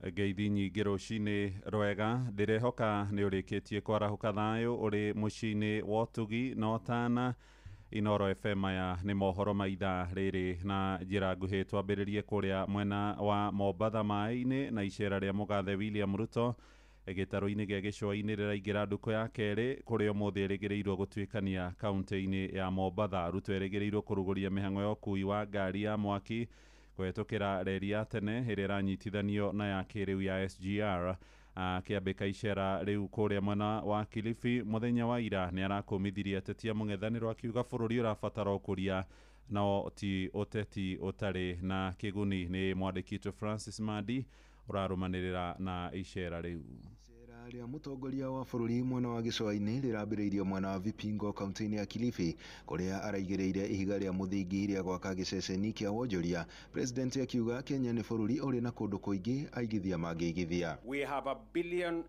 Ngeithi nyingĩ rũcinĩ rwega, ndĩrehoka nĩ ũrĩkĩtie kwarahũka thayũ ũrĩ mũciĩ-inĩ wa ũtugi na ũtana. Inooro FM, maya nĩ mohoro ma ithaa rĩrĩ na njĩra nguhĩ. Twambĩrĩrie kũrĩa mwena wa Mombatha maĩ-inĩ na icera rĩa mũgathe William Ruto gĩtarũ-inĩ gĩa gĩcũa-inĩ rĩraingĩra ndukũ ya kerĩ, kũrĩa ũmũthĩ ĩrĩgĩrĩirwo gũtuĩkania kaunti-inĩ ya Mombatha. Ruto erĩgĩrĩirwo kũrugũria mĩhang'o ya ũkui wa ngari ya mwaki kũhetũkĩra reri ya tene ĩrĩa ĩranyitithanio na ya kĩrĩu ya SGR. Akĩambĩka icera rĩu kũrĩa mwena wa Kilifi mũthenya wa ira, nĩ arakũmithirie ateti a mũng'ethanĩro akiuga bũrũri ũrabatara ũkũria no ti ũteti ũtarĩ na kĩguni. Nĩ mwandĩki witũ Francis Mandi ũrarũmanĩrĩra na icera rĩu. Icera rĩa mũtongoria wa bũrũri mwena wa gĩcũa-inĩ rĩrambĩrĩirio mwena wa Vipingo kaunti-inĩ ya Kilifi, kũrĩa araigĩrĩire ihiga rĩa mũthingi rĩa gwaka gĩceceni kĩa wonjoria. President akiuga Kenya nĩ bũrũri ũrĩ na kũndũ kũingĩ aigithia mangĩigithia. We have 1.5 billion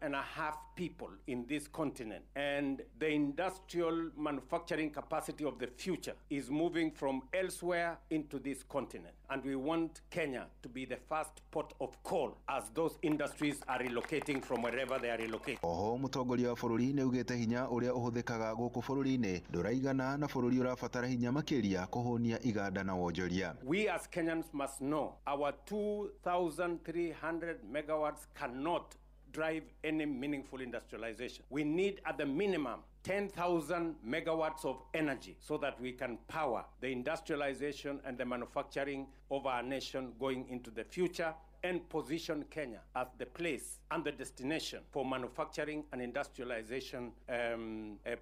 people in this continent, and the industrial manufacturing capacity of the future is moving from elsewhere into this continent. And we want Kenya to be the first port of call as those industries are relocating from wherever they are relocating. Oho mũtongoria wa bũrũri nĩ augĩte hinya ũrĩa ũhũthĩkaga gũkũ bũrũri-inĩ ndũraigana na bũrũri ũrabatara hinya makĩria kũhũnia iganda na wonjoria. We as Kenyans must know our 2,300 megawatts cannot drive any meaningful industrialization. We need at the minimum 10,000 megawatts of energy so that we can power the industrialization and the manufacturing of our nation going into the future and position Kenya as the place and the destination for manufacturing and industrialization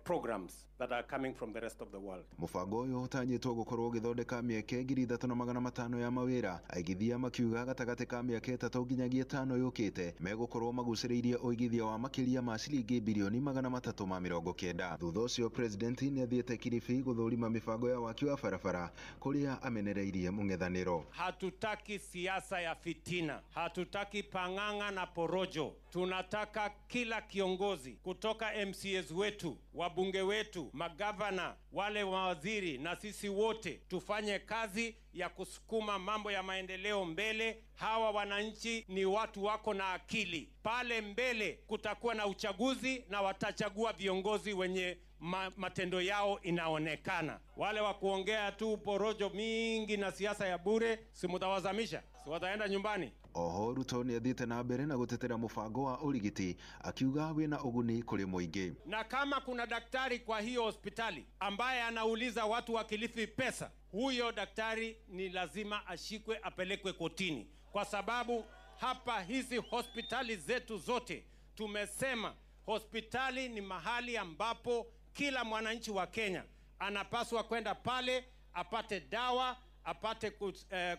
programs that are coming from the rest of the world. Mũbango ũyũ ũtanyĩtwo gũkorwo ũgĩthondeka mĩeke 3,500 ya mawĩra. Aigithia makiuga gatagatĩ ka mĩaka 3 nginyagia 5 yũkĩte megũkorwo magucĩrĩirie ũigithia wa makĩria ma ciringi birioni 390. Thutha ũcio president nĩ athiĩte Kilifi gũthũrima mĩbango ya waki wa barabara, kũrĩa amenereirie mũng'ethanĩro. Hatutaki siasa ya fitina, hatutaki pang'ang'a na porojo. Tunataka kila kiongozi kutoka MCAs wetu, wabunge wetu, magavana, wale mawaziri na sisi wote tufanye kazi ya kusukuma mambo ya maendeleo mbele. Hawa wananchi ni watu wako na akili. Pale mbele kutakuwa na uchaguzi na watachagua viongozi wenye matendo yao inaonekana. Wale wa kuongea tu porojo mingi na siasa ya bure, si mutawazamisha? Si wataenda nyumbani? Oho Ruto nĩ athiĩte na mbere na gũtetera mũbango wa ũrigiti, akiuga wĩna ũguni kũrĩ mũingĩ. Na kama kuna daktari kwa hiyo hospitali ambaye anauliza watu wa Kilifi pesa, huyo daktari ni lazima ashikwe apelekwe kotini, kwa sababu hapa hizi hospitali zetu zote tumesema hospitali ni mahali ambapo kila mwananchi wa Kenya anapaswa kwenda pale apate dawa, apate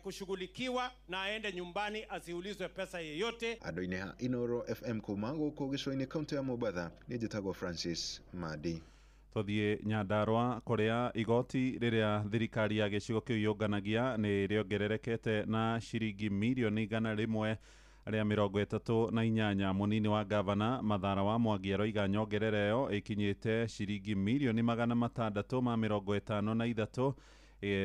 kushughulikiwa na aende nyumbani asiulizwe pesa yeyote. Andũ-inĩ a Inooro FM kuma gũkũ gĩcũa-inĩ kaunti ya Mombatha, nĩ njĩtagwo Francis Mandi. Tuthiĩ Nyandarũa, kũrĩa igoti rĩrĩa thirikari ya gĩcigo kĩu yũnganagia nĩ rĩongererekete na ciringi mirioni 138. Mũnini wa gavana Mathara wa Mwangi aroiga nyongerera ĩyo ĩkinyĩte ciringi mirioni 653,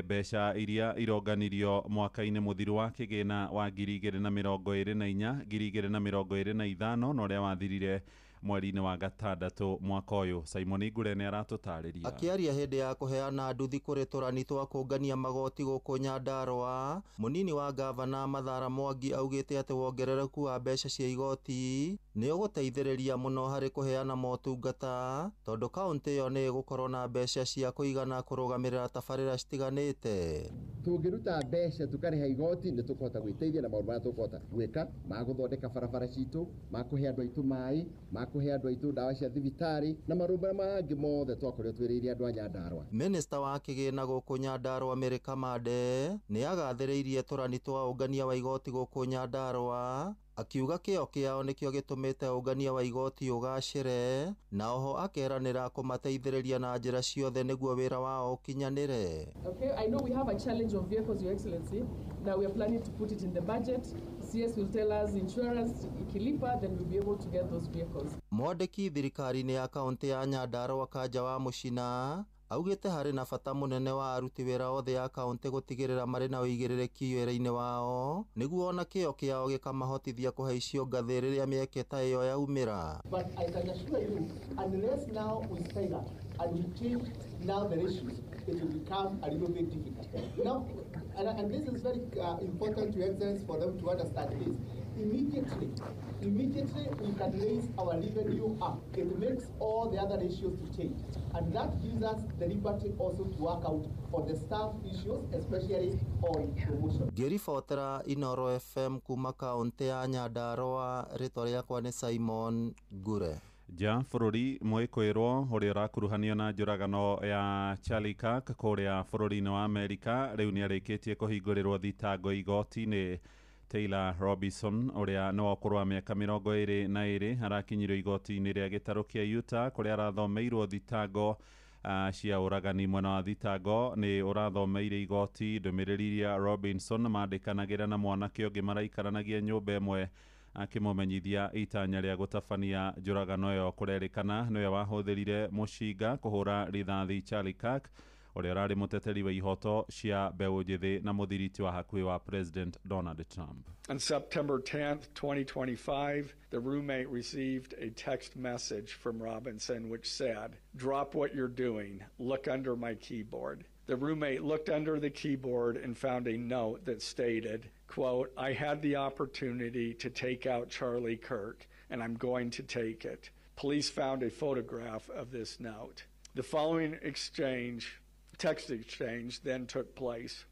mbeca iria ironganirio mwaka-inĩ mũthiru wa kĩgĩna wa 2024 2025 na ũrĩa wathirire mweri-inĩ wa gatandatũ mwaka ũyũ. Simon Ngure nĩ aratũtarĩria. Akĩaria hĩndĩ ya kũheana nduthi kũrĩ tũrani twa kũngania magoti gũkũ Nyandarũa, mũnini wa gavana Mathara Mwangi augĩte atĩ wongerereku wa mbeca cia igoti nĩ ũgũteithĩrĩria mũno harĩ kũheana motungata, tondũ kaũntĩ ĩyo nĩ ĩgũkorwo na mbeca cia kũigana kũrũgamĩrĩra tabarĩra citiganĩte. Tũngĩruta mbeca tũkarĩha igoti, nĩ tũkũhota gwĩteithia na maũndũ marĩa tũkũhota gwĩka ma gũthondeka barabara citũ, ma kũhe andũ aitũ maĩ, ma kũhe andũ aitũ ndawa cia thibitarĩ na maũndũ marĩa mangĩ mothe twakorirwo twĩrĩire andũ a Nyandarũa. Minista wa kĩgĩna gũkũ Nyandarũa Mary Kamande nĩ agathĩrĩirie tũrani twa ũngania wa igoti gũkũ Nyandarũa, akiuga kĩo kĩao nĩkĩo gĩtũmĩte ũngania wa igoti ũgacĩre, na oho akeranĩra kũmateithĩrĩria na njĩra ciothe nĩguo wĩra wao ũkinyanĩre. Okay, I know we have a challenge of vehicles, Your Excellency. Now we are planning to put it in the budget. CS will tell us insurance ikilipa, then we'll be able to get those vehicles. Mwandĩki thirikari-inĩ ya kaũntĩ ya Nyandarũa Kanja wa Mũcina Augĩte harĩ na bata mũnene wa aruti wĩra othe a kaunti gũtigĩrĩra marĩ na ũigĩrĩrĩki wĩra-inĩ wao nĩguo ona kĩo kĩao gĩkamahotithia kũhaicio ngathĩ rĩrĩa mĩeke ta ĩyo yaumĩra. But I can assure you, unless now we style up and we change now the ratios, it will become a little bit difficult. Now, and this is very important to Excellence for them to understand this. Immediately we can raise our revenue up. It makes all the other ratios to change. And that gives us the liberty also to work out on the staff issues, especially on promotion. Ngĩribotera Inoro FM kuma kaunti ya Nyandarua, rĩtwa rĩakwa nĩ Simon Ngure. Nja bũrũri mwĩkwĩrwo ũrĩa ũrakuruhanio na njũragano ya Charlie Kirk kũrĩa bũrũri-inĩ wa Amerika rĩu nĩarĩkĩtie kũhingũrĩrwo thitango igoti-inĩ. Taylor Robinson ũrĩa nĩ wa ũkũrũ wa mĩaka 22 arakinyirio igoti-inĩ rĩa gĩtarũ kĩa Utah kũrĩa arathomeirwo thitango cia ũragani. Mwena wa thitango nĩ ũrathomeire igoti ndũmĩrĩri iria Robinson mandĩkanagĩra na mwanake ũngĩ maraikaranagia nyũmba ĩmwe akĩmũmenyithia itanya rĩa gũtabania njũragano ĩyo. Kũrerĩkana nĩwe wahũthĩrire mũcinga kũhũra rithathi Charlie Kirk ũrĩa ũrarĩ mũteteri wa ihoto cia mbeũ njĩthĩ na mũthiriti wa hakuhĩ wa President Donald Trump. On September 10th, 2025, the roommate received a text message from Robinson which said, "Drop what you're doing. Look under my keyboard." The roommate looked under the keyboard and found a note that stated, quote, "I had the opportunity to take out Charlie Kirk, and I'm going to take it." Police found a photograph of this note. The following text exchange then took place.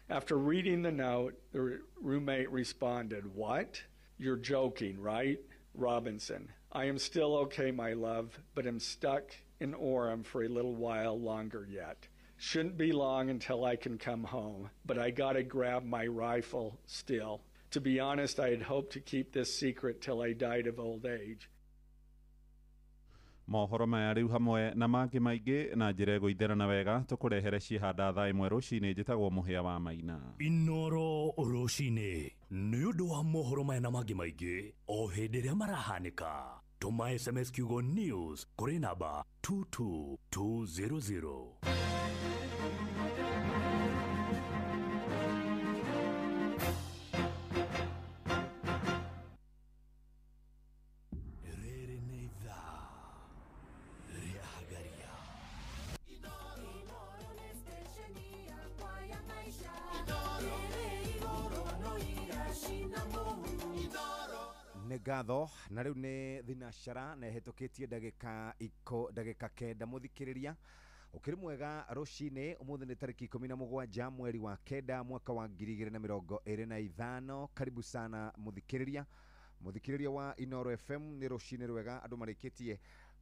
After reading the note, the roommate responded, "What? You're joking, right?" Robinson, "I am still okay, my love, but am stuck in Orem for a little while longer yet. Shouldn't be long until I can come home, but I gotta grab my rifle still. To be honest, I had hoped to keep this secret till I died of old age." Mohoro maya rĩu hamwe na mangĩ maingĩ na njĩra ĩgũitherana wega tũkũrehere cihanda thaa 1 rũcinĩ. Njĩtagwo Mũhĩa wa Maina. Inoro rũcinĩ nĩ ũndũ wa mohoro maya na mangĩ maingĩ o hĩndĩ ĩrĩa marahanĩka. Tũma SMS kiugo news kũrĩ namba 22200. Rĩrĩ nĩ ithaa rĩa Hagaria. Nĩ ngatho na rĩu nĩ thinacara na ĩhĩtũkĩtie ndagĩka 9 mũthikĩrĩria. Ũkĩrĩ mwega rũcinĩ ũmũthĩ nĩ tarĩki 17 mweri wa 9 mwaka wa 2025. Karibu sana mũthikĩrĩria wa Inoro FM. Nĩ rũcinĩ rwega andũ marĩkĩtie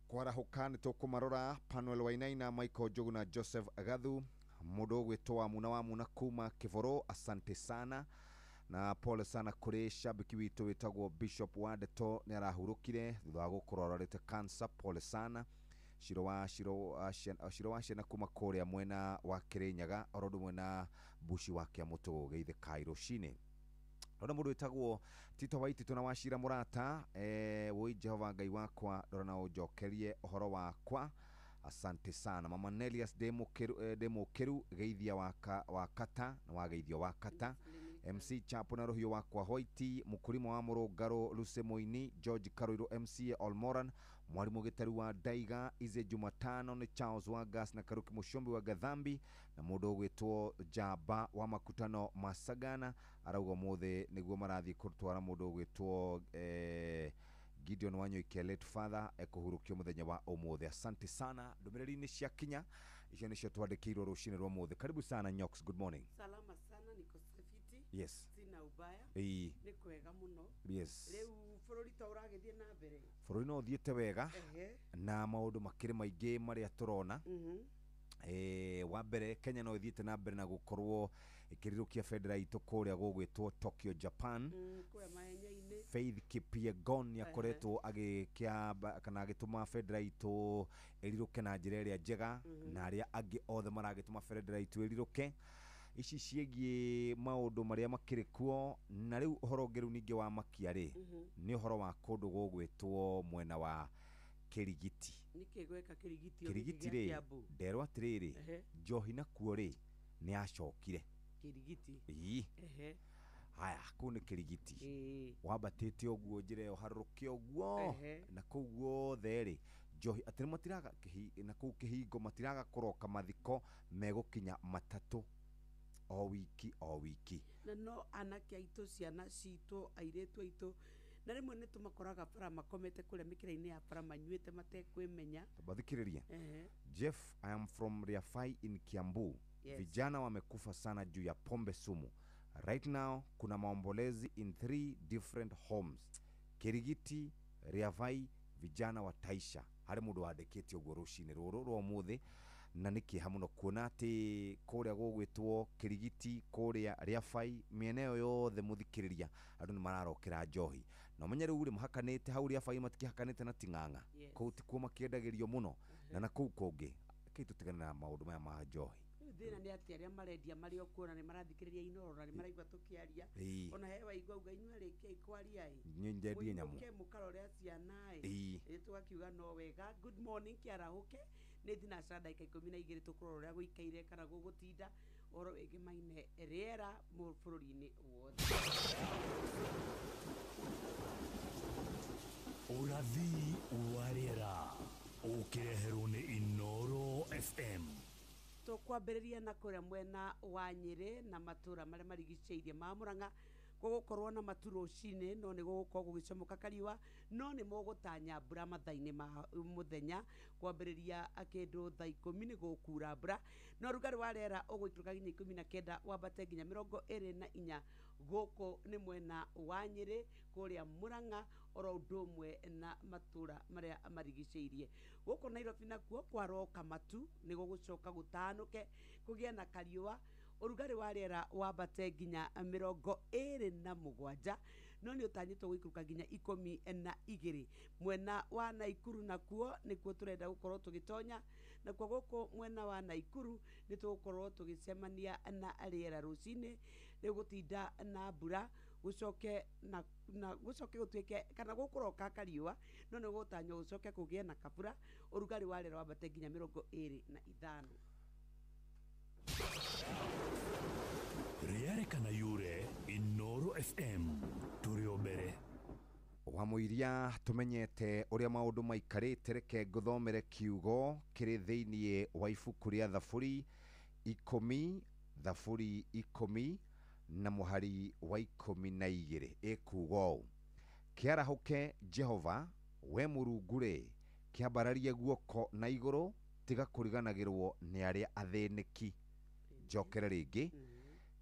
kwarahũka nĩ tũkũmarora Panuel Wainaina, Michael Njogu na Joseph Gathu, mũndũ ũgwĩtwo wa Muna kuma Kĩboro, asante sana na pole sana kũrĩ shabiki witũ wĩtagwo Bishop Wandeto nĩ arahurũkire thutha wa gũkorwo arwarĩte cancer, pole sana. Ciro wa ciana kuma kũrĩa mwena wa Kĩrĩnyaga oro ũndũ mwena Bushi wa Kĩamũtũ geithĩkai rũcinĩ. Ndona mũndũ wĩtagwo Tito wa Itito na Wacira Mũrata, woi Jehova Ngai wakwa ndora na ũnjokerie ũhoro wakwa, asante sana. Mama Nelias Ndĩmũkĩru geithia wakata na wageithio wakata. MC Chapo na rũhiũ wakwa Hoiti, mũkũrima wa Mũrũngarũ Lucy Moini, George Karuiru MCA Olmoran, mwarimũ Gĩtaru wa Ndaiga, Ize Jumatano nĩ Charles Wangas na Karuki Mũcombi wa Gathambi na mũndũ ũgwĩtwo Njamba wa Makutano Masagana arauga ũmũthĩ nĩguo marathiĩ kũtwara mũndũ ũgwĩtwo Gideon Wanyoike late father ekũhurũkio mũthenya wa ũmũthĩ. Asante sana. Ndũmĩrĩri-inĩ cia kinya icio nĩcio twandĩkĩirwo rũcinĩ rwa ũmũthĩ. Karibu sana Nyox, good morning. Salama sana, niko safiti. Yes. Sina ubaya. Ĩĩ. Nĩ kwega mũno. Yes. Rĩu bũrũri ta ũragĩthiĩ na mbere. Bũrũri no ũthiĩte wega na maũndũ makĩrĩ maingĩ marĩa tũrona. Wa mbere Kenya no ĩthiĩte na mbere na gũkorwo ĩkĩrirũkia bendera itũ kũrĩa gũgwĩtwo Tokyo, Japan. Kũrĩa mahenya-inĩ. Faith Kipyegon nĩ akoretwo agĩkĩamba kana agĩtũma bendera itũ ĩrirũke na njĩra ĩrĩa njega na arĩa angĩ othe maragĩtũma bendera itũ ĩrirũke. Ici ciĩgiĩ maũndũ marĩa makĩrĩ kuo na rĩu ũhoro ũngĩ rĩu ningĩ wa makia rĩ nĩ ũhoro wa kũndũ gũgwĩtwo mwena wa Kĩrigiti. Nĩkĩ gweka Kĩrigiti? Kĩrigiti rĩ, nderwo atĩrĩrĩ, njohi nakuo rĩ nĩ yacokire. Kĩrigiti? Ii. Haya, kũu nĩ Kĩrigiti, wambatĩte ũguo njĩra ĩyo harũrũke ũguo na kũu guothe rĩ njohi atĩ nĩ matiraga na kũu kĩhingo matiraga kũroka mathiko megũkinya 3 o wiki o wiki. Na no anake aitũ, ciana citũ, airĩtu aitũ, na rĩmwe nĩ tũmakoraga bara makomete kũrĩa mĩkĩra-inĩ ya bara manyuĩte matekwĩmenya. Bathikĩrĩria. Jeff, I am from Riafai in Kiambu. Yes. Vijana wamekufa sana juu ya pombe sumu. Right now kuna maombolezi in 3 different homes. Kirigiti, Riafai, vijana wataisha. Harĩ mũndũ wandĩkĩte ũguo rũcinĩ rũrũ rwa ũmũthĩ, na nĩ kĩeha mũno kuona atĩ kũrĩa gũgwĩtwo Kirigiti, kũrĩa Riafai, mĩena ĩyo yothe mũthikĩrĩria andũ nĩ mararokera njohi. Na ũmenye rĩu rĩ mahakanĩte hau Riafai matikĩhakanĩte na Ting'ang'a. Yes. Kũu tikuo makĩendagĩrio mũno na na kũu kũngĩ. Rekei tũtigane na maũndũ maya ma njohi. Rĩu thĩna nĩ atĩ arĩa marendia marĩ o kuo na nĩ marathikĩrĩria Inoro na nĩ maraigua tũkĩaria. Ona he waigua auga inyuĩ arĩkiai kwaria ĩ. Inyuĩ njendie nyamũ. Mũinũke mũkarore ciana ĩ. Ĩ tũgakiuga no wega. Good morning kĩarahũke. Nĩ thinacara ndagĩka 12 tũkũrora ũrĩa gũikaire kana gũgũtinda ũhoro wĩgĩmaine rĩera bũrũri-inĩ wothe. Ũrathi wa rĩera ũkĩreherwo nĩ Inoro FM. Tũkwambĩrĩria na kũrĩa mwena wa Nyĩrĩ na matũra marĩa marigicĩirie ma Mũrang'a. Gũgũkorwo na matu rũcinĩ, no nĩ gũgũkorwo gũgĩcomoka kariũa, no nĩ mũgũtanya mbura mathaa-inĩ ma mũthenya kwambĩrĩria kĩndũ thaa 10 nĩ gũkura mbura, no rugarĩ wa rĩera ũgũikũrũka nginya 19 wambate nginya 24. Gũkũ nĩ mwena wa Nyĩrĩ kũrĩa Mũrang'a oro ũndũ ũmwe na matũra marĩa marigicĩirie. Gũkũ Nairobi nakuo kwaroka matu nĩ gũgũcoka gũtanũke kũgĩe na kariũa, ũrugarĩ wa rĩera wambate nginya 27, no nĩ ũtanyĩtwo gũikũrũka nginya 12. Mwena wa Naikuru nakuo nĩkuo tũrenda gũkorwo tũgĩtonya, nakuo gũkũ mwena wa Naikuru nĩ tũgũkorwo tũgĩcemania na rĩera rũcinĩ rĩgũtinda na mbura, gũcoke na gũcoke gũtuĩke kana gũkũroka kariũa, no nĩ gũgũtanywo gũcoke kũgĩe na kabura, ũrugarĩ wa rĩera wambate nginya 25. Rĩarĩkana yure Inoro FM tũrĩ o mbere. Wa mũiria tũmenyete ũrĩa maũndũ maikarĩte, reke ngũthomere kiugo kĩrĩ thĩiniĩ wa ibuku rĩa Thaburi 10, Thaburi 10 na mũhari wa 12 ĩkuuga ũũ: kĩarahũke Jehova, we Mũrungu rĩ, kĩambararie guoko na igũrũ, tiga kũriganagĩrwo nĩ arĩa athĩnĩki. Njokere rĩngĩ,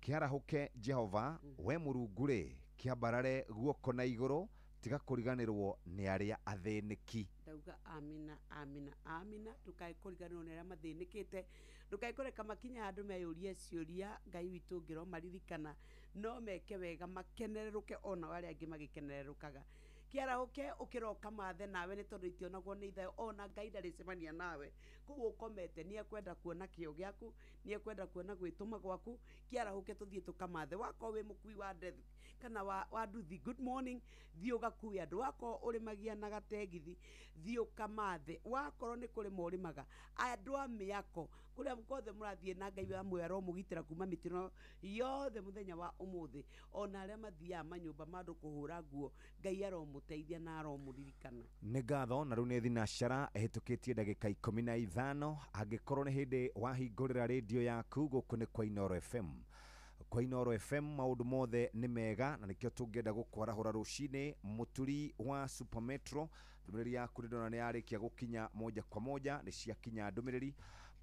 kĩarahũke Jehova, we Mũrungu rĩ, kĩambarare guoko na igũrũ, tiga kũriganĩrwo nĩ arĩa athĩnĩki. Ndauga amina amina amina. Ndũkae kũriganĩrwo nĩ arĩa mathĩnĩkĩte, ndũkae kũreka makinya handũ meyũrie ciũria. Ngai witũ ũngĩromaririkana no meke wega makenererũke ona arĩa angĩ magĩkenererũkaga. Kĩarahũke ũkĩroka mathe nawe nĩ tondũ itionagwo nĩ ithayo, ona Ngai ndarĩcemania nawe kũu ũkomete. Nĩ ekwenda kuona kĩo gĩaku, nĩ ekwenda kuona gwĩtũma gwaku. Kĩarahũke tũthiĩ tũkamathe. Wakorwo wĩ mũkui wa ndethi kana wa nduthi, good morning, thiĩ ũgakue andũ. Wakorwo ũrĩmagia na gategithi, thiĩ ũkamathe. Wakorwo nĩ kũrĩma ũrĩmaga, andũ a mĩako kũrĩa guothe mũrathiĩ, na Ngai wa muoyo aromũgitĩra kuma mĩtino yothe mũthenya wa ũmũthĩ. Ona arĩa mathiaga manyũmba ma andũ kũhũra nguo, Ngai aromũteithia na aromũririkana. Nĩ ngatho. Na rĩu nĩ thinacara ĩhĩtũkĩtie ndagĩka 15. Angĩkorwo nĩ hĩndĩ wahingũrĩra rĩndio yaku, gũkũ nĩ kwa Inoro FM. Kwa Inoro FM maũndũ mothe nĩ mega, na nĩkĩo tũngĩenda gũkwarahũra rũcinĩ. Mũturi wa Super Metro, ndũmĩrĩri yaku nĩ ndona nĩ yarĩkia gũkinya moja kwa moja, nĩ ciakinya ndũmĩrĩri.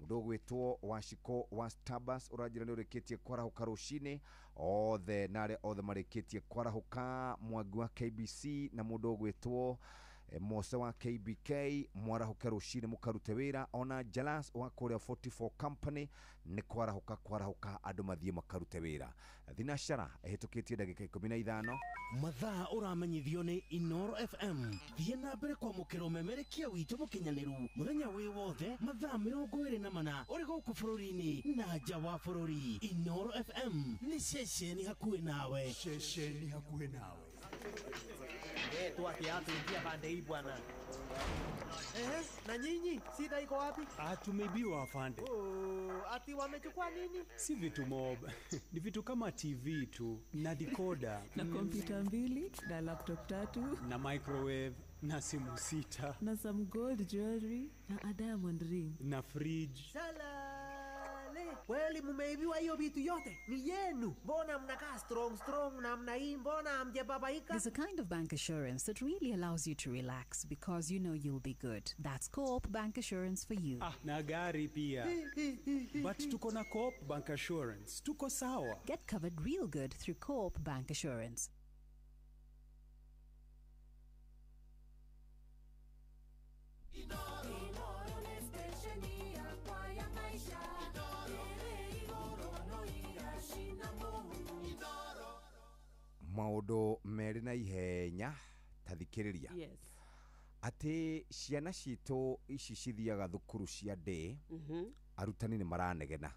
Mũndũ ũgwĩtwo Waciko wa Starbucks ũranjĩra nĩ ũrĩkĩtie kwarahũka rũcinĩ, othe na arĩa othe marĩkĩtie kwarahũka, Mwangi wa KBC na mũndũ ũgwĩtwo Mose wa KBK, mwarahũke rũcinĩ mũkarute wĩra. Ona Jalas wa kũrĩa 44 Company nĩ kwarahũka kwarahũka andũ mathiĩ makarute wĩra. Thinacara ĩhĩtũkĩtie ndagĩka 15. Mathaa ũramenyithio nĩ Inoro FM. Thiĩ na mbere kwamũkĩra ũmemerekia witũ mũkinyanĩru mũthenya wĩ wothe mathaa 24 ũrĩ gũkũ bũrũri-inĩ na nja wa bũrũri. Inoro FM nĩ ceceni hakuhĩ nawe. Ceceni hakuhĩ nawe. Toa kiatu, ingia pande hii bwana. Ehe, na nyinyi shida iko wapi? Ah, tumeibiwa afande. Oh, ati wamechukua nini? Si vitu mob. Ni vitu kama TV tu na decoder na kompyuta mbili na laptop tatu na microwave na simu sita na some gold jewelry na a diamond ring na fridge. Salale. Kweli mumeibiwa hiyo vitu yote? Ni yenu. Mbona mnakaa strong strong namna hii? Mbona hamjababaika? There's a kind of bank assurance that really allows you to relax because you know you'll be good. That's Co-op Bank Assurance for you. Ah, na gari pia. But tuko na Co-op Bank Assurance. Tuko sawa. Get covered real good through Co-op Bank Assurance. Maũndũ merĩ na ihenya ta thikĩrĩria. Yes. Atĩ ciana citũ ici cithiaga thukuru cia day, arutani nĩ maranegena.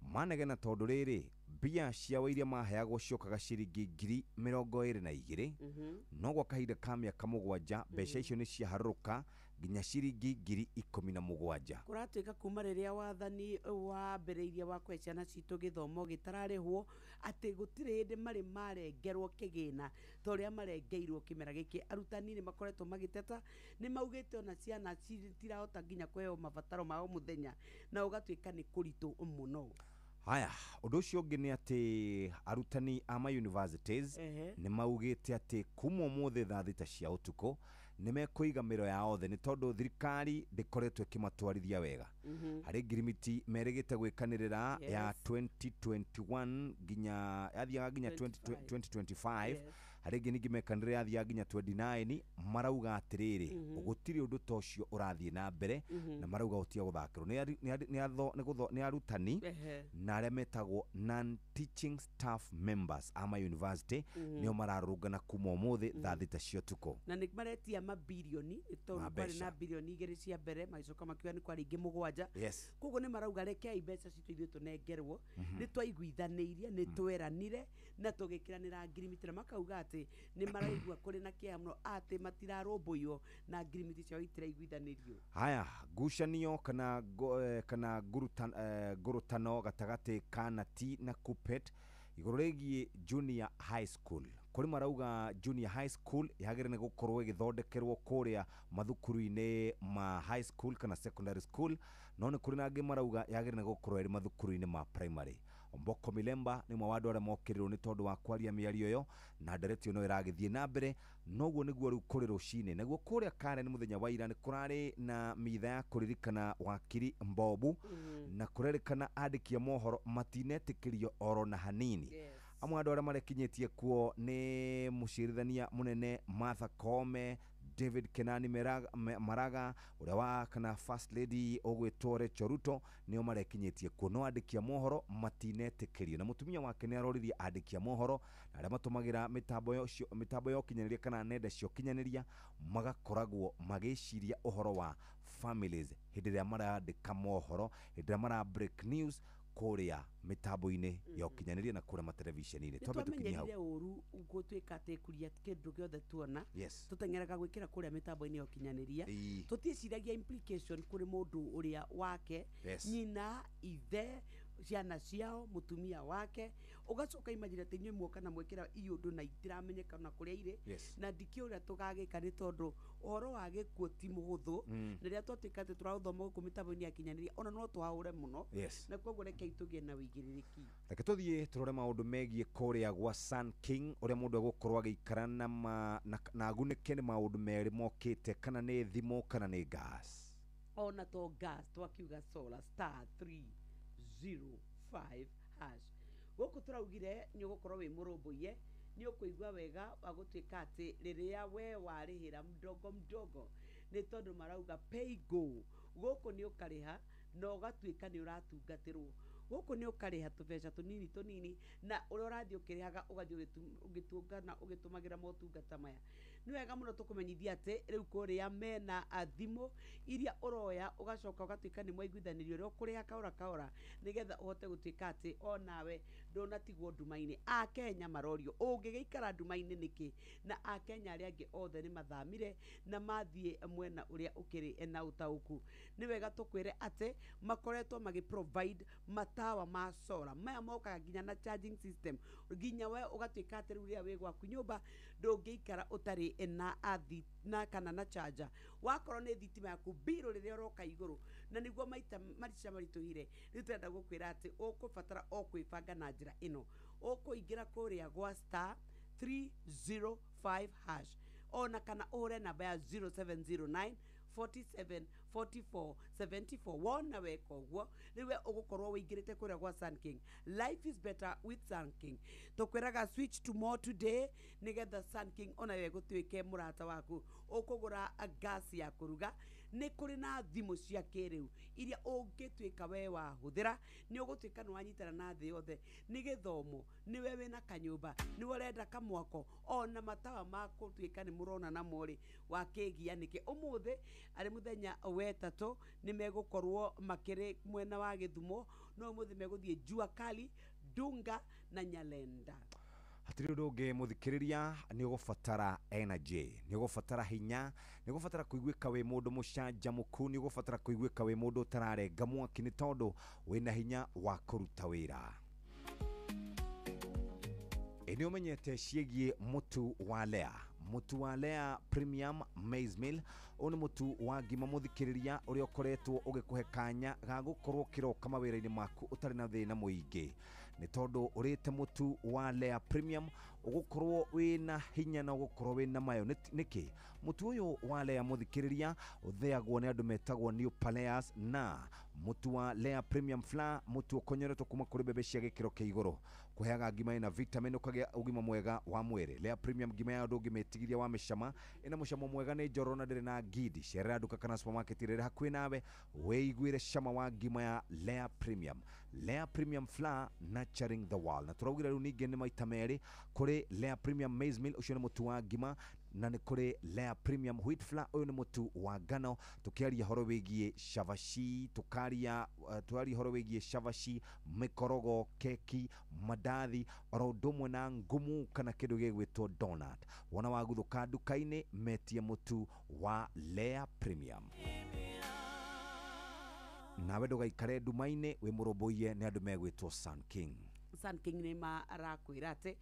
Manegena tondũ rĩrĩ, mbia ciao iria maheagwo ciokaga ciringi 22,000, no gwa kahinda ka mĩaka 7 mbeca icio nĩ ciaharũrũka nginya ciringi 17,000. Kũratuĩka kuma rĩrĩa wathani wambĩrĩirie wa kũhe ciana citũ gĩthomo gĩtararĩhwo, atĩ gũtirĩ hĩndĩ marĩ marengerwo kĩgĩna ta ũrĩa marengeirwo kĩmera gĩkĩ. Arutani nĩ makoretwo magĩteta, nĩ maugĩte ona ciana citirahota nginya kũheo mabataro ma o mũthenya, na ũgatuĩka nĩ kũritũ mũno. Haya, ũndũ ũcio ũngĩ nĩ atĩ arutani a ma universities nĩ maugĩte atĩ kuma ũmũthĩ thaa 6 cia ũtukũ nĩ mekũiga mĩro yao thĩ, nĩ tondũ thirikari ndĩkoretwo ĩkĩmatwarithia wega. Harĩ ngirimiti merĩgĩte gwĩkanĩrĩra ya 2021 nginya yathiaga nginya 2025, harĩ ĩngĩ ningĩ mekanĩrĩra yathiaga nginya 29. Marauga atĩrĩrĩ, gũtirĩ ũndũ ta ũcio ũrathiĩ na mbere, na marauga gũtiga gũthakĩrwo nĩ arutani na arĩa metagwo non teaching staff members a ma university, nĩo mararũrũngana kuma ũmũthĩ thaa 6 cia ũtukũ. Na nĩ maretia mabirioni, nĩ tondũ kwarĩ na birioni 2 cia mbere, magĩcoka makiuga nĩ kwarĩ ingĩ 7. Koguo nĩ marauga rekei mbeca citũ ithuĩ tũnengerwo, nĩ twaiguithanĩirie, nĩ tweranire na tũgĩkĩranĩra ngirimiti, na makauga atĩ nĩ maraigua kũrĩ na kĩeha mũno atĩ matirarũmbũiyo na ngirimiti ciao itiraiguithanĩrio. Haya, ngucanio kana kana ngurutano gatagatĩ ka Nati na Kuppet igũrũ rĩgiĩ junior high school. Kũrĩ marauga junior high school yagĩrĩire nĩ gũkorwo ĩgĩthondekerwo kũrĩa mathukuru-inĩ ma high school kana secondary school, no nĩ kũrĩ na angĩ marauga yagĩrĩire nĩ gũkorwo ĩrĩ mathukuru-inĩ ma primary. Omboko Milemba nĩ ũmwe wa andũ arĩa mokĩrĩrwo nĩ tondũ wa kwaria mĩario ĩyo, na ndereti ĩyo no ĩragĩthiĩ na mbere. Noguo nĩguo rĩu kũrĩ rũcinĩ. Naguo kũrĩa Karen mũthenya wa ira nĩ kũrarĩ na mitha ya kũririkana wakiri Mbobu, na kũrerĩkana andĩki a mohoro matinetĩkĩrio oro na hanini. Amwe andũ arĩa marekinyĩtie kuo nĩ mũcirithania mũnene Martha Koome, David Kenani Maraga, ũrĩa wa kana First Lady ũgwĩtwo Rachel Ruto, nĩo marekinyĩtie kuo, no andĩki a mohoro matinetĩkĩrio. Na mũtumia wake nĩ aroririe andĩki a mohoro na arĩa matũmagĩra mĩtambo ya ũkinyanĩria kana nenda cia ũkinyanĩria magakoragwo magĩciria ũhoro wa families hĩndĩ ĩrĩa marandĩka mohoro, hĩndĩ ĩrĩa mara break news kũrĩa mĩtambo-inĩ ya ũkinyanĩria na kũrĩa materebiceni-inĩ. Twambe tũkinyie hau. Nĩtwamenyerire ũru gũtuĩka atĩ kuria kĩndũ gĩothe tuona tũteng'eraga gwĩkĩra kũrĩa mĩtambo-inĩ ya ũkinyanĩria, tũtiĩciragia implication kũrĩ mũndũ ũrĩa wake, nyina, ithe, ciana ciao, mũtumia wake. Ũgacoka imagine atĩ inyuĩ muoka na mwĩkĩra iũndũ na itiramenyeka na kũrĩa irĩ, na ndikĩũĩ ũrĩa tũgagĩka, nĩ tondũ ũhoro wa gĩkuũ ti mũhũthũ. Rĩrĩa twatuĩka atĩ tũraũthoma gũkũ mĩtambo-inĩ ya kinyanĩria, ona no tũhaũre mũno, na koguo rekei tũgĩe na wĩigĩrĩrĩki. Reke tũthiĩ tũrore maũndũ megiĩ kũrĩa gwa Sun King, ũrĩa mũndũ egũkorwo agĩikara na agunĩke nĩ maũndũ merĩ mokĩte, kana nĩ thimũ kana nĩ gas. Ona to gas, twakiuga solar star 305 hash. Gũkũ tũraugire nĩ ũgũkorwo wĩ mũrũmbũiye, nĩ ũkũigua wega wa gũtuĩka atĩ rĩrĩa we warĩhĩra mdogo mdogo, nĩ tondũ marauga pay go. Gũkũ nĩ ũkarĩha na ũgatuĩka nĩ ũratungatĩrwo. Gũkũ nĩ ũkarĩha tũbeca tũnini tũnini, na ũrĩa ũrathiĩ ũkĩrĩhaga ũgathiĩ ũgĩtungana ũgĩtũmagĩra motungata maya. Nĩ wega mũno tũkũmenyithia atĩ rĩu kũrĩa mena thimũ iria ũroya ũgacoka ũgatuĩka nĩ mwaiguithanĩrio ũrĩa ũkũrĩha kahora kahora, nĩgetha ũhote gũtuĩka atĩ onawe Ndũnatigwo nduma-inĩ. Akenya marorio ũngĩgĩikara nduma-inĩ nĩkĩ, na Akenya arĩa angĩ othe nĩ mathamire na mathiĩ mwena ũrĩa ũkĩrĩ na ũtaũku. Nĩ wega tũkwĩre atĩ makoretwo magĩ provide matawa ma solar maya mokaga nginya na charging system, nginya we ũgatuĩka atĩ rĩu rĩrĩa wĩ gwaku nyũmba ndũngĩikara ũtarĩ na athi na kana na charger. Wakorwo nĩ thitima yaku mbirũ rĩrĩa ũroka igũrũ, na nĩguo maita marica maritũhire. Rĩu tũrenda gũkwĩra atĩ ũkũbatara o kwĩbanga na njĩra ĩno. Ũkũingĩra kũrĩa gwa star 305 hash, ona kana ũhũre namba ya 0709 47 44 74. Wona weka ũguo, rĩu we ũgũkorwo wĩingĩrĩte kũrĩa gwa Sun King. Life is better with Sun King. Tũkwĩraga switch to more today, nĩgetha Sun King onayo ĩgũtuĩke mũrata waku. Ũkũgũra gas ya kũruga, nĩ kũrĩ na thimũ cia kĩrĩu iria ũngĩtuĩka we wahũthĩra, nĩ ũgũtuĩka nĩ wanyitana na thĩ yothe. Nĩ gĩthomo, nĩwe wĩna kanyũmba, nĩwe ũrenda kamwako, ona matawa ma gũtuĩka nĩ mũrona namo rĩ, wakĩgia nĩkĩ. Ũmũthĩ arĩ mũthenya wetatũ nĩ megũkorwo makĩrĩ mwena wa Gĩthumo, no ũmũthĩ megũthiĩ Jua Kali, Dunga na Nyalenda. Hatirĩ ũndũ ũngĩ mũthikĩrĩria, nĩ ũgũbatara energy, nĩ ũgũbatara hinya, nĩ ũgũbatara kũiguĩka wĩ mũndũ mũcanjamũku, nĩ ũgũbatara kũiguĩka wĩ mũndũ ũtararenga mwaki, nĩ tondũ wĩna hinya wa kũruta wĩra. Ĩ nĩ ũmenyete ciĩgiĩ mũtu wa Lea? Mũtu wa Lea Premium Maize Meal, ũyũ nĩ mũtu wa ngima mũthikĩrĩria, ũrĩa ũkoretwo ũgĩkũhe kanya ga gũkorwo ũkĩroka mawĩra-inĩ maku ũtarĩ na thĩna mũingĩ, nĩ tondũ ũrĩte mũtu wa Lea Premium ũgũkorwo wĩna hinya na ũgũkorwo wĩna mayo. Nĩkĩ mũtu ũyũ wa Lea mũthikĩrĩria ũthĩagwo nĩ andũ metagwo New Paleas, na mũtu wa Lea Premium Flour, mũtu ũkonyoretwo kuma kũrĩ mbembe cia gĩkĩro kĩa igũrũ, kũheaga ngima ĩna vitamin, ũkagĩa ũgima mwega wa mwĩrĩ. Lea Premium ngima ya ndũngĩmĩtigithia wa mĩcama, ĩna mũcamo mwega, nĩ njororo na ndĩrĩ na ngindi. Cerera nduka kana supermarket ĩrĩa ĩrĩ hakuhĩ nawe wĩiguĩre cama wa ngima ya Lea Premium. Lea Premium Flour, nurturing the world. Na tũraugire rĩu ningĩ nĩ maita merĩ kũrĩ Lea Premium Maize Meal, ũcio nĩ mũtu wa ngima, na nĩ kũrĩ Lea Premium Wheat Flour, ũyũ nĩ mũtu wa ngano. Tũkĩaria horo wĩgiĩ cabaci, tũkaria twaria horo wĩgiĩ cabaci, mĩkorogo, keki, mandathi, oro ũndũ ũmwe na ngumu kana kĩndũ gĩgwĩtwo donut. Wona waguthũka nduka-inĩ, metie mũtu wa Lea Premium. Nawe ndũgaikare nduma-inĩ, wĩ mũrũmbũiye nĩ andũ megwĩtwo Sun King. Sun King nĩ marakwĩra atĩ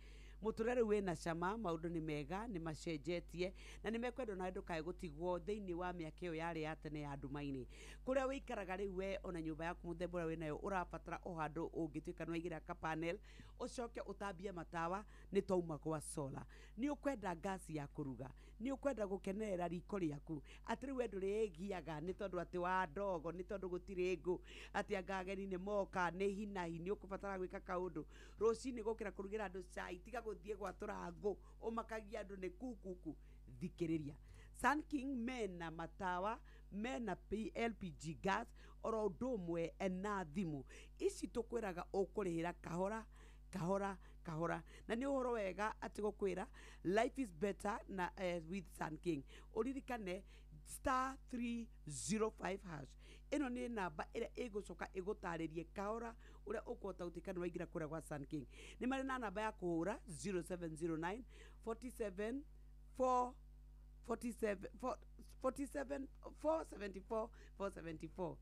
mũtũrĩre rĩu wĩna cama, maũndũ nĩ mega, nĩ macenjetie na nĩ mekwenda onawe ndũkae gũtigwo thĩinĩ wa mĩaka ĩyo yarĩ ya tene ya nduma-inĩ. Kũrĩa wĩikaraga rĩu we ona nyũmba yaku mũthemba ũrĩa wĩnayo ũrabatara o handũ ũngĩtuĩka nĩ waigĩra ka panel, ũcoke ũtambie matawa, nĩ twauma gwa solar. Nĩ ũkwenda ngasi ya kũruga, nĩ ũkwenda gũkenerera riko rĩaku, atĩ rĩu we ndũrĩgiaga nĩ tondũ atĩ wa ndogo, nĩ tondũ gũtirĩ ngũ, atĩ anga ageni nĩ moka, nĩ hinahi, nĩ ũkũbatara gwĩka kaũndũ rũcinĩ gũkĩra kũrugĩra andũ cai, tiga gũthiĩ gwatũra ngũ ũmakagia andũ nĩ kukuku. Thikĩrĩria, Sun King mena matawa, mena LPG gas, oro ũndũ ũmwe na thimũ ici tũkwĩraga ũkũrĩhĩra kahora kahora kahora, na nĩ ũhoro wega atĩ gũkwĩra life is better na with Sun King. Ũririkane star 305 hash, ĩno nĩ namba ĩrĩa ĩgũcoka ĩgũtarĩrie kahora ũrĩa ũkũhota gũtuĩka nĩ waingĩra kũrĩa gwa Sun King. Nĩ marĩ na namba ya kũhũra 0709 47 4 47 47 474 474.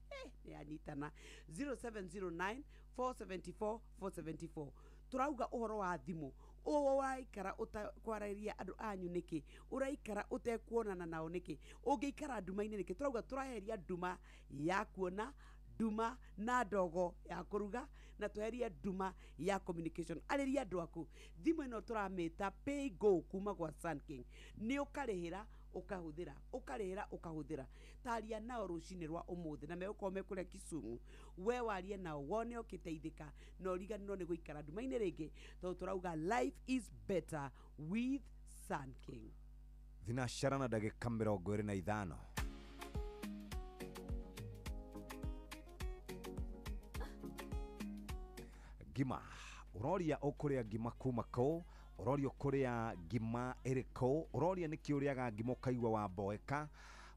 Nĩ yanyitana 0709 474 474. Tũrauga ũhoro wa thimũ, ũraikara ũtakwarĩria andũ anyu nĩkĩ? Ũraikara ũtekuonana nao nĩkĩ? Ũngĩikara nduma-inĩ nĩkĩ? Tũrauga tũraheria nduma ya kuona, nduma na ndogo ya kũruga, na tweherie nduma ya communication. Arĩria andũ aku. Thimũ ĩno tũramĩta pay go kuma gwa Sun King, nĩ ũkarĩhĩra ũkahũthĩra, ũkarĩhĩra ũkahũthĩra. Taria nao rũcinĩ rwa ũmũthĩ, na megũkorwo me kũrĩa Kisumu. We warie nao wone ũkĩteithĩka na ũriganĩrwo nĩ gũikara nduma-inĩ rĩngĩ, tondũ tũrauga life is better with Sun King. Thinacara na ndagĩka 25. Ngima, ũroria ũkũrĩa ngima kuma kũ? Ũroria ũkũrĩa ngima ĩrĩkũ? Ũroria nĩkĩ ũrĩaga ngima ũkaigua wamboeka?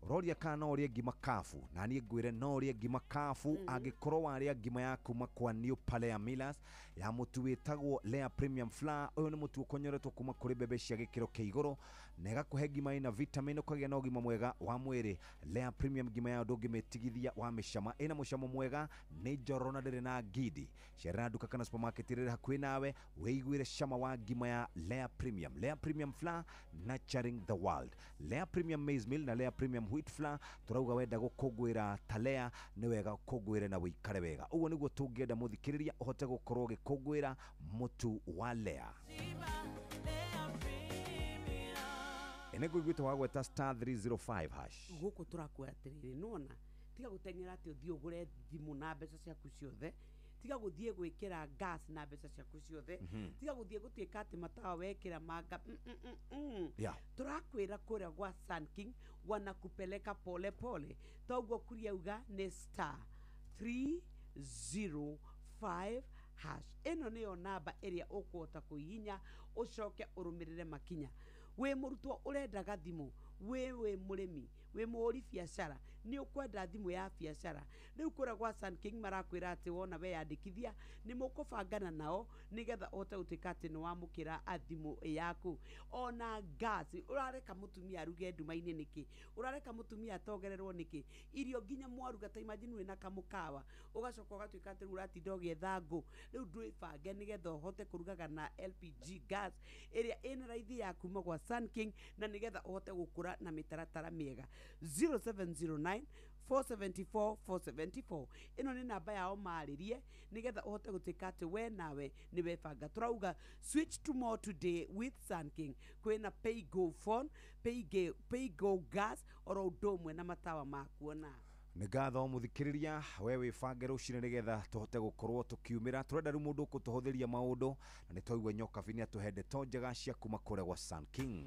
Ũroria kana no ũrĩe ngima kabu, na niĩ ngwĩre no ũrĩe ngima kabu angĩkorwo warĩa ngima ya kuma kwa New Palea Millers ya mũtu wĩtagwo Lea Premium Flour. Ũyũ nĩ mũtu ũkonyoretwo kuma kũrĩ mbembe cia gĩkĩro kĩa igũrũ na ĩgakũhe ngima ĩna vitamin, ũkagĩa na ũgima mwega wa mwĩrĩ. Lea Premium ngima yayo ndũngĩmĩtigithia wa mĩcama, ĩna mũcamo mwega, nĩ njororo na ndĩrĩ na ngindi. Cerera nduka kana supermarket ĩrĩa ĩrĩ hakuhĩ nawe wĩiguĩre cama wa ngima ya Lea Premium. Lea Premium Flour, nurturing the world. Lea Premium Maize Meal na Lea Premium Wheat Flour, tũrauga wenda gũkũngũĩra ta Lea nĩ wega ũkũngũĩre na wĩikare wega. Ũguo nĩguo tũngĩenda mũthikĩrĩria ũhote gũkorwo ũgĩkũngũĩra mũtu wa Lea. Nĩ ngũiguĩte wagweta star 305 hash. Gũkũ tũrakwĩra atĩrĩrĩ, nĩwona tiga gũteng'era atĩ ũthiĩ ũgũre thimũ na mbeca ciaku ciothe, tiga gũthiĩ gwĩkĩra gas na mbeca ciaku ciothe, tiga gũthiĩ gũtuĩka atĩ matawa wekĩra manga. Tũrakwĩra kũrĩa gwa Sun King wanakupeleka pole pole, toguo kuria uga nĩ star 305 hash. Ĩno nĩyo namba ĩrĩa ũkũhota kũhihinya ũcoke ũrũmĩrĩre makinya. Wĩ mũrutwo ũrendaga thimũ, wĩ mũrĩmi, wĩ mũhũri biacara, nĩ ũkwenda thimũ ya biacara. Rĩu kũrĩa gwa Sun King marakwĩra atĩ wona weyandĩkithia nĩ mũkũbangana nao nĩgetha ũhote gũtuĩka atĩ nĩ wamũkĩra thimũ yaku. Ona gas, ũrareka mũtumia aruge nduma-inĩ nĩkĩ? Ũrareka mũtumia atogererwo nĩkĩ? Irio nginya mwaruga, ta imagine wĩna kamũkawa ũgacoka ũgatuĩka atĩ rĩu ũratinda ũgĩetha ngũ. Rĩu ndwĩbange nĩgetha ũhote kũrugaga na LPG gas ĩrĩa ĩna raithi ya kuma gwa Sun King, na nĩgetha ũhote gũkũra na mĩtaratara mĩega. 0709 474 474, ĩno nĩ namba yao marĩrie nĩgetha ũhote gũtuĩka atĩ we nawe nĩ webanga. Tũrauga switch to more today with Sun King. Kwĩna pay go phone, pay go gas, oro ũndũ ũmwe na matawa ma kuona. Nĩ ngatho mũthikĩrĩria, we wĩbange rũcinĩ nĩgetha tũhote gũkorwo tũkiumĩra. Tũrenda rĩu mũndũ ũkũtũhũthĩria maũndũ, na nĩ twaigua Nyokabi nĩ atũhe ndeto njega cia kuma kũrĩa gwa Sun King.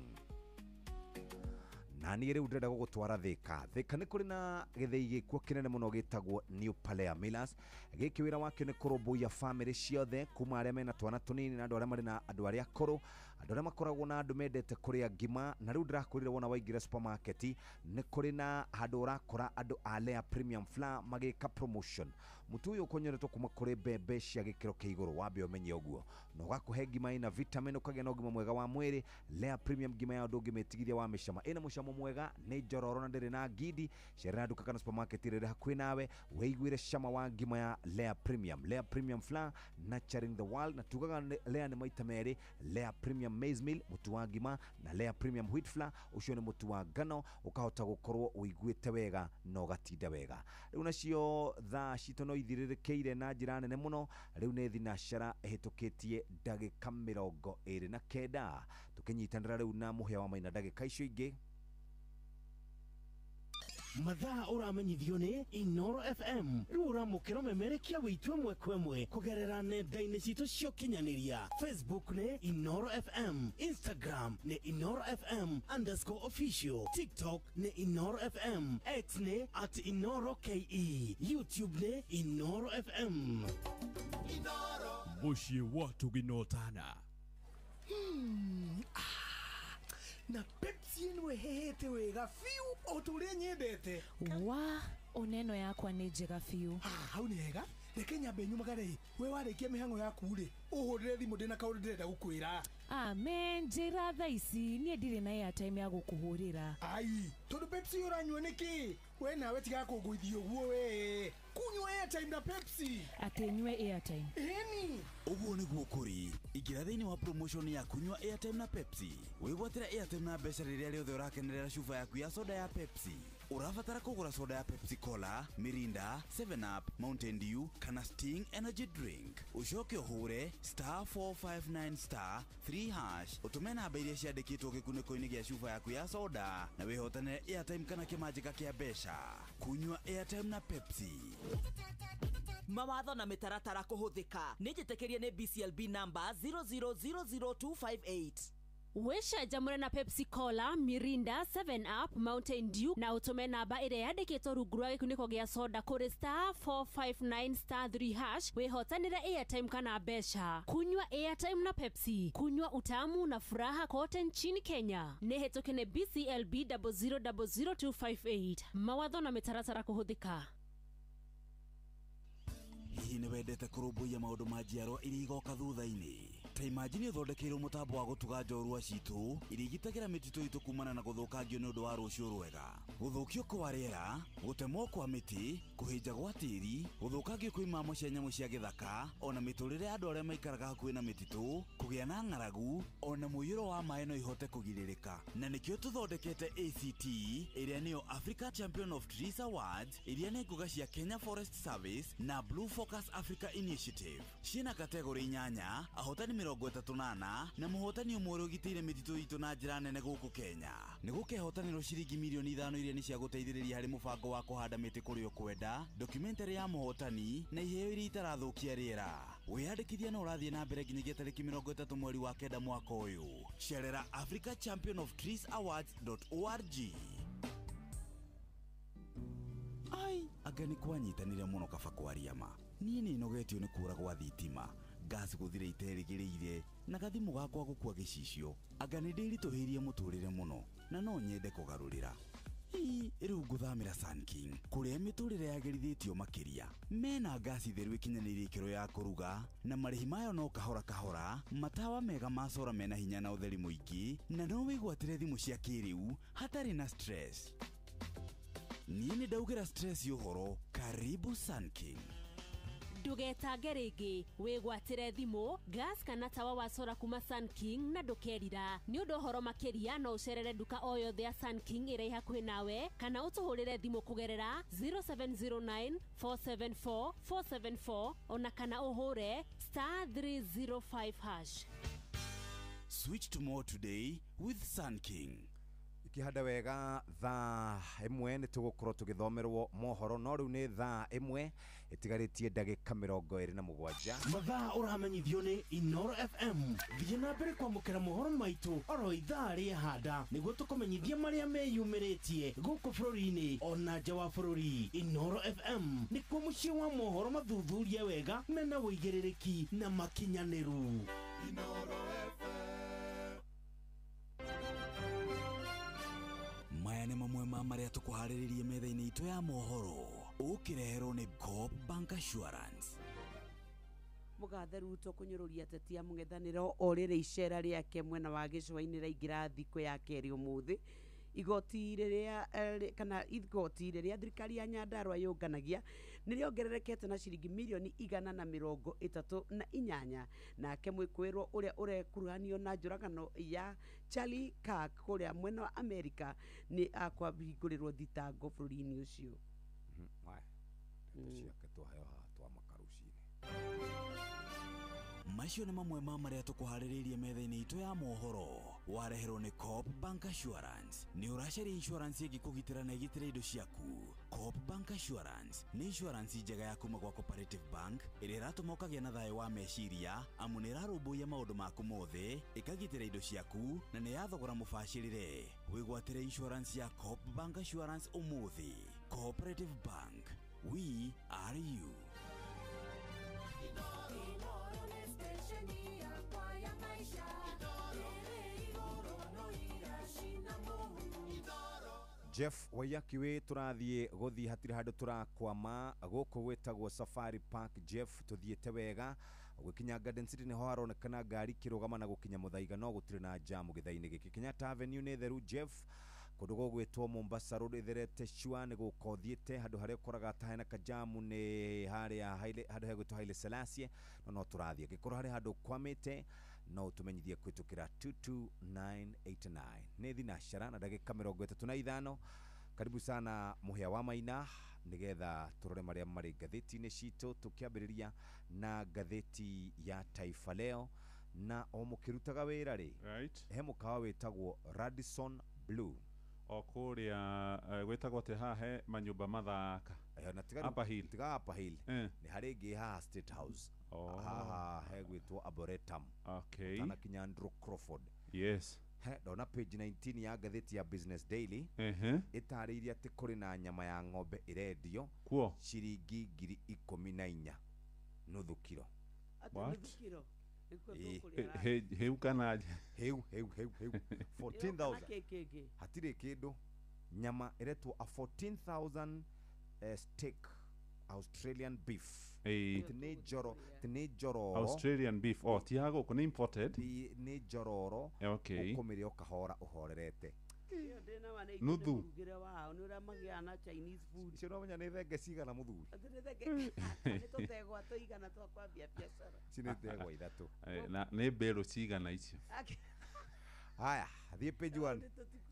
Na niĩ rĩu ndĩrenda gũgũtwara Thika. Thika nĩ kũrĩ na gĩthĩi gĩkuo kĩnene mũno gĩtagwo New Palea Millers. Gĩkĩ wĩra wakĩo nĩ kũrũmbũiya bamĩrĩ ciothe, kuma arĩa mena twana tũnini na andũ arĩa marĩ na andũ arĩa akũrũ, andũ arĩa makoragwo na andũ mendete kũrĩa ngima. Na rĩu ndĩrakwĩrire wona waingĩra supermarket nĩ kũrĩ na handũ ũrakora andũ a Lea Premium Flour magĩka promotion. Mũtu ũyũ ũkonyoretwo kuma kũrĩ mbembe cia gĩkĩro kĩa igũrũ, wambe ũmenye ũguo, na ũgakũhe ngima ĩna vitamin, ũkagĩa na ũgima mwega wa mwĩrĩ. Lea Premium ngima yayo ndũngĩmĩtigithia wa mĩcama, ĩna mũcamo mwega, nĩ njororo na ndĩrĩ na ngindi. Cerera nduka kana supermarket ĩrĩa ĩrĩ hakuhĩ nawe wĩiguĩre cama wa ngima ya Lea Premium. Lea Premium Flour, nurturing the world. Na tugaga Lea nĩ maita merĩ, Lea Premium Maize Meal mũtu wa ngima, na Lea Premium Wheat Flour ũcio nĩ mũtu wa ngano, ũkahota gũkorwo ũiguĩte wega na ũgatinda wega. Rĩu nacio thaa citũ no ithirĩrĩkĩire na njĩra nene mũno. Rĩu nĩ thinacara ĩhĩtũkĩtie ndagĩka 29, tũkĩnyitanĩra rĩu na mũhĩa wa maina ndagĩka icio ingĩ. Mathaa ũramenyithio nĩ Inoro FM. Rĩu ũramũkĩra ũmemerekia wĩitũ ĩmwe kwa ĩmwe kũgerera nenda-inĩ citũ cia ũkinyanĩria. Facebook nĩ Inoro FM, Instagram nĩ Inoro FM _official, TikTok nĩ Inoro FM, X nĩ @InoroKE, YouTube nĩ Inoro FM. Mũciĩ wa tũginotana. Na Pepsi ĩno ĩhĩhĩte wega biũ o ta ũrĩa nyendete. Wa oneno yakwa nĩ njega biũ. Hau nĩ hega, reke nyambe nyumagare. We warĩkia mĩhang'o yaku rĩ, ũhũrĩre thimũ ndĩna kaũndũ ndĩrenda gũkwĩra. Amen, njĩra thaa ici niĩ ndirĩ na airtime ya gũkũhũrĩra. Ai, tondũ Pepsi ũranyua nĩkĩ? We nawe tiga kũngũithia ũguo we. Kunyua airtime na Pepsi. Atĩ nyue airtime. Ĩni. Ũguo nĩguo kũrĩ. Ingĩra thĩinĩ wa promotion ya kunyua airtime na Pepsi. Wĩgwatĩre airtime na mbeca rĩrĩa rĩothe ũrakenerera cuba yaku ya soda ya Pepsi. Ũrabatara kũgũra soda ya Pepsi Cola, Mirinda, 7 Up, Mountain Dew kana Sting Energy Drink. Ũcoke ũhũre star 459 star 3 hash, ũtũme namba iria ciandĩkĩtwo gĩkunĩko-inĩ gĩa cuba yaku ya soda na wĩhotanĩre airtime kana kĩmanjĩka kĩa mbeca. Kunyua airtime na Pepsi. Mawatho na mĩtaratara kũhũthĩka nĩ njĩtĩkĩrie nĩ BCLB number 0000258. Wĩcanjamũre na Pepsi Cola, Mirinda, 7 Up, Mountain Dew na ũtũme namba ĩrĩa yandĩkĩtwo rungu rwa gĩkunĩko gĩa soda kũrĩ *459*3# wĩhotanĩre airtime kana mbeca. Kunywa airtime na Pepsi, kunywa utamu na furaha kote nchini Kenya. Nĩ hĩtũke nĩ BCLB 0000258. Mawatho na mĩtaratara kũhũthĩka. Hihi nĩ wendete kũrũmbũiya maũndũ ma njiarwa iria igoka thutha-inĩ? Ta imagine ũthondekeirwo mũtambo wa gũtuga njorua citũ iria igitagĩra mĩtitũ itũ kumana na gũthũkangio nĩ ũndũ wa rũciũ rwega, gũthũkio kwa rĩera, gũtemwo kwa mĩtĩ, kũhĩnja gwa tĩri, gũthũkangio kwa imamo cia nyamũ cia gĩthaka, ona mĩtũrĩre ya andũ arĩa maikaraga hakuhĩ na mĩtitũ, kũgĩa na ng'aragu, ona mũiyũro wa maĩ no ihote kũgirĩrĩka. Na nĩkĩo tũthondekete ACT, ĩrĩa nĩyo Africa Champion of Trees Awards, iria nĩ ngũga cia Kenya Forest Service na Blue Focus Africa Initiative. Ciĩna kategori 8, ahotani 34 na mũhotani ũmwe ũrĩa ũgitĩire mĩtitũ itũ na njĩra nene gũkũ Kenya. Nĩ gũkehotanĩrwo ciringi mirioni 5 iria nĩ cia gũteithĩrĩria harĩ mũbango wa kũhanda mĩtĩ kũrĩa ũkwenda, documentary ya mũhotani na iheo iria itarathũkia rĩera. Wĩyandĩkithia no ũrathiĩ na mbere nginyagia tarĩki 30 mweri wa 9 mwaka ũyũ. Cerera Africa Champion of Trees Awards.org. Ai, anga nĩ kwanyitanire mũno kaba kwaria ma. Niĩ nĩ nogetio nĩ kũra gwa thitima, ngasi gũthira iterĩgĩrĩire, na gathimũ gakwa gũkua gĩcicio. Anga nĩ ndĩritũhĩirie mũtũrĩre mũno na no nyende kũgarũrĩra. Ii, rĩu ngũthamĩra Sun King kũrĩa mĩtũrĩre yagĩrithĩtio makĩria. Mena ngasi theru ĩkinyanĩirie ikĩro ya kũruga, na marĩhi mayo no kahora kahora, matawa mega ma sora mena hinya na ũtheri mũingĩ, na no wĩgwatĩre thimũ cia kĩrĩu hatarĩ na stress. Niĩ nĩ ndaugĩra stress ũhoro. Karibu Sun King. Ndũgetange rĩngĩ, wĩgwatĩre thimũ, gas kana tawa wa sora kuma Sun King na ndũkerira. Nĩ ũndũ ũhoro makĩria no ũcerere nduka o yothe ya Sun King ĩrĩa ĩ hakuhĩ nawe kana ũtũhũrĩre thimũ kũgerera 0709 474 474 ona kana ũhũre *305#. Switch to more today with Sun King. Ikihanda wega thaa 1 nĩ tũgũkorwo tũgĩthomerwo mohoro, no rĩu nĩ thaa 1 ĩtigarĩtie ndagĩka 27. Mathaa ũramenyithio nĩ Inoro FM. Thiĩ na mbere kwamũkĩra mohoro maitũ oro ithaa rĩahanda nĩguo tũkũmenyithia marĩa meyumĩrĩtie gũkũ bũrũri-inĩ ona nja wa bũrũri. Inoro FM nĩkuo mũciĩ wa mohoro mathuthurie wega mena ũigĩrĩrĩki na makinyanĩru. Inoro FM. Maya nĩ mamwe ma marĩa tũkũharĩrĩrie metha-inĩ itũ ya mohoro, ũkĩreherwo nĩ Coop Bank Assurance. Mũgathe Ruto kũnyũrũria ateti a mũng'ethanĩro o rĩrĩ icera rĩake mwena wa gĩcũa-inĩ raingĩra thikũ ya kerĩ ũmũthĩ. Igoti rĩrĩa kana igoti rĩrĩa thirikari ya Nyandarua yũnganagia nĩ rĩongererekete na ciringi mirioni 138. Nake mwĩkũĩrwo ũrĩa ũrekuruhanio na njũragano ya Charlie Kirk kũrĩa mwena wa Amerika nĩ akwahingũrĩrwo thitango bũrũri-inĩ ũcio. Ciake twaheo haha twamaka rũcinĩ. Macio nĩ mamwe ma marĩa tũkũharĩrĩirie metha-inĩ itũ ya mohoro, wareherwo nĩ Coop Bank Assurance. Nĩ ũracaria insurance ĩngĩkũgitĩra na ĩgitĩre indo ciaku? Coop Bank Assurance nĩ insurance njega ya kuma gwa Cooperative Bank ĩrĩa ĩratũma ũkagĩa na thayũ wa meciria, amu nĩ ĩrarũmbũiya maũndũ maku mothe, ĩkagitĩra indo ciaku, na nĩ ya thogora mũbacĩrĩre. Wĩgwatĩre insurance ya Coop Bank Assurance ũmũthĩ. Cooperative Bank, we are you. Jeff Waiyaki wĩ tũrathiĩ gũthiĩ hatirĩ handũ tũrakwama gũkũ gwĩtagwo Safari Park. Jeff, tũthiĩte wega gũkinya Garden City nĩho haronekana ngari ikĩrũgama na gũkinya Mũthaiga no gũtirĩ na jamu gĩthaa-inĩ gĩkĩ. Kenyatta Avenue nĩ theru Jeff, kũndũ gũgwĩtwo Mombasa Road ĩtherete cua nĩ gũka ũthiĩte handũ harĩa ũkoraga ta hena kajamu nĩ harĩa handũ hegwĩtwo Haile Selassie, no tũrathiĩ. Angĩkorwo harĩ handũ ũkwamĩte no ũtũmenyithie kũhĩtũkĩra 22989. Nĩ thinacara na ndagĩka 35. Karibu sana Mũhĩa wa Maina nĩgetha tũrore marĩa marĩ ngathĩti-inĩ citũ, tũkĩambĩrĩria na ngathĩti ya Taifa Leo. Na o mũkĩrutaga wĩra rĩ, right, he mũkawa wĩtagwo Radisson Blue o kũrĩa gwĩtagwo atĩ haha he manyũmba mathaka. Na tiga Upper Hill. Tiga Upper Hill, nĩ harĩ ĩngĩ haha State House, haha hegwĩtwo Arboretum, okay, tanakinya Andrew Crawford. Yes. He, ndona page 19 ya ngathĩti ya Business Daily. Ehe. Ĩtarĩirie atĩ kũrĩ na nyama ya ng'ombe ĩrendio Kuo? Ciringi 14,000 nuthu kiro. Atĩ What? nuthu kiro? Nĩkuo Ĩĩ. tũkũrĩa raha. Hĩu kana hĩu hĩu hĩu hĩu. Ĩyo 14,000. kana kĩ kĩngĩ? Hatirĩ kĩndũ, nyama ĩretwo a 14,000 steak Australian beef. Ĩĩ. Ti nĩ njoro, ti nĩ njororo. Australian beef, oh, ti ya gũkũ, nĩ imported. Nĩ njororo. Okay. Ũkũmĩrĩa o kahora ũhorerete. Ĩyo ndĩ na ma nĩ Nuthu. nĩ mũrugĩre wao, nĩ ũrĩa magĩaga na Chinese food. Icio ũramenya nĩ thenge cigana, mũthuri? Atĩ nĩ thenge, nĩ tũtegwa tũigana twa kwambia biacara? Ici nĩ ndegwa ithatũ. Na nĩ mbĩrũ cigana icio? Haya, thiĩ page 1.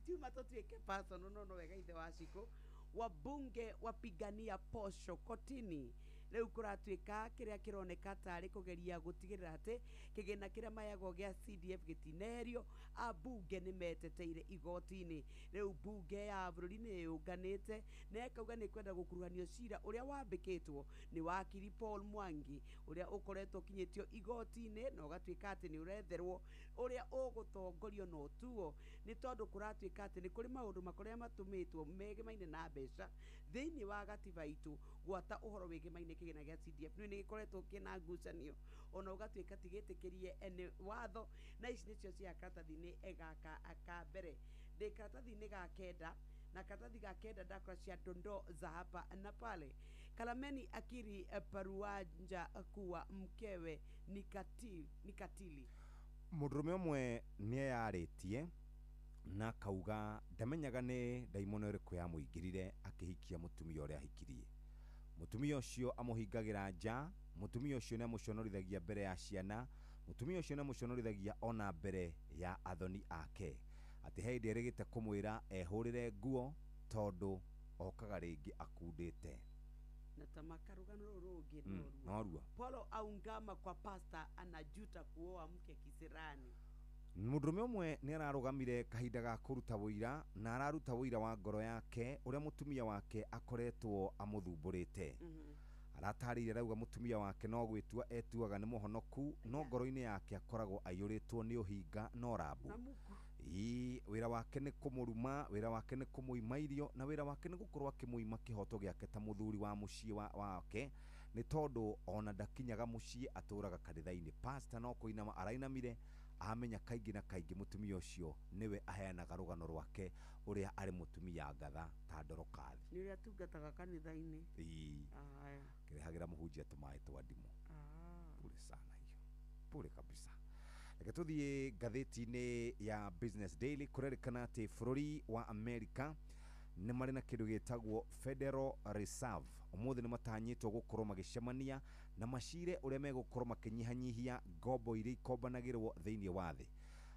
Tiuma tũtuĩke personal, no wega ithe wa Cikũ. Wabunge wapigania posho kotini. Rĩu kũratuĩka kĩrĩa kĩroneka tarĩ kũgeria gũtigĩrĩra atĩ kĩgĩna kĩrĩa mayagwo gĩa CDF gĩtineherio. Ambunge nĩ meteteire igoti-inĩ. Rĩu bunge ya bũrũri nĩ yũnganĩte na ĩkauga nĩ kwenda gũkuruhanio cira ũrĩa wambĩkĩtwo nĩ wakiri Paul Mwangi, ũrĩa ũkoretwo ũkinyĩtio igoti-inĩ na ũgatuĩka atĩ nĩ ũretherwo ũrĩa ũgũtongorio, no tuo nĩ tondũ kũratuĩka atĩ nĩ kũrĩ maũndũ makorĩa matũmĩtwo megemaine na mbeca thĩinĩ wa gatiba itũ, gwata ũhoro wĩgemaine kĩgĩna gĩa CDF nĩ gĩkoretwo kĩna ngucanio, ona ũgatuĩka ti gĩtĩkĩrie nĩ watho. Na ici nĩcio cia karatathi-inĩ gaka ka mbere. Ndĩ karatathi-inĩ ga kenda, na karatathi ga kenda ndakora cia dondoo za hapa na pale. Kalameni akiri Paruanja kuwa mkewe ni katili. Mũndũrũme ũmwe nĩ eyarĩtie na akauga ndamenyaga nĩ ndaimono ĩrĩkũ yamũingĩrire akĩhikia mũtumia ũrĩa ahikirie. Mũtumia ũcio amũhingagĩra nja, mũtumia ũcio nĩ amũconorithagia mbere ya ciana, mũtumia ũcio nĩ amũconorithagia ona mbere ya athoni ake, atĩ he hĩndĩ erĩgĩte kũmwĩra ehũrĩre nguo tondũ okaga rĩngĩ akundĩte. Na tamaka rũgano rũrũ rũngĩ. Noruo. Noruo. Polo aungama kwa pasta anajuta kuoa mke kisirani. Mũndũrũme ũmwe nĩ ararũgamire kahinda ga kũruta wũira, na araruta wũira wa ngoro yake ũrĩa mũtumia wake akoretwo amũthumbũrĩte. Aratarĩirie, arauga mũtumia wake no gwĩtua etuaga nĩ mũhonoku, no ngoro-inĩ yake akoragwo aiyũrĩtwo nĩ ũhinga na ũrambu. Ĩĩ, wĩra wake nĩ kũmũruma, wĩra wake nĩ kũmũima irio, na wĩra wake nĩ gũkorwo akĩmũima kĩhoto gĩake ta mũthuri wa mũciĩ wake, nĩ tondũ ona ndakinyaga mũciĩ, atũraga kanitha-inĩ. Pastor no kũinama arainamire amenya kaingĩ na kaingĩ mũtumia ũcio nĩwe aheanaga rũgano rwake ũrĩa arĩ mũtumia ngatha ta ndorokathi. Nĩ ũrĩa atungataga kanitha-inĩ. Ĩĩ. Aya. Kĩrehagĩra mũhunjia tũmaĩ twa ndimũ. Pure sana hiyo, pure kabisa. Reke tũthiĩ ngathĩti-inĩ ya Business Daily. Kũrerĩkana atĩ bũrũri wa America nĩ marĩ na kĩndũ gĩtagwo Federal Reserve. Ũmũthĩ nĩ matanyĩtwo gũkorwo magĩcemania na macire ũrĩa megũkorwo makĩnyihanyihia ngombo iria ikombanagĩrwo thĩinĩ wa thĩ.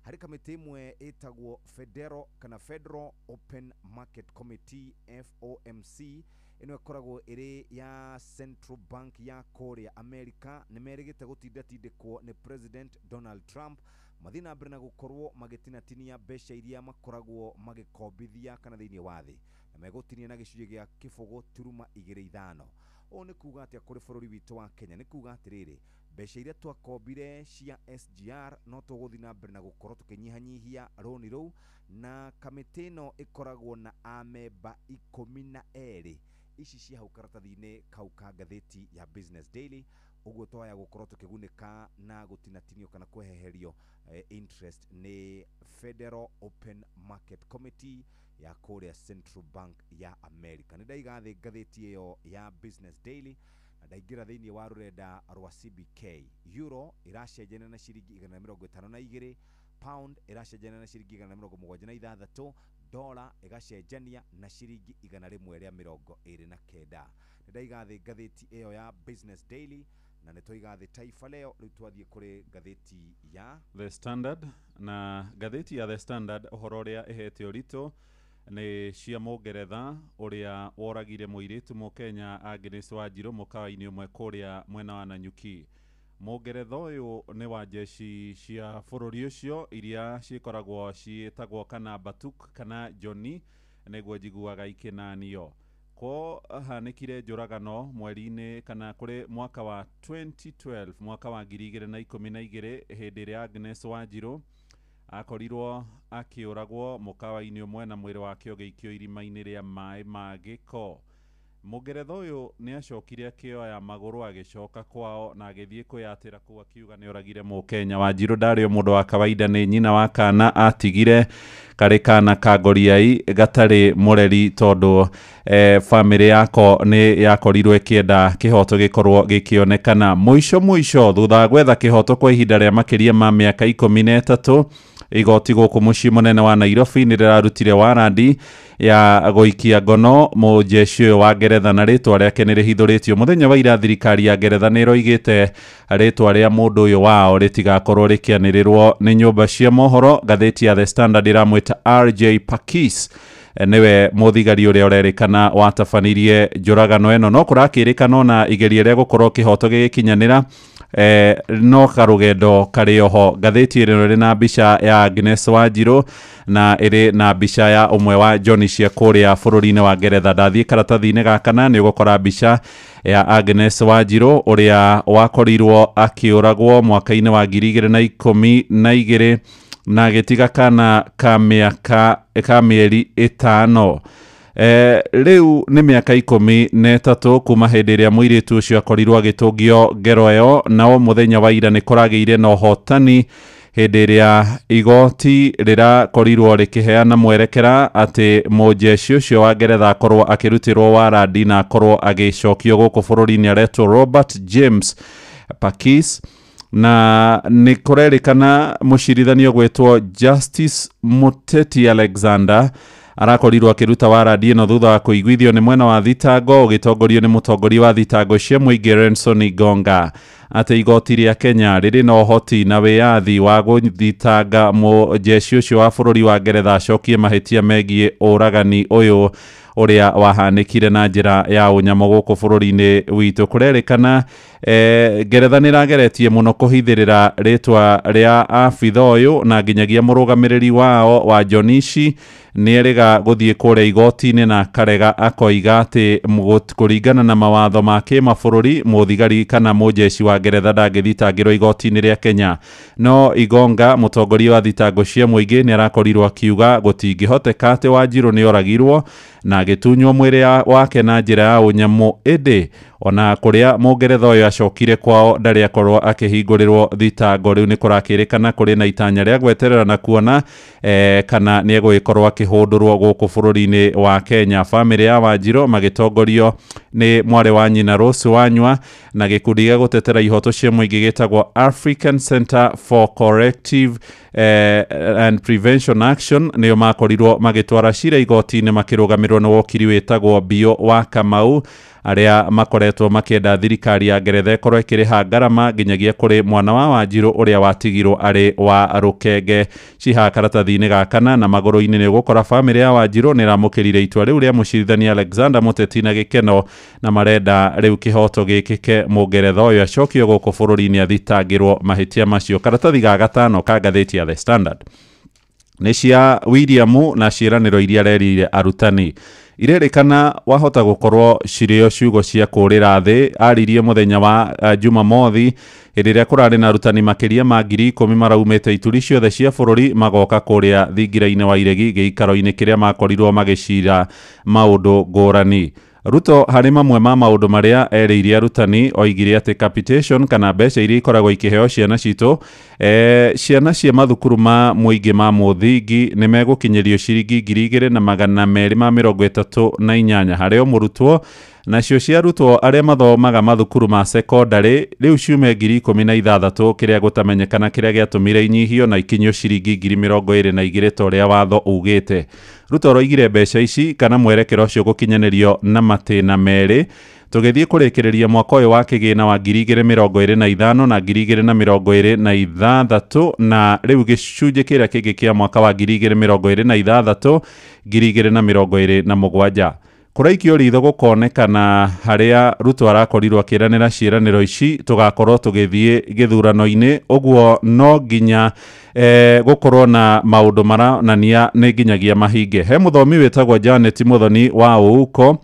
Harĩ kamĩtĩ ĩmwe ĩtagwo Federal kana Federal Open Market Committee, FOMC. Ĩno ĩkoragwo ĩrĩ ya Central Bank ya kũrĩa America. Nĩ merĩgĩte gũtindatindĩkwo nĩ President Donald Trump mathiĩ na mbere na gũkorwo magĩtinatinia mbeca iria makoragwo magĩkombithia kana thĩinĩ wa thĩ, na megũtinia na gĩcunjĩ gĩa 0.25. Ũũ nĩ kuga atĩa kũrĩ bũrũri witũ wa Kenya? Nĩ kuga atĩrĩrĩ, mbeca iria twakombire cia SGR no tũgũthiĩ na mbere na gũkorwo tũkĩnyihanyihia rũni rũu, na kamĩtĩ ĩno ĩkoragwo na amemba 12. Ici cia hau karatathi-inĩ kau ka ngathĩti ya Business Daily. Ũguo twaya gũkorwo tũkĩgunĩka na gũtinatinio kana kweheherio interest nĩ Federal Open Market Committee ya kũrĩa Central Bank ya America. Nĩ ndaiga thĩ ngathĩti ĩyo ya Business Daily na ndaingĩra thĩinĩ wa rũrenda rwa CBK. Euro ĩracenjania na ciringi 152, pound ĩracenjania na ciringi 176, dola ĩgacenjania na ciringi 129. Nĩ ndaiga thĩ ngathĩti ĩyo ya Business Daily na nĩ twaiga thĩ Taifa Leo. Rĩu twathiĩ kũrĩ ngathĩti ya The Standard. Na ngathĩti ya The Standard, ũhoro ũrĩa ĩhete ũritũ nĩ cia mũngeretha ũrĩa woragire mũirĩtu mũkenya Agnes Wanjiru mũkawa-inĩ ũmwe kũrĩa mwena wa Nanyuki. Mũngeretha ũyũ nĩ wa jeshi cia bũrũri ũcio iria cikoragwo ciĩtagwo kana Batuk kana Johnny nĩguo njiguaga ikĩnanio. Kwohanĩkire njũragano mweri-inĩ kana kũrĩ mwaka wa 2012, mwaka wa 2012, hĩndĩ ĩrĩa Agnes Wanjiru Akorirwo akĩũragwo mũkawa-inĩ ũmwe na mwĩrĩ wake ũgĩikio irima-inĩ rĩa maĩ ma gĩko. Mũngeretha ũyũ nĩ acokire akĩoya magũrũ agĩcoka kwao na agĩthiĩ kwĩyatĩra kũu akiuga nĩ oragire Mũkenya. Wanjiru ndarĩ o mũndũ wa kawaida, nĩ nyina wa kana atigire karĩ kana ka ngoriai gatarĩ mũreri tondũ bamĩrĩ yako nĩ yakorirwo ĩkĩenda kĩhoto gĩkorwo gĩkĩonekana. Mũico mũico thutha wa gwetha kĩhoto kwa ihinda rĩa makĩria ma mĩaka 13, igoti gũkũ mũciĩ mũnene wa Nairobi nĩ rĩrarutire warandi ya gũikia ngono mũjeshi ũyũ wa Ngeretha na rĩtwa rĩake nĩ rĩhithũrĩtio. Mũthenya wa ira thirikari ya Ngeretha nĩ ĩroigĩte rĩtwa rĩa mũndũ ũyũ wao rĩtigakorwo rĩkĩanĩrĩrwo nĩ nyũmba cia mohoro. Ngathĩti ya The Standard ĩramwĩta RJ Pakis, nĩwe mũthigari ũrĩa ũrerĩkana watabanirie njũragano ĩno, no kũrakĩrĩkana ona igeria rĩa gũkorwo kĩhoto gĩgĩkinyanĩra no karũgendo karĩ oho. Ngathĩti ĩno ĩrĩ na mbica ya Agnes Wanjiru na ĩrĩ na mbica ya ũmwe wa Johnny cia kũrĩa bũrũri-inĩ wa Ngeretha. Ndathiĩ karatathi-inĩ gaka na nĩ ũgũkora mbica ya Agnes Wanjiru ũrĩa wakorirwo akĩũragwo mwaka-inĩ wa 2012 na agĩtiga kana ka mĩaka ka mĩeri 5. Rĩu nĩ mĩaka 13 kuma hĩndĩ ĩrĩa mũirĩtu ũcio akorirwo agĩtũngio ngero ĩyo, nao mũthenya wa ira nĩ kũragĩire na ũhotani hĩndĩ ĩrĩa igoti rĩrakorirwo rĩkĩheana mwerekera atĩ mũjeshi ũcio wa Ngeretha akorwo akĩrutĩrwo warandi na akorwo agĩcokio gũkũ bũrũri-inĩ, aretwo Robert James Pakis, na nĩ kũrerĩkana mũcirithanio gwĩtwo Justice Muteti Alexander arakorirwo akĩruta warandi ĩno thutha wa kũiguithio nĩ mwena wa thitango ũgĩtongorio nĩ mũtongoria wa thitango cia mũingĩ Renson Igonga atĩ igoti rĩa Kenya rĩrĩ na ũhoti na wĩyathi wa gũthitanga mũjeshi ũcio wa bũrũri wa Ngeretha acokie mahĩtia megiĩ ũragani ũyũ ũrĩa wahanĩkire na njĩra ya ũnyamũ gũkũ bũrũri-inĩ witũ. Kũrerĩkana Ngeretha nĩ ĩrageretie mũno kũhithĩrĩra rĩtwa rĩa abitha ũyũ na nginyagia mũrũgamĩrĩri wao wa Jonishi nĩ erĩga gũthiĩ kũrĩa igoti-inĩ na akarega akoiga atĩ kũringana na mawatho ma kĩmabũrũri mũthigari kana mũjeshi wa Ngeretha ndangĩthitangĩrwo igoti-inĩ rĩa Kenya. No Igonga mũtongoria wa thitango cia mũingĩ nĩ arakorirwo akiuga gũtingĩhoteka atĩ Wanjiru nĩ oragirwo na agĩtunywo mwĩrĩ wake na njĩra ya ũnyamũ, ĩndĩ ona kũrĩa mũngeretha ũyũ acokire kwao ndarĩ akorwo akĩhingũrĩrwo thitango. Rĩu nĩ kũrakĩrĩkana kũrĩ na itanya rĩa gweterera na kuona kana nĩ egũgĩkorwo akĩhũndũrwo gũkũ bũrũri-inĩ wa Kenya. Bamĩrĩ ya Wanjiru magĩtongorio nĩ mwarĩ wa nyina Rose Wanyua na gĩkundi gĩa gũtetera ihoto cia mũingĩ gĩtagwo African Center for Corrective and Prevention Action nĩo makorirwo magĩtwara cira igoti-inĩ makĩrũgamĩrwo nĩ wokiri wĩtagwo Bio wa Kamau, arĩa makoretwo makĩenda thirikari ya Ngeretha ĩkorwo ĩkĩrĩha ngarama nginyagia kũrĩ mwana wa Wanjiru ũrĩa watigirwo arĩ wa rũkenge. Cihaha karatathi-inĩ ga kana na magũrũ-inĩ nĩ ũgũkora bamĩrĩ ya Wanjiru nĩ ĩramũkĩrire itua rĩu rĩa mũcirithania Alexander Muteti na gĩkeno na marenda rĩu kĩhoto gĩkĩke mũngeretha ũyũ acokio gũkũ bũrũri-inĩ athitangĩrwo mahĩtia macio. Karatathi ga gatano ka ngathĩti ya The Standard nĩ cia William na ciĩranĩro iria arerĩire arutani. Irerĩkana wahota gũkorwo cirĩ o ciugo cia kũrĩra thĩ. Aririe mũthenya wa Jumamothi hĩndĩ ĩrĩa kũrarĩ na arutani makĩria ma 10,000 maraumĩte ituri ciothe cia bũrũri magoka kũrĩa thingira-inĩ wa Iregi gĩikaro-inĩ kĩrĩa makorirwo magĩcira maũndũ ngũrani. Ruto harĩ mamwe ma maũndũ marĩa erĩire arutani oigire atĩ capitation kana mbeca iria ikoragwo ikĩheo ciana citũ ciana cia mathukuru ma mũingĩ ma mũthingi nĩ megũkinyĩrio ciringi 2,238 harĩ o mũrutwo, nacio cia arutwo arĩa mathomaga mathukuru ma sekondarĩ rĩu ciume 16,000 kĩrĩa gũtamenyekana kĩrĩa gĩatũmire inyihio na ikinyio ciringi 22,000 ta ũrĩa watho ugĩte. Ruto aroigire mbeca ici kana mwerekera ũcio gũkinyanĩrio na matĩna merĩ tũgĩthiĩ kũrĩkĩrĩria mwaka ũyũ wa kĩgĩna wa 2025 na 2026 na rĩu gĩcunjĩ kĩrĩa kĩngĩ kĩa mwaka wa 2026 2027. Kũraikio ritho gũkonekana harĩa Ruto arakorirwo akĩranĩra ciĩranĩro ici tũgakorwo tũgĩthiĩ gĩthurano-inĩ, ũguo no nginya gũkorwo na maũndũ maronania nĩ nginyagia mahinge. He mũthomi wĩtagwo Janet Muthoni wa Ouko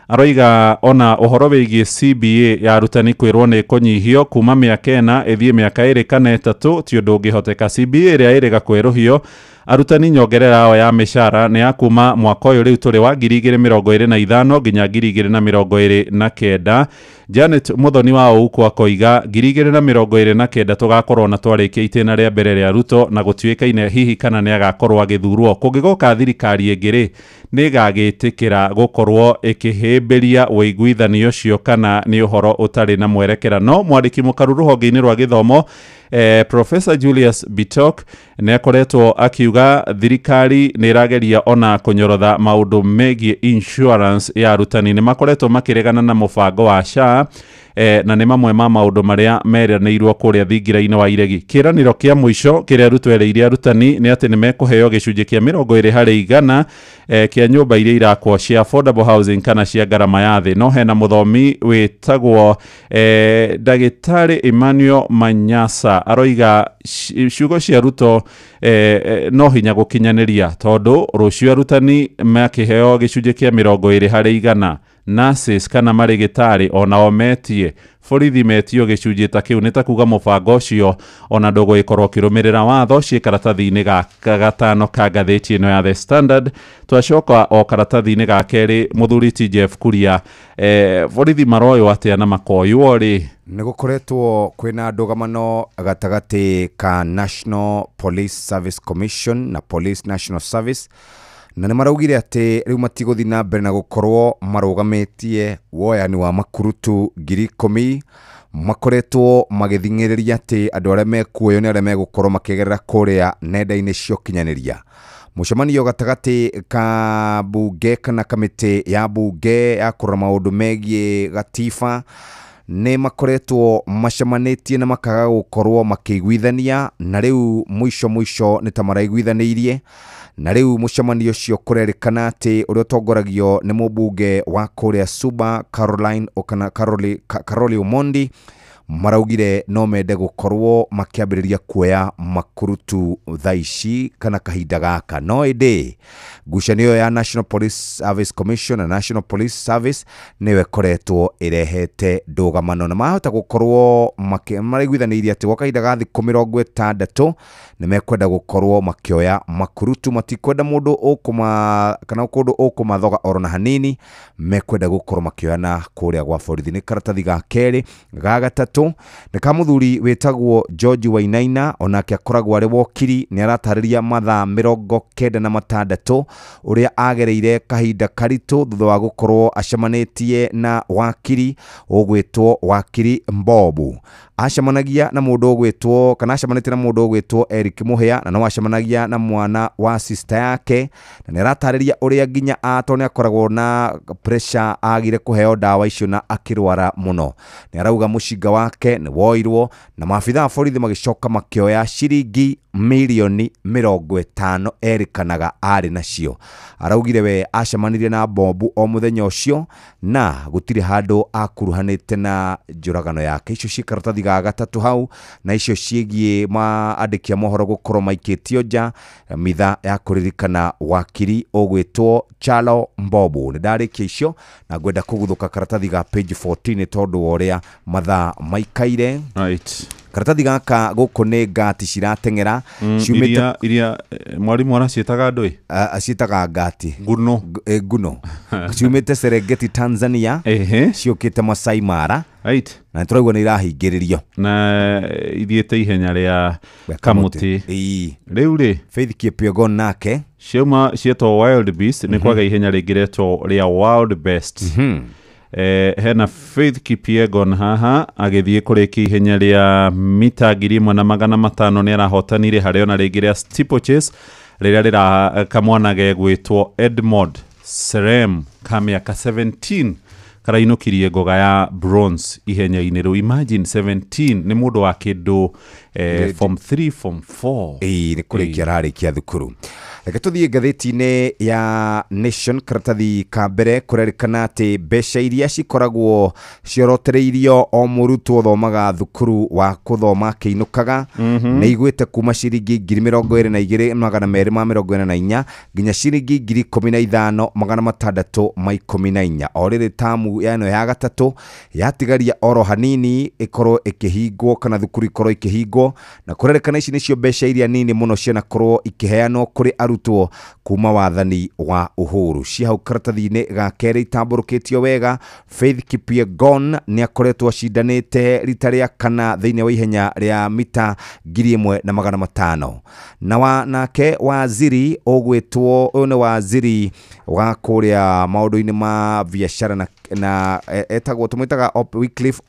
Aroiga ona ũhoro wĩgiĩ CBA ya arutani kwĩrwo nĩ kũnyihio kuma mĩaka 4 ĩthiĩ mĩaka 2 kana 3 ti ũndũ ũngĩhoteka. CBA ĩrĩa ĩrĩga kwerũhio arutani nyongerera yao ya mĩcara nĩ ya kuma mwaka ũyũ rĩu tũrĩ wa 2025 nginya 2029. Janet Muthoni wa Ouko akoiga 2029 tũgakorwo na twarĩkia itĩna rĩa mbere rĩa Ruto na gũtuĩkaine hihi kana nĩ agakorwo agĩthurwo. Kũngĩgoka thirikari ĩngĩ rĩ, nĩ ĩgagĩtĩkĩra gũkorwo ĩkĩhĩmbĩria ũiguithanio ũcio kana nĩ ũhoro ũtarĩ na mwerekera. No mwandĩki mũkaru rũhonge-inĩ rwa gĩthomo Professor Julius Bitok nĩ akoretwo akiuga thirikari nĩ ĩrageria ona kũnyorotha maũndũ megiĩ insurance ya arutani. Nĩ makoretwo makĩregana na mũbango wa SHA na nĩ mamwe ma maũndũ marĩa meranĩirwo kũrĩa thingira-inĩ wa iregi. Kĩranĩro kĩa mũico kĩrĩa Ruto erĩire arutani nĩ atĩ nĩ mekũheo gĩcunjĩ kĩa 20% kĩa nyũmba iria irakwo cia affordable housing kana cia ngarama ya thĩ. No hena mũthomi wĩtagwo Ndagĩtarĩ Emmanuel Manyasa aroiga ciugo cia Ruto no hinya gũkinyanĩria tondũ rũciũ arutani makĩheo gĩcunjĩ kĩa 20% nurses kana marĩgĩtarĩ onao metie borithi metio gĩcunjĩ ta kĩu nĩ ta kuga mũbango ũcio ona ndũgũgĩkorwo ũkĩrũmĩrĩra watho. Ciĩ karatathi-inĩ ga gatano ka ngathĩti ĩno ya The Standard. Twacoka o karatathi-inĩ ga kerĩ, mũthuri ti Jeff Kuria, borithi maroywo atĩa na makoywo rĩ? Nĩ gũkoretwo kwĩna ndũgamano gatagatĩ ka National Police Service Commission na Police National Service, na nĩ maraugire atĩ rĩu matigũthiĩ na mbere na gũkorwo marũgamĩtie woyani wa makurutu 10,000. Makoretwo magĩthing'ĩrĩria atĩ andũ arĩa mekuoywo nĩ arĩa megũkorwo makĩgerera kũrĩa nenda-inĩ cia ũkinyanĩria. Mũcemanio gatagatĩ ka bunge kana kamĩtĩ ya bunge ya kũrora maũndũ megiĩ gatiba nĩ makoretwo macemanĩtie na makaga gũkorwo makĩiguithania, na rĩu mũico mũico nĩ ta maraiguithanĩirie. Na rĩu mũcemanio ũcio kũrerĩkana atĩ ũrĩa ũtongoragio nĩ mũmbunge wa kũrĩa Suba Caroline kana Caroli Omondi maraugire no mende gũkorwo makĩambĩrĩria kuoya makurutu thaa ici kana kahinda gaka. No ĩndĩ ngucanio ya National Police Service Commission na National Police Service nĩyo ĩkoretwo ĩrehete ndũgamano, na mahota gũkorwo maraiguithanĩirie atĩ gwa kahinda ga thikũ 60 nĩ mekwenda gũkorwo makĩoya makurutu. Matikwenda mũndũ ũkũma kana kũndũ ũkũmathoga oro na hanini, mekwenda gũkorwo makĩoyana kũrĩa gwa borithi. Nĩ karatathi ga kerĩ. Ga gatatũ nĩ ka mũthuri wĩtagwo George Wainaina, onake akoragwo arĩ wokiri. Nĩ aratarĩria mathaa 96 ũrĩa agereire kahinda karitũ thutha wa gũkorwo acemanĩtie na wakiri ũgwĩtwo Wakiri Mbobu. Acemanagia na mũndũ ũgwĩtwo kana acemanĩtie na mũndũ ũgwĩtwo Eric Muhia, na no acemanagia na mwana wa sister yake, na nĩ aratarĩria ũrĩa nginya tondũ nĩ akoragwo na pressure agire kũheo ndawa icio na akĩrwara mũno. Nĩ arauga mũcinga wake nĩ woirwo na maabitha a borithi magĩcoka makĩoya ciringi mirioni 50 erĩkanaga arĩ nacio. Araugire we acemanirie na bombu o mũthenya ũcio na gũtirĩ handũ akuruhanĩte na njũragano yake. Icio ciĩ karatathi ga gatatũ hau, na icio ciĩgiĩ maandĩki a mohoro gũkorwo maikĩtio nja mitha ya kũririkana wakiri ũgwĩtwo Chalo Mbobu. Nĩ ndarĩkia icio na ngwenda kũguthũka karatathi ga page 14 tondũ wa ũrĩa mathaa maikaire. Right. Karatathi gaka gũkũ nĩ ngati cirateng'era ciumĩte iria mwarimu araciĩtaga ndũĩ? Aciĩtaga ngati nguno. Nguno ciumĩte Serengeti Tanzania, ciũkĩte Masai Mara. Right. Na nĩtũraigua nĩ irahingĩrĩrio na ithiĩte ihenya rĩa kamũtĩ. Rĩu rĩ, Faith Kipyegon nake ciauma cietwo Wild Beast, nĩ kwaga ihenya rĩngĩ rĩetwo rĩa Wild Best. Hena Faith Kipyegon haha agĩthiĩ kũrĩkia ihenya rĩa mita 1500 nĩ arahotanire harĩ ona rĩngĩ rĩa steeplechase rĩrĩa rĩra kamwana gegwĩtwo Edmond Serem ka mĩaka 17 karainũkirie ngoga ya bronze ihenya-inĩ rĩu. Imagine 17 nĩ mũndũ wa kĩndũ form 3 form 4. Ĩĩ nĩ kũrĩkia ararĩkia thukuru. Reke tũthiĩ ngathĩti-inĩ ya Nation karatathi ka mbere kũrerĩkana atĩ mbeca iria cikoragwo ciorotereirio o mũrutwo ũthomaga thukuru wa kũthoma akĩinũkaga nĩ igwĩte kuma ciringi 22,244 nginya ciringi 15,614. O rĩrĩ tamu ya ĩno ya gatatũ yatigaria oro hanini ĩkorwo ĩkĩhingwo kana thukuru ikorwo ikĩhingwo, na kũrerĩkana ici nĩcio mbeca iria nini mũno cianakorwo ikĩheanwo kũrĩ arutwo kuma wathani wa Uhuru. Cia hau karatathi-inĩ ga kerĩ itambũrũkĩtio wega, Faith Kipyegon nĩ akoretwo acindanĩte rita rĩa kana thĩinĩ wa ihenya rĩa mita 1500. Na nake waziri ũgwĩtwo ũyũ nĩ waziri wa kũrĩa maũndũ-inĩ ma biacara na etagwo tũmwĩtaga Wycliffe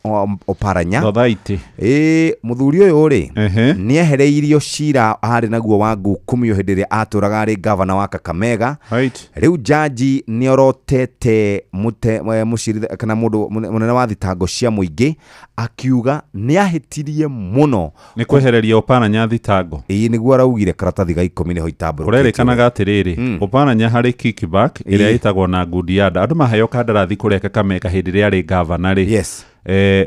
Oparanya. Mũthuri ũyũ rĩ nĩ ehereirio cira arĩ naguo wa ngukumio hĩndĩ ĩrĩa atũraga arĩ gavana wa Kakamega. Rĩu jaji nĩ orotete mũcirithania kana mũndũ mũnene wa thitango cia mũingĩ akiuga nĩ ahĩtirie mũno nĩ kwehereria Oparanya thitango. Ĩĩ nĩguo araugire karatathi ga 10 nĩho itambũrũkĩtio. Kũrerĩkanaga atĩrĩrĩ, Oparanya harĩ kickback ĩrĩa ĩtagwo na Ngudianda, andũ maheo kandarathi kũrĩa Kakamega hĩndĩ ĩrĩa arĩ gavana rĩ,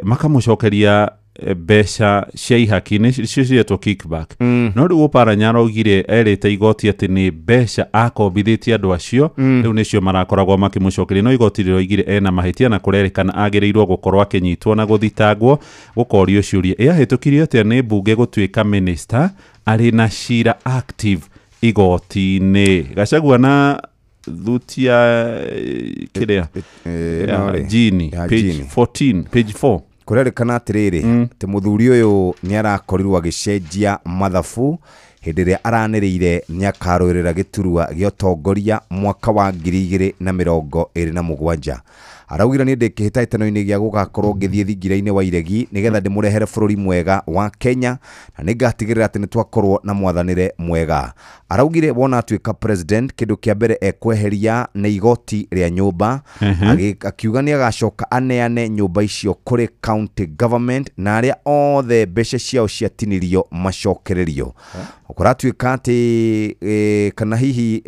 makamũcokeria mbeca cia ihaki nĩcio ciretwo kickback. No rĩu Oparanya araugire erĩte igoti atĩ nĩ mbeca akombithĩtie andũ acio, rĩu nĩcio marakoragwo makĩmũcokeria, no igoti rĩroigire ena mahĩtia na kũrerĩkana agĩrĩirwo gũkorwo akĩnyitwo na gũthitangwo gũkorio ciũria ĩahĩtũkirio atĩa nĩ mbunge gũtuĩka minister arĩ na cira active igoti-inĩ. Gachagua na thuti ya kĩrĩa Gini, page 14, page 4. Kũrerĩkana atĩrĩrĩ atĩ mũthuri ũyũ nĩ arakorirwo agĩcenjia mathabu hĩndĩ ĩrĩa aranĩrĩire nĩ akarũĩrĩra gĩturwa gĩa ũtongoria mwaka wa 2027. Araugire nĩ ndĩkĩhĩtahĩtano-inĩ gĩa gũgakorwo ngĩthiĩ thingira-inĩ wa iregi nĩgetha ndĩmũrehere bũrũri mwega wa Kenya na nĩngatigĩrĩra atĩ nĩtwakorwo na mwathanĩre mwega. Araugire wona atuĩka president kĩndũ kĩa mbere ekweheria nĩ igoti rĩa nyũmba. Akiuga nĩ agacoka aneane nyũmba icio kũrĩ county government na arĩa othe mbeca ciao ciatinirio macokererio. Kũratuĩka atĩ kana hihi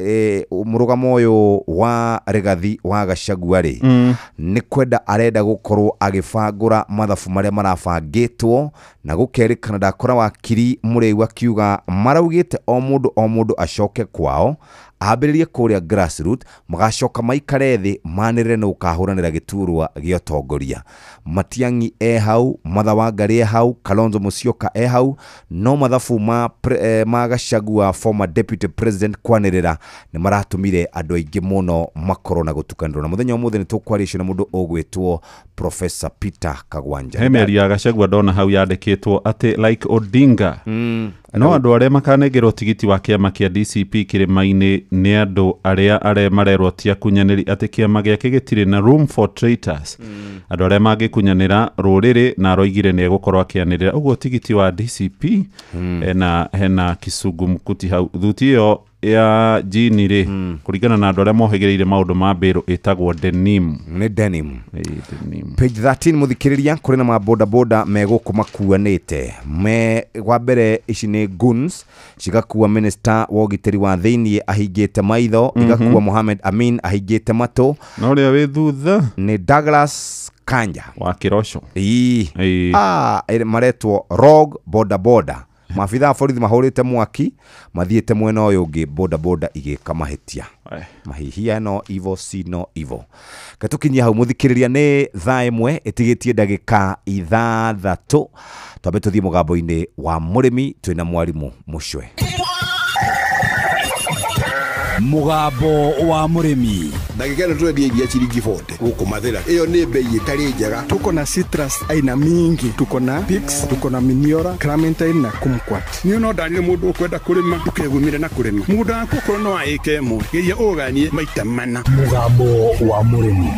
mũrũgamo ũyũ wa Rigathi wa Gachagua rĩ nĩ kwenda arenda gũkorwo agĩbangũra mathabu marĩa marabangĩtwo, na gũkerĩkana ndakora wakiri Mũrĩu akiuga maraugĩte o mũndũ acoke kwao ambĩrĩrie kũrĩa grassroot, magacoka maikare thĩ manĩrĩre nĩ ũkahũranĩra gĩturwa gĩa ũtongoria. Matiang'i e hau, Martha Wangari e hau, Kalonzo Musyoka e hau, no mathabu ma Gachagua former deputy president kwanĩrĩra nĩ maratũmire andũ aingĩ mũno makorwo na gũtukanĩrwo. Na mũthenya ũmũthĩ nĩ tũkwaria icio na mũndũ ũgwĩtwo Professor Peter Kagwanja. He mĩario ya Gachagua ndona hau yandĩkĩtwo atĩ like Odinga no andũ arĩa makanengerwo tigiti wa kĩama kĩa DCP kĩrĩma-inĩ nĩ andũ arĩa marerwo ti akunyanĩri, atĩ kĩama gĩake gĩtirĩ na room for traitors. Andũ arĩa mangĩkunyanĩra rũrĩrĩ, na aroigire nĩ egũkorwo akĩanĩrĩra ũguo tigiti wa DCP. Hena kĩcungumkuti hau. Thuti ĩyo ya jini rĩ, kũringana na andũ arĩa mohĩgĩrĩire maũndũ ma mbĩrũ, ĩtagwo denim. Nĩ denim. Page 13 mũthikĩrĩria, kũrĩ na mabodaboda me gũkũ makuanĩte. Me wa mbere ici nĩ goons cigakua minister wa ũgitĩri wa thĩiniĩ ahingĩte maitho, igakua Mohamed Amin ahingĩte matũ, na ũrĩa wĩ thutha nĩ Douglas Kanja wa Kĩroco. Maretwo rogue bodaboda. Maabitha a borithi mahũrĩte mwaki mathiĩte mwena ũyũ ũngĩ, bodaboda igĩka mahĩtia. Mahihia no evil see no evil. Gatukinyia hau mũthikĩrĩria, nĩ thaa 1 ĩtigĩtie ndagĩka 6. Twambe tũthiĩ mũgambo-inĩ wa mũrĩmi twĩna mwarimũ Mũcwe. Mũgambo wa mũrĩmi. Ndagĩka ĩno tũrendia iria ciringi 40 gũkũ Mathĩra. Ĩyo nĩ bei ĩtarĩ njega. Tuko na citrus aina mingi, tuko na Pix, tuko na Miniora, Clementine na Kumquat. Niĩ no ndanire mũndũ ũkwenda kũrĩma ndũkegumire na kũrĩma. Mũgũnda waku okorwo no wa ĩka ĩmwe, geria ũganie maita mana. Mũgambo wa mũrĩmi.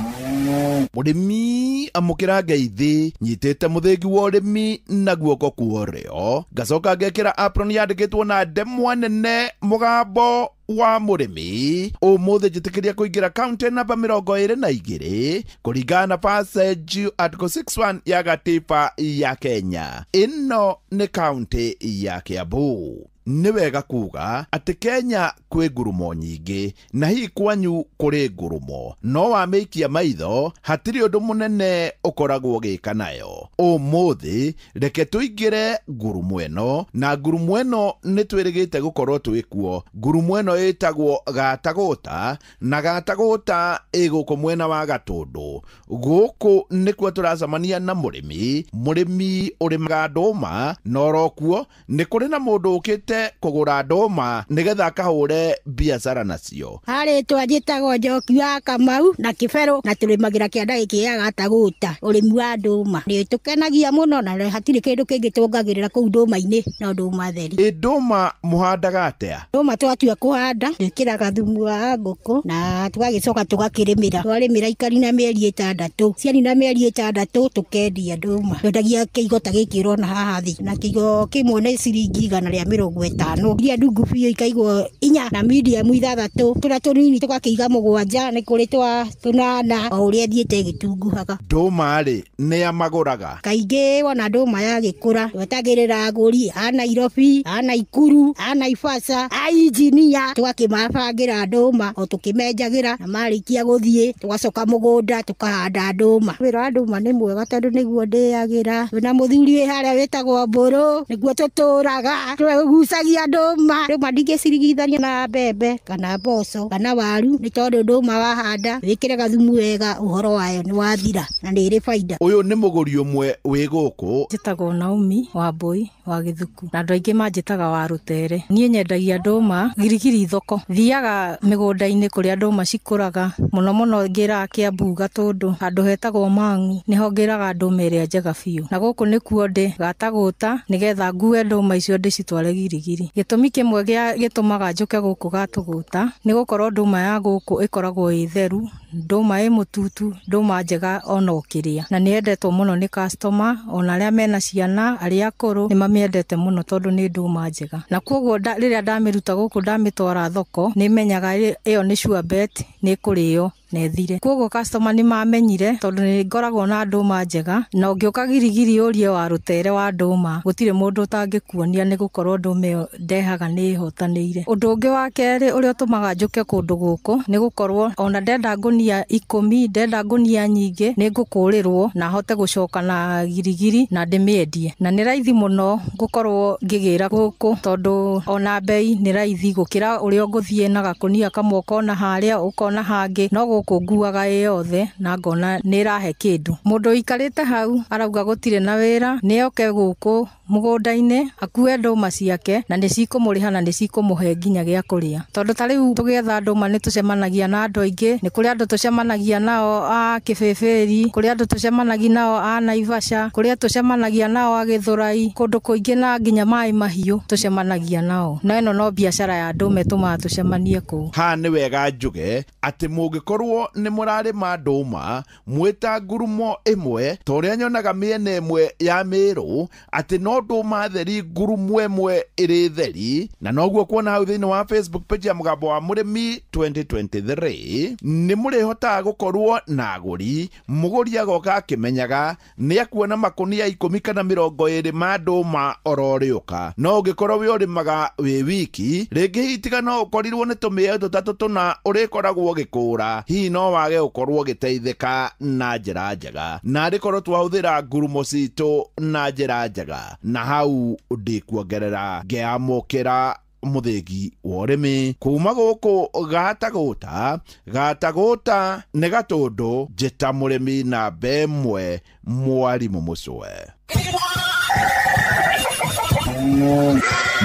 Mũrĩmi amũkĩra ngeithi nyitĩte mũthĩgi wa ũrĩmi na guoko kwa ũrĩo, ngacoka ngekĩra apron yandĩkĩtwo na ndemwa nene mũgambo wa mũrĩmi. Ũmũthĩ njĩtĩkĩria kũingĩra kaunti namba 22 kũringana na passage article 61 ya gatiba ya Kenya. Ĩno nĩ kaunti ya Kiambu. Nĩ wega kuga atĩ Kenya kwĩ ngurumo nyingĩ na hihi kwanyu kũrĩ ngurumo, no wamĩikia maitho hatirĩ ũndũ mũnene ũkoragwo ũgĩka nayo. Ũmũthĩ reke tũingĩre ngurumo ĩno, na ngurumo ĩno nĩ twĩrĩgĩte gũkorwo twĩkuo. Ngurumo ĩno ĩtagwo Gatagũta, na Gatagũta ĩ gũkũ mwena wa Gatũndũ. Gũkũ nĩkuo tũracemania na mũrĩmi, mũrĩmi ũrĩmaga ndũma, na orokuo nĩ kũrĩ na mũndũ ũkĩte kũgũra ndũma nĩgetha akahũre biacara nacio. Harĩtwa njĩtagwo Njoki wa Kamau na Kĩberũ, na tũrĩmagĩra kĩanda gĩkĩ gĩa Gatagũta ũrĩmi wa ndũma. Nĩ tũkenagia mũno na hatirĩ kĩndũ kĩngĩ tuongagĩrĩra kũu ndũma-inĩ no ndũma theri. Ĩ ndũma mũhandaga atĩa? Ndũma twatua kũhanda twĩkĩraga thumu wa ngũkũ na tũgagĩcoka tũgakĩrĩmĩra. Twarĩmĩra ikarina mĩeri 6, cianina mĩeri 6 tũkendia ndũma. Twendagia kĩigo ta gĩkĩ ũrona haha thĩ, na kĩigo kĩmwe nĩ ciringi 150, iria ndungu biũ ikaigwo 4 na medium 6, tũrĩa tũnini tũgakĩiga 7, nĩ kũrĩ twa 8, o ũrĩa ĩthiĩte ĩgĩtunguhaga. Ndũma rĩ nĩ amagũraga? Kaingĩ wona ndũma yagĩkũra twetagĩrĩra agũri a Nairobi, a Naikuru, a Naivasha, a injinia, tũgakĩmabangĩra ndũma o tũkĩmenjagĩra, na marĩkia gũthiĩ tũgacoka mũgũnda tũkahanda ndũma. Wĩra wa ndũma nĩ mwega tondũ nĩguo ndĩagĩra. Twĩna mũthuri wĩ harĩa wĩtagwo Mbũrũ, nĩguo tũtũraga twĩgucagia ndũma. Ndũma ndingĩcirigithania na mbembe kana mboco kana waru, nĩ tondũ ndũma wahanda wĩkĩre gathumu wega ũhoro wayo nĩ wathira na nĩ ĩrĩ baida. Ũyũ nĩ mũgũri ũmwe wĩ gũkũ. Njĩtagwo Naomi Wambui wa Gĩthuku, na andũ aingĩ manjĩtaga wa Rũtere. Niĩ nyendagia ndũma girigiri thoko. Thiaga mĩgũnda-inĩ kũrĩa ndũma cikũraga, mũno mũno ngĩraga Kĩambu Gatũndũ, handũ hetagwo Mang'u, nĩho ngĩraga ndũma ĩrĩa njega biũ. Na gũkũ nĩkuo ndĩ Gatagũta nĩgetha ngue ndũma icio ndĩcitware girigiri. Gĩtũmi kĩmwe gĩa gĩtũmaga njũke gũkũ Gatũgũta nĩ gũkorwo ndũma ya gũkũ ĩkoragwo ĩ theru, ndũma ĩ mũtutu, ndũma njega ona ũkĩrĩa, na nĩ yendetwo mũno nĩ customer, ona arĩa mena ciana, arĩa akũrũ nĩ mamĩendete mũno tondũ nĩ ndũma njega. Na koguo rĩrĩa ndamĩruta gũkũ ndamĩtwara thoko nĩ menyaga ĩyo nĩ sure bet, nĩ ĩkũrĩo na ĩthire. Koguo customer nĩ mamenyire tondũ nĩ ngoragwo na ndũma njega, na ũngĩũka girigiri ũrie wa Rũtere wa ndũma gũtirĩ mũndũ ũtangĩkuonia, nĩ gũkorwo ndũma ĩyo ndehaga nĩ ĩhotanĩire. Ũndũ ũngĩ wa kerĩ ũrĩa ũtũmaga njũke kũndũ gũkũ nĩ gũkorwo ona ndenda ngũnia 10, ndenda ngũnia nyingĩ, nĩ ngũkũrĩrwo na hote gũcoka na girigiri na ndĩmĩendie. Na nĩ raithi mũno gũkorwo ngĩgĩra gũkũ tondũ ona bei nĩ raithi gũkĩra ũrĩa ũgũthiĩ na gakũnia kamwe ũkona harĩa ũkona hangĩ, no gũkũ nguaga ĩ yothe na ngona nĩ ĩrahe kĩndũ. Mũndũ ũikarĩte hau arauga gũtirĩ na wĩra, nĩ oke gũkũ mũgũnda-inĩ akue ndũma ciake na nĩ cikũmũrĩha na nĩ cikũmũhe nginya gĩa kũrĩa. Tondũ ta rĩu tũgĩetha ndũma nĩ tũcemanagia na andũ aingĩ, nĩ kũrĩ andũ tũcemanagia nao a Kĩbĩbĩri, kũrĩ andũ tũcemanagia nao a Naivasha, kũrĩ tũcemanagia nao a Gĩthũrai, kũndũ kũingĩ na nginya Maĩ Mahiũ tũcemanagia nao. Na ĩno no biacara ya ndũma ĩtũmaga tũcemanie kũu. Haha nĩ wega njuge atĩ mũngĩkorwo nĩ mũrarĩma ndũma mwĩta ngurumo ĩmwe ta ũrĩa nyonaga mĩena ĩmwe ya Mĩrũ, atĩ no ndũma theri ngurumo ĩmwe ĩrĩ theri, na noguo kuona hau thĩinĩ wa Facebook page ya Mũgambo wa Mũrĩmi 2023 nĩ mũrĩhotaga gũkorwo na agũri. Mũgũri agoka akĩmenyaga nĩ akuona makũnia 10 kana 20 ma ndũma oro rĩũka. No ũngĩkorwo wĩ ũrĩmaga wĩ wiki, rĩngĩ hihi tiga no ũkorirwo nĩ tũmĩeo tũtatũ tũna ũrĩkoragwo ũgĩkũra, hihi no wage gũkorwo ũgĩteithĩka na njĩra njega, na arĩkorwo twahũthĩra ngurumo citũ na njĩra njega. Na hau ndĩkuongerera ngĩamũkĩra mũthĩgi wa ũrĩmi kuma gũkũ Gatagũta. Gatagũta nĩ Gatũndũ, njĩta mũrĩmi namba 1, mwarimũ Mũcwe.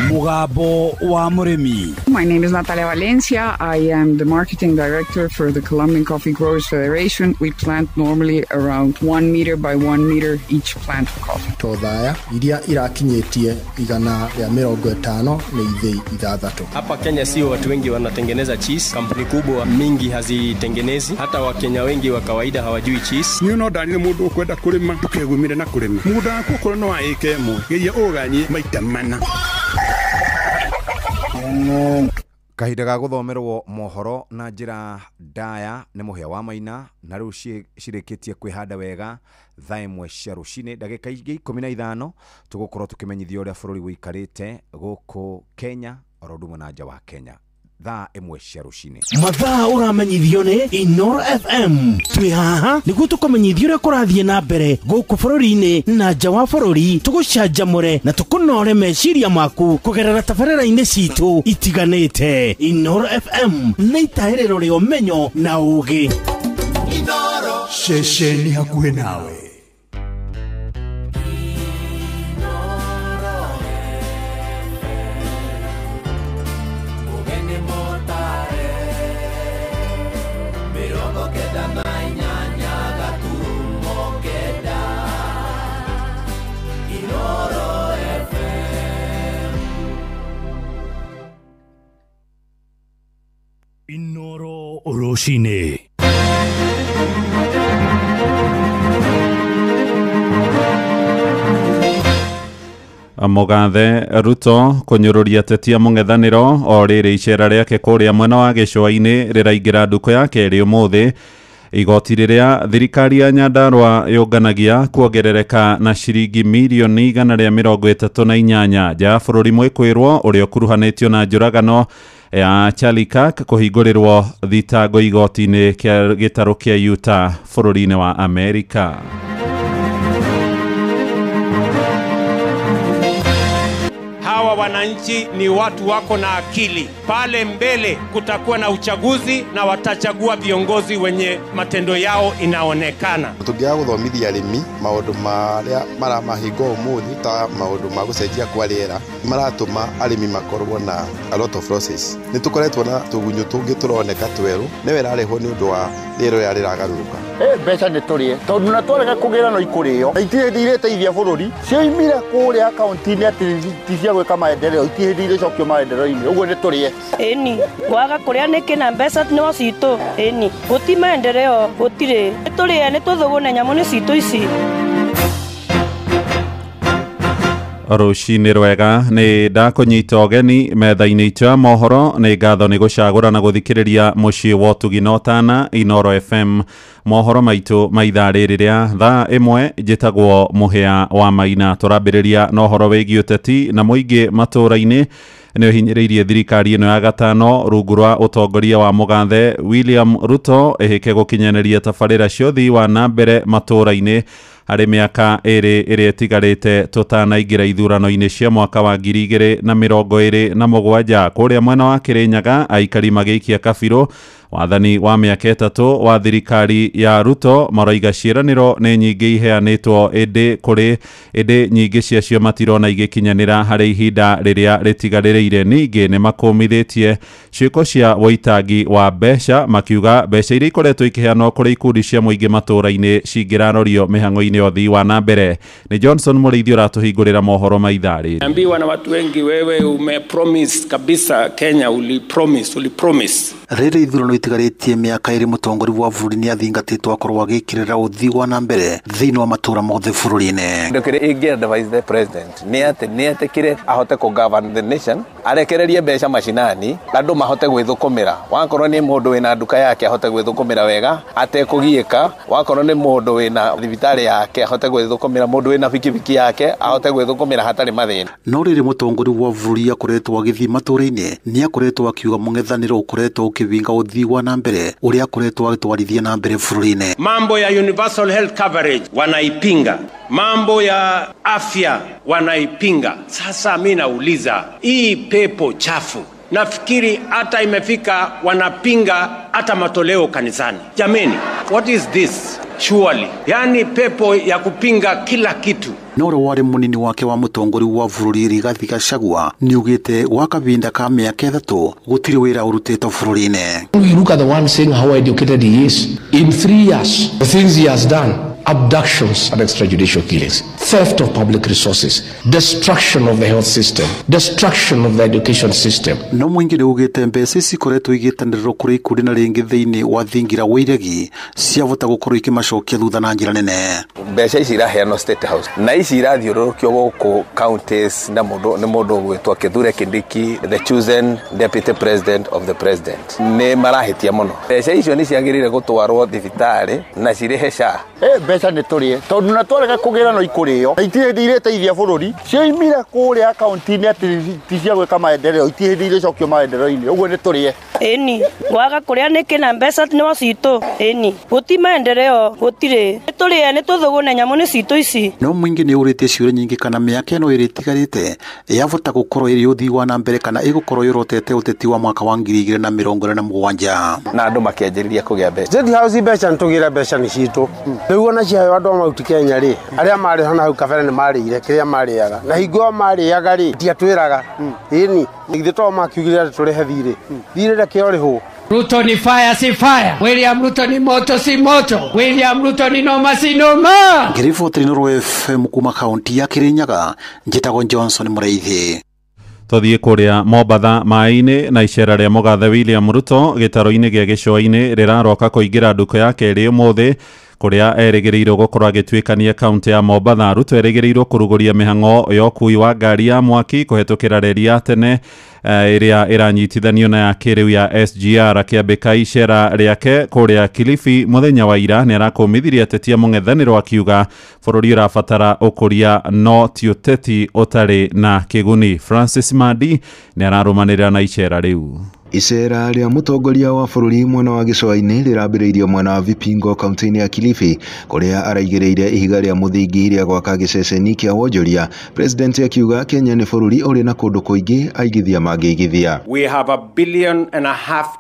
Mũgambo wa Mũrĩmi. My name is Natalia Valencia. I am the marketing director for the Colombian Coffee Growers Federation. We plant normally around 1 meter by 1 meter each plant of coffee. Tothaya iria irakinyĩtie 150 nĩ ithĩi 6. Hapa Kenya sio watu wengi wanatengeneza cheese. Kampuni kubwa mingi hazitengenezi. Hata Wakenya wengi wa kawaida hawajui cheese. Niĩ no ndanire mũndũ ũkwenda kũrĩma ndũkegumire na kũrĩma. Mũgũnda waku okorwo no wa ĩka ĩmwe, geria ũganie maita mana. Kahinda ga gũthomerwo mohoro na njĩra ndaya nĩ Mũhĩa wa Maina, na rĩu cirĩkĩtie kwĩhanda wega thaa 1 cia rũcinĩ ndagĩka ingĩ 15 tũgũkorwo tũkĩmenyithio ũrĩa bũrũri ũikarĩte gũkũ Kenya oro ũndũ ũmwe na nja wa Kenya thaa 1 cia rũcinĩ. Mathaa ũramenyithio nĩ Inoro FM. Twĩ haha nĩguo tũkũmenyithio ũrĩa kũrathiĩ na mbere gũkũ bũrũri-inĩ na nja wa bũrũri, tũgũcanjamũre na tũkũnore meciria maku kũgerera tabarĩra-inĩ citũ itiganĩte. Inoro FM nĩ itahĩrĩro rĩa ũmenyo na ũũgĩ. Ceceni hakuhĩ nawe. Inoro rũcinĩ. Mũgathe Ruto kũnyũrũria ateti a mũng'ethanĩro o rĩrĩ icera rĩake kũrĩa mwena wa gĩcũa-inĩ rĩraingĩra ndukũ ya kerĩ ũmũthĩ. Igoti rĩrĩa thirikari ya Nyandarua yũnganagia kuongerereka na ciringi mirioni 138 nja ya bũrũri mwĩkwĩrwo ũrĩa ũkuruhanĩtio na njũragano ya Charlie Kirk kũhingũrĩrwo thitango igoti-inĩ kĩa gĩtarũ kĩa Utah bũrũri-inĩ wa Amerika. Hawa wananchi ni watu wako na akili. Pale mbele kutakuwa na uchaguzi na watachagua viongozi wenye matendo yao inaonekana. Tũngĩaga gũthomithia arĩmi maũndũ marĩa maramahinga ũmũthĩ ta maũndũ ma gũcenjia kwa rĩera maratũma arĩmi makorwo na a lot of losses. Nĩ tũkoretwo na tũgunyũ tũngĩ tũroneka twerũ nĩwe ĩrarehwo nĩ ũndũ wa rĩera rĩrĩa rĩragarũrũka. Mbeca nĩ tũrĩe tondũ na twarega kũgĩra no ikũrĩo itirĩ hĩndĩ irĩteithia bũrũri cioimire kũrĩa akaunti-inĩ atĩ ti cia gwĩka maendeleo itirĩ hĩndĩ irĩcokio maendeleo-inĩ ũguo nĩ tũrĩe. Ĩni kwaga kũrĩa nĩkĩ na mbeca no citũ ĩni gũti maendeleo gũtirĩ nĩ tũrĩe nĩ tũthũgũne nyamũ nĩ citũ ici. Rũcinĩ rwega nĩ ndakũnyita ũgeni metha-inĩ itũ ya mohoro. Nĩ ngatho nĩ gũcagũra na gũthikĩrĩria mũciĩ wa ũtugi na ũtana Inoro FM. Mohoro maitũ ma ithaa rĩrĩ rĩa thaa 1 njĩtagwo Mũhĩa wa Maina. Tũrambĩrĩria na ũhoro wĩgiĩ ũteti na mũingĩ matũũra-inĩ nĩ ũhinyĩrĩirie thirikari ĩno ya gatano rungu rwa ũtongoria wa mũgathe William Ruto ĩhĩke gũkinyanĩria tabarĩra cia ũthii wa na mbere matũũra-inĩ harĩ mĩaka ĩrĩ ĩrĩa ĩtigarĩte tũtanaingĩra ithurano-inĩ cia mwaka wa 2027. Kũrĩa mwena wa Kĩrĩnyaga aikari magĩikia kabirũ wathani wa mĩaka 3 wa thirikari ya Ruto maroiga ciĩranĩro nĩ nyingĩ iheanĩtwo ĩndĩ kũrĩ ĩndĩ nyingĩ ciacio matirona igĩkinyanĩra harĩ ihinda rĩrĩa rĩtigarĩrĩire. Ningĩ nĩ makũmithĩtie ciĩko cia wũitangi wa mbeca makiuga mbeca iria ikoretwo ikĩheanwo kũrĩ ikundi cia mũingĩ matũũra-inĩ cingĩrarorio mĩhang'o-inĩ ya ũthii wa na mbere. Nĩ Johnson Mũrĩithi ũratũhingũrĩra mohoro ma ithaa rĩrĩ. Ambiwa na watu wengi, wewe umepromise kabisa Kenya, ulipromise. Rĩrĩ ithurano itigarĩtie mĩaka ĩrĩ mũtongoria wa bũrũri nĩ athingatĩtwo akorwo agĩkĩrĩra ũthii wa na mbere thĩinĩ wa matũũra mothe bũrũri-inĩ. Kĩndũ kĩrĩa ingĩ advise the president nĩ atĩ nĩ etĩkĩre ahote kũ govern the nation, arekererie mbeca macinani andũ mahote gwĩthũkũmĩra. Wakorwo nĩ mũndũ wĩna nduka yake ahote gwĩthũkũmĩra wega atekũgiĩka, wakorwo nĩ mũndũ wĩna thibitarĩ yake ahote gwĩthũkũmĩra, mũndũ wĩna bikibiki yake ahote gwĩthũkũmĩra hatarĩ mathĩna. No rĩrĩ mũtongoria wa bũrũri akoretwo agĩthiĩ matũũra-inĩ nĩ akoretwo akiuga mũng'ethanĩro ũkoretwo ũkĩbinga ũthii wa na mbere ũrĩa akoretwo agĩtwarithia na mbere bũrũri-inĩ. Mambo ya universal health coverage wanaipinga, mambo ya afya wanaipinga. Sasa mimi nauliza, hii pepo chafu nafikiri hata imefika wanapinga hata matoleo kanisani. Jameni, what is this? Surely, yani pepo ya kupinga kila kitu. No ũrĩa warĩ mũnini wake wa mũtongoria wa bũrũri Rigathi Gachagua nĩugĩte gwa kahinda ka mĩaka 3 gũtirĩ wĩra ũrutĩtwo bũrũri-inĩ. You look at the one saying how educated he is. In 3 years, the things he has done, Abductions and extrajudicial killings, theft of public resources, destruction of the health system, destruction of the education system. No mũingĩ nĩ ugĩte mbeca ici ikoretwo igĩtanĩrĩrwo kũrĩ ikundi na rĩngĩ thĩinĩ wa thingira wa iregi ciavota gũkorwo ikĩmacokia thutha na njĩra nene. Mbeca ici iraheanwo State House na ici irathiũrũrũkio gũkũ counties na mũndũ nĩ mũndũ ũgwĩtwo Kithure Kindiki, the chosen deputy president of the president. Nĩ marahĩtia mũno. Mbeca icio nĩ ciagĩrĩire gũtwarwo thibitarĩ na cirĩhe SHA. Mbeca nĩ tũrĩe tondũ na twarega kũgĩra no ikũrĩo na itirĩ hĩndĩ irĩteithia bũrũri. Cioimire kũrĩa kaunti-inĩ atĩ ti cia gwĩka maendeleo, itirĩ hĩndĩ irĩcokio maendeleo-inĩ, ũguo nĩ tũrĩe. Ĩni waga kũrĩa nĩkĩ na mbeca no citũ. Ĩni gũti maendeleo gũtirĩ, nĩ tũrĩe nĩ tũthũgũne nyamũ nĩ citũ ici. No mũingĩ nĩ ũrĩtie ciũria nyingĩ kana mĩaka ĩno ĩrĩ ĩtigarĩte yavota gũkorwo ĩrĩ ũthii wa na mbere kana ĩgũkorwo yũrotete ũteti wa mwaka wa 2027 na andũ makĩanjĩrĩria kũgĩa mbeca. State House mbeca nĩ tũgĩre mbeca nĩ citũ. Rĩu ona ciaheo andũ a Mount Kenya rĩ, arĩa marĩ hana hau kabere nĩ marĩire kĩrĩa marĩaga na hingo ĩyo marĩaga rĩ tiatwĩraga. Ĩni githĩ to makiugire atĩ tũrĩhe thirĩ, thirĩ reke ũrĩhwo. Ruto ni fire si fire, William Ruto ni moto si moto, William Ruto ni noma si noma. Ngĩriboti Inooro FM kuma kaunti ya Kirinyaga, njĩtagwo Johnson Mũraithi. Tũthiĩ kũrĩa Mombatha maĩ-inĩ na icera rĩa mũgathe William Ruto gĩtaro-inĩ gĩa gĩcũa-inĩ rĩraroka kũingĩra ndukũ ya kerĩ ũmũthĩ kũrĩa erĩgĩrĩirwo gũkorwo agĩtuĩkania kaunti ya Mombatha. Ruto erĩgĩrĩirwo kũrugũria mĩhang'o ya ũkui wa ngari ya mwaki kũhetũkĩra reri ya tene ĩrĩa ĩranyitithanio na ya kĩrĩu ya SGR. Akĩambĩka icera rĩake kũrĩa Kilifi mũthenya wa ira nĩ arakũmithirie ateti a mũng'ethanĩro akiuga bũrũri ũrabatara ũkũria no ti ũteti ũtarĩ na kĩguni. Francis Mandi nĩ ararũmanĩrĩra na icera rĩu. Icera rĩa mũtongoria wa bũrũri mwena wa gĩcũa-inĩ rĩrambĩrĩirio mwena wa Vipingo kaunti-inĩ ya Kilifi kũrĩa araigĩrĩire ihiga rĩa mũthingi rĩa gwaka gĩceceni kĩa wonjoria. President akiuga Kenya nĩ bũrũri ũrĩ na kũndũ kũingĩ aigithia mangĩigithia. We have 1.5 billion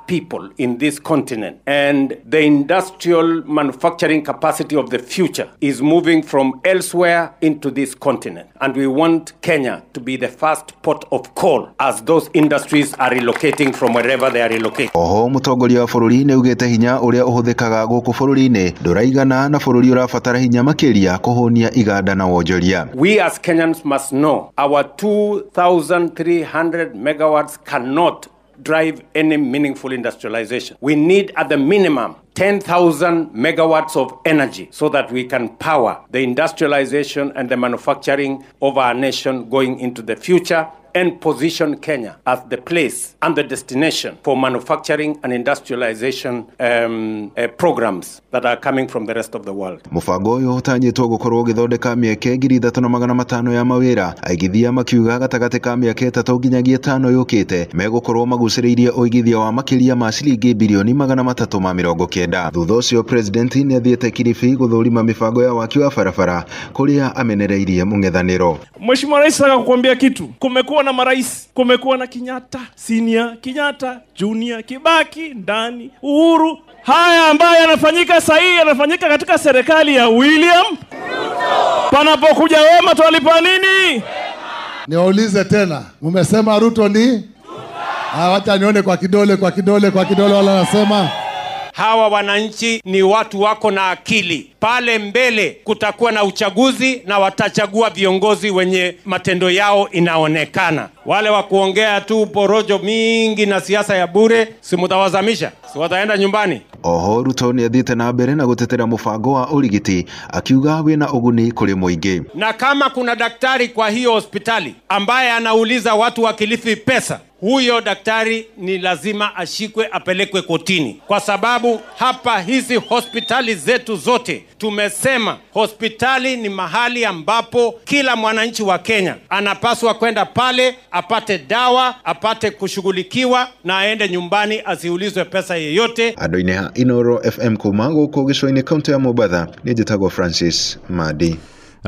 people in this continent, and the industrial manufacturing capacity of the future is moving from elsewhere into this continent, and we want Kenya to be the first port of call as those industries are relocating from wherever they are relocated. Oho mũtongoria wa bũrũri nĩ augĩte hinya ũrĩa ũhũthĩkaga gũkũ bũrũri-inĩ ndũraigana na bũrũri ũrabatara hinya makĩria kũhũnia iganda na wonjoria. We as Kenyans must know our 2,300 megawatts cannot drive any meaningful industrialization. We need at the minimum 10,000 megawatts of energy so that we can power the industrialization and the manufacturing of our nation going into the future and position Kenya as the place and the destination for manufacturing and industrialization programs that are coming from the rest of the world. Mũbango ũyũ ũtanyĩtwo gũkorwo ũgĩthondeka mĩeke 3,500 ya mawĩra. Aigithia makiuga gatagatĩ ka mĩaka 3 nginyagia 5 yũkĩte megũkorwo magucĩrĩirie ũigithia wa makĩria ma ciringi birioni 390. Thutha ũcio president nĩ athiĩte Kilifi gũthũrima mĩbango ya waki wa barabara kũrĩa amenereirie mũng'ethanĩro. Mheshimiwa Rais, nataka kukuambia kitu. Kumekuwa na marais, kumekuwa na Kenyatta Senior, Kenyatta Junior, Kibaki ndani, Uhuru. Haya ambayo yanafanyika sasa hii yanafanyika katika serikali ya William Ruto. Panapokuja wema twalipa nini? Niwaulize tena, mmesema Ruto ni? Wacha nione kwa kidole, kwa kidole, kwa kidole wala nasema. Hawa wananchi ni watu wako na akili. Pale mbele kutakuwa na uchaguzi na watachagua viongozi wenye matendo yao inaonekana. Wale wa kuongea tu porojo mingi na siasa ya bure, si mutawazamisha, si wataenda nyumbani. Oho Ruto nĩ athiĩte na mbere na gũtetera mũbango wa ũrigiti akiuga wĩna ũguni kũrĩ mũingĩ. Na kama kuna daktari kwa hiyo hospitali ambaye anauliza watu wa Kilifi pesa, huyo daktari ni lazima ashikwe apelekwe kotini, kwa sababu hapa hizi hospitali zetu zote tumesema hospitali ni mahali ambapo kila mwananchi wa Kenya anapaswa kwenda pale apate dawa, apate kushughulikiwa na aende nyumbani asiulizwe pesa yeyote. Andũ-inĩ ha Inooro FM kuma gũkũ gĩcũa-inĩ kaunti ya Mombatha, nĩ njĩtagwo Francis Madi.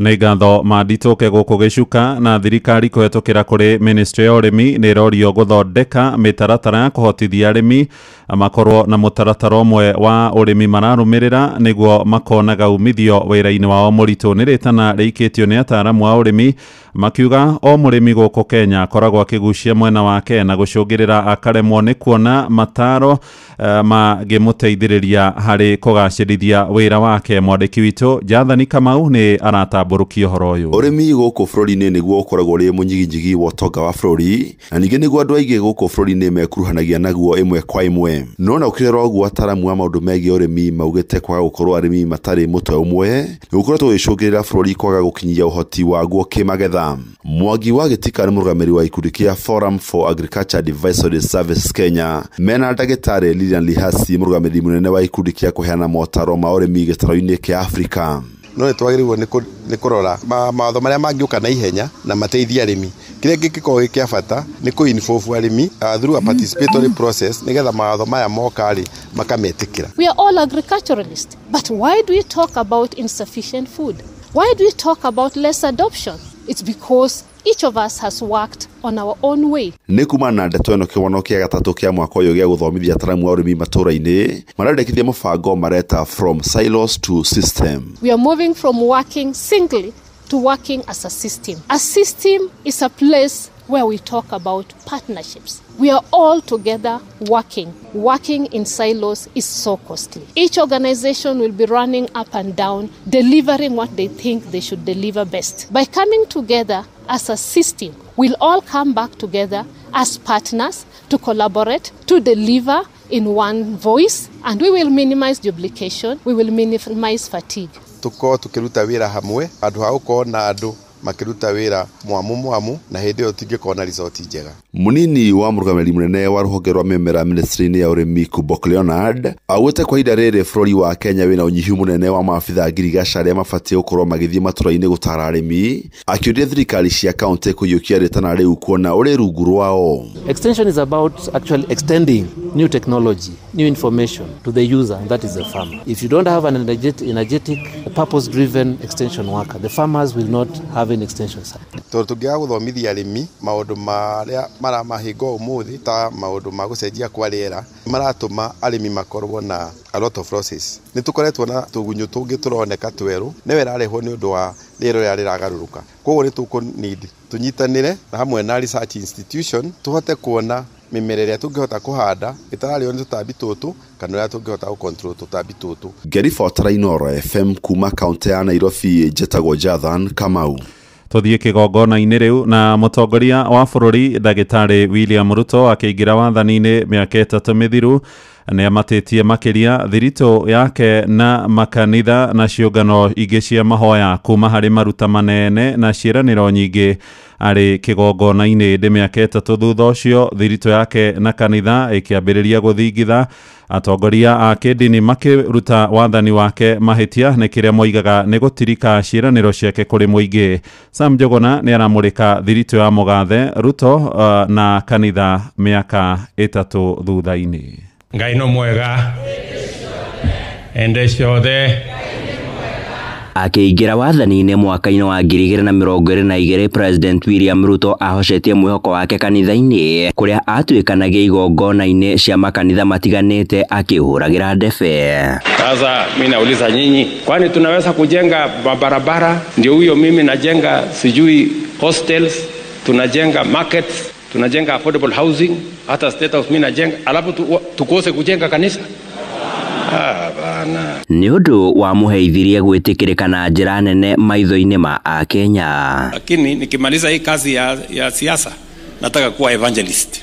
Nĩ ngatho manditũke gũkũ gĩcuka na thirikari kũhetũkĩra kũrĩ ministry ya ũrĩmi nĩ ĩrorio gũthondeka mĩtaratara ya kũhotithia arĩmi makorwo na mũtaratara ũmwe wa ũrĩmi mararũmĩrĩra nĩguo makonaga umithio wĩra-inĩ wao mũritũ. Nĩ rĩtana rĩikĩtio nĩ ataaramu a ũrĩmi makiuga o mũrĩmi gũkũ Kenya akoragwo akĩgucia mwena wake na gũcũngĩrĩra akaremwo nĩ kuona mataro mangĩmũteithĩrĩria harĩ kũgacĩrithia wĩra wake. Mwandĩki witũ Jathani Kamau nĩ aratambũrũkia ũhoro ũyũ. Ũrĩmi gũkũ bũrũri-inĩ nĩguo ũkoragwo ũrĩ mũnyiginyigi wa ũtonga wa bũrũri, na ningĩ nĩguo andũ aingĩ gũkũ bũrũri-inĩ mekuruhanagia naguo ĩmwe kwa ĩmwe. No na ũkĩrora ũguo ataaramu a maũndũ megiĩ ũrĩmi maugĩte kwaga gũkorwo arĩmi matarĩ mũtwe ũmwe nĩ gũkoretwo gũgĩcũngĩrĩra bũrũri kwaga gũkinyia ũhoti waguo kĩmagetha. Mwangi wa Gĩtika nĩ mũrũgamĩrĩri wa ikundi kĩa Forum for Agriculture Advisory Service Kenya, mena ndagĩtarĩ Lilian Lihasi mũrũgamĩrĩri mũnene wa ikundi kĩa kũheana motaro ma ũrĩmi gĩtarũ-inĩ kĩa Afrika. No nĩ twagĩrĩirwo nĩ kũrora mawatho marĩa mangĩũka na ihenya na mateithie arĩmi. Kĩrĩa kĩngĩkorwo gĩ kĩa bata nĩ kũ involve arĩmi through a participatory process nĩgetha mawatho maya moka rĩ makametĩkĩra. We are all agriculturalists, but why do we talk about insufficient food? Why do we talk about less adoption? It's because each of us has worked on our own way. Nĩ kumana na ndeto ĩno kĩwano kĩa gatatũ kĩa mwaka ũyũ gĩa gũthomithia ataaramu a ũrĩmi matũũra-inĩ marendekithia mũbango mareta From Silos to System. We are moving from working singly to working as a system. A system is a place where we talk about partnerships. We are all together working. Working in silos is so costly. Each organization will be running up and down, delivering what they think they should deliver best. By coming together as a system, we'll all come back together as partners to collaborate, to deliver in one voice, and we will minimize duplication, we will minimize fatigue. Tukorwo tukiruta wĩra hamwe, handũ ha gũkorwo na andũ makiruta wĩra mwamu mwamu na hĩndĩ ĩyo tũtingĩkorwo na result njega. Munini wa mũrũgamĩrĩri mũnene wa rũhonge rwa mĩmera ministry-inĩ ya ũrĩmi Kubok Leonard augĩte kwa ihinda rĩrĩ bũrũri wa Kenya wĩna ũnyihu mũnene wa maabitha ngirigaca arĩa mabatiĩ gũkorwo magĩthiĩ matũra-inĩ gũtara arĩmi, akĩũria thirikari cia kaunti kũiyũkia rĩtana rĩu kuona ũrĩ rungu rwao. Extension is about actually extending new technology, new information to the user, and that is the farmer. If you don't have an energetic, purpose-driven extension worker, the farmers will not have an extension site. Tondũ tũngĩaga gũthomithia arĩmi maũndũ marĩa maramahinga ũmũthĩ ta maũndũ ma gũcenjia kwa rĩera maratũma arĩmi makorwo na a lot of losses. Nĩ tũkoretwo na tũgunyũ tũngĩ tũroneka twerũ nĩwe ĩrarehwo nĩ ũndũ wa rĩera rĩrĩa rĩragarũrũka. Koguo nĩ tũkũ need tũnyitanĩre na hamwe na research institution tũhote kuona mĩmera ĩrĩa tũngĩhota kũhanda ĩtararĩo nĩ tũtambi tũtũ kana ũrĩa tũngĩhota gũcontrol tũtambi tũtũ. Ngĩribotera Inooro FM kuma kaunti ya Nairobi, njĩtagwo Jathan Kamau. Tuthiĩ kĩgongona-inĩ rĩu na mũtongoria wa bũrũri ndagĩtarĩ William Ruto akĩingĩra wathani-inĩ mĩaka 3 mĩthiru nĩ amatĩtie makĩria thiritũ yake na makanitha na ciũngano ingĩ cia mahoya kuma harĩ maruta manene na ciĩranĩro nyingĩ arĩ kĩgongona-inĩ. Ĩndĩ mĩaka 3 thutha ũcio thiritũ yake na kanitha ĩkĩambĩrĩria gũthingitha, atongoria a kĩndini makĩruta wathani wake mahĩtia nĩ kĩrĩa moigaga nĩ gũtirika ciĩranĩro ciake kũrĩ mũingĩ. Sam Njuguna nĩ aramũrĩka thiritũ ya mũgathe Ruto na kanitha mĩaka 3 thutha-inĩ. Ngai no mwega ende ciothe. Akĩingĩra wathani-inĩ mwaka-inĩ wa 2022 President William Ruto ahocetie mwĩhoko wake kanitha-inĩ kũrĩa atuĩkanagia igongona-inĩ cia makanitha matiganĩte akĩhũragĩra ndebe. Sasa mimi nauliza nyinyi, kwani tunaweza kujenga barabara? Ndio huyo mimi najenga sijui hostels, tunajenga markets, tunajenga affordable housing, hata state house mimi najenga, alafu tukose kujenga kanisa? Nĩ ũndũ wa mũheithirie gwĩtĩkĩrĩka na njĩra nene maitho-inĩ ma Akenya. Lakini nikimaliza hii kazi ya siasa nataka kuwa evangelist.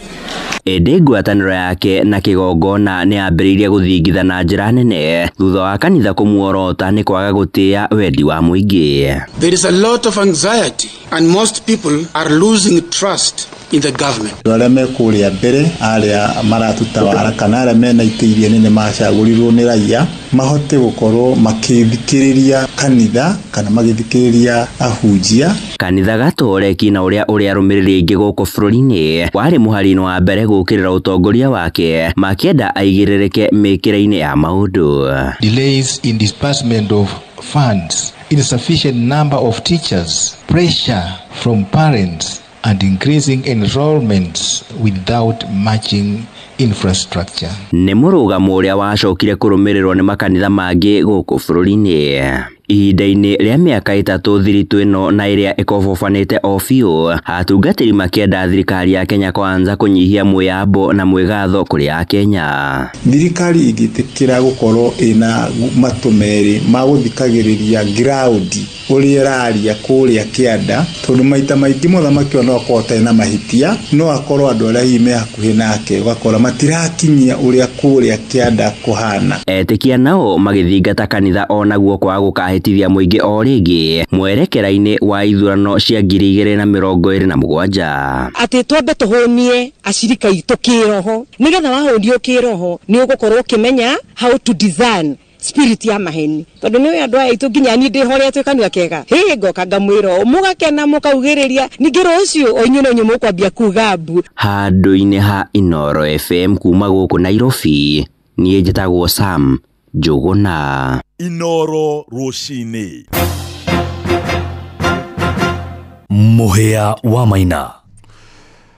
Ĩndĩ ngwatanĩro yake na kĩgongona nĩ yambĩrĩirie gũthingitha na njĩra nene thutha wa kanitha kũmuorota nĩ kwaga gũtĩa wendi wa mũingĩ. There is a lot of anxiety and most people are losing trust in the government. Andũ arĩa me kũrĩa mbere arĩa maratũtawara kana arĩa mena itĩ iria nene macagũrirwo nĩ raia mahote gũkorwo makĩthikĩrĩria kanitha kana magĩthikĩrĩria ahunjia. Kanitha Gatoreki na ũrĩa ũrĩ arũmĩrĩri aingĩ gũkũ bũrũri-inĩ warĩ mũhari-inĩ wa mbere gũkĩrĩra ũtongoria wake makĩenda aigĩrĩrĩke mĩkĩra-inĩ ya maũndũ. Delays in disbursement of funds Insufficient number of teachers, pressure from parents, and increasing enrollments without matching infrastructure. Nĩ mũrũgamo ũrĩa wacokire kũrũmĩrĩrwo nĩ makanitha mangĩ gũkũ bũrũri-inĩ. Ihinda-inĩ rĩa mĩaka 3 thiritũ ĩno na ĩrĩa ĩkobobanĩte o biũ, atungatĩri makĩenda thirikari ya Kenya Kwanza kũnyihia mwĩyambo na mwĩgatho kũrĩ Akenya. Thirikari ĩngĩtĩkĩra gũkorwo ĩna matũ merĩ ma gũthikagĩrĩria ground ũrĩa ĩraria kũrĩa kĩanda, tondũ maita maingĩ mũthamaki ona akorwo atarĩ na mahĩtia, no akorwo andũ arĩa hihi me hakuhĩ nake ũgakora matirakinyia ũrĩa kũrĩa kĩanda kũhana. Etĩkia nao magĩthingata kanitha onaguo kwaga gũkahĩtithia mũingĩ o rĩngĩ mwerekera-inĩ wa ithurano cia 2027. Atĩ twambe tũhũnie acirika aitũ kĩroho, nĩgetha wahũnio kĩroho nĩ ũgũkorwo ũkĩmenya how to discern spirit ya maheni, tondu ni andu aya itu nginya ni ndihoretwe kanua kega hi ngoka ngamwira mugakena mukaugiriria ningi rucio o inyuĩ no inyuĩ mukwambia kuga mbu. Handũ-inĩ ha Inooro FM kuma gũkũ Nairobi, niĩ njĩtagwo Sam Njũgũna. Inooro rũcinĩ. Mũhĩa wa Maina.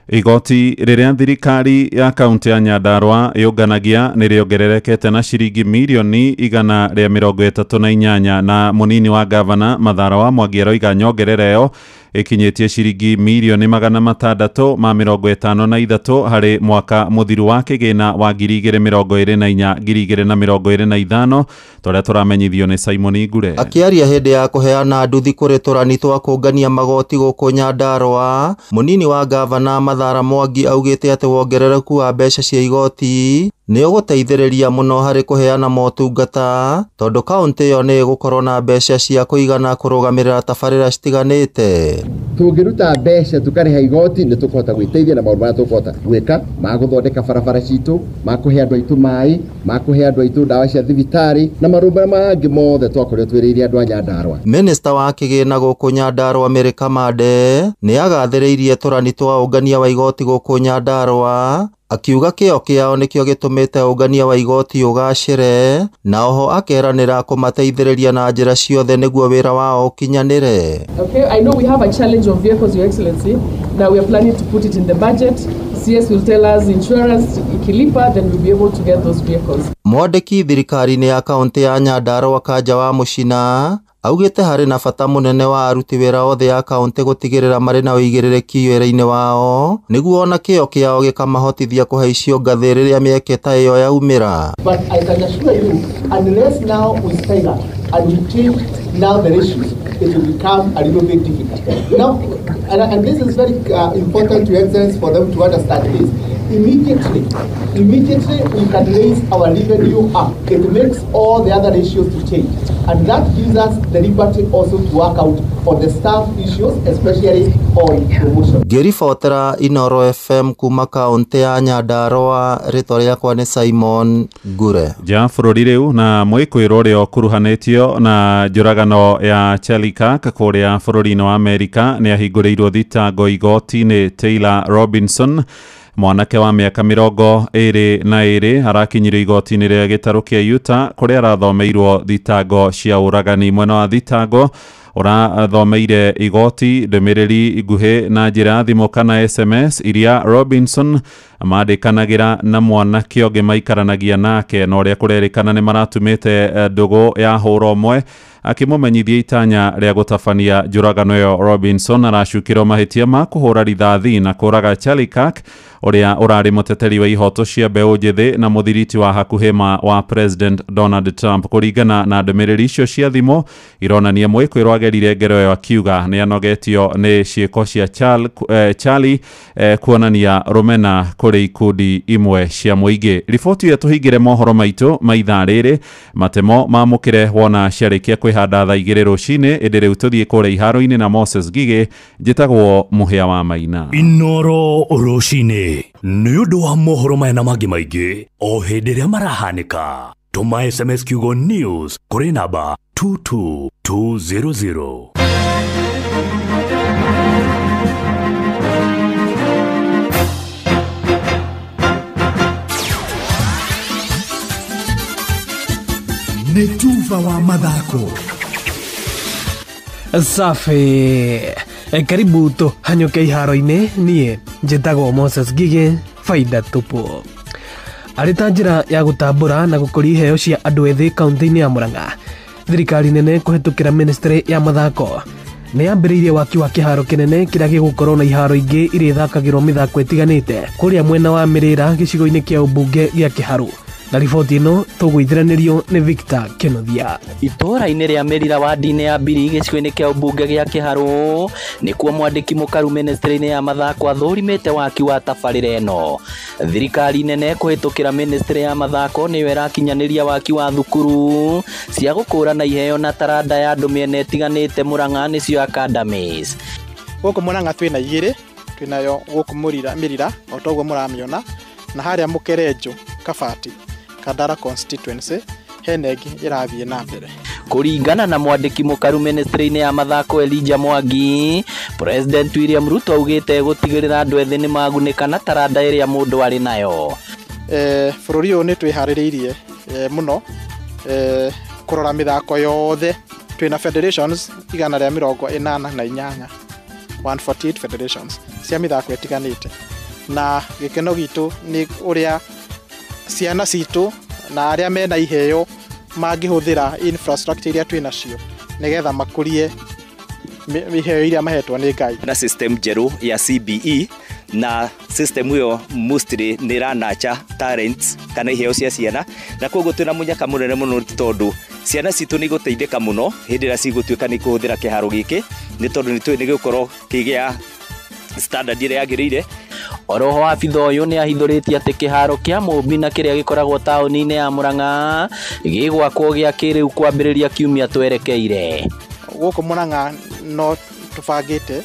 Igoti rĩrĩa thirikari ya kaunti ya Nyandarua yũnganagia nĩ rĩongererekete na ciringi mirioni 138 na mũnini wa gavana Mathara wa Mwangi aroiga nyongerera ĩyo ĩkinyĩtie ciringi mirioni 653 harĩ mwaka mũthiru wa kĩgĩna wa 2024 2025 tũrĩa tũramenyithio nĩ Simon Ngure. Akĩaria hĩndĩ ya kũheana nduthi kũrĩ tũrani twa kũngania magoti gũkũ Nyandarua, mũnini wa gavana Mathara Mwangi augĩte atĩ wongerereku wa mbeca cia igoti nĩ ũgũteithĩrĩria mũno harĩ kũheana motungata tondũ kaunti ĩyo nĩ ĩgũkorwo na mbeca cia kũigana kũrũgamĩrĩra tabarĩra citiganĩte. Tũngĩruta mbeca tũkarĩha igoti nĩ tũkũhota gwĩteithia na maũndũ marĩa tũkũhota gwĩka ma gũthondeka barabara citũ, ma kũhe andũ aitũ maĩ, ma kũhe andũ aitũ ndawa cia thibitarĩ na maũndũ marĩa mangĩ mothe twakoretwo twĩrĩire andũ a Nyandarua. Minista wa kĩgĩna gũkũ Nyandarua Mary Kamande nĩ agathĩrĩirie tũrani twa ũngania wa igoti gũkũ Nyandarua, akiuga kĩo kĩao nĩkĩo gĩtũmĩte ũngania wa igoti ũgacĩre, na oho akeranĩra kũmateithĩrĩria na njĩra ciothe nĩguo wĩra wao ũkinyanĩre. Okay, I know we have a challenge of vehicles, Your Excellency. Now we are planning to put it in the budget. CS will tell us insurance ikilipa, then we'll be able to get those vehicles. Mwandĩki thirikari-inĩ ya kaunti ya Nyandarua Kanja wa Mũcina augĩte harĩ na bata mũnene wa aruti wĩra othe a kaunti gũtigĩrĩra marĩ na ũigĩrĩrĩki wĩra-inĩ wao nĩguo ona kĩo kĩao gĩkamahotithia kũhaicio ngathĩ rĩrĩa mĩeke ta ĩyo yaumĩra. But I can assure you, unless now we style up and we change now the ratios, it will become a little bit difficult. Now, and this is very important to Excellence for them to understand this. Immediately we can raise our revenue up. It makes all the other ratios to change. And that gives us the liberty also to work out on the staff issues, especially on promotion. Ngĩribotera Inooro FM kuma kaunti ya Nyandarua, rĩtwa rĩakwa nĩ Simon Ngure. Nja bũrũri rĩu na mwĩkũĩrwo ũrĩa ũkuruhanĩtio na njũragano ya Charlie Kirk kũrĩa bũrũri-inĩ wa Amerika nĩ ahingũrĩirwo thitango igoti-inĩ. Taylor Robinson, mwanake wa mĩaka 22, arakinyire igoti-inĩ rĩa gĩtarũ kĩa Utah kũrĩa arathomeirwo thitango cia ũragani. Mwena wa thitango ũrathomeire igoti ndũmĩrĩri nguhĩ na njĩra ya thimũ kana SMS iria Robinson mandĩkanagĩra na mwanake ũngĩ maikaranagia nake, na ũrĩa kũrerĩkana nĩ maratumĩte ndũgũ ya hũra ũmwe. Akĩmũmenyithia itanya rĩa gũtabania njũragano ĩyo, Robinson aracukĩrwo mahĩtia ma kũhũra rithathi na kũraga Charlie Kirk ũrĩa ũrarĩ mũteteri wa ihoto cia mbeũ njĩthĩ na mũthiriti wa hakuhĩ ma wa President Donald Trump. Kũringana na ndũmĩrĩri icio cia thimũ ironania mwĩkũĩrwo agerire ngero ĩyo akiuga nĩ anogetio nĩ ciĩko cia Charlie kuonania rũmena kũrĩ ikundi imwe cia mũingĩ. Riboti ĩyo tũhingĩre mohoro maitũ ma ithaa rĩrĩ matemo mamũkĩre wona ciarĩkia kwĩhanda thaa 2 rũcinĩ. Ĩndĩ rĩu tũthiĩ kũrĩa iharo-inĩ na Moses Ngigĩ. Njĩtagwo Mũhĩa wa Maina. Inooro rũcinĩ nĩ ũndũ wa mohoro maya na mangĩ maingĩ o hĩndĩ ĩrĩa marahanĩka. Tũma SMS kiugo news kũrĩ namba 22200. Nĩ tuba wa mathako. Safi. Karibu tũhanyũke iharo-inĩ. Niĩ njĩtagwo Moses Ngigĩ, faida tupu. Arĩ ta njĩra ya gũtambũra na gũkũria iheo cia andũ ethĩ kaunti-inĩ ya Murang'a, thirikari nene kũhetũkĩra ministry ya mathako nĩ yambĩrĩirie waki wa kĩharo kĩnene kĩrĩa gĩgũkorwo na iharo ingĩ iria ithakagĩrwo mĩthako ĩtiganĩte kũrĩa mwena wa Mĩrĩra gĩcigo-inĩ kĩa ũmbunge gĩa Kĩharũ. Na riboti ĩno tũgũithiranĩrio nĩ Victor Kenothia. Itũũra-inĩ rĩa Mĩrira wadi-inĩ ya Mbiri gĩcigo-inĩ kĩa ũmbunge gĩa Kĩharũ nĩkuo mwandĩki mũkaru ministry-inĩ ya mathako athũrimĩte waki wa tabarĩra ĩno. Thirikari nene kũhĩtũkĩra ministry ya mathako nĩyo ĩrakinyanĩria waki wa thukuru cia gũkũrana iheo na taranda ya andũ mĩena ĩtiganĩte Murang'a nĩcio academies. Gũkũ Murang'a twĩna igĩrĩ, twĩnayo gũkũ Mĩrira o ta ũguo mũramĩona, na harĩa Mũkerenjo Kabati Kandara constituency hena ĩngĩ ĩrathiĩ na mbere. Kũringana na mwandĩki mũkaru ministry-inĩ ya mathako Elijah Mwangi, President William Ruto augĩte gũtigĩrĩra andũ ethĩ nĩ magunĩka na taranda ĩrĩa mũndũ arĩ nayo. Bũrũri ũyũ nĩ twĩharĩrĩirie mũno kũrora mĩthako yothe. Twĩna federations 188, 148 federations cia mĩthako ĩtiganĩte, na gĩkeno gitũ nĩ ũrĩa ciana citũ na arĩa mena iheo mangĩhũthĩra infrastructure iria twĩ nacio nĩgetha makũrie iheo iria mahetwo nĩ Ngai. Na system njerũ ya CBE, na system ĩyo mostly nĩ ĩranacha talents kana iheo cia ciana, na koguo twĩna mũnyaka mũnene mũno tondũ ciana citũ nĩ igũteithĩka mũno hĩndĩ ĩrĩa cigũtuĩka nĩ ikũhũthĩra kĩharo gĩkĩ, nĩ tondũ nĩ tũĩ nĩ gĩgũkorwo kĩgĩa standard ĩrĩa yagĩrĩire. Oroho abitha ũyũ nĩ ahithũrĩtie atĩ kĩharo kĩa Mũmbi na kĩrĩa gĩkoragwo taũni-inĩ ya Murang'a gĩgwakwo gĩa kĩrĩu kwambĩrĩria kiumia twerekeire. Gũkũ Murang'a no tũbangĩte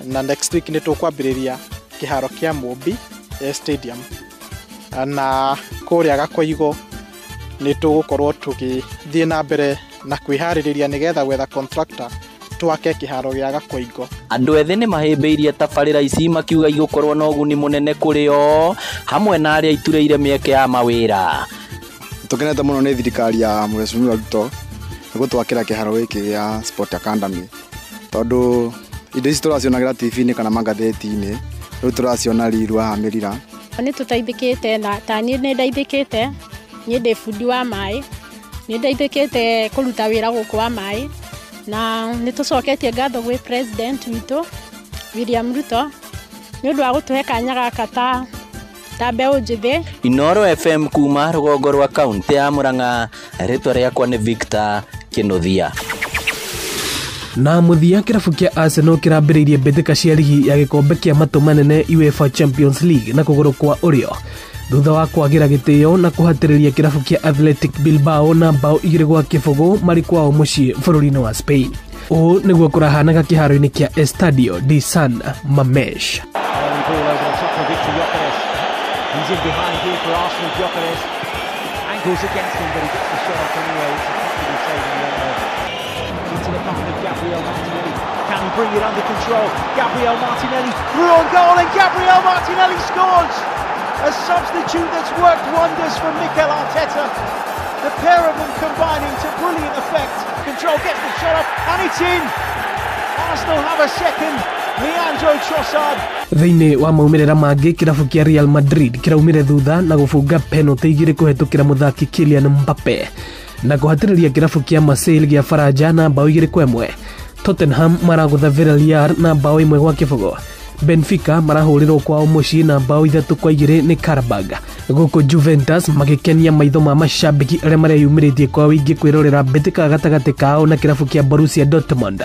na next week nĩ tũkwambĩrĩria kĩharo kĩa Mũmbi stadium, na kũrĩa Gakoigo nĩ tũgũkorwo tũgĩthiĩ na mbere na kwĩharĩrĩria nĩgetha gwetha contractor twake kĩharo gĩa Gakoigo. Andũ ethĩ nĩ mahĩmbĩirie tabarĩra ici makiuga igũkorwo na ũguni mũnene kũrĩ o hamwe na arĩa iturĩire mĩeke ya mawĩra. Tũkenete mũno nĩ thirikari ya Mheshimiwa Ruto nĩ gũtwakĩra kĩharo gĩkĩ gĩa Sport Academy, tondũ indo ici tũracionagĩra TV-inĩ kana magathĩti-inĩ, rĩu tũraciona riru haha Mĩrira. Nĩ tũteithĩkĩte na ta niĩ nĩ ndeithĩkĩte, niĩ ndĩ bundi wa maĩ, nĩ ndeithĩkĩte kũruta wĩra gũkũ wa maĩ, na nĩ tũcoketie ngatho gwĩ president witũ William Ruto nĩ ũndũ wa gũtũhe kanya gaka ta mbeũ njĩthĩ. Inoro FM kuma rũgongo rwa kaunti ya Murang'a, rĩtwa rĩakwa nĩ Victor Kĩnuthia. Na mũthia kĩrabu kĩa Arsenal kĩrambĩrĩirie mbĩtĩka cia rigi ya gĩkombe kĩa matũ manene UEFA Champions League na kũgũrũ kwa ũrĩo thutha wa kwagĩra gĩtĩo na kũhatĩrĩria kĩrabu kĩa Athletic Bilbao na bao 2-0 marĩ kwao mũciĩ bũrũri-inĩ wa Spain. Ũũ nĩguo kũrahanaga kĩharo-inĩ kĩa Estadio de San Mamés. Can he bring it under control? Gabriel Martinelli through on goal, and Gabriel Martinelli scores! A substitute that's worked wonders for Mikel Arteta. The pair of them combining to brilliant effect. Control gets the shot off, and it's in! Arsenal have a second. Leandro Trossard. Thĩinĩ wa maumĩrĩra mangĩ, kĩrabu kĩa Real Madrid kĩraumire thutha na gũbunga penalty 2 kũhetũkĩra mũthaki Kylian Mbappe na kũhatĩrĩria kĩrabu kĩa Marseille gĩa Faranja na bao 2-1. Tottenham maragũtha Villarreal na bao 1-0. Benfica marahũrĩrwo kwao mũciĩ na bao 3-2 nĩ Karabag. Gũkũ Juventus magĩkenia maitho ma mashabiki arĩa mareyumĩrĩtie kwa wĩingĩ kwĩrorera mbĩtĩka gatagatĩ kao na kĩrabu kĩa Borussia Dortmund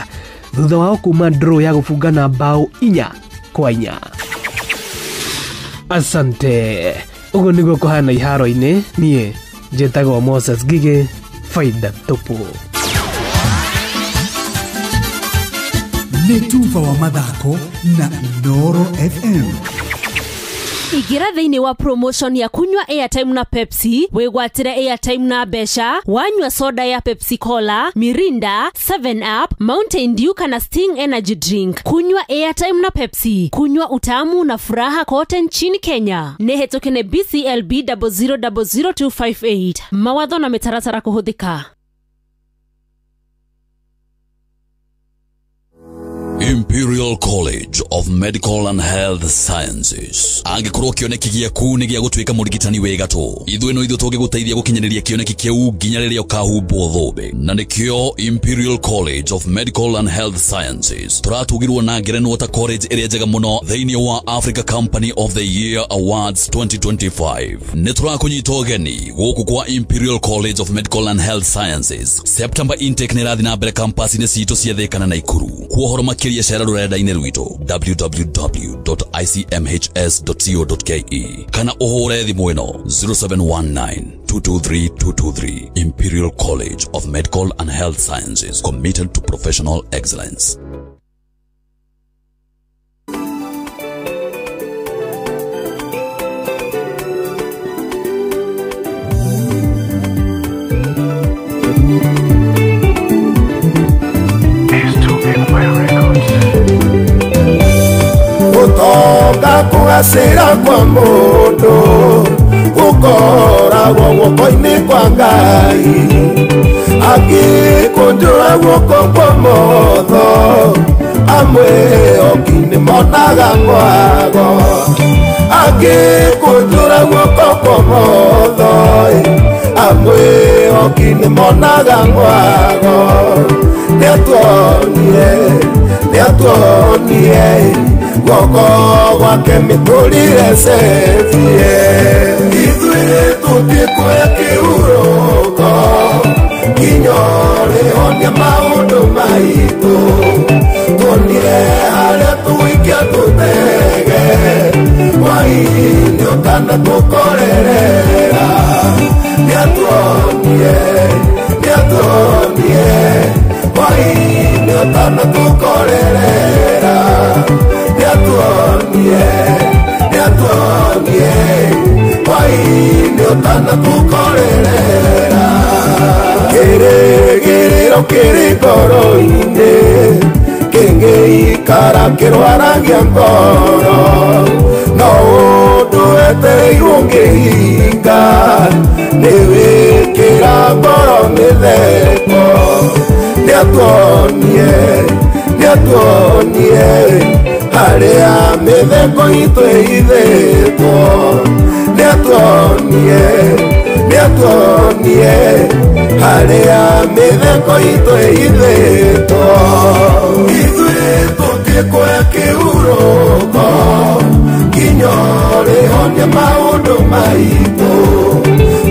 thutha wao kuma draw ya gũbunga na bao 4-4. Asante. Ũguo nĩguo kũhana iharo-inĩ. Niĩ njĩtagwo Moses Ngigĩ, faida tupu. Nĩ tuba wa mathako na Inoro FM. Igira thĩinĩ wa promotion ya kunywa airtime na Pepsi, wĩgwatĩre airtime na mbeca, wanyua soda ya Pepsi Cola, Mirinda, 7 Up, Mountain Dew kana Sting Energy Drink. Kunywa airtime na Pepsi, kunywa utamu na furaha kote nchini Kenya. Nĩ hetũke nĩ BCLB 0000258. Mawatho na mĩtaratara kũhũthĩka. Imperial College of Medical and Health Sciences. Angĩkorwo kĩoneki gĩaku nĩ gĩa gũtuĩka mũrigitani wĩ gatũ, ithuĩ no ithuĩ tũngĩgũteithia gũkinyanĩria kĩoneki kĩu nginya rĩrĩa ũkahumbwo thũmbĩ. Na nĩkĩo Imperial College of Medical and Health Sciences tũratugirwo na ngerenwa ta college ĩrĩa njega mũno thĩinĩ wa Africa Company of the Year Awards 2025. Nĩ tũrakũnyita ũgeni gũkũ kwa Imperial College of Medical and Health Sciences. September intake nĩ ĩrathiĩ na mbere campus-inĩ citũ cia Thĩka na Naikuru. Kwa ũhoro makĩria cera rũrenda-inĩ rwitũ www.icmhs.co.ke kana ũhũre thimũ ĩno 0719 223 223. Imperial College of Medical and Health Sciences, committed to professional excellence. Utonga kugacĩra kwa mũndũ gũkoragwo guoko-inĩ kwa Ngai, angĩkũnjũra guoko kwa motho amwe oki nĩmonaga mwago, angĩkũnjũra guoko kwa motho amwe oki nĩmonaga mwago. Nĩatuonire, nĩatuonire guoko gwake mĩtũrĩre cenjie. Ithuĩ tũtikuoya kĩhurũko nginya ũrĩhonia maũndũ maitũ, tuonire harĩa tũgũikia tũtege hwaĩ-inĩ ũtanatũkorerera. Nĩatuonire, nĩatuonire hwaĩ-inĩ ũtanatũkorerera. Nĩatuonire, nĩatuonire hwaĩ-inĩ ũtanatũkorerera. Kĩrĩgĩrĩro kĩrĩ ngoro-inĩ kĩngĩikara kĩrwaragia ngoro, no ũndũ wetereirwo ũngĩhinga nĩ wĩkĩra ngoro mĩtheko. Nĩatuonire, nĩatuonire harĩa mĩtheko itũ ĩhithĩtwo. Nĩatuonire, nĩatuonire harĩa mĩtheko itũ ĩhithĩtwo. Ithuĩ tũtikuoya kĩhurũko nginya ũrĩhonia maũndũ maitũ,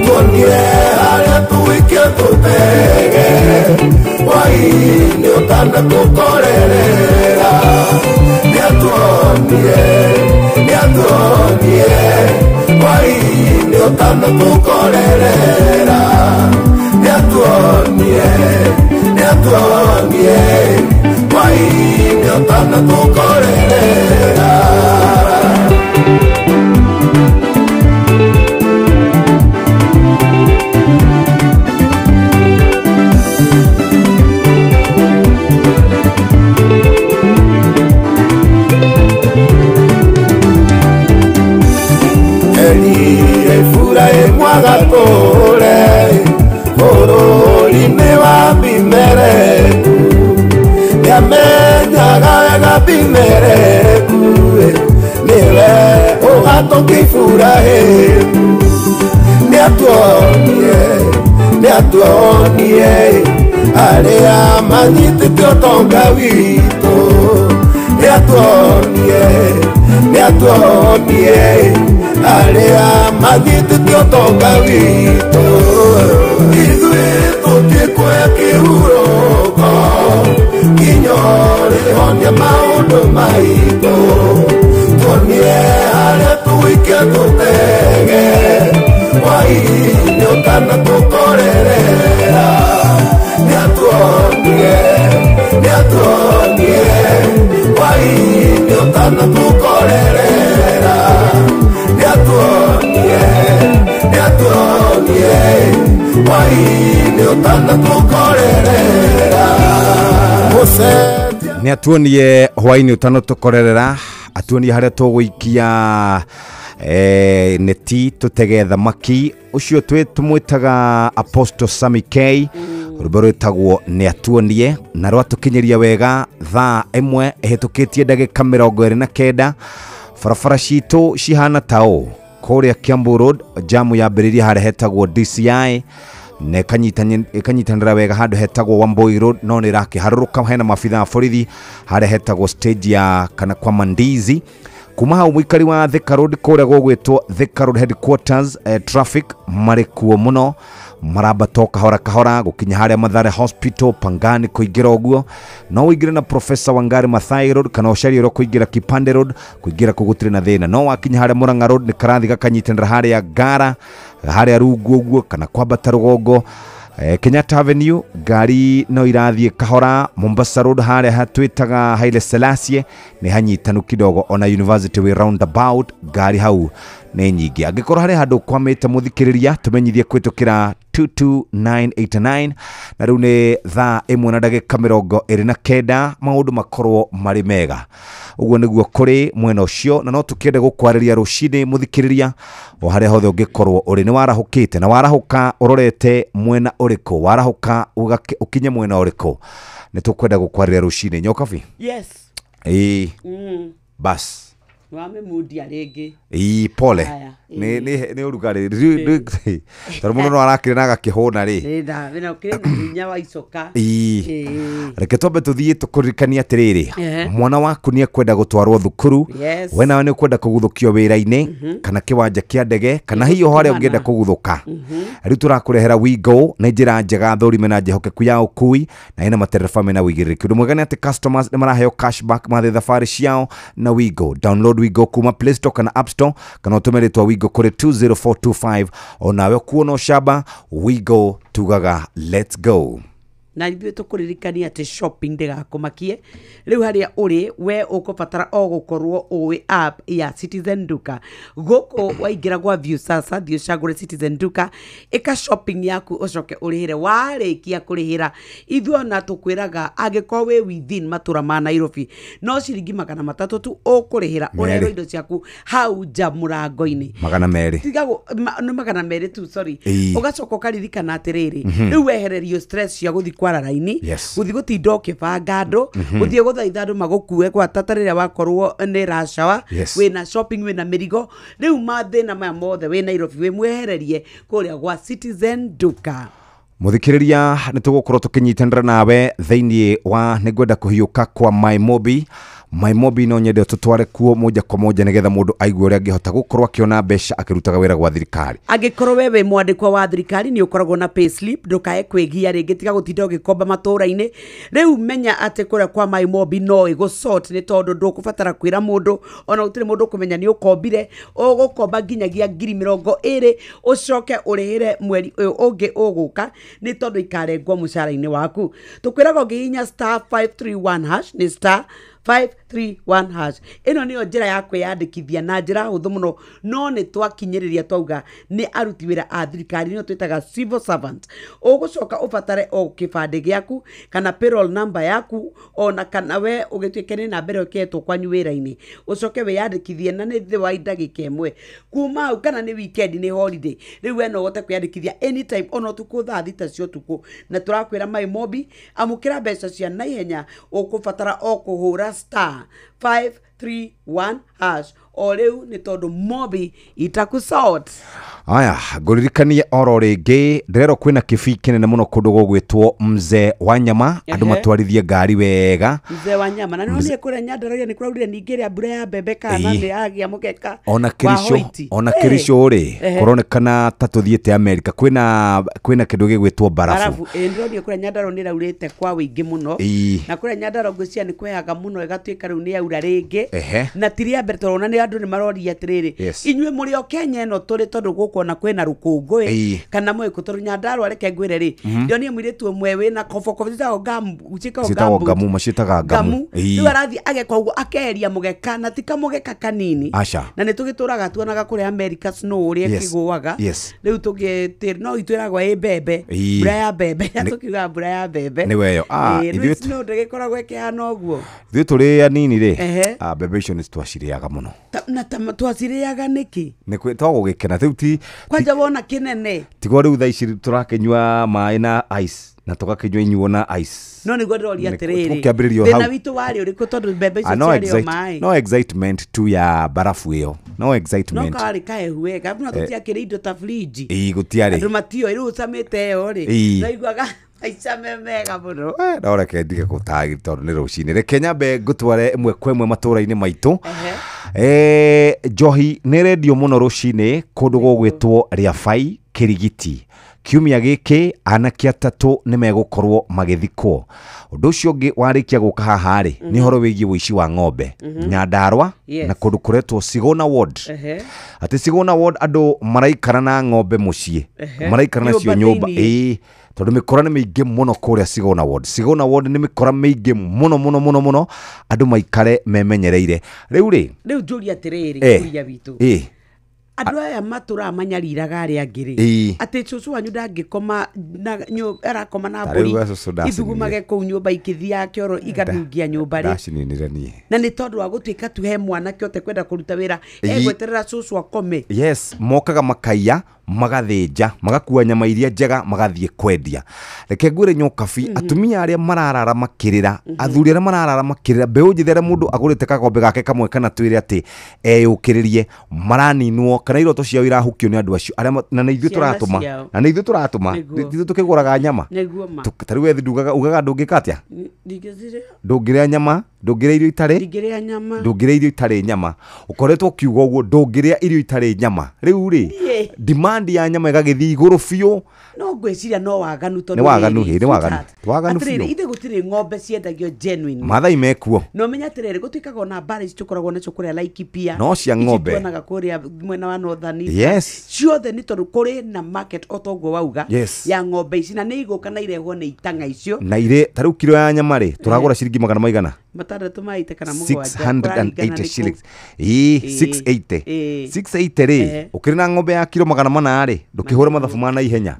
tuonire harĩa tũgũikia tũtege hwaĩ-inĩ ũtanatũkorerera. Nĩatuonire, nĩatuonire hwaĩ-inĩ ũtanatũkorerera. Nĩatuonire, nĩatuonire hwaĩ-inĩ ũtanatũkorerera. Efuraĩmu agatũre bũrũri-inĩ wa Abimeleku, nĩamenyaga wega Abimeleku nĩwe ũgatũka Iburahĩmu. Nĩatuonire, nĩatuonire arĩa manyitĩte ũtonga witũ. Nĩatuonire, nĩatuonire arĩa manyitĩte ũtonga witũ. Ithuĩ tũtikuoya kĩhurũko nginya ũrĩhonia maũndũ maitũ, tuonire harĩa tũgũikia tũtege hwaĩ-inĩ ũtanatũkorerera. Nĩatuonire, nĩatuonire hwaĩ-inĩ ũtanatũkorerera. Nĩatuonire, nĩatuonire hwaĩ-inĩ ũtanatũkorerera. Nĩatuonie hwaĩ-inĩ ũtanatũkorerera, atuonie harĩa tũgũikia Neti tutege thamaki ucio tumwitaga Apostle Sammy K. Rwĩmbo rwĩtagwo nĩ atuonie na rwatũkinyĩria wega thaa ĩmwe ĩhĩtũkĩtie ndagĩka 29. Barabara citũ cihana ta ũũ kũrĩa Kiambu Road jamu yambĩrĩria harĩa hetagwo DCI na ĩkanyitanĩra wega handũ hetagwo Wambui Road, no nĩ ĩrakĩharũrũka hena maabitha a borithi harĩa hetagwo stage ya kana kwa Mandizi. Kuma hau mũikari wa Thika Road kũrĩa gũgwĩtwo Thika Road headquarters, traffic marĩ kuo mũno marambata kahora kahora gũkinya harĩa Mathare Hospital Pangani kũingĩra ũguo. No ũingĩre na Professor Wangari Maathai Road kana ũcarie ũrĩa kũingĩra Kipande Road, kũingĩra kũu gũtirĩ na thĩna. No wakinya harĩa Murang'a Road nĩ karathi gakanyitanĩra harĩa Ngara harĩa Rungu ũguo kana kwambata rũgongo. Kenyatta Avenue ngari no irathiĩ kahora. Mombasa Road harĩa hatwĩtaga Haile Selassie nĩ hanyitanu kidogo, ona University Way roundabout ngari hau nĩ nyingĩ. Angĩkorwo harĩ handũ kwamĩte mũthikĩrĩria tũmenyithie kũhĩtũkĩra 22989. Na rĩu nĩ thaa 1 na ndagĩka 29, maũndũ makorwo marĩ mega. Ũguo nĩguo kũrĩ mwena ũcio, na no tũkĩende gũkwarĩria rũcinĩ mũthikĩrĩria o harĩa hothe ũngĩkorwo ũrĩ. Nĩ warahũkĩte na warahũka ũrorete mwena ũrĩkũ, warahũka ũkinye mwena ũrĩkũ, nĩ tũkwenda gũkwarĩria rũcinĩ. Nyokabi? Yes. Ĩĩ. Bas wamemundia rĩngĩ. Ĩĩ, pole. Nĩ ũrugarĩ tondũ mũndũ no arakĩrĩ na agakĩhũna rĩ. Nĩ hinya wa icoka. Ĩĩ, reke twambe tũthiĩ tũkũririkanie atĩrĩrĩ, mwana waku nĩ ekwenda gũtwarwo thukuru, we nawe nĩ ũkwenda kũguthũkio wĩra-inĩ kana kĩwanja kĩa ndege kana hihi o harĩa ũngĩenda kũguthũka. Rĩu tũrakũrehera WeGo nĩ njĩra njega thũrime na njĩhokeku ya ũkui na ĩna matereba mena ũigĩrĩrĩki. Ũndũ mwega nĩ atĩ customers nĩ maraheo cashback mathiĩ thabarĩ ciao na WeGo. Download WeGo kuma Play Store kana App Store kana ũtũme rĩtwa WeGo kũrĩ 20425. Onawe kuona ũcamba WeGo tugaga let's go. Na ithuĩ tũkũririkania atĩ shopping ndĩgakũmakie. Rĩu harĩa ũrĩ we ũkũbatara o gũkorwo ũĩ app ya Citizen Duka. Gũkũ waingĩra gwa Viusasa, thiĩ ũcagũre Citizen Duka, ĩka shopping yaku ũcoke ũrĩhĩre. Warĩkia kũrĩhĩra ithuĩ ona tũkwĩraga angĩkorwo wĩ within matũra ma Nairobi no ciringi 300 tu ũkũrĩhĩra ũrerwo indo ciaku hau nja mũrango-inĩ. 200. Nĩ 200 tu, sorry. Ũgacoka ũkaririkana atĩrĩrĩ, rĩu wehererio stress cia gũthiĩ kwara raini, gũthiĩ gũtinda ũkĩbanga andũ, gũthiĩ gũthaitha andũ magũkue gwata ta rĩrĩa wakorwo nĩ rush hour, wĩna shopping wĩna mĩrigo. Rĩu mathĩna maya mothe wĩ Nairobi wĩ mwehererie kũrĩa gwa Citizen Duka. Mũthikĩrĩria nĩ tũgũkorwo tũkĩnyitanĩra nawe thĩinĩ wa nĩngwenda kũhiũka kwa MyMobi. MyMobi no nyende tũtware kuo moja kwa moja nĩgetha mũndũ aigue ũrĩa angĩhota gũkorwo akĩona mbeca akĩrutaga wĩra gwa thirikari. Angĩkorwo we wĩ mwandĩkwa wa thirikari nĩ ũkoragwo na payslip, ndũkae kwĩgia rĩngĩ, tiga gũtinda ũgĩkomba matũra-inĩ. Rĩu menya atĩ kũrĩa kwa MyMobi no ĩgũsort nĩ tondũ ndũkũbatara kwĩra mũndũ, ona gũtirĩ mũndũ ũkũmenya nĩ ũkombire. Ũgũkomba nginyagia 20,000 ũcoke ũrĩhĩre mweri ũyũ ũngĩ ũgũka nĩ tondũ ikarengwo mũcara-inĩ waku. Tũkwĩraga ũngĩhihinya *531# nĩ *531#. Ĩno nĩyo njĩra ya kwĩyandĩkithia na njĩra hũthũ mũno, no nĩ twakinyĩrĩria twauga nĩ aruti wĩra a thirikari, nĩo twĩtaga civil servant. Ũgũcoka ũbatare o kĩbandĩ gĩaku kana payroll number yaku, ona kana we ũgĩtuĩke nĩ namba ĩrĩa ũkĩhetwo kwanyu wĩra-inĩ, ũcoke wĩyandĩkithie na nĩ thĩ wa ndagĩka ĩmwe kuma hau, kana nĩ weekend nĩ holiday. Rĩu we no ũhote kwĩyandĩkithia anytime ona ũtukũ thaa 6 cia ũtukũ. Na tũrakwĩra MyMobi amũkĩra mbeca cia naihenya, ũkũbatara o kũhũra *531# o rĩu nĩ tondũ Mobi itakusort. Aya, ngũririkanie oro rĩngĩ ndĩrerwo kwĩna kĩbii kĩnene mũno kũndũ gũgwĩtwo Mzee wa Nyama. Andũ matwarithie ngari wega. Mzee wa Nyama na nĩ kũrĩa Nyandarua nĩ kũraurire ningĩ rĩa mbura ya mbembe kana nĩ yagĩa mũgeka. Ona Kericho, ona Kericho rĩ kũronekana ta tũthiĩte Amerika. Kwĩna kĩndũ gĩgwĩtwo barafu. Ĩĩ, ndĩronire kũrĩa Nyandarua nĩ ĩraurĩte kwa wĩingĩ mũno. Na kũrĩa Nyandarua ngwĩciria nĩ kwehaga mũno ĩgatuĩka rĩu nĩ yaura rĩngĩ. Na ti rĩa mbere tondũ ona nĩ andũ nĩ maroria atĩrĩrĩ, inyuĩ mũrĩ o Kenya ĩno tũrĩ tondũ gũkũ ona kwĩna rũkũngũ kana mwĩkũ tondũ Nyandarua reke ngwĩre rĩ, ndionire mũirĩtu ũmwe wĩna kobokobo ciĩtagwo ngamu, maciĩtaga ngamu. Rĩu arathiĩ ageka ũguo akeheria mũgeka na ti kamũgeka kanini. Na nĩ tũgĩtũraga tuonaga kũrĩa America snow ũrĩa ĩkĩgũaga. Rĩu tũgĩ no itwĩragwo ĩ mbembe, mbura ya mbembe, tũkiugaga mbura ya mbembe. Nĩ weyo. Snow ndĩgĩkoragwo ĩkĩhana ũguo. Ithuĩ tũrĩ anini rĩ, mbembe icio nĩ twacirĩaga mũno. Na twacirĩaga nĩkĩ? Nĩ to gũgĩkena rĩu ti kwanja wona kĩnene tigwo rĩu thaa ici tũrakĩnyua maĩ na ice na tũgakĩnyua inyuo na ice. No nĩguo ndĩroria atĩrĩrĩ, gũkĩambĩrĩrio hau. Thĩna witũ warĩ ũrĩkũ tondũ mbembe icio No ciarĩo maĩ? No excitement tu ya barafu ĩyo, no excitement. No karĩ kahehu wega, no tũtiakĩrĩ indo ta fridge. Ĩĩ gũtiarĩ. Andũ matioĩ rĩu ũcamĩte ĩyo rĩ, naiguaga aicame mega mũno. No reke ndige gũtagi tondũ nĩ rũcinĩ. Reke nyambe ngũtware ĩmwe kwa ĩmwe matũra-inĩ maitũ. Njohi nĩ rendio mũno rũcinĩ kũndũ gũgwĩtwo Rĩabai Kĩrigiti. Kiumia gĩkĩ anake atatũ nĩ megũkorwo magĩthikwo. Ũndũ ũcio ũngĩ warĩkia gũka haha rĩ, nĩ ũhoro wĩgiĩ ũici wa ng'ombe Nyandarua na kũndũ kũretwo Sigona Ward. Atĩ Sigona Ward andũ maraikara na ng'ombe mũciĩ, maraikara nacio nyũmba. Ĩĩ, tondũ mĩkora nĩ mĩingĩ mũno kũrĩa Sigona Ward. Sigona Ward nĩ mĩkora mĩingĩ mũno mũno mũno mũno, andũ maikare memenyereire. Rĩu rĩ, rĩu njũria atĩrĩrĩ, kũria witũ, andũ aya matũraga manyariraga arĩa angĩ rĩ, atĩ cũcũ wanyu ndangĩkoma na arakoma na mbũri ithugumage kũu nyũmba ikĩthiaga kĩoro ikanungia nyũmba rĩ. Ndacininire niĩ. Na nĩ tondũ wa gũtuĩka tu he mwanake ũtekwenda kũruta wĩra, egweterera cũcũ akome. Yes, mokaga makaiya, magathĩnja, magakua nyama iria njega, magathiĩ kwendia. Reke ngwĩre Nyokabi, atumia arĩa mararara makĩrĩra, athuri arĩa mararara makĩrĩra, mbeũ njĩthĩ arĩa mũndũ agũrĩte kagombe gake kamwe kana twĩre atĩ eyũkĩrĩrie, maraninwo kana iroto ciao irahukio nĩ andũ acio arĩa na nĩ ithuĩ tũratũma, na nĩ ithuĩ tũratũma, ithuĩ tũkĩgũraga nyama. Ta rĩu wethi ugaga ndũngĩka atĩa? Ndũngĩrĩa nyama, ndũngĩrĩa irio itarĩ, ndũngĩrĩa irio itarĩ nyama. Ũkoretwo ũkiuga ũguo, ndũngĩrĩa irio itarĩ nyama. Rĩu rĩ, demand ya nyama ĩgagĩthiĩ igũrũ biũ. No ngwĩciria no waganu tondũ nĩ waganu, nĩ waganu, waganu biũ. Atĩrĩrĩ, ithe gũtirĩ ng'ombe ciendagio genuine. Maathai mekuo. No menya atĩrĩrĩ, gũtuĩkaga ona mbara ici tũkoragwo nacio kũrĩa Laikipia. No cia ng'ombe. Ici tuonaga kũrĩa mwena wa Northern. Yes. Ciothe nĩ tondũ kũrĩ na market o ta ũguo wauga. Yes. Ya ng'ombe ici na nĩ igũka na irehwo nĩ itang'a icio. Na irĩ ta rĩu kiro ya nyama rĩ, tũragũra ciringi magana maigana? Matandatũ ma ite kana mũgwanja. 680 shillings. Ĩĩ, 680. 680 rĩ, ũkĩrĩ na ng'ombe ya kiro 400 rĩ, ndũkĩhũra mathabu ma naihenya.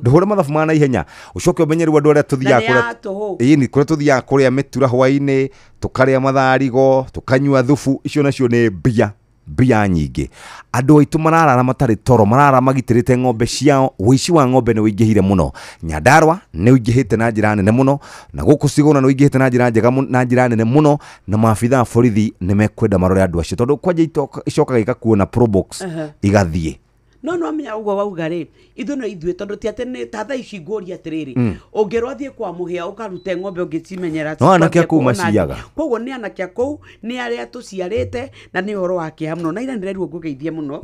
Ndũhũre mathabu ma naihenya. Ũcoke ũmenye rĩu andũ arĩa tũthiaga kũrĩa. Ĩĩ, nĩ kũrĩa tũthiaga kũrĩa mĩtura hwaĩ-inĩ, tũkarĩa matharigo, tũkanyua thubu, icio nacio nĩ mbia. Mbia nyingĩ. Andũ aitũ mararara matarĩ toro, mararara magitĩrĩte ng'ombe ciao. Ũici wa ng'ombe nĩ ũingĩhire mũno. Nyandarua nĩ ũingĩhĩte na njĩra nene mũno, na gũkũ Sigona nĩ ũingĩhĩte na njĩra njega na njĩra nene mũno, na maabitha a borithi nĩ mekwenda marore andũ acio tondũ kwanja icokaga igakuo na probox igathiĩ. No no amenya ũguo wauga rĩ, ithuĩ no ithuĩ tondũ ti atĩ nĩ ta thaa ici ngũria atĩrĩrĩ, ũngĩrwo athiĩ kwa mũhĩa ũkarute ng'ombe ũngĩcimenyera. No anake a kũu maciaga. Koguo nĩ anake a kũu, nĩ arĩa tũciarĩte na nĩ ũhoro wa kĩeha mũno. Na ira nĩndĩrerirwo ngũgeithie mũno.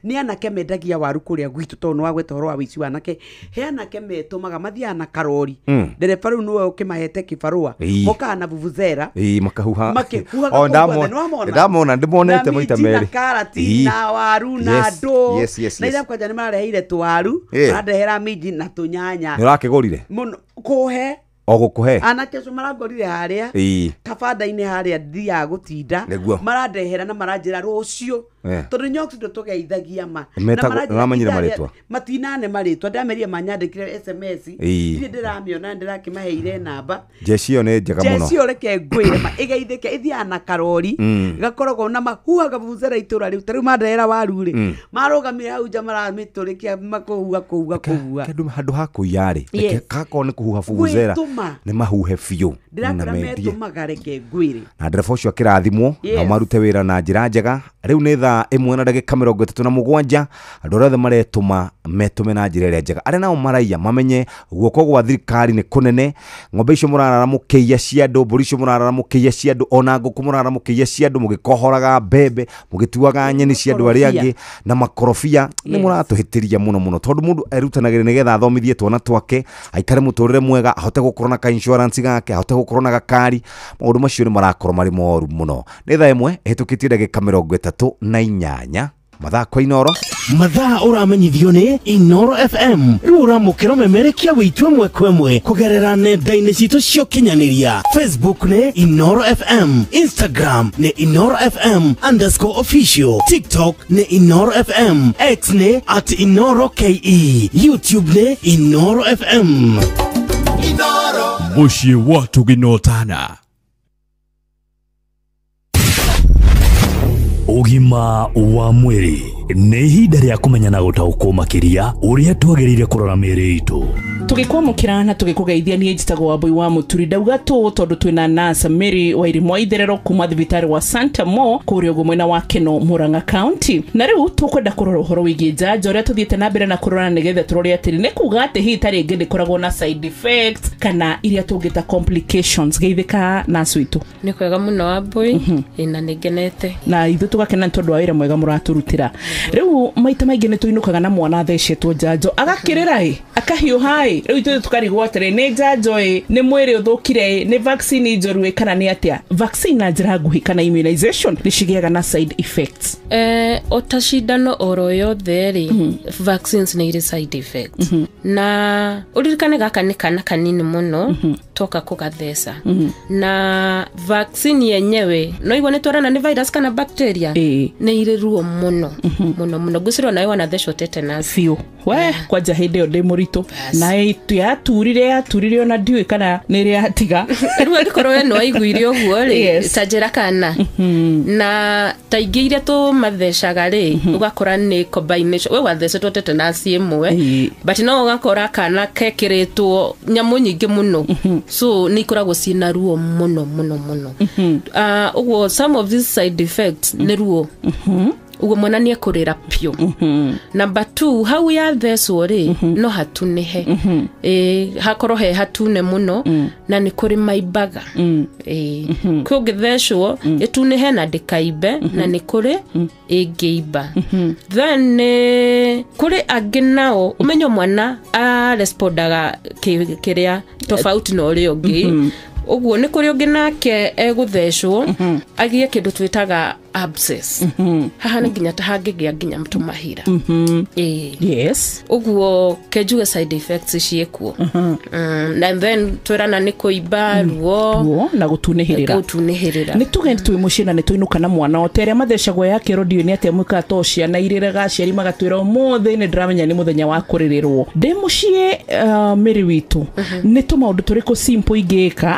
Nĩ anake mendagia waru kũrĩa gwitũ tondũ nĩwagweta ũhoro wa ũici wa anake. He anake metũmaga mathiaga na karori. Ndereba rĩu nĩwe ũkĩmahete kĩbarũa. Mokaga na vuvuzela. Ĩĩ, makahuha. Makĩhuhaga kũu guothe. Nĩwamona? Ndamona, ndĩmonete maita merĩ. Na minji na karati na waru na ndũ. Yes, yes. Na ira kwanja nĩ mareheire tũwaru, marandehera minji na tũnyanya. Nĩ ũrakĩgũrire? Mũno, kũhe. O gũkũhe? Anake acio marangorire harĩa, kabanda-inĩ harĩa thiaga gũtinda. Marandehera na maranjĩra rũciũ. Tondũ nyox ndũtũgeithagia ma. Nĩwamenyire marĩtwa? Matinane marĩtwa, ndamerire manyandĩkĩre SMS. Niĩ ndĩramĩona ndĩrakĩmaheire namba. Jeshi ĩyo nĩ njega mũno. Jeshi ĩyo reke ngwĩre ma ĩgeithĩke, ĩthiaga na karori, gakoragwo na mahuhaga vuvuzela itũra rĩu. Ta rĩu mandehera waru rĩ, marũgamire hau nja maramĩtũrĩkia makũhuha kũhuha kũhuha. Kĩndũ handũ ha kũiya rĩ, reke gakorwo nĩ kũhuha vuvuzela. Nĩ mahuhe biũ na mendie. Ndĩrakwĩra reke ngwĩre. Na ndereba ũcio akĩrathimwo na marute wĩra na njĩra njega. Rĩu nĩ thaa 1:37. Andũ arĩa othe maretũma metũme na njĩra ĩrĩa njega. Arĩa nao maraiya mamenye guoko gwa thirikari nĩ kũnene. Ng'ombe icio mũrarara mũkĩiya cia andũ, mbũri icio mũrarara mũkĩiya cia andũ, ona ngũkũ mũrarara mũkĩiya cia andũ, mũgĩkohoraga mbembe, mũgĩtuaga nyeni cia andũ arĩa angĩ na makorobia. Nĩ mũratũhĩtĩria mũno mũno tondũ mũndũ erutanagĩria nĩgetha athomithie twana twake, aikare mũtũrĩre mwega, ahote gũkorwo na ka insurance gake, ahote gũkorwo na gakari. Maũndũ macio nĩ marakorwo marĩ moru mũno. Nĩ thaa 1 ĩhĩtũkĩtie ndagĩka 38 mathaa kwa Inoro. Mathaa ũramenyithio nĩ Inoro FM. Rĩu ũramũkĩra ũmemerekia wĩitũ ĩmwe kwa ĩmwe kũgerera nenda-inĩ citũ cia ũkinyanĩria. Facebook nĩ Inoro FM, Instagram nĩ Inoro FM _official, TikTok nĩ Inoro FM, X nĩ @InoroKE, YouTube nĩ Inoro FM. Mũciĩ wa Tũginotana. Ũgima wa mwĩrĩ nĩ ihinda rĩa kũmenya na gũtaũkwo makĩria ũrĩa twagĩrĩire kũrora mĩĩrĩ itũ. Tũgĩkwamũkĩra na tũgĩkũgeithia niĩ njĩtagwo Wambui wa Mũturi. Ndauga tũ tondũ twĩna nurse Mary Wairimu wa Itherero kuma thibitarĩ wa Santa Mo kũrĩa ũguo mwena wa Keno, Murang'a County. Na rĩu tũkwenda kũrora ũhoro wĩgiĩ njanjo ũrĩa tũthiĩte na mbere na kũrora nĩgetha tũrore atĩrĩ nĩ kuga atĩ hihi ta rĩngĩ ndĩkoragwo na side effects kana iria tũngĩta complications. Geithĩka nurse witũ. Nĩ kwega mũno Wambui, na nĩ ngenete. Na ithuĩ tũgakena nĩ tondũ wa wĩra mwega mũratũrutĩra. Rĩu maita maingĩ nĩ tũinũkaga na mwana athecetwo njanjo agakĩrĩra ĩ akahiũha ĩ, rĩu ithuĩ tũkarigwo atĩrĩ nĩ njanjo ĩ, nĩ mwĩrĩ ũthũkire ĩ, nĩ vaccine njoru ĩ, kana nĩ atĩa? Vaccine na njĩra nguhĩ kana immunization nĩ cigĩaga na side effects? O ta cindano oro yothe rĩ, vaccines nĩ irĩ side effects. Na ũririkane gaka nĩ kana kanini mũno toka kũgatheca. Na vaccine yenyewe no igua nĩ twarana nĩ virus kana bacteria nĩ irĩ ruo mũno mũno mũno. Ngwĩciria onawe wanathecwo tetanus. Biũ. We kwanja hĩndĩ ĩyo ndĩ mũritũ na yaturire ona ndiũĩ kana nĩ ĩrĩ yatiga. Rĩu angĩkorwo we nĩwaiguire ũguo rĩ, ta njĩra kana na ta ingĩ iria tũmathecaga rĩ, ũgakora nĩ combination. We wathecetwo tetanus ĩmwe but no ũgakora kana kekĩrĩtwo nyamũ nyingĩ mũno, so nĩ ikoragwo ciĩna ruo mũno mũno mũno. Ũguo some of these side effects nĩ ruo. Ũguo mwana nĩ ekũrĩra piũ. Number 2, hau yathecwo rĩ, no hatunĩhe. Hakorwo he hatune mũno na nĩ kũrĩ maimbaga. Kwĩ ũngĩthecwo ĩtunĩhe na ndĩkaimbe na nĩ kũrĩ ĩngĩimba. Then kũrĩ angĩ nao ũmenyo mwana arespondaga kĩrĩa tofauti na ũrĩa ũngĩ. Ũguo nĩ kũrĩ ũngĩ nake egũthecwo agĩe kĩndũ twĩtaga abscess. Haha nĩ nginya ta hangĩgĩa nginya tũmahira. Yes. Ũguo kenjuge side effects ciĩkuo. And then twĩrana nĩ kũimba ruo na gũtunĩhĩrĩra. Nĩ tuge twĩ mũciĩ na nĩ tũinũka na mwana o ta ĩrĩa mathecagwo ya kĩro ndiũĩ nĩ atĩa mwĩkaga to ciana irĩraga aciari magatwĩra ũmũthĩ nĩ ndĩramenya nĩ mũthenya wa kũrĩrĩrwo. Ndĩ mũciĩ Mary witũ, nĩ tũmaũndũ tũrĩkũ simple ingĩka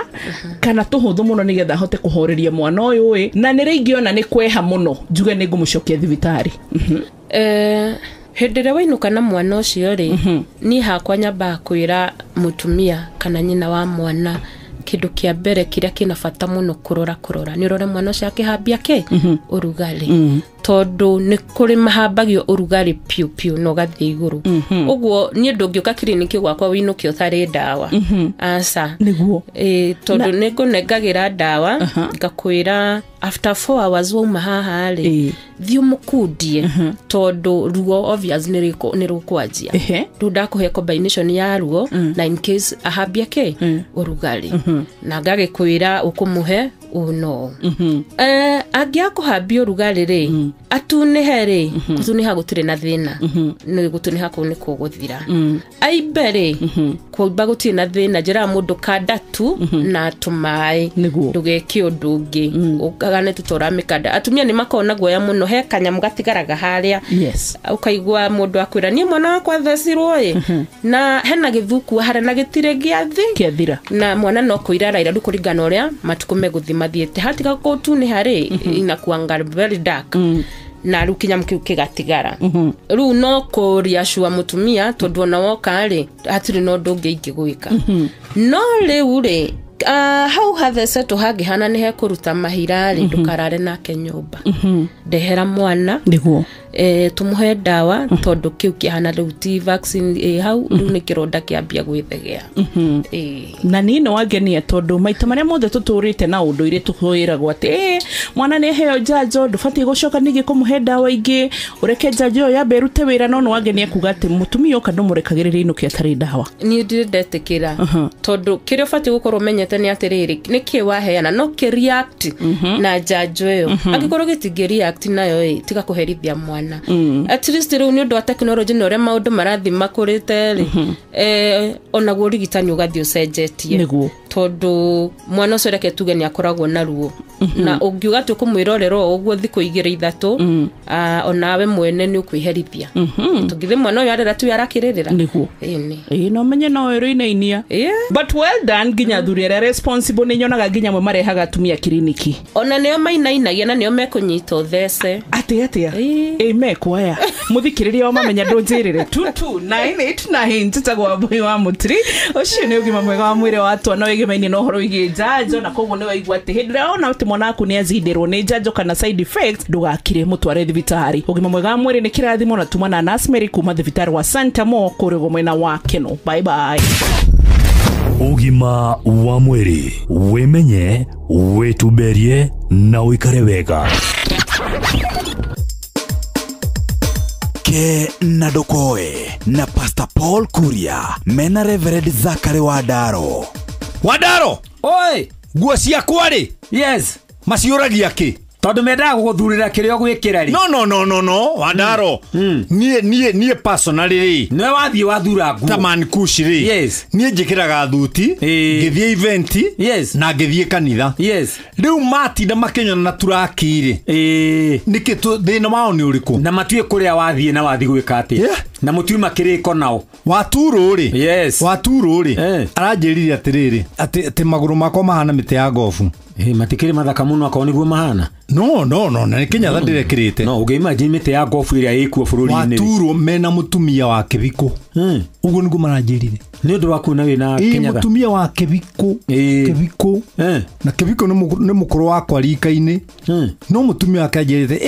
kana tũhũthũ mũno nĩgetha hote kũhoreria mwana ũyũ ĩ, na nĩ rĩ ingĩona nĩ kweha mũno njuge nĩ ngũmũcokia thibitarĩ? Hĩndĩ ĩrĩa wainũka na mwana ũcio rĩ, niĩ hakwa nyambaga kwĩra mũtumia kana nyina wa mwana kĩndũ kĩa mbere kĩrĩa kĩna bata mũno kũrora nĩ ũrore mwana ũcio akĩhambia kĩ ũrugarĩ, tondũ nĩ kũrĩ mahambagio ũrugarĩ piũ piũ na ũgathiĩ igũrũ. Ũguo niĩ ndũngĩũka kiriniki gwakwa wĩinũke ũtarĩ ndawa. Aca. Nĩguo. Tondũ nĩ ngũnengagĩra ndawa ngakwĩra after 4 hours wauma haha rĩ, thiĩ ũmũkundie tondũ ruo obvious nĩ rũkwanjia. Rĩu ndakũhe combination ya ruo na in case ahambia kĩ ũrugarĩ, na ngagĩkwĩra ũkũmũhe ũũ no. Angĩaga kũhambia ũrugarĩ rĩ, atunĩhe rĩ, gũtunĩha gũtirĩ na thĩna, nĩ gũtunĩha kũu nĩ kũgũthira. Aimbe rĩ, kũimba gũtirĩ na thĩna, njĩraga mũndũ kanda tu na tũmaĩ, ndũgeke ũndũ ũngĩ, ũkagane tu tũramĩkanda. Atumia nĩ makoragwo na guoya mũno, he kanyamũ gatigaraga harĩa, ũkaigua mũndũ akwĩra niĩ mwana wakwa athecirwo ĩ, na hena gĩthuku harĩa na gĩtirĩ gĩathira, na mwana no kũira araira rĩu kũringana ũrĩa matukũ megũthiĩ mathiĩte. Hatiga gũtunĩha rĩ, inakuanga very dark. Na rĩu kĩnyamũ kĩu kĩgatigara. Rĩu no kũriacua mũtumia tondũ ona woka rĩ, hatirĩ na ũndũ ũngĩ ingĩgwĩka. No rĩu rĩ, hau hathecetwo hangĩhana nĩ hekũruta mahira rĩ, ndũkarare nake nyũmba. Ndehera mwana. Nĩguo. Tũmũhe ndawa tondũ kĩu kĩhana rĩu ti vaccine hau rĩu nĩ kĩronda kĩambia gwĩthegea. Na niĩ nĩ wangenia tondũ maita marĩa mothe tũtũrĩte na ũndũire tũkwĩragwo atĩ mwana nĩ aheo njanjo ndũbatiĩ gũcoka ningĩ kũmũhe ndawa ingĩ, ũreke njanjo ĩyo yambe ĩrute wĩra. No nĩ wangenia kuga atĩ mũtumia oka ndũmũrekagĩrĩria inũke atarĩ ndawa. Niĩ ndirĩ ndetĩkĩra tondũ kĩrĩa ũbatiĩ gũkorwo ũmenyete nĩ atĩrĩrĩ, nĩ kĩ waheana no kĩ react na njanjo ĩyo. Angĩkorwo gĩtingĩ react nayo ĩ, tiga kũherithia mwana. At least rĩu nĩ ũndũ wa tekinoronjĩ na ũrĩa maũndũ marathiĩ makũrĩte rĩ, onaguo ũrigitani ũgathiĩ ũcenjetie. Nĩguo. Tondũ mwana ũcio reke tuge nĩ akoragwo na ruo. Na ũngiuga tũkũmwĩrorera o ũguo thikũ igĩrĩ ithatũ, onawe mwene nĩ ũkwĩherithia. Tũngĩthĩ mwana ũyũ arera tu arakĩrĩrĩra. Nĩguo. Ĩĩ no menye no ĩrĩinainia. But well done nginya athuri arĩa responsible nĩ nyonaga nginya amwe marehaga atumia kiriniki. Ona nĩo mainainagia na nĩo mekũnyita ũthece. Atĩ atĩa? Ĩ mekwaya. Mũthikĩrĩria wa mamenya ndũnjĩrĩre 22989 njĩtagwo Wambui wa Mũtiri. Ũcio nĩ ũgima mwega wa mwĩrĩ wa twana wĩgemaine na ũhoro wĩgiĩ njanjo, na koguo nĩ waigua atĩ hĩndĩ ĩrĩa wona atĩ mwana waku nĩ azindirwo nĩ njanjo kana side effects ndũgakire, mũtware thibitarĩ. Ũgima mwega wa mwĩrĩ nĩ kĩrathimo na tuma na Nurse Mary kuma thibitarĩ wa Santa Mo kũrĩa mwena wa Keno. Bye bye. Ũgima wa mwĩrĩ, wĩmenye, wĩtumberie na ũikare wega. Ke na Ndokoe na Pastor Paul Kuria mena Reverend Zachary Wandaro. Wandaro! Oi! Nguo ciakwa rĩ? Yes. Maciũragia kĩ? Tondu mendaga gũgũthurĩra kĩrĩa ũgwĩkĩra rĩ. No Wandaro. Niĩ personally rĩ. Nĩwe wathiĩ wathura nguo. Ta man kush rĩ. Yes. Niĩ njĩkĩraga thuti, ngĩthiĩ event, yes, na ngĩthiĩ kanitha. Yes. Rĩu matinda makĩnyona na turaki rĩ. Nĩkĩ thĩna wao nĩ ũrĩkũ? Na matuĩ kũrĩa wathiĩ na wathiĩ gwĩka atĩa? Yeah. Na mũtiuma kĩrĩko nao. Waturũ rĩ. Yes. Waturũ rĩ. Aranjĩrire atĩrĩrĩ, atĩ magũrũ makwa mahana mĩtĩ ya gobu. Matikĩrĩ mathaka mũno akorwo nĩguo mahana. No na nĩ Kenyatta ndĩrekĩrĩte. No ũngĩimagine mĩtĩ ya gobu ĩrĩa ĩkuo bũrũri-inĩ. Waturwo mena mũtumia wa kĩbiko. Ũguo nĩguo maranjĩrire. Nĩ ũndũ wa kuona wĩna Kenyatta. Mũtumia wa kĩbiko. Kĩbiko. Na kĩbiko nĩ mũkũrũ wakwa rika-inĩ. No mũtumia wake anjĩrĩte,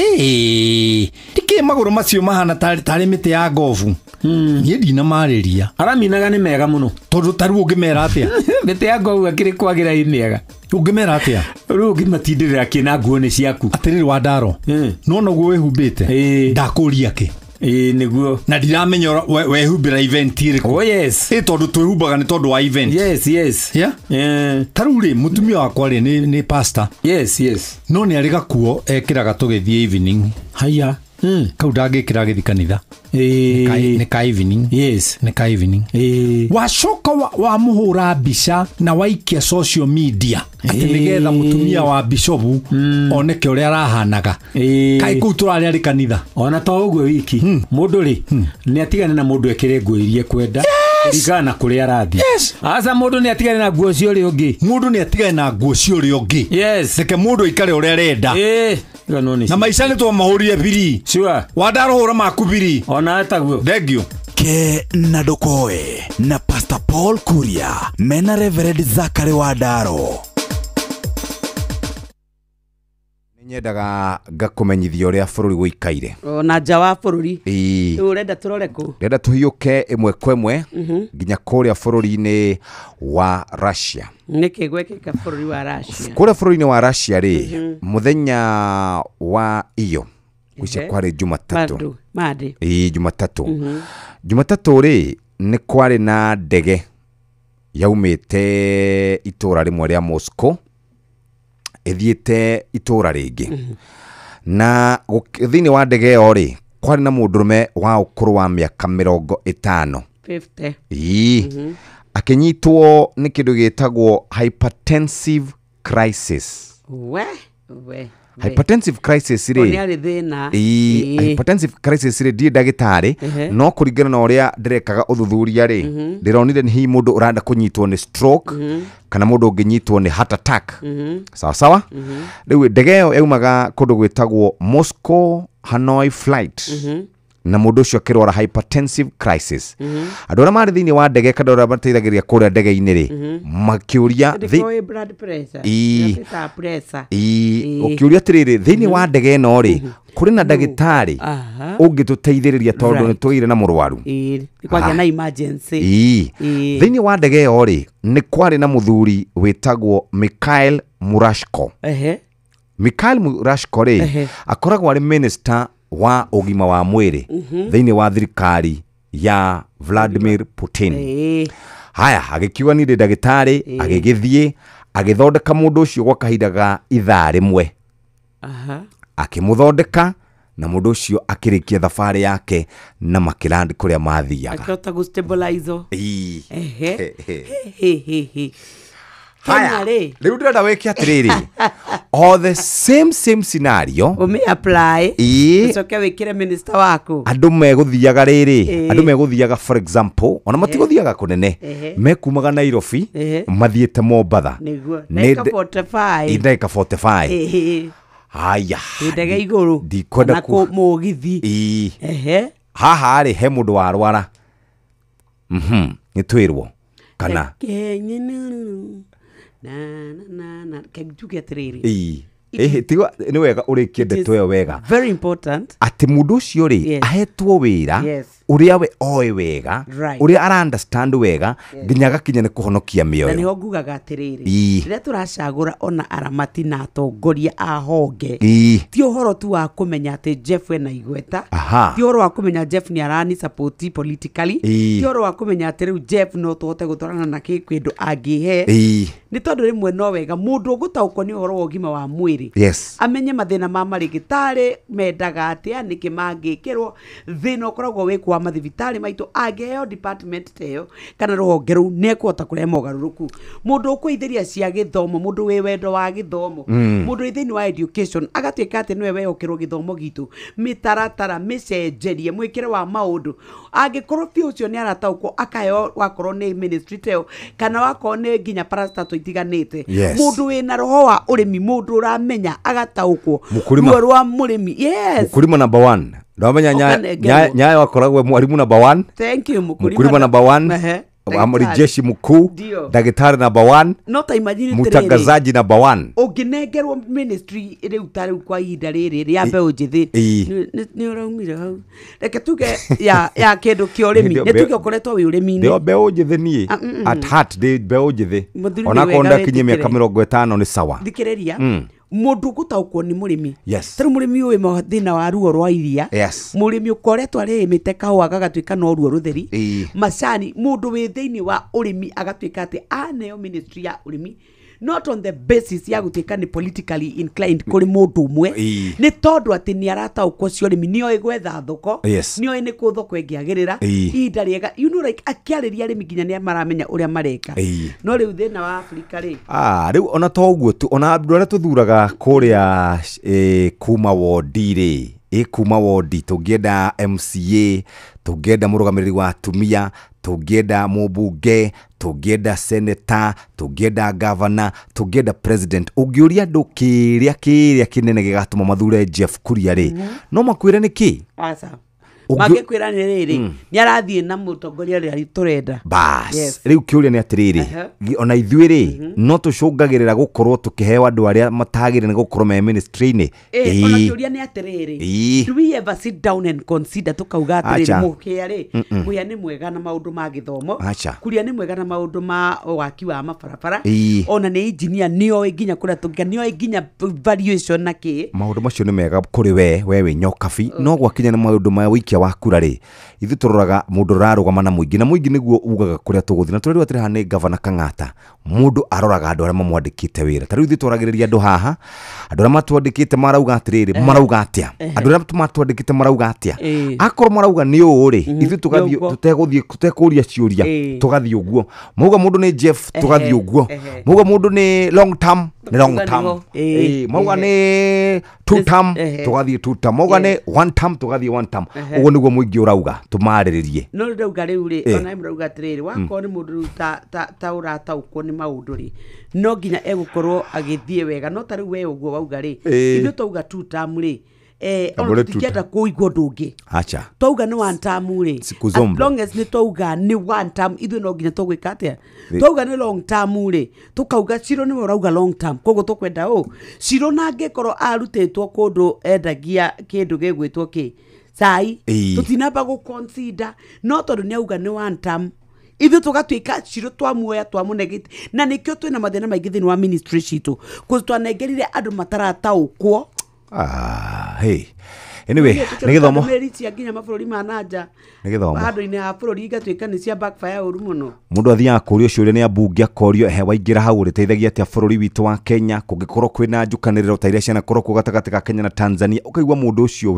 nĩkĩ magũrũ macio mahana tarĩ mĩtĩ ya gobu. Niĩ ndinamarĩria. Araminaga nĩ mega mũno. Tondũ ta rĩu ũngĩmera atĩa? Mĩtĩ ya gobu akĩrĩ kwagĩra ĩ mĩega. Ũngĩmera atĩa? Rĩu ũngĩmatindĩrĩra kĩ na nguo nĩ ciaku. Atĩrĩrĩ Wandaro. No noguo wĩhumbĩte. Ndakũria kĩ? Nĩguo. Na ndiramenya wehumbĩra event ĩrĩkũ. Oh yes. Tondũ twĩhumbaga nĩ tondũ wa event. Yes yes. Yeah? Ta rĩu rĩ mũtumia wakwa rĩ nĩ pastor. Yes yes. No nĩ arĩ gakuo ekĩraga tũgĩthiĩ evening. Haya. Kau ndangĩkĩra agĩthiĩ kanitha. Nĩ ka evening. Yes. Nĩ ka evening. Wacoka wamũhũra mbica na waikia social media atĩ nĩgetha mũtumia wa bishopu oneke ũrĩa arahanaga. Kaĩ kũu tũrarĩ arĩ kanitha. Ona to ũguo wiki. Mũndũ rĩ nĩ atigane na mũndũ ekĩre nguo iria ekwenda. Kũringana na kũrĩa arathiĩ. Yes. Aca mũndũ nĩ atigane na nguo cia ũrĩa ũngĩ. Mũndũ nĩ atigane na nguo cia ũrĩa ũngĩ. Yes. Reke mũndũ aikare ũrĩa arenda. Na maica nĩ twamahũrire biri. Sure. Wandaro hũra maku biri. Ona etaguo. Thank you. Ke na Ndokoe na Pastor Paul Kuria mena Reverend Zachary Wandaro. Nyendaga ngakũmenyithia ũrĩa bũrũri wĩikaire. Ona nja wa bũrũri. Rĩu ũrenda tũrore kũ? Ndĩrenda tũhiũke ĩmwe kwa ĩmwe nginya kũrĩa bũrũri-inĩ wa Russia. Nĩkĩ gwekĩka bũrũri wa Russia? Kũrĩa bũrũri-inĩ wa Russia rĩ, mũthenya wa iyo gũcia kwarĩ Jumatatũ. Monday. Jumatatũ. Jumatatũ rĩ nĩ kwarĩ na ndege yaumĩte itũũra rĩmwe rĩa Moscow ĩthiĩte itũũra rĩngĩ. Na thĩinĩ wa ndege ĩyo rĩ kwarĩ na mũndũrũme wa ũkũrũ wa mĩaka 50. 50. Akĩnyitwo nĩ kĩndũ gĩtagwo hypertensive crisis. We. Hypertensive crisis rĩ. Nĩ arĩ thĩna. Hypertensive crisis rĩ ndirĩ ndagĩtarĩ no kũringana na ũrĩa ndĩrekaga ũthuthuria rĩ ndĩronire nĩ hihi mũndũ ũrenda kũnyitwo nĩ stroke kana mũndũ ũngĩnyitwo nĩ heart attack. Sawa sawa. Rĩu ndege ĩyo yaumaga kũndũ gwĩtagwo Moscow Hanoi flight. Na mũndũ ũcio akĩrwara hypertensive crisis. Andũ arĩa marĩ thĩinĩ wa ndege kana arĩa mateithagĩrĩria kũrĩa ndege-inĩ rĩ makĩũria ũkĩũria atĩrĩrĩ thĩinĩ wa ndege ĩno rĩ kũrĩ na ndagĩtarĩ ũngĩtũteithĩrĩria tondũ nĩ tũgĩire na mũrwaru. Kwagĩa na emergency. Thĩinĩ wa ndege ĩyo rĩ nĩ kwarĩ na mũthuri wĩtagwo Mikhail Murashko. Mikhail Murashko rĩ akoragwo arĩ minister wa ũgima wa mwĩrĩ thĩinĩ wa thirikari ya Vladimir Putin. Haya agĩkiuga nĩ ndagĩtarĩ agĩgĩthiĩ agĩthondeka mũndũ ũcio gwa kahinda ga ithaa rĩmwe. Akĩmũthondeka na mũndũ ũcio akĩrĩkia thabarĩ yake na makĩland kũrĩa mathiaga. Akĩhota gũ stabilize. Kenya rĩ Rĩu ndĩrenda wĩke atĩrĩrĩ, o the same scenario ũmĩ apply, Ĩĩ. ũcoke wĩkĩre minister waku. Andũ megũthiaga rĩrĩ, andũ megũthiaga, for example, ona matigũthiaga kũnene, mekumaga Nairobi mathiĩte Mombatha. Nĩguo Nĩ ndagĩka 45. Ĩ, ndagĩka 45. Haya. Ndege igũrũ Ndikwenda kana mũgithi. Ĩĩ. Haha rĩ, he mũndũ warwara, nĩ twĩrwo kana Reke nyinuru, na na na na ke njuge atĩrĩrĩ. Ĩĩ. Ĩhĩ, tiga nĩ wega ũrĩkie ndeto ĩyo wega. Very important. Atĩ mũndũ ũcio rĩ, ahetwo wĩra ũrĩa we oĩ wega, ũrĩa ara understand wega, nginya agakinya nĩ kũhonokia Na mĩoyo. nĩho ngugaga atĩrĩrĩ, rĩrĩa tũracagũra ona aramati na atongoria a honge, ti ũhoro tu wa kũmenya atĩ Jeff ena igweta, ti ũhoro wa kũmenya Jeff nĩ arani support politically, ti ũhoro wa kũmenya atĩ rĩu Jeff no tũhote gũtwarana na kĩndũ angĩhe, nĩ tondũ rĩmwe no wega mũndũ ũgũtaũkwo nĩ ũhoro wa ũgima wa mwĩrĩ, amenye mathĩna ma marĩgĩtarĩ mendaga atĩa, nĩkĩ mangĩkĩrwo, thĩna ũkoragwo wĩ kwa mathibitarĩ maitũ. Angĩheo department ta ĩyo kana rũhonge rũu, nĩ ekũhota kũrehe mogarũrũku. Mũndũ ũkũithĩria cia gĩthomo, mũndũ wĩ wendo wa gĩthomo, mũndũ wĩ thĩinĩ wa education, agatuĩka atĩ nĩwe wehokerwo gĩthomo gitũ, mĩtaratara mĩcenjerie, mwĩkĩre wa maũndũ, angĩkorwo biũ ũcio nĩ arataũkwo, akaheo wakorwo nĩ ministry ta ĩyo kana wakorwo nĩ nginya parastatal itiganĩte. Mũndũ wĩna roho wa ũrĩmi, mũndũ ũramenya agataũkwo Mũkulima. ruo rwa mũrĩmi, yes. Mkulima number one, ndamenya. Ũkanengerwo. Nyayo akoragwo mwalimu number one. Thank you, mũkulima. Mkulima number one, amri Ndagĩtarĩ. jeshi mkuu, ndagĩtarĩ number one, No ta imagine atĩrĩrĩ, mtangazaji number one. Ũngĩnengerwo ministry rĩu ta rĩu kwa ihinda rĩrĩ rĩa mbeũ njĩthĩ, nĩ ũraumire hau, reke tuge ya kĩndũ kĩa ũrĩmi, Ndio nĩ tuge ũkoretwo wĩ ũrĩmi-inĩ. Ndĩo mbeũ njĩthĩ niĩ. Ah, At heart ndĩ mbeũ njĩthĩ. Mũthuri, nĩ Onakorwo wega ndakinyie mĩaka wĩtĩkĩre. 50 nĩ sawa. Thikĩrĩria, mũndũ ũgũtaũkwo nĩ mũrĩmi, tarĩu mũrĩmi ũĩ thĩna wa ruo rwa iria, mũrĩmi ũkoretwo arĩmĩte kahũa gagatuĩka no ruo rũtheri, macani, mũndũ wĩ thĩinĩ wa ũrĩmi agatuĩka atĩ aneo ministry ya ũrĩmi, not on the basis ya gũtuĩka nĩ politically inclined kũrĩ mũndũ ũmwe, nĩ tondũ atĩ nĩ arataũkwo cia ũrĩmi, nĩ oĩ gwetha thoko, nĩ oĩ nĩ kũ thoko ĩngĩagĩrĩra, ihinda rĩega, like akĩarĩria arĩmi nginya nĩ maramenya ũrĩa mareka. No rĩu thĩna wa Afrika rĩ, Ah, rĩu ona to ũguo tu, ona andũ arĩa tũthuraga kũrĩa kuma wondi rĩ, kuma wondi, tũngĩenda MCA, tũngĩenda mũrũgamĩrĩri wa atumia, tũngĩenda mũmbunge, tũngĩenda seneta, tũngĩenda gavana, tũngĩenda president, ũngĩũria andũ kĩrĩa kĩnene gĩgatũma mathure Jeff Kuria rĩ, no makwĩre nĩ kĩ? Aca, mangĩkwĩra nĩ rĩrĩ, nĩ arathiĩ na mũtongoria ũrĩa tũrenda. Bas. Rĩu kĩũria nĩ atĩrĩrĩ, ona ithuĩ rĩ, no tũcũngagĩrĩra gũkorwo tũkĩheo andũ arĩa matagĩrĩire nĩ gũkorwo me ministry-inĩ? Ona kĩũria nĩ atĩrĩrĩ, do we ever sit down and consider, tũkauga atĩrĩrĩ, Acha. mũhĩa rĩ, mũhĩa nĩ mwega na maũndũ ma gĩthomo, Acha. Kuria nĩ mwega na maũndũ ma waki wa mabarabara, ona nĩ engineer, nĩ oĩ nginya kũrĩa tũngĩka, nĩ oĩ nginya valuation na kĩ. Maũndũ macio nĩ mega kũrĩ we wĩ nyokabi, no gwakinya nĩ maũndũ ma wĩikia wa kura rĩ, ithuĩ tũroraga mũndũ ũrarũgama na mũingĩ, na mũingĩ nĩguo ugaga kũrĩa tũgũthiĩ. Na tũrerwo atĩrĩ haha nĩ gavana Kang'ata, mũndũ aroraga andũ arĩa mamwandĩkĩte wĩra. Ta rĩu ithuĩ twaragĩrĩria andũ haha, andũ arĩa matwandĩkĩte marauga atĩrĩrĩ, marauga atĩa? Andũ arĩa matwandĩkĩte marauga atĩa? Akorwo marauga nĩ ũũ rĩ, ithuĩ tũgathiĩ Nĩ ũguo. tũtegũthiĩ tũtekũria ciũria, tũgathiĩ ũguo. Mauga mũndũ nĩ Jeff, tũgathiĩ ũguo. Mauga mũndũ nĩ long term, nĩ long Tũkauga term. nĩho. Mauga nĩ two term, tũgathiĩ two term. Mauga nĩ one term, tũgathiĩ one term. Ũguo nĩguo mũingĩ ũrauga tũmarĩrĩrie. No rĩu ndauga rĩu rĩ, ona mũrauga atĩrĩrĩ, wakorwo nĩ mũndũ rĩu ta ũrataũkwo nĩ maũndũ rĩ, no nginya egũkorwo agĩthiĩ wega. No ta rĩu we ũguo wauga rĩ, ithuĩ twauga two term rĩ, ona Ambũre two tũtingĩenda kũigua ũndũ ũngĩ. Acha. Twauga nĩ one term rĩ, Siku as zombo. long as nĩ twauga nĩ one term, ithuĩ no nginya tũgwĩka atĩa? Twauga nĩ long term rĩ, tũkauga Ciro nĩwe ũrauga long term, koguo tũkwenda ũ Ciro, na angĩkorwo arutĩtwo kũndũ endagia kĩndũ gĩgwĩtwo kĩ cai, tũtinamba gũ consider, no tondũ nĩ auga nĩ one term, ithuĩ tũgatuĩka Ciro twamuoya twamũnegete. Na nĩkĩo twĩna mathĩna maingĩ thĩinĩ wa ministry citũ, 'cause twanengerire andũ matarataũkwo. Ah, hey. Anyway, nĩ gĩthomo. Meri cia nginya mabũrũri ma nanja Nĩ gĩthomo. handũ-inĩ ha bũrũri igatuĩka nĩ cia backfire ũru mũno. Mũndũ athiaga kũrio ciũria nĩ ambunge, akorio, ehe, waingĩra hau ũrĩteithagia atĩa bũrũri witũ wa Kenya kũngĩkorwo kwĩna njukanĩrĩro ta iria cianakorwo kuo gatagatĩ ga Kenya na Tanzania? Ũkaigua mũndũ ũcio,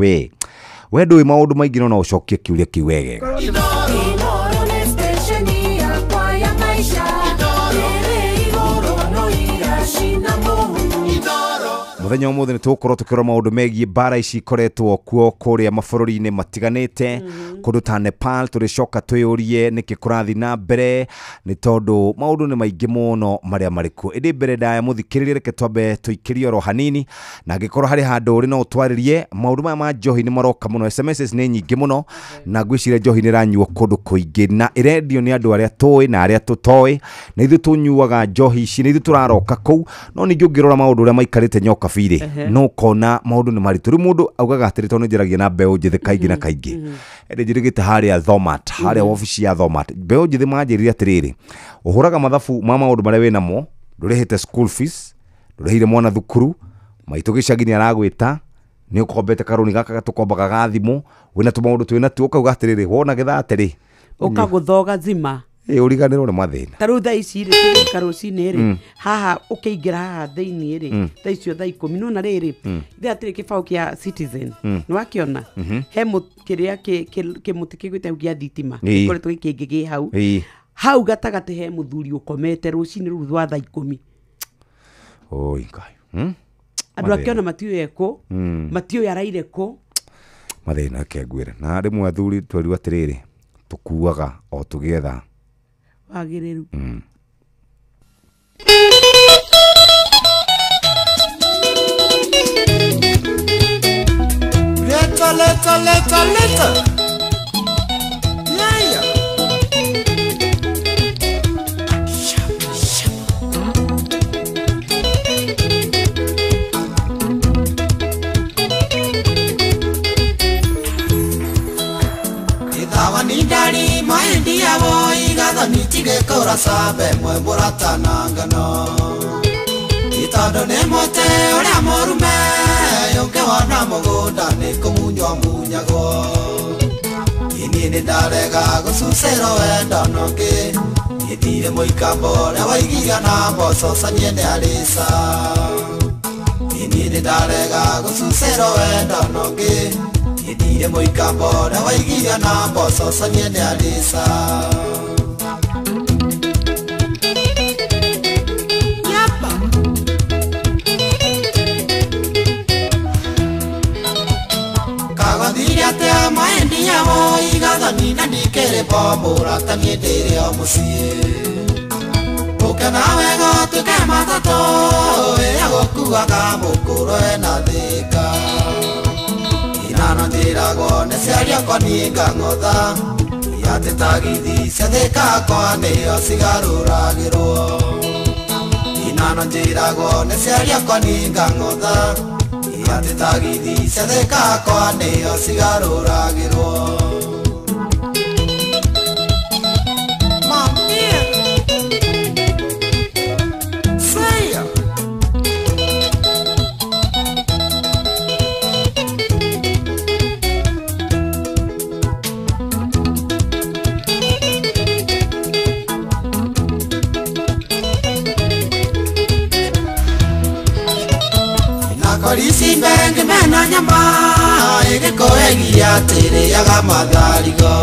we ndũĩ maũndũ maingĩ, no no ũcokie kĩũria kĩu wegega. Inoro nĩ stesheni yakwa ya maisha ĩrĩ igũrũ mũno. Muthenya umuthi nĩ tũgũkorwo tũkĩrora maũndũ megiĩ mbara ici ikoretwo kuo kũrĩa mabũrũri-inĩ matiganĩte, kũndũ ta Nepal. Tũrĩcoka twĩyũrie nĩkĩ kũrathiĩ na mbere, nĩ tondũ maũndũ nĩ maingĩ mũno marĩa marĩ kuo. Ĩndĩ mbere ndaya mũthikĩrĩrie, reke twambe tũikĩrie oro hanini, na angĩkorwo harĩ handũ ũrĩ no ũtwarĩrie. Maũndũ maya ma njohi nĩ maroka mũno, SMSs nĩ nyingĩ mũno, na ngwĩciria njohi nĩ ĩranyuo kũndũ kũingĩ na ĩrendio nĩ andũ arĩa tũĩ na arĩa tũtoĩ, na ithuĩ tũnyuaga njohi ici nĩ ithuĩ tũraroka kũu. No ningĩ ũngĩrora maũndũ ũrĩa maikarĩte nyoka birĩ, no ũkona maũndũ nĩ maritũ. Rĩu mũndũ augaga atĩrĩ, tondũ nĩ njaragia na mbeũ njĩthĩ kaingĩ na kaingĩ, ĩndĩ njĩrĩgĩte harĩa Thomat, harĩa wabici ya Thomat, mbeũ njĩthĩ manjĩrire atĩrĩrĩ, ũhũraga mathabu ma maũndũ marĩa wĩnamo, ndũrĩhĩte school fees, ndũrĩhĩire mwana thukuru, maitũ gĩcagi nĩ aragwĩta, nĩ ũkombete karũni gaka tũkombaga ga thimũ, wĩna tũmaũndũ twĩna tuo, ũkauga atĩrĩrĩ, wona gĩthaa atĩrĩ ũkagũthoga zima. Ĩ ũriganĩrwo nĩ mathĩna. Ta rĩu thaa ici rĩ, tũgĩũka rũcinĩ rĩ, haha ũkĩingĩra haha thĩiniĩ rĩ, thaa icio thaa 10 nona rĩrĩ, ithe hatirĩ kĩbaũ kĩa Citizen, nĩ wakĩona? He kĩrĩa kĩmũtĩ kĩgwĩte hau gĩa thitima, gĩkoretwo gĩkĩngĩ gĩ hau hau gatagatĩ, he mũthuri ũkomete rũcinĩ rũu rwa thaa 10. Oi Ngai. Andũ akĩona matiũĩ ekũ, matiũĩ araire kũ. Mathĩna, ke ngwĩre, na rĩmwe athuri twerirwo atĩrĩrĩ, tũkuaga o tũgĩetha wagĩrĩru. Leta, leta, leta, leta. Yeah. Ithawa ni ndari mahindi yabo igathoni tigekora sambe mwe mũratana ngano itondo nĩ mũtĩ ũrĩa mũrume ũngĩwona mũgũnda nĩ kũmunywo munyagwo. Niĩ nĩ ndarega gũcucĩrwo wendo nũngĩ ndirĩ mũikambo ũrĩa waigiria na mboco canie nĩ arĩca. Niĩ nĩ ndarega gũcucĩrwo wendo nũngĩ ndirĩ mũikambo ũrĩa waigiria na mboco canie nĩ arĩca. Mahindi yao igathoni na ndikĩrĩ bo mũrata niĩ ndĩrĩ o mũciĩ ũke nawe gũtuĩke matatũ ĩrĩa gũkuaga mũkũrũ ena thĩka inano njĩragwo nĩ ciari akwa niĩ ngang'otha atĩ tagithi cia thĩka akwa nĩo cigarũragĩrwo inano njĩragwo nĩ ciari akwa niĩ ngang'otha atĩ tagithi cia thĩka akwa nĩo cigarũragĩrwo. Korisi mbenge mena nyama ĩgĩkoegia atĩrĩaga matharigo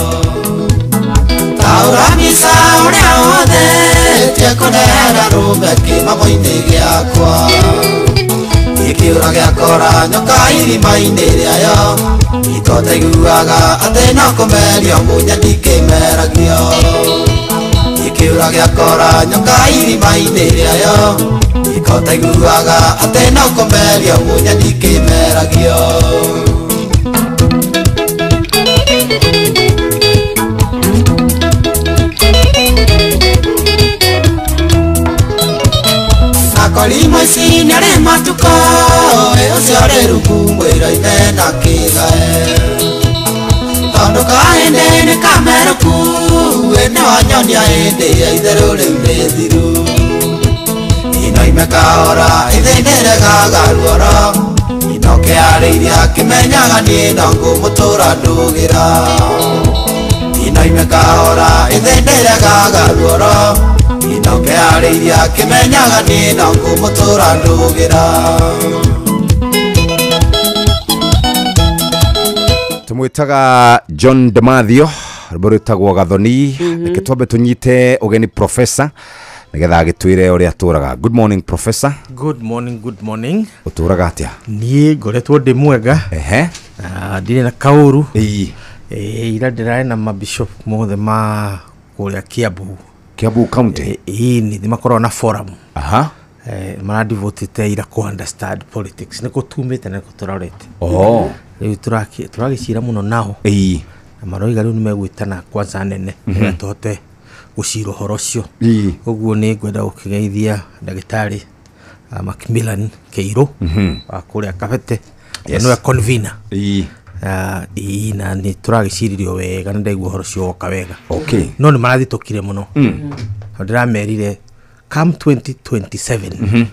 taũra mbica ũrĩa ũhũthĩtie kũnehera rũme kĩmamo-inĩ gĩakwa gĩkĩũra gĩakora nyoka irima-inĩ rĩayo itotaiguaga atĩ no kũmerio munya ndikĩmeragio gĩkĩũra gĩakora nyoka irima-inĩ rĩayo ikotaiguaga atĩ no kũmerio munya ndikĩmeragio. Nakorimo ici nĩarĩ matukũ ĩ ũcio ũrĩ rungu mwĩra-inĩ na kĩgae tondũ kahĩndĩ nĩ kamerũku ĩ nĩwanyonia hĩndĩ ya itherũ rĩu nĩ thiru inoime kahora ithĩnĩregaga ruoro inoke arĩirie akĩmenyaga niĩ no ngũmũtũra ndũgĩra inoime kahora ithĩnĩregaga ruoro inoke arĩirie akĩmenyaga niĩ no ngũmũtũra ndũgĩra. Tũmwĩtaga John Demathio, rwĩmbo rwĩtagwo Gathoni. Reke twambe tũnyite ũgeni professor Nĩgetha agĩtwĩre ũrĩa atũraga. Good morning Professor. Good morning, good morning. Ũtũraga atĩa? Niĩ ngoretwo ndĩ mwega. Ehe. Ndirĩ na kaũru. Ira ndĩrarĩ na mabishop mothe ma kũrĩa Kiambu. Kiambu County? Ĩĩ, nĩ makoragwo na forum. Aha. Maradivotĩte ira kũ understand politics. Nĩkũ tumĩte na nĩkũ tũrorete. Oh. Rĩu tũragĩcira mũno nao. Ĩĩ. Na maroiga rĩu nĩmegwĩtana kwanza nene nĩgetha tũhote gũcira ũhoro ũcio. Ũguo nĩ ngwenda gũkĩgeithia ndagĩtarĩ Macmillan Kĩirũ wa kũrĩa Kabete. Yes. Nĩwe convener. Ĩĩ. Ĩĩ, na nĩ tũragĩciririo wega na ndaigua ũhoro ũcio woka wega. Okay. No nĩ marathitũkire mũno. Tondũ ndĩramerire come 2027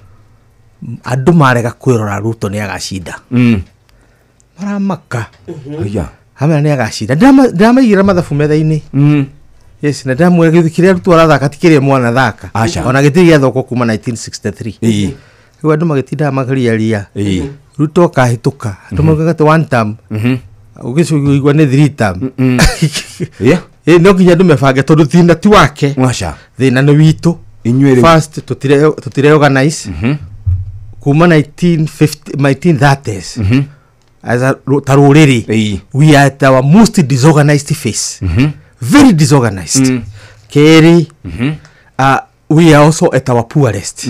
andũ marega kwĩrora Ruto nĩ agacinda. Maramaka. Aya. Hamwe nĩ agacinda. Ndĩramaigĩra mathabu metha-inĩ. Yes, na ndĩramwĩra gĩthĩ kĩrĩa Ruto arathaka ti kĩrĩa mwana thaka. Ona gĩtirĩ gĩathokwo kuma 1963. Ĩĩ. Rĩu andũ magĩtindaga makĩriaria. Ĩĩ. Ruto akahĩtũka. Andũ maugaga atĩ one term. Ũgĩcũigua nĩ three term. Yeah. Ĩĩ, no nginya andũ mebange tondũ thĩna ti wake. Aca. Thĩna nĩ witũ. Inyuĩ rĩu. First tũtire organize. Kuma 1950 1930s. As a ta rũrĩrĩ. We are at our most disorganized phase. Very disorganized. Kerĩ, we are also at our poorest.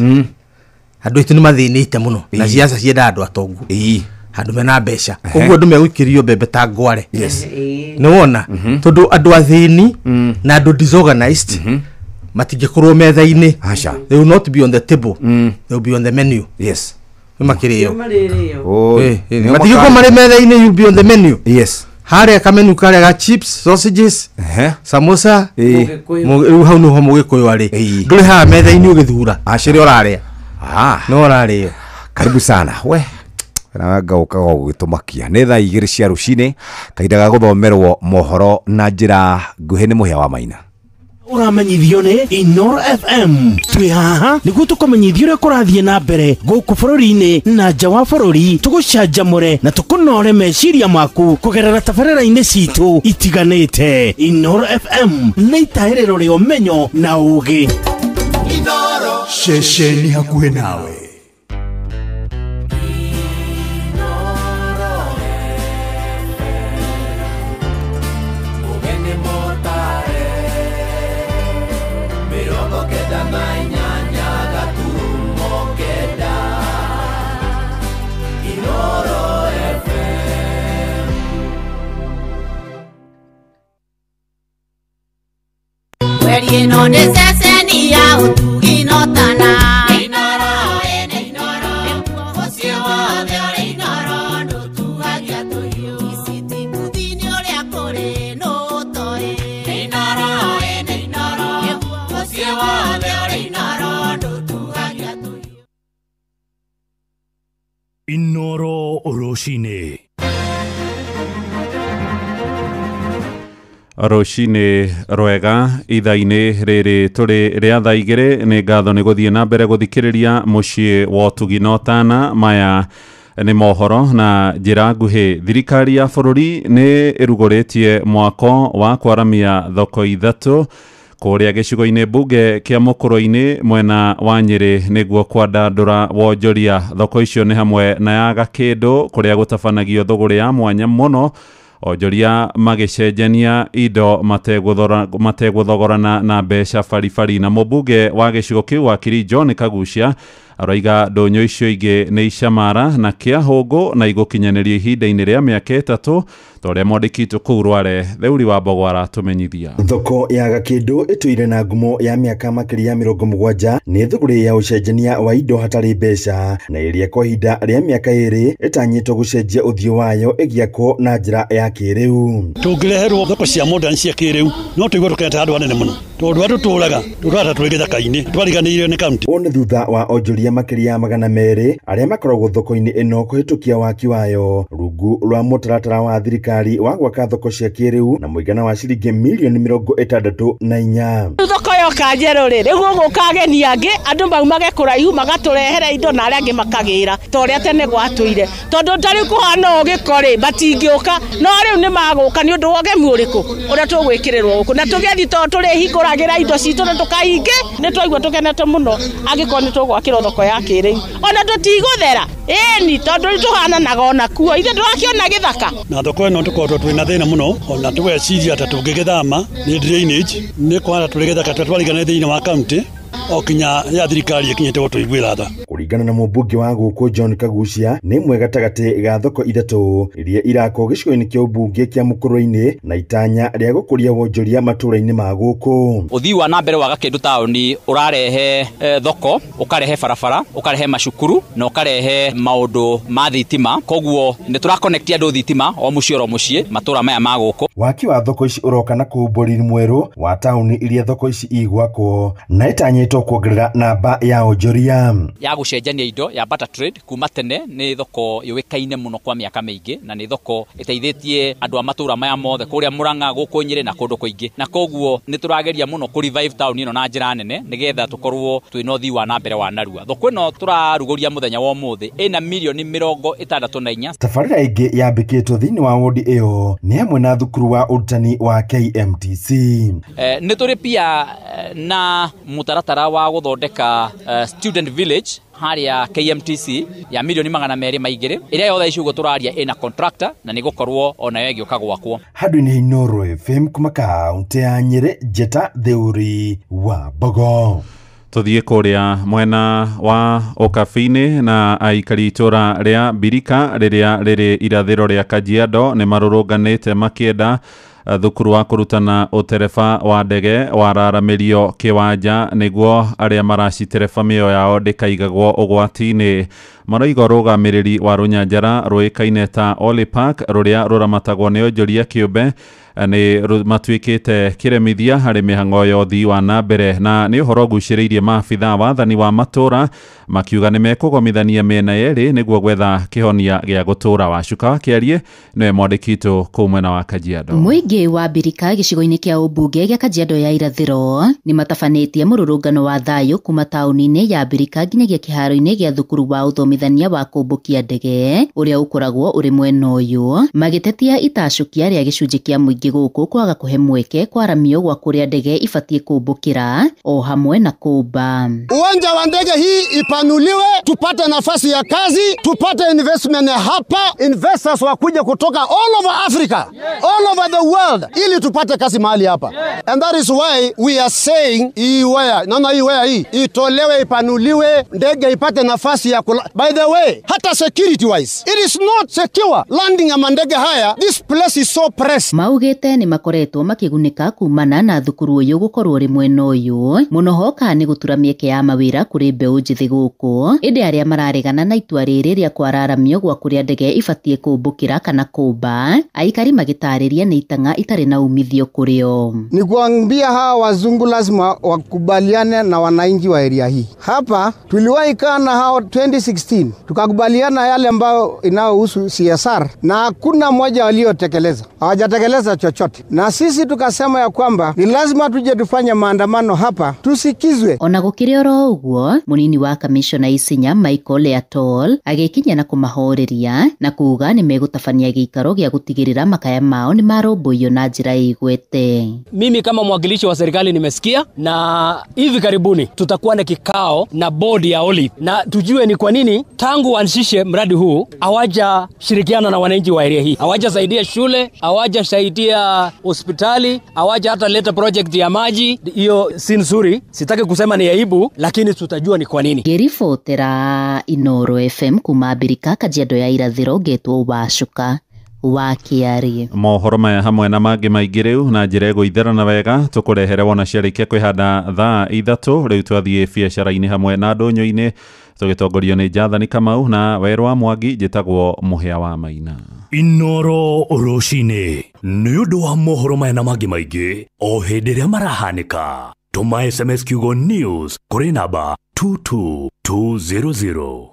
Andũ aitũ nĩ mathĩnĩte mũno na ciaca ciendaga andũ atongu, andũ mena mbeca. Koguo andũ megũikĩrio mbembe ta ngware. Yes. Nĩ wona tondũ andũ athĩni na andũ disorganized matingĩkorwo metha-inĩ. Aca. They will not be on the table. They will be on the menu. Yes. Nĩ makĩrĩo. Oi. Matingĩkorwo marĩ metha-inĩ, you will be on the menu. Yes. Harĩa kamenu karĩa ga chips, sausages, samosa, rĩu hau nĩho mũgĩkũyũ arĩ. Ndũrĩ haha metha-inĩ ũgĩthura kĩrĩa ũrarĩa. No ũrarĩo. Karibu sana. We. Na ngaukaga gũgĩtũmakia. Nĩ thaa 2 cia rũcinĩ, kahinda ga gũthomerwo mohoro na njĩra nguhĩ nĩ Mũhĩa wa Maina. Ũramenyithio nĩ Inoro FM. Twĩ haha nĩguo tũkũmenyithie ũrĩa kũrathiĩ na mbere gũkũ bũrũri-inĩ na nja wa bũrũri, tũgũcanjamũre na tũkũnore meciria maku kũgerera tabarĩra-inĩ citũ itiganĩte. Inoro FM nĩ itahĩrĩro rĩa ũmenyo na ũũgĩ. Ceceni hakuhĩ nawe. Ino necessary ya utugi no tana inoro ene inoro ucio wothe uri inoro ndutuhagia tuhiũ iciti kuthini uria kuri nutoi inoro ene inoro ucio wothe uri inoro ndutuhagia tuhiũ. Inoro rũcinĩ. Rũcinĩ rwega ithaa-inĩ rĩrĩ tũrĩ rĩa thaa 2 nĩ ngatho nĩ gũthiĩ na mbere gũthikĩrĩria mũciĩ wa ũtugi na ũtana. Maya nĩ mohoro na njĩra nguhĩ. Thirikari ya bũrũri nĩ ĩrugũrĩtie mwako wa kwaramia thoko 3 kũrĩa gĩcigo-inĩ mbunge kĩa Mũkũrũ-inĩ mwena wa Nyĩrĩ nĩguo kwandandũra wonjoria. Thoko icio nĩ hamwe na ya Gakĩndũ kũrĩa gũtabanagio thũgũrĩ ya mwanya mũno, onjoria magĩcenjania indo mategũthogorana na mbeca baribari. Na mũmbunge wa gĩcigo kĩu wakiri John Kagucia aroiga ndũnyũ icio ingĩ nĩ icamara na kĩahũngũ na igũkinyanĩrio ihinda-inĩ rĩa mĩaka 3 ta ũrĩa mwandĩki witũ kũu Rware Theuri wa Mbogo aratũmenyithia. Thoko ya Gakĩndũ ĩtũire na ngumo ya mĩaka makĩria ya 70 nĩ thũgũrĩ ya ũcenjania wa indo hatarĩ mbeca na ĩrĩa kwa ihinda rĩa mĩaka 2 ĩtanyĩtwo gũcenjia ũthiũ wayo ĩgĩakwo na njĩra ya kĩrĩu. Tũngĩreherwo thoko cia modern cia kĩrĩu no tũigue tũkenete handũ hanene mũno tondũ andũ tũraga tũrata twĩ gĩthaka-inĩ twariganĩirio nĩ kaunti. Ũũ nĩ thutha wa onjoria makĩria ya 200 arĩa makoragwo thoko-inĩ ĩno kũhĩtũkia waki wayo rungu rwa mũtaratara wa thirikari wa gwaka thoko cia kĩrĩu na mũigana wa ciringi mirioni 64. Thoko ya yoka njerũ rĩ, rĩu gũgũka ageni angĩ, andũ maumage kũraihu magatũrehere indo na arĩa angĩ makagĩra ta ũrĩa tene gwatũire, tondũ ta rĩu kũhana ũũ gĩko rĩ, matingĩũka, no rĩu nĩ magũka nĩ ũndũ wa ũgemu ũrĩkũ ũrĩa tũgwĩkĩrĩrwo gũkũ, na tũgĩthiĩ tondũ tũrĩhingũragĩra indo citũ na tũkahinge, nĩ twaigua tũkenete mũno angĩkorwo nĩ tũgwakĩrwo thoko ya kĩrĩu, ona tũtigũthera ĩni tondũ rĩu tũhananaga ona kuo, ithuĩ ndũrakĩona gĩthaka. Na thoko ĩno tũkoretwo twĩna thĩna mũno, ona tũgeciria ta tũngĩgĩthama nĩ drainage, nĩ kwana tũrĩ gĩthaka twarigana thĩinĩ wa county o kinya ya thirikari ĩkinyĩte gũtũiguĩra tha. Kũringana na mũmbunge wa gũkũ John Kagucia, nĩ ĩmwe gatagatĩ ga thoko ithatũ iria irakwo gĩcigo-inĩ kĩa ũmbunge kĩa Mũkũrwe-inĩ na itanya rĩa gũkũria wonjoria matũũra-inĩ ma gũkũ. Ũthii wa na mbere wa Gakĩndũ taũni ũrarehe thoko, ũkarehe barabara, ũkarehe macukuru na ũkarehe maũndũ ma thitima, koguo nĩ tũrakonektia andũ thitima o mũciĩ oro mũciĩ matũũra maya ma gũkũ. Waki wa thoko ici ũroka na kũhumbwo riri mwerũ wa taũni iria thoko ici igwakwo na ĩtanyĩtwo kuongerera namba ya onjoria. Ya gũcenjania indo ya barter trade kuma tene nĩ thoko yũĩkaine mũno kwa mĩaka mĩingĩ, na nĩ thoko ĩteithĩtie andũ a matũũra maya mothe kũrĩa Murang'a, gũkũ Nyĩrĩ na kũndũ kũingĩ, na koguo nĩ tũrageria mũno kũ revive taũni ĩno na njĩra nene nĩgetha tũkorwo twĩna ũthii wa na mbere wa narua. Thoko ĩno tũrarugũria mũthenya wa ũmũthĩ ĩna mirioni 64. Tabarĩra ĩngĩ yambĩkĩtwo thĩinĩ wa wodi ĩyo nĩ hamwe na thukuru wa ũrutani wa KMTC. Nĩ tũrĩ pia na mũtaratara wa gũthondeka student village harĩa KMTC ya mirioni 202 ĩrĩa yothe ici ũguo tũraria ĩna contractor na nĩ gũkorwo onayo ĩgĩũka gwakwo. Handũ-inĩ Inooro FM kuma kaũntĩ ya Nyĩrĩ, Njeta Theuri wa Mbogo. Tuthiĩ kũrĩa mwena wa Ũkabi-inĩ na aikari itũra rĩa Mbirika rĩrĩa rĩrĩ irathĩro rĩa Kajiado nĩ marũrũnganĩte makĩenda thukuru wa kũrutana ũtereba wa ndege wararamĩrio kĩwanja nĩguo arĩa maracitereba mĩoyo yao ndĩkaigagwo ũgwati-inĩ. Maroiga ũrũgamĩrĩri wa rũnyanjara rũĩkaine ta Ole Park rũrĩa rũramatagwo nĩ onjoria kĩũmbe nĩ matuĩkĩte kĩremithia harĩ mĩhang'o ya ũthii wa na mbere, na nĩ ũhoro ũgucĩrĩirie maabithaa wathani wa matũũra makiuga nĩ mekũgomithania mĩena yerĩ nĩguo gwetha kĩhonia gĩa gũtũũra. Wacuka wa Kĩarie nĩwe mwandĩki witũ kũu mwena wa Kajiado. Mũingĩ wa Mbirika gĩcigo-inĩ kĩa ũmbunge gĩa Kajiado ya irathĩro nĩ matabanĩtie mũrũrũngano wa thayũ kuma taũni-inĩ ya Mbirika nginyagia kĩharo-inĩ gĩa thukuru wa ũthomithania wa kũmbũkia ndege ũrĩa ũkoragwo ũrĩ mwena ũyũ, magĩtetia itacũkia rĩa gĩcunjĩ kĩa mũingĩ gũkũ kwaga kũhe mweke kwaramio gwa kũrĩa ndege ibatiĩ kũmbũkĩra o hamwe na kũmba. Uwanja wa ndege hii ipanuliwe, tupate nafasi ya kazi, tupate investment hapa, investors wakuja kutoka all over Africa, all over the world, ili tupate kazi mahali hapa. And that is why we are saying hii waya, naona hii waya hii itolewe, ipanuliwe, ndege ipate nafasi ya kula. By the way, hata security wise, it is not secure landing ya mandege haya. This place is so pressed. Maugĩte nĩ makoretwo makĩgunĩka kumana na thukuru ũyũ gũkorwo ũrĩ mwena ũyũ mũno hoka nĩ gũtura mĩeke ya mawĩra kũrĩ mbeũ njĩthĩ gũkũ, ĩndĩ arĩa mararegana na itua rĩrĩ rĩa kwararamio gwa kũrĩa ndege ibatiĩ kũmbũkĩra kana kũmba, aikari magĩtarĩria nĩ itang'a itarĩ na umithio kũrĩ o. Ni kuambia hawa wazungu lazima wakubaliane na wananchi wa area hii. Hapa tuliwahi kaa na hao 2016 tukakubaliana yale ambayo inayohusu CSR na hakuna mmoja waliotekeleza. Hawajatekeleza chochote. Na sisi tukasema ya kwamba ni lazima tuje tufanye maandamano hapa tusikizwe. Ona gũkĩrĩ oro ũguo, mũnini wa kamishona Isinya Michael Leatol agĩkinya na kũmahoreria na kuuga nĩ megũtabania gĩikaro gĩa gũtigĩrĩra makaya mao nĩ marũmbũiyo na njĩra ĩigwete. Mimi kama mwakilishi wa serikali nimesikia, na hivi karibuni tutakuwa na kikao na bodi ya Olive na tujue ni kwa nini tangu waanzishe mradi huu hawajashirikiana na wananchi wa area hii, hawajasaidia shule, hawajasaidia hospitali, hawaja hata leta project ya maji. Hiyo si nzuri, sitaki kusema ni aibu, lakini tutajua ni kwa nini. Ngĩribotera Inooro FM kuma Mbirika, Kajiado ya irathĩro, ngetwo Wacuka wa Kĩarie. Mohoro maya hamwe na mangĩ maingĩ rĩu na njĩra ĩgũitherana wega tũkũrehere wona ciarĩkia kwĩhanda thaa 3. Rĩu twathiĩ biacara-inĩ hamwe na ndũnyũ-inĩ tũgĩtongorio nĩ Jathani Kamau na Werũ wa Mwangi. Njĩtagwo Mũhĩa wa Maina. Inooro rũcinĩ nĩ ũndũ wa mohoro maya na mangĩ maingĩ o hĩndĩ ĩrĩa marahanĩka, tũma SMS kiugo news kũrĩ namba 22200.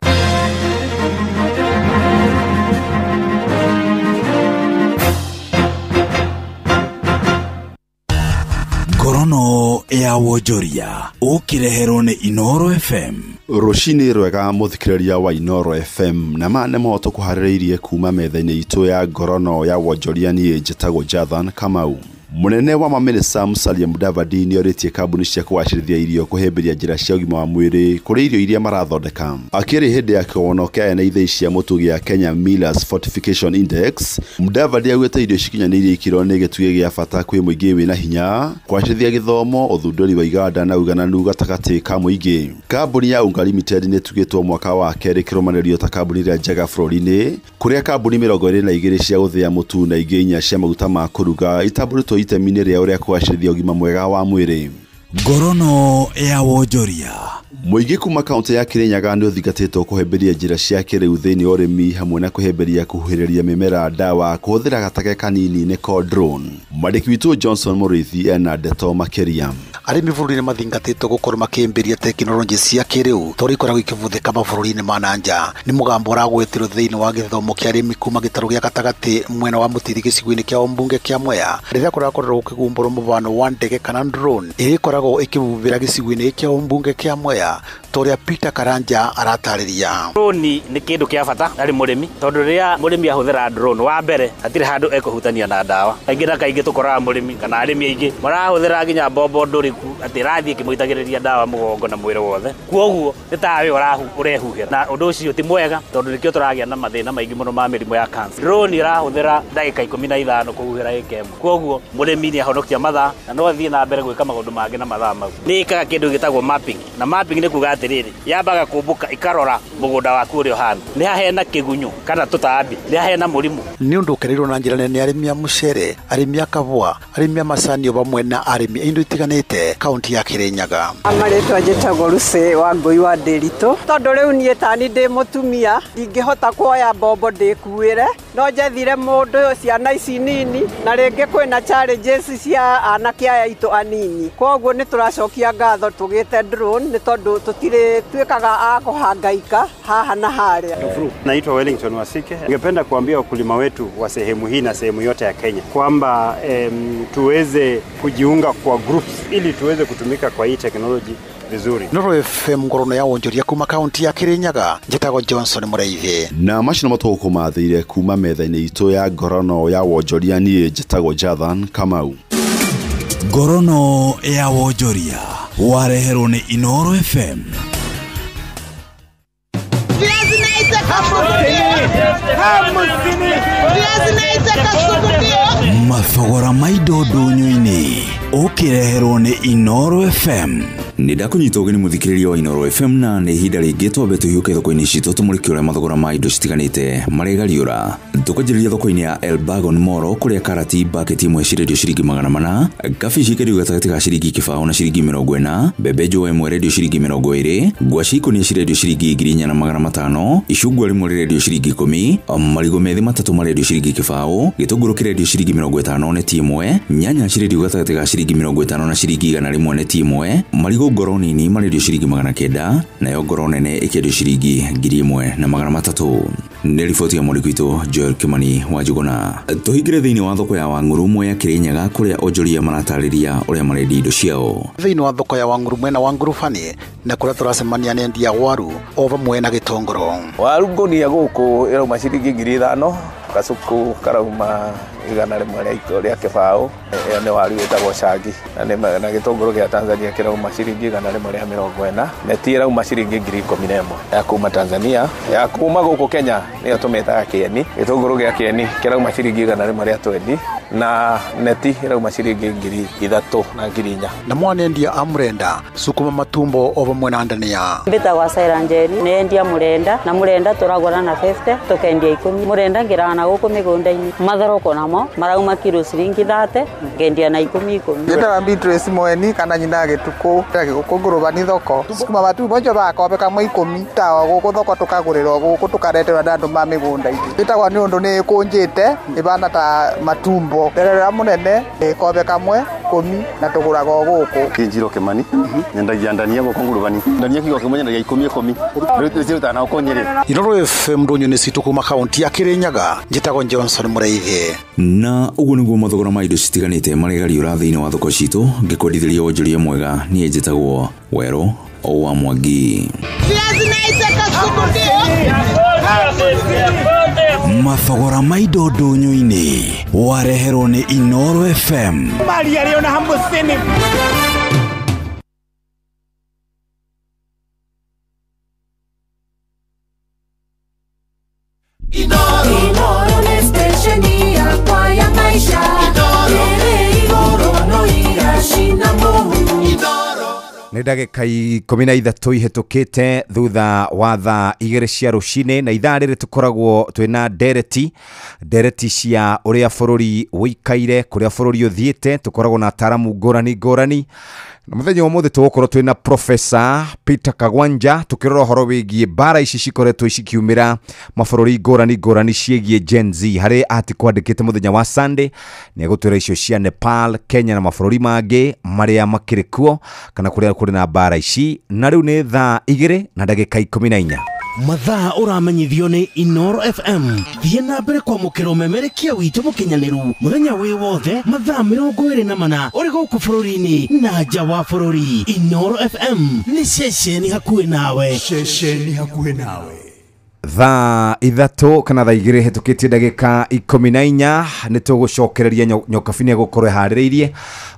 Ngorono ya wonjoria ũkĩreherwo nĩ Inoro FM. Rũcinĩ rwega mũthikĩrĩria wa Inoro FM, na ma nĩ moto kũharĩrĩirie kuma metha-inĩ itũ ya ngorono ya wonjoria. Niĩ njĩtagwo Jathan Kamau. Mũnene wa mamĩnĩsta Musalia Mudavadi nĩorĩtie kambuni cia kũgacĩrithia irio kũhĩmbĩria njĩra cia ũgima wa mwĩrĩ kũrĩ irio iria marathondeka. Akĩrĩ hĩndĩ ya kĩgono kĩa ene ithĩi cia mũtu gĩa Kenya Millers Fortification Index, Mudavadi augĩte irio cikinyanĩirie ikĩro nĩ gĩtugĩ gĩa bata kwĩ mũingĩ wĩna hinya, kũgacĩrithia gĩthomo, ũthundũri wa iganda na ũigananu gatagatĩ ka mũingĩ. Kambuni ya Unga Limited nĩĩtugĩtwo mwaka wa kerĩ kĩrũmanĩrĩrio ta kambuni ĩrĩa njega bũrũri-inĩ, kũrĩa kambuni 22 cia gũthĩa mũtu na ingĩ 4 cia maguta ma kũruga itambũrĩtwo itemi-inĩ rĩa ũrĩa kũgacĩrithia ũgima mwega wa mwĩrĩ. Ngorono ya wonjoria. Mũingĩ kuma kaunti ya Kirinyaga nĩ ũthingatĩtwo kũhĩmbĩria njĩra cia kĩrĩu thĩinĩ wa ũrĩmi hamwe na kũhĩmbĩria kũhuhĩrĩria mĩmera ndawa kũhũthĩra gatege kanini nĩko drone. Mwandĩki witũ Johnson Mũrĩithi ena ndeto makĩria. Arĩmi bũrũri-inĩ mathingatĩtwo gũkorwo makĩhĩmbĩria tekinoronjĩ cia kĩrĩu tondũ ikoragwo ikĩbũthĩka mabũrũri-inĩ ma na nja. Nĩ mũgambo ũragwetirwo thĩinĩ wa gĩthomo kĩa arĩmi kuma gĩtarũ gĩa gatagatĩ mwena wa Mũtiri gĩcigo-inĩ kĩa ũmbunge kĩa Mwea rĩrĩa kũrakorirwo gũkĩgumbũrwo mũbano wa ndege kana drone ĩrĩa ĩkoragwo ĩkĩbubĩra gĩcigo-inĩ kĩa ũmbunge kĩa Mwea ta Peter Karanja aratarĩria. Drone nĩ kĩndũ kĩa bata harĩ mũrĩmi tondũ rĩrĩa mũrĩmi ahũthĩra drone wa mbere hatirĩ handũ ekũhutania na ndawa. Kaingĩ na kaingĩ tũkoraga mũrĩmi kana arĩmi aingĩ marahũthĩra nginya mbombo ndũrĩku atĩ ĩrathiĩ ĩkĩmũitagĩrĩria ndawa mũgongo na mwĩrĩ wothe, kwoguo nĩ tawe ũrehuhĩra, na ũndũ ũcio ti mwega tondũ nĩkĩo tũragĩa na mathĩna maingĩ mũno ma mĩrimũ ya cancer. Drone ĩrahũthĩra ndagĩka 15 kũhuhĩra ĩka ĩmwe, kwoguo mũrĩmi nĩ ahonokia mathaa na no athiĩ na mbere gwĩka maũndũ mangĩ na mathaa mau. Nĩ ĩkaga kĩndũ gĩtagwo mapping, na mapping nĩ kuga atĩrĩrĩ, yambaga kũmbũka ĩkarora mũgũnda waku ũrĩa ũhana, nĩ hahena kĩgunyũ kana tũtambi, nĩ hahena mũrimũ. Nĩ ũndũ ũkeneirwo na njĩra nene arĩmi a mũcere, arĩmi a kahũa, arĩmi a macani o vamwe na arĩmi a indo itiganĩte kaunti ya Kirinyaga. Marĩtwa njĩtagwo Lucy wa Ngũi wa Ndĩritũ. Tondũ rĩu niĩ tani ndĩ mũtumia ndingĩhota kuoya mbombo ndĩkuĩre, no njethire mũndũ ciana ici nini na rĩngĩ kwĩna challenges cia anake aya aitũ anini, kwoguo nĩ tũracokia ngatho tũgĩte drone nĩ tondũ tũtirĩ tuĩkaga a kũhangaika haha na harĩa. Naitwa Wellington Wasike. Ningependa kuambia wakulima wetu wa sehemu hii na sehemu yote ya Kenya kwamba tuweze kujiunga kwa groups ili tuweze kutumika kwa hii technology vizuri. Noro FM ngorono ya wonjoria kuma kaunti ya Kirinyaga njĩtagwo Johnson Mũrĩithi. Na macio nĩmo tũgũkũmathĩire kuma metha-inĩ itũ ya ngorono ya wonjoria. Niĩ njĩtagwo Jathan Kamau. Ngorono ya wonjoria wareherwo nĩ Inoro FM. Mathogora ma indo ndũnyũ-inĩ ũkĩreherwo nĩ Inoro FM. Nĩ ndakunyita ũgeni mũthikĩrĩria wa Inoro FM, na nĩ ihinda rĩngĩ twambe tũhiũke thoko-inĩ citũ tũmũrĩke ũrĩa mathogora ma indo citiganĩte marĩgariũra. Tũkwanjĩrĩria thoko-inĩ ya Elbagon Moro kũrĩa karati baketi ĩmwe cirendio ciringi 400, kabici ikendio gatagatĩ ga ciringi 0 na ciringi 40, mbembe njũa ĩmwe rendio ciringi 20, ngwaci ikũnia cirendio ciringi 4500, icungwa rĩmwe rĩrendio ciringi 10, marigũ methĩ matatũ marendio ciringi 0, gĩtũngũrũ kĩrendio ciringi 50 neti ĩmwe, nyanya cirendio gatagatĩ ga ciringi 50 na ciringi 100 neti ĩmwe, marigũ ngoro nini marendio ciringi 900, nayo ngoro nene ĩkendio ciringi 1300. Nĩ riboti ya mwandĩki witũ Joel Kimani wa Njuguna. Tũhingĩre thĩinĩ wa thoko ya Wang'uru Mwea Kirinyaga kũrĩa onjoria maratarĩria ũrĩa marendia indo ciao. Thĩinĩ wa thoko ya Wang'uru mwena wa Ngurubani na kũrĩa tũracemania nĩ endia waru o vamwe na gĩtũngũrũ. Waru ngũnia gũkũ ĩrauma ciringi 5000, gacuku karauma 100 rĩa kĩbaũ. Ĩyo nĩ waru ĩtagwo cangi, na gĩtũngũrũ gĩa Tanzania kĩrauma ciringi 140, neti ĩrauma ciringi 11,000 ya kuma Tanzania, ya kuma gũkũ Kenya nĩyo tũmĩtaga kĩeni. Gĩtũngũrũ gĩa kĩeni kĩrauma ciringi 120 na neti ĩrauma ciringi 3,000 na 4,000. Na mwanendia a mũrenda sukuma matumbo o vamwe na ndania. Mbĩtagwa Saira Njeri, nĩendia mũrenda na mũrenda tũragũra na 50 tũkendia 10. Mũrenda ngĩraga na gũkũ mĩgũnda-inĩ, matharoko namo marauma kiro ciringi 30 ngendia na 10 10. Njĩtaga Beatrice Mweni kana nyina gĩtukũ gũkũ Ngũrũbani thoko. Sukuma matumbo njo bakombe kamwe 10 tawa gũkũ thoko tũkagũrĩrwo gũkũ tũkareterwo nĩ andũ ma mĩgũnda-inĩ. Ĩtagwo nĩ ũndũ nĩ ĩkũnjĩte ĩbana ta matumbo. Terere mũnene kombe kamwe ikũmi na tũgũraga o gũkũ. Njiro Kimani nyendagia ndania gũkũ ngurubani ndania kilo kĩmwe nyendagia ikũmi ikũmi rĩu cirutaga na gũkũ Nyĩrĩ. Inooro FM ndũnyũ-inĩ citũ kuma kaunti ya Kirinyaga, njĩtagwo Johnson Mũraithi. Na ũguo nĩguo mathogora ma indo citiganĩte marĩgariũra thĩinĩ wa thoko citũ. Ngĩkwendithĩria wonjoria mwega, niĩ njĩtagwo Werũ wa Mwangi. Mathogora ma indo ndũnyũ-inĩ wareherwo nĩ Inooro FM. Inoro nĩ stesheni yakwa ya maisha ĩrĩ igũrũ no iracina mũhu. Nĩ ndagĩka 13 ihĩtũkĩte thutha wa thaa 2 cia rũcinĩ, na ithaa rĩrĩ tũkoragwo twĩna ndereti cia ũrĩa bũrũri ũikaire, kũrĩa bũrũri ũthiĩte. Tũkoragwo na ataramu ngũrani ngũrani, na mũthenya wa ũmũthĩ tũgũkorwo twĩna Professor Peter Kagwanja tũkĩrora ũhoro wĩgiĩ mbara ici cikoretwo cikiumĩra mabũrũri ngũrani ngũrani ciĩgiĩ Gen Z. Harĩ article andĩkĩte mũthenya wa Sunday, nĩ egũtwĩra icio cia Nepal, Kenya na mabũrũri mangĩ marĩa makĩrĩ kuo kana kũrĩa kũrĩ na mbara ici. Na rĩu nĩ thaa 2 na ndagĩka 14. Mathaa ũramenyithio nĩ Inooro FM. Thiĩ na mbere kwamũkĩra ũmemerekia witũ mũkinyanĩru mũthenya wĩ wothe mathaa 24 ũrĩ gũkũ bũrũri-inĩ na nja wa bũrũri. Inooro FM nĩ ceceni hakuhĩ nawe. Ceceni hakuhĩ nawe. Thaa 3 kana thaa 2 hĩtũkĩtie ndagĩka 14 nĩ tũgũcokereria Nyokabi nĩ egũkorwo ĩharĩrĩirie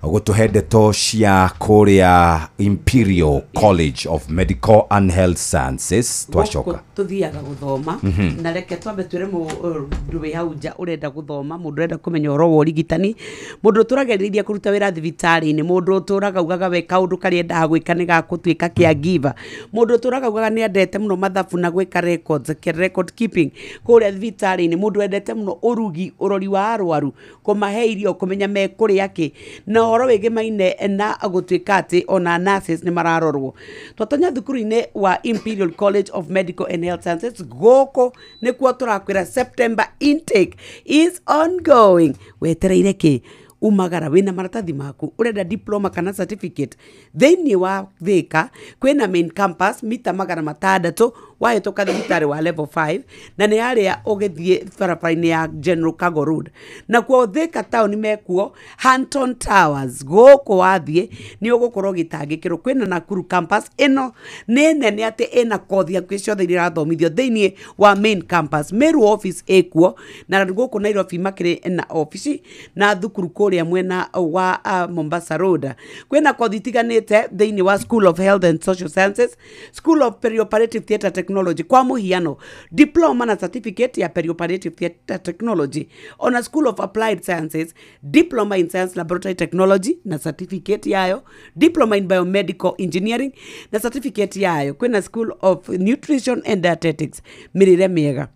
gũtũhe ndeto cia kũrĩa Imperial College of Medical and Health Sciences. Twacoka tuthiaga gũthoma na reke twambe twĩre mũndũ wĩ hau nja ũrenda gũthoma, mũndũ ũrenda kũmenya ũhoro wa ũrigitani, mũndũ ũtũragĩrĩria kũruta wĩra thibitarĩ-inĩ, mũndũ ũtũraga ugaga we kaũndũ karĩa endaga gwĩka nĩ gakũtuĩka caregiver, mũndũ ũtũraga ugaga nĩ endete mũno mathabu na gwĩka records, record keeping kũrĩa thibitarĩ-inĩ, mũndũ endete mũno ũrugi, ũrori wa arwaru, kũmahe irio, kũmenya mekũrĩa kĩ, na ũhoro wĩgĩmaine na gũtuĩka atĩ ona nurses nĩ mararorwo. Twatonya thukuru-inĩ wa Imperial College of Medical and Health Sciences gũkũ nĩkuo tũrakwĩra September intake is ongoing. Wetereire kĩ? Umagara wĩna maratathi maku, ũrenda diploma kana certificate thĩinĩ wa Thika kwĩna main campus mita 600 wahĩtũka thibitarĩ wa level 5 na nĩ harĩa ũgĩthiĩ barabara-inĩ ya General Cargo Road. Nakuo Thika town mekuo Hanton Towers, gũkũ wathiĩ nĩ ũgũkorwo ũgĩtangĩkĩrwo. Kwĩna Nakuru campus, ĩno nĩ nene atĩ ĩna kothi hakuhĩ ciothe iria irathomithio thĩinĩ wa main campus. Meru office ĩkuo, na gũkũ Nairobi makĩrĩ na ofici na thukuru kũrĩa mwena wa Mombasa Road. Kwĩna kothi itiganĩte thĩinĩ wa School of Health and Social Sciences, School of Perioperative Theatre Technology, kwa mũhiano diploma na certificate ya perioperative theatre technology, ona School of Applied Sciences diploma in science laboratory technology na certificate yayo, diploma in biomedical engineering na certificate yayo. Kwĩna School of Nutrition and Dietetics, mĩrĩre mĩega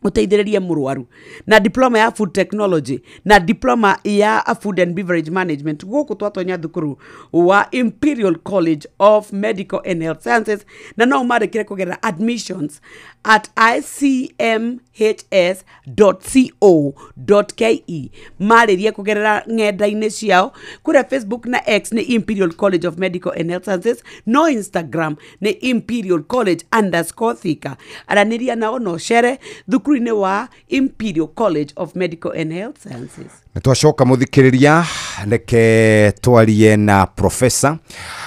uteithĩrĩrie mũrwaru, na diploma ya food technology na diploma ya food and beverage management. Gũkũ twatonya thukuru wa Imperial College of Medical and Health Sciences, na no ũmandĩkĩre kũgerera admissions at icmhs.co.ke. Marĩrie kũgerera ng'enda-inĩ ciao kũrĩa Facebook na X nĩ Imperial College of Medical and Health Sciences, no Instagram nĩ Imperial College _Thika. Aranĩria nao no cere thukuru-inĩ wa Imperial College of Medical and Health Sciences. Nĩ twacoka mũthikĩrĩria, reke twarie na professor.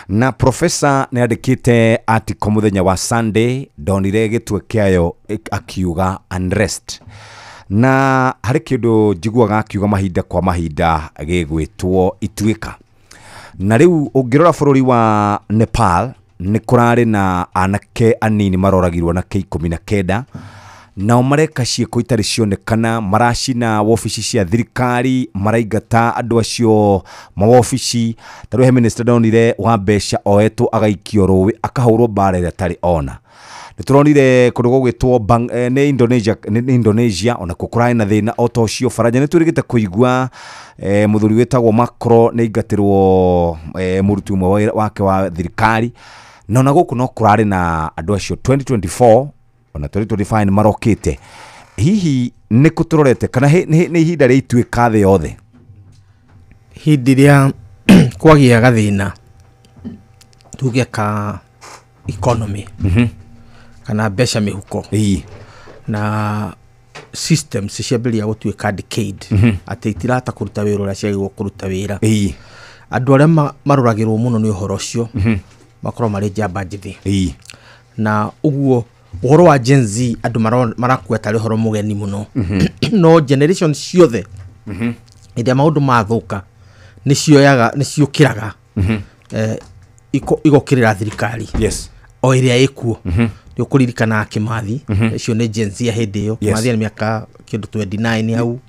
Na professor nĩ andĩkĩte article mũthenya wa Sunday, ndonire gĩtwe kĩayo akiuga unrest. Na harĩ kĩndũ njiguaga akiuga mahinda kwa mahinda gĩgwĩtwo ituĩka. Na rĩu ũngĩrora bũrũri wa Nepal nĩ kũrarĩ na anake anini maroragirwo anake 19, nao mareka ciĩko itarĩ cionekana, maracina wobici cia thirikari, maraingata andũ acio mawobici. Ta rĩu he minister ndonire wa mbeca oetwo agaikio rũĩ akahũrwo mbara ĩrĩa atarĩ ona. Nĩ tũronire kũndũ gũgwĩtwo nĩ Indonesia, nĩ Indonesia onakuo kũrarĩ na thĩna o ta ũcio. Baranja nĩ twĩrĩgĩte kũigua mũthuri wĩtagwo Macron nĩ aingatĩrwo mũruti ũmwe wake wa thirikari, na ona gũkũ no kũrarĩ na andũ acio 2024 ona 2025 nĩ marokĩte. Hihi nĩ kũ tũrorete kana nĩ ihinda rĩa ituĩka thĩ yothe? Hĩndĩ ĩrĩa Kwagĩa gathĩna tuge ka economy kana mbeca mĩhuko na systems ciambĩrĩria gũtuĩka decayed, atĩ itirahota kũruta wĩra ũrĩa ciagĩrĩirwo kũruta wĩra. Andũ arĩa maroragĩrwo mũno nĩ ũhoro ũcio makorwo marĩ njamba njĩthĩ, na ũguo ũhoro wa Gen Z andũ marakua tarĩ ũhoro mũgeni mũno. No generation ciothe hĩndĩ ĩrĩa maũndũ mathũka nĩcioyaga, nĩciũkĩraga, igokĩrĩra thirikari o ĩrĩa ĩkuo. Nĩ ũkũririkana Kĩmathi, icio nĩ Gen Z ya hĩndĩ ĩyo. Kĩmathi arĩ mĩaka kĩndũ 29 hau,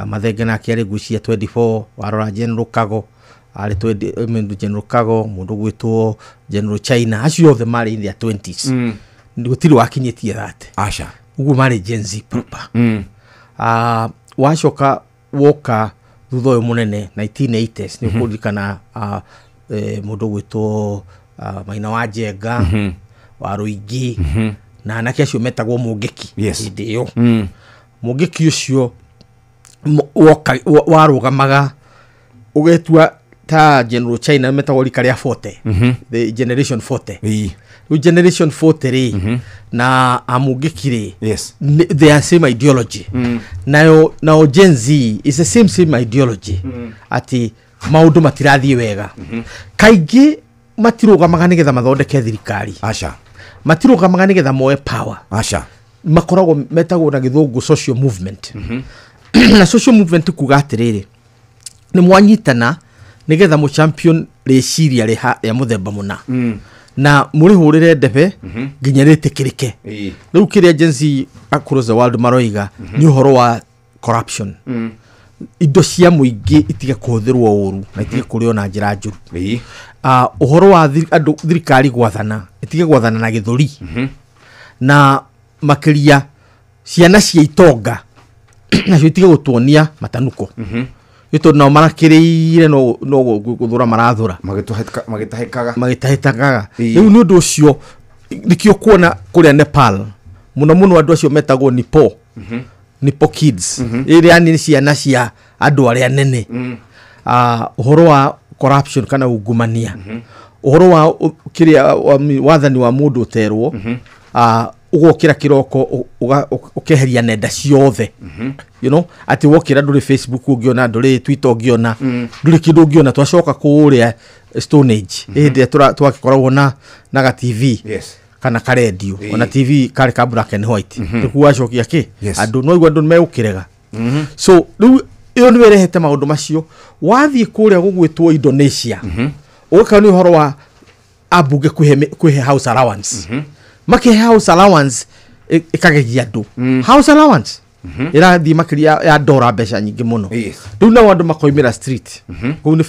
Mathenge nake arĩ ngwĩciria 24. Warora General Kago arĩ 20, I mean, General Kago, mũndũ gwĩtwo General China, acio othe marĩ in their 20s. Gũtirĩ wakinyĩtie 30. Aca. Ũguo marĩ Gen Z proper. Wacoka woka thutha ũyũ mũnene 1980s, nĩ ũkũririkana mũndũ gwĩtwo Maina wa Njenga, wa Rũingĩ, na anake acio metagwo Mũngĩki hĩndĩ ĩyo. Mũngĩki ũcio warũgamaga ũgetua ta General China, metagwo rika rĩa 40, the generation 40. Rĩu generation 40 rĩ na amũngĩki rĩ, they are same ideology. Nayo nao Gen Z is the same ideology, atĩ maũndũ matirathiĩ wega. Kaingĩ matirũgamaga nĩgetha mathondeke thirikari. Aca. Matirũgamaga nĩgetha moe power. Aca. Makoragwo metagwo na gĩthũngũ social movement. Na social movement kuga atĩrĩrĩ, nĩ mwanyitana nĩgetha mũ champion rĩciria rĩa mũthemba mũna, na mũrĩhũrĩre ndebe nginya rĩtĩkĩrĩke. Rĩu kĩrĩa Gen Z across the world maroiga nĩ ũhoro wa corruption, indo cia mũingĩ itige kũhũthĩrwo ũru na itige kũrĩo na njĩra njũru. Ũhoro wa andũ thirikari gwathana, itige gwathana na gĩthũri, na makĩria ciana cia itonga nacio itige gũtuonia matanuko, nĩ tondũ nao marakĩrĩire no gũthũra marathũra, magĩtahĩkaga. Rĩu nĩ ũndũ ũcio nĩkĩo kuona kũrĩa Nepal mũno mũno andũ acio metagwo Nipo, Nipo kids, ĩrĩa nĩ ciana cia andũ arĩa nene. Ũhoro wa corruption kana ungumania, ũhoro wa kĩrĩa wathani wa mũndũ ũterwo, ũgokĩra kĩroko ũkeheria nenda ciothe, you know, atĩ wokĩra ndũrĩ Facebook ũngĩona, ndũrĩ Twitter ũngĩona, ndũrĩ kĩndũ ũngĩona. Twacoka kũrĩa Stone Age hĩndĩ ĩrĩa twagĩkoragwo na ga TV kana karendio, ona TV karĩ ka black and white, rĩu wacokia kĩ andũ no igua andũ megũkĩrega. So rĩu ĩyo nĩyo ĩrehete maũndũ macio. Wathiĩ kũrĩa gũgwĩtwo Indonesia, ũgakora nĩ ũhoro wa ambunge kwĩhe house allowance. Makĩhe house allowance ĩkagegia andũ. House allowance ĩrathiĩ makĩria ya dora mbeca nyingĩ mũno. Rĩu nao andũ makoimĩra street. Kũu nĩ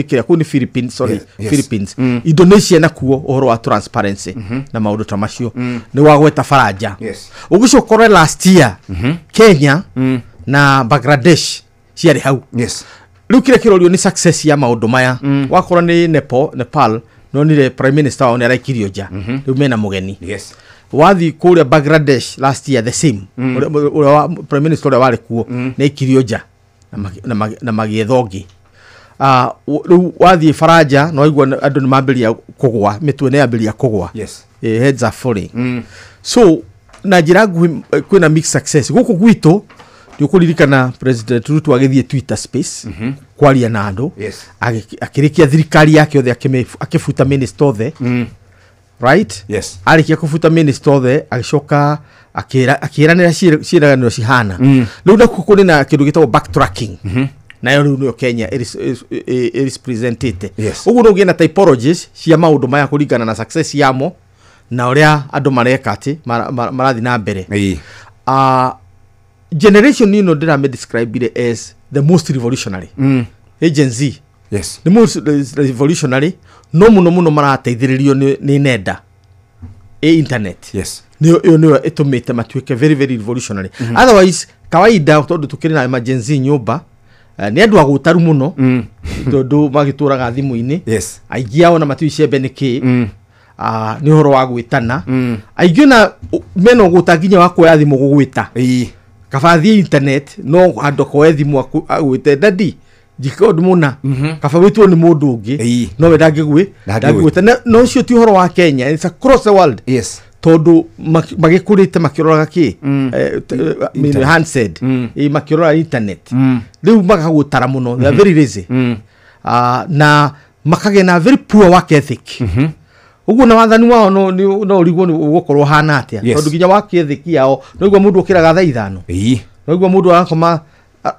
kĩrĩa, kũu nĩ Philippines, sorry, Philippines. Indonesia nakuo ũhoro wa transparency na maũndũ ta macio. Nĩ wagweta Faranja. Ũgĩcoka ũrore last year, Kenya na Bangladesh ciarĩ hau. Rĩu kĩrĩa kĩrorio nĩ success ya maũndũ maya. Wakorwo nĩ Nepal, nonire prime minister wao nĩ araikirio nja, rĩu mena mũgeni. Wathiĩ kũrĩa Bangladesh last year the same, ũrĩa prime minister ũrĩa warĩ kuo nĩ aikirio nja na magĩetha ũngĩ. Rĩu wathiĩ Faranja no waigua andũ nĩ mambĩrĩria kũgũa, mĩtwe nĩ yambĩrĩria kũgũa. Heads are falling. So na njĩra nguhĩ kwĩna mixed success gũkũ gwitũ. Nĩ ũkũririkana President Ruto agĩthiĩ Twitter space kwaria na andũ, akĩrĩkia thirikari yake yothe, akĩbuta minister othe, right? Arĩkia kũbuta minister othe, agĩcoka akĩranĩra ciĩranĩro cihana. Rĩu nakuo kũrĩ na kĩndũ gĩtagwo backtracking, nayo rĩu nĩyo Kenya ĩrepresentĩte. Ũguo no ũgĩe na typologies cia maũndũ maya kũringana na success yamo na ũrĩa andũ mareka atĩ marathiĩ na mbere. Generation ĩno ndĩramĩ as the most revolutionary. Gen Z. The most revolutionary, no mũno mũno marateithĩrĩrio nĩ nenda, internet. Nĩyo ĩyo nĩyo ĩtũmĩte matuĩke very very revolutionary. Otherwise kawaida tondũ tũkĩrĩ na emergency nyũmba, nĩ andũ agũtaru mũno, tondũ magĩtũraga thimũ-inĩ. Aingĩ ao na matiũĩ icembe nĩ kĩ, nĩ ũhoro wa gwĩtana. Aingĩ ona mena ũgũta nginya wa kuoya thimũ gũgwĩta. Kaba thiĩ internet no handũ koe thimũ agwĩte, daddy Njĩke ũndũ mũna kaba wĩtwo nĩ mũndũ ũngĩ no we ndangĩgwĩta. No ũcio ti ũhoro wa Kenya, it's across the world. Yes. Tondũ magĩkũrĩte makĩroraga kĩ handset, makĩrora internet, rĩu makagũtara mũno. They are very lazy. Na makagĩa na very poor work ethic. Ũguo na wathani wao no ũrigwo nĩ ũgũkorwo ũhana atĩa, tondũ nginya work ethic yao no igua mũndũ ũkĩraga thaa 5, no igua mũndũ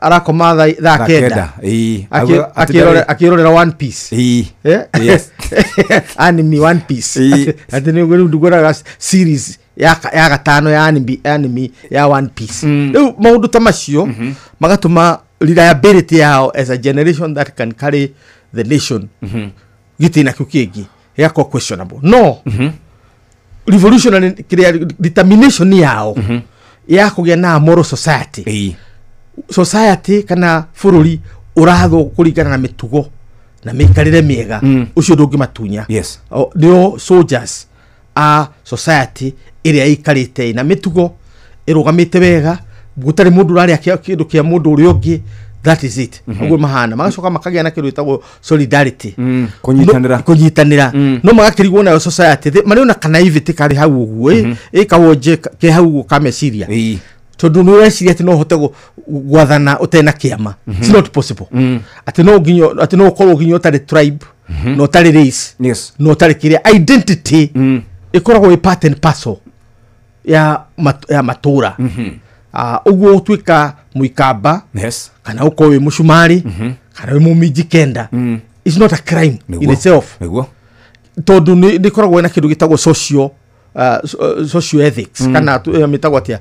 arakoma thaa 9 akĩrorera One Piece. Yes. Anime One Piece. Atĩ nĩ rĩu ndiguonaga series ya gatano ya anime ya One Piece. Rĩu maũndũ ta macio magatũma reliability yao as a generation that can carry the nation gĩtĩna kĩu kĩngĩ gĩgakorwo questionable. No revolutionary determination yao ya kũgĩa na moral society, society kana bũrũri ũrathwo kũringana na mĩtugo na mĩikarĩre mĩega, ũcio ndũngĩmatunya. Yes. Nĩo soldiers a society ĩrĩa ĩikarĩte na mĩtugo ĩrũgamĩte wega, gũtarĩ mũndũ ũrarĩa kĩndũ kĩa mũndũ ũrĩa ũngĩ. That is it. Ũguo mahana magacoka makagĩa na kĩndũ gĩtagwo solidarity, kũnyitanĩra. No magakĩrigwo nayo society marĩ ona kanaivĩtĩ karĩ hau ũguo, ĩ kawonje ke hau ũguo ka meciria, tondũ nĩ ũreciria atĩ no ũhote gwathana ũtarĩ na kĩama. It's not possible. Atĩ no nginya, atĩ no ũkorwo nginya ũtarĩ tribe, na ũtarĩ race, na ũtarĩ kĩrĩa. Identity ĩkoragwo ĩ part and parcel ya matũra. Ũguo ũtuĩka mũikamba, kana ũkorwo wĩ mũcumarĩ, kana wĩ mũminjikenda, it's not a crime in itself. Tondũ nĩ ĩkoragwo ĩna kĩndũ gĩtagwo social socio ethics, kana mĩtagwo atĩa,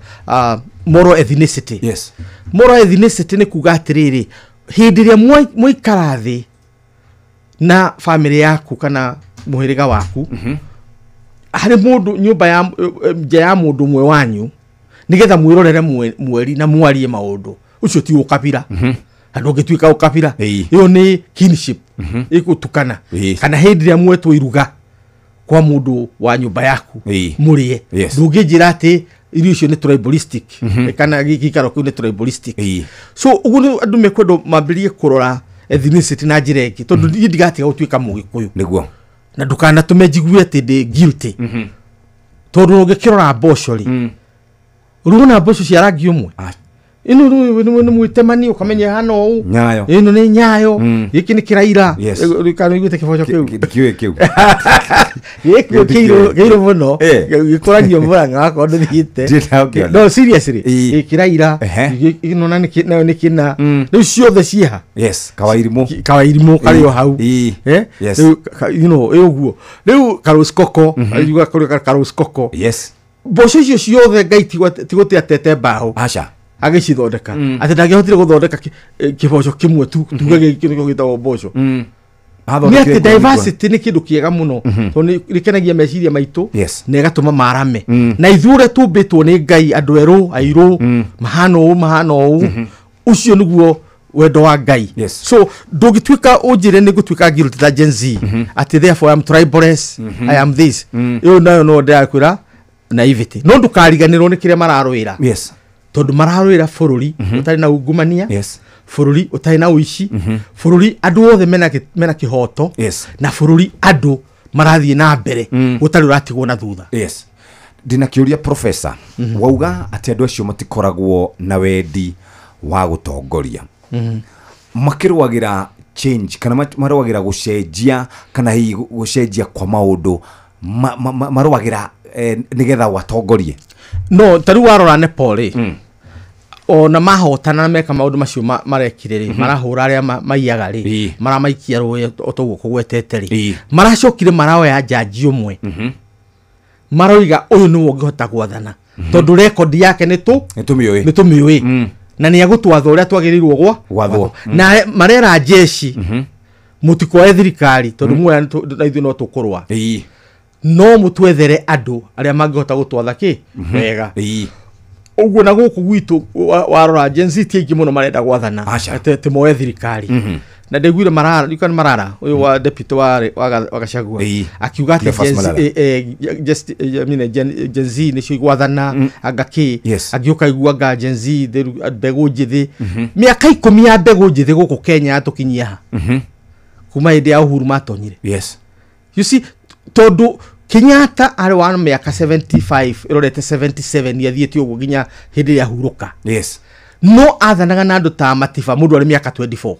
moral ethnicity. Yes. Moral ethnicity nĩ kuga atĩrĩrĩ, hĩndĩ ĩrĩa mwaikara thĩ na family yaku kana mũhĩrĩga waku, harĩ mũndũ nyũmba ya nja ya mũndũ ũmwe wanyu, nĩgetha mwĩrorere mweri na mwarie maũndũ, ũcio ti ũkabira. Andũ ũngĩtuĩka ũkabira, ĩyo nĩ kinship ĩgũtukana. Kana hĩndĩ ĩrĩa mwetwo iruga kwa mũndũ wa nyũmba yaku mũrĩe, ndũngĩnjĩra atĩ irio icio nĩ tribalistic, kana gĩikaro kĩu nĩ tribalistic. So ũguo nĩ andũ mekwendwo mambĩrĩrie kũrora ethnicity na njĩra ĩngĩ, tondũ niĩ ndigatiga gũtuĩka mũgĩkũyũ. Nĩguo. Na ndũkanatũme njigue atĩ ndĩ guilty. Tondũ ũngĩkĩrora mboco rĩ, ũrona mboco cia rangi ũmwe, ĩno nĩ mwĩtemani ũkamenya hana ũũ, ĩno nĩ nyayo, gĩkĩ nĩ kĩraira. Kana ũiguĩte kĩboco kĩu? Ndikĩũĩ kĩu. Gĩkĩ kĩirũ mũno, gĩkũragio Murang'a wakorwo ndũthiĩte. No seriously, kĩraira ĩno nayo nĩ kĩna. Rĩu ciothe ciĩha. Yes, kawairimũ. Kawairimũ karĩ o hau. Rĩu you know, ĩ ũguo. Rĩu karũcikoko, yuga kũrĩ karũcikoko. Yes. Mboco icio ciothe Ngai ti gũte atete mbaũ. Aca. Agĩcithondeka. Atĩ ndangĩahotire gũthondeka kĩboco kĩmwe tu, tuge gĩkĩ nĩkĩo gĩtagwo mboco. Nĩ atĩ diversity nĩ kĩndũ kĩega mũno, tondũ nĩkenagia meciria maitũ, na ĩgatũma marame. Na ithuĩ ũrĩa tũmbĩtwo nĩ Ngai, andũ erũ, airũ, mahana ũũ, mahana ũũ, ũcio nĩguo wendo wa Ngai. So ndũngĩtuĩka ũnjĩre nĩ ngũtuĩka guilty ta Gen Z, atĩ therefore I am tribalist, I am this. Ĩyo nayo no ndĩrakwĩra naivety. No ndũkariganĩrwo nĩ kĩrĩa mararũĩra. Yes. Tondũ mararũĩra bũrũri ũtarĩ na ungumania, bũrũri ũtarĩ na ũici, bũrũri andũ othe mena kĩhoto, na bũrũri andũ marathiĩ na mbere gũtarĩ ũratigwo na thutha. Yes. Ndĩna kĩũria professor, wauga atĩ andũ acio matikoragwo na wendi wa gũtongoria. Makĩrũagĩra change kana marũagĩra gũcenjia, kana hihi gũcenjia kwa maũndũ, marũagĩra nĩgetha watongorie. No ta rĩu warora Nepal rĩ, ona mahotana na meka maũndũ macio marekire rĩ, marahũra arĩa maiyaga rĩ, maramaikia rũĩ o toguo kũgwetete rĩ, maracokire maraoya njanji ũmwe, maroiga ũyũ nĩwe ũngĩhota gwathana, tondũ rekondi yake nĩ tũmĩũĩ, na nĩ egũtwatha ũrĩa twagĩrĩirwo gwathwo. Na marera jeshi mũtikoe thirikari, tondũ muoya na ithuĩ no tũkũrũa, no mũtwethere andũ arĩa mangĩhota gũtwatha kĩ wega. Ũguo na gũkũ gwitũ warora Gen Z ti aingĩ mũno marenda gwathana, atĩ moe thirikari. Na ndaiguire Marara, you can Marara ũyũ wa deputy wa Gachagua akiuga atĩ Cleophas Gen Z- Malala. just, I mean, Gen Z nĩcio igwathana anga kĩ. Agĩũka igua anga Gen Z mbegũ njĩthĩ, mĩaka 10 ya mbegũ njĩthĩ gũkũ Kenya yatũkinyia ha kuma hĩndĩ ya Uhuru matonyire? You see, tondũ Kenyatta arĩ wa mĩaka 75 ĩrorete 77, athiĩte ũguo nginya hĩndĩ ĩrĩa ahurũka. No athanaga na andũ ta Matiba, mũndũ arĩ mĩaka 24,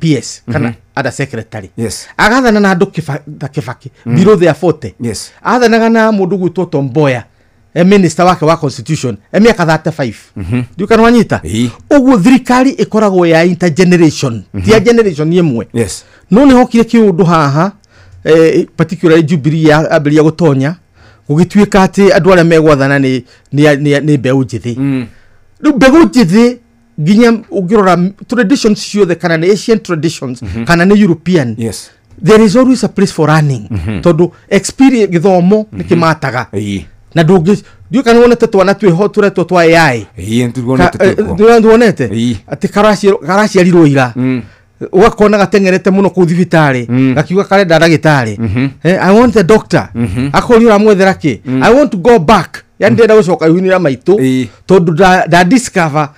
PS kana under secretary. Agathana na andũ ta Kibaki, below their 40. Athanaga na mũndũ gwĩtwo Tom Mboya, minister wake wa constitution, mĩaka 35. Ndiũ kana wanyita ũguo, thirikari ĩkoragwo ya intergeneration, ti ya generation ĩmwe. No nĩ hokire kĩũndũ haha, particularly Jubilee ambĩrĩria gũtonya, gũgĩtuĩka atĩ andũ arĩa megwathana nĩ mbeũ njĩthĩ. Rĩu mbegũ njĩthĩ, nginya ũngĩrora traditions ciothe, kana nĩ Asian traditions kana nĩ European, there is always a place for running, tondũ experience, gĩthomo nĩ kĩmataga. Na ndũngĩ, ndiũĩ kana wonete twana twĩho tũretwo twa AI. Ĩĩ, nĩtuonete twĩkuo. Nĩwonete atĩ karaciarirwo ira, ũgakona gateng'erete mũno kũu thibitarĩ gakiuga karenda ndagĩtarĩ. "I want a doctor." Akoria, "Ũramwethera kĩ?" "I want to go back." Yani ndĩrenda gũcoka ihu-inĩ rĩa maitũ tondũ nda discover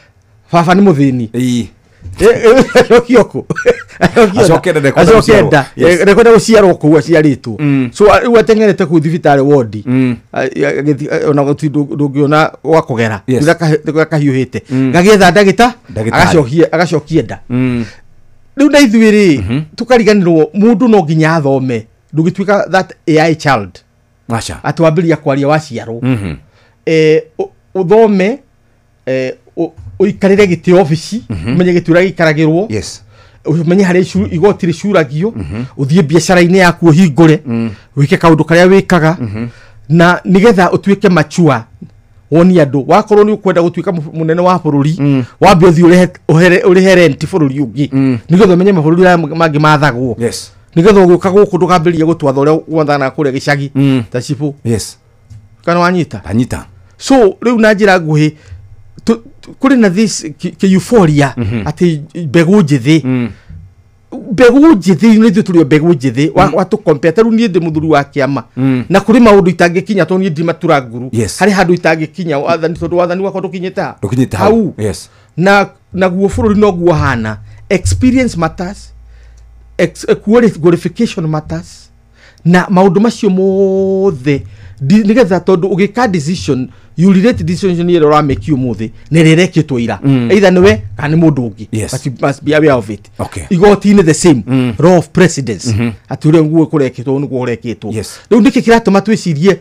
baba nĩ mũthĩni. Acokie kũ? Acoke nda, ndekwenda Acoke gũciarwo. nda. Ndekwenda gũciarwo kũu aciarĩtwo. So rĩu ateng'erete kũu thibitarĩ wondi, ona gũtirĩ ndũngĩona gwa kũgera. Rĩu kahiũhĩte gagĩetha ndagĩta. Ndagĩtarĩ. Agacokie nda. Rĩu na ithuĩ rĩ, tũkariganĩrwo mũndũ no nginya athome. Ndũgĩtuĩka that AI child Aca. atĩ wambĩrĩria kwaria waciarwo. Ũthome, ũikarĩre gĩtĩ obici, ũmenye gĩtĩ ũrĩa gĩikaragĩrwo, ũmenye harĩa igoti rĩcuragio, ũthiĩ biacara-inĩ yaku, ũhingũre, wĩke kaũndũ karĩa wĩkaga, na nĩgetha ũtuĩke machua wonie andũ. Wakorwo nĩ ũkwenda gũtuĩka mũnene wa bũrũri, wambe ũthiĩ ũrĩhe rent bũrũri ũngĩ, nĩgetha ũmenye mabũrũri maya mangĩ mathagwo, nĩgetha ũgĩũka gũkũ ndũkambĩrĩria gũtwatha ũrĩa gwathanaga kũrĩa gĩcagi ta cibũ. Kana wanyita? Anyita. So rĩu na njĩra nguhĩ, kũrĩ na this kĩ euphoria atĩ mbegũ njĩthĩ, mbegũ njĩthĩ, nĩ ithuĩ tũrĩ o mbegũ njĩthĩ. Watũ compare, ta rĩu niĩ ndĩ mũthuri wa kĩama na kũrĩ maũndũ itangĩkinya tondũ niĩ ndimatura nguru. Harĩ handũ itangĩkinya wathani, tondũ wathani wakwa ndũkinyĩte ha? Ndũkinyĩte hau. Na naguo bũrũri noguo hana. Experience matters, qualification matters, na maũndũ macio mothe nĩgetha, tondũ ũgĩka decision, you relate decision ĩrĩa ũramĩki ũmũthĩ na ĩrĩa ĩrekĩtwo ira, either nĩwe kana nĩ mũndũ ũngĩ. But you must be aware of it. Igoti-inĩ the same law of precedence, atĩ ũrĩa nguo kũrekĩtwo nĩguo kũrekĩtwo. Rĩu nĩkĩ kĩratũma twĩcirie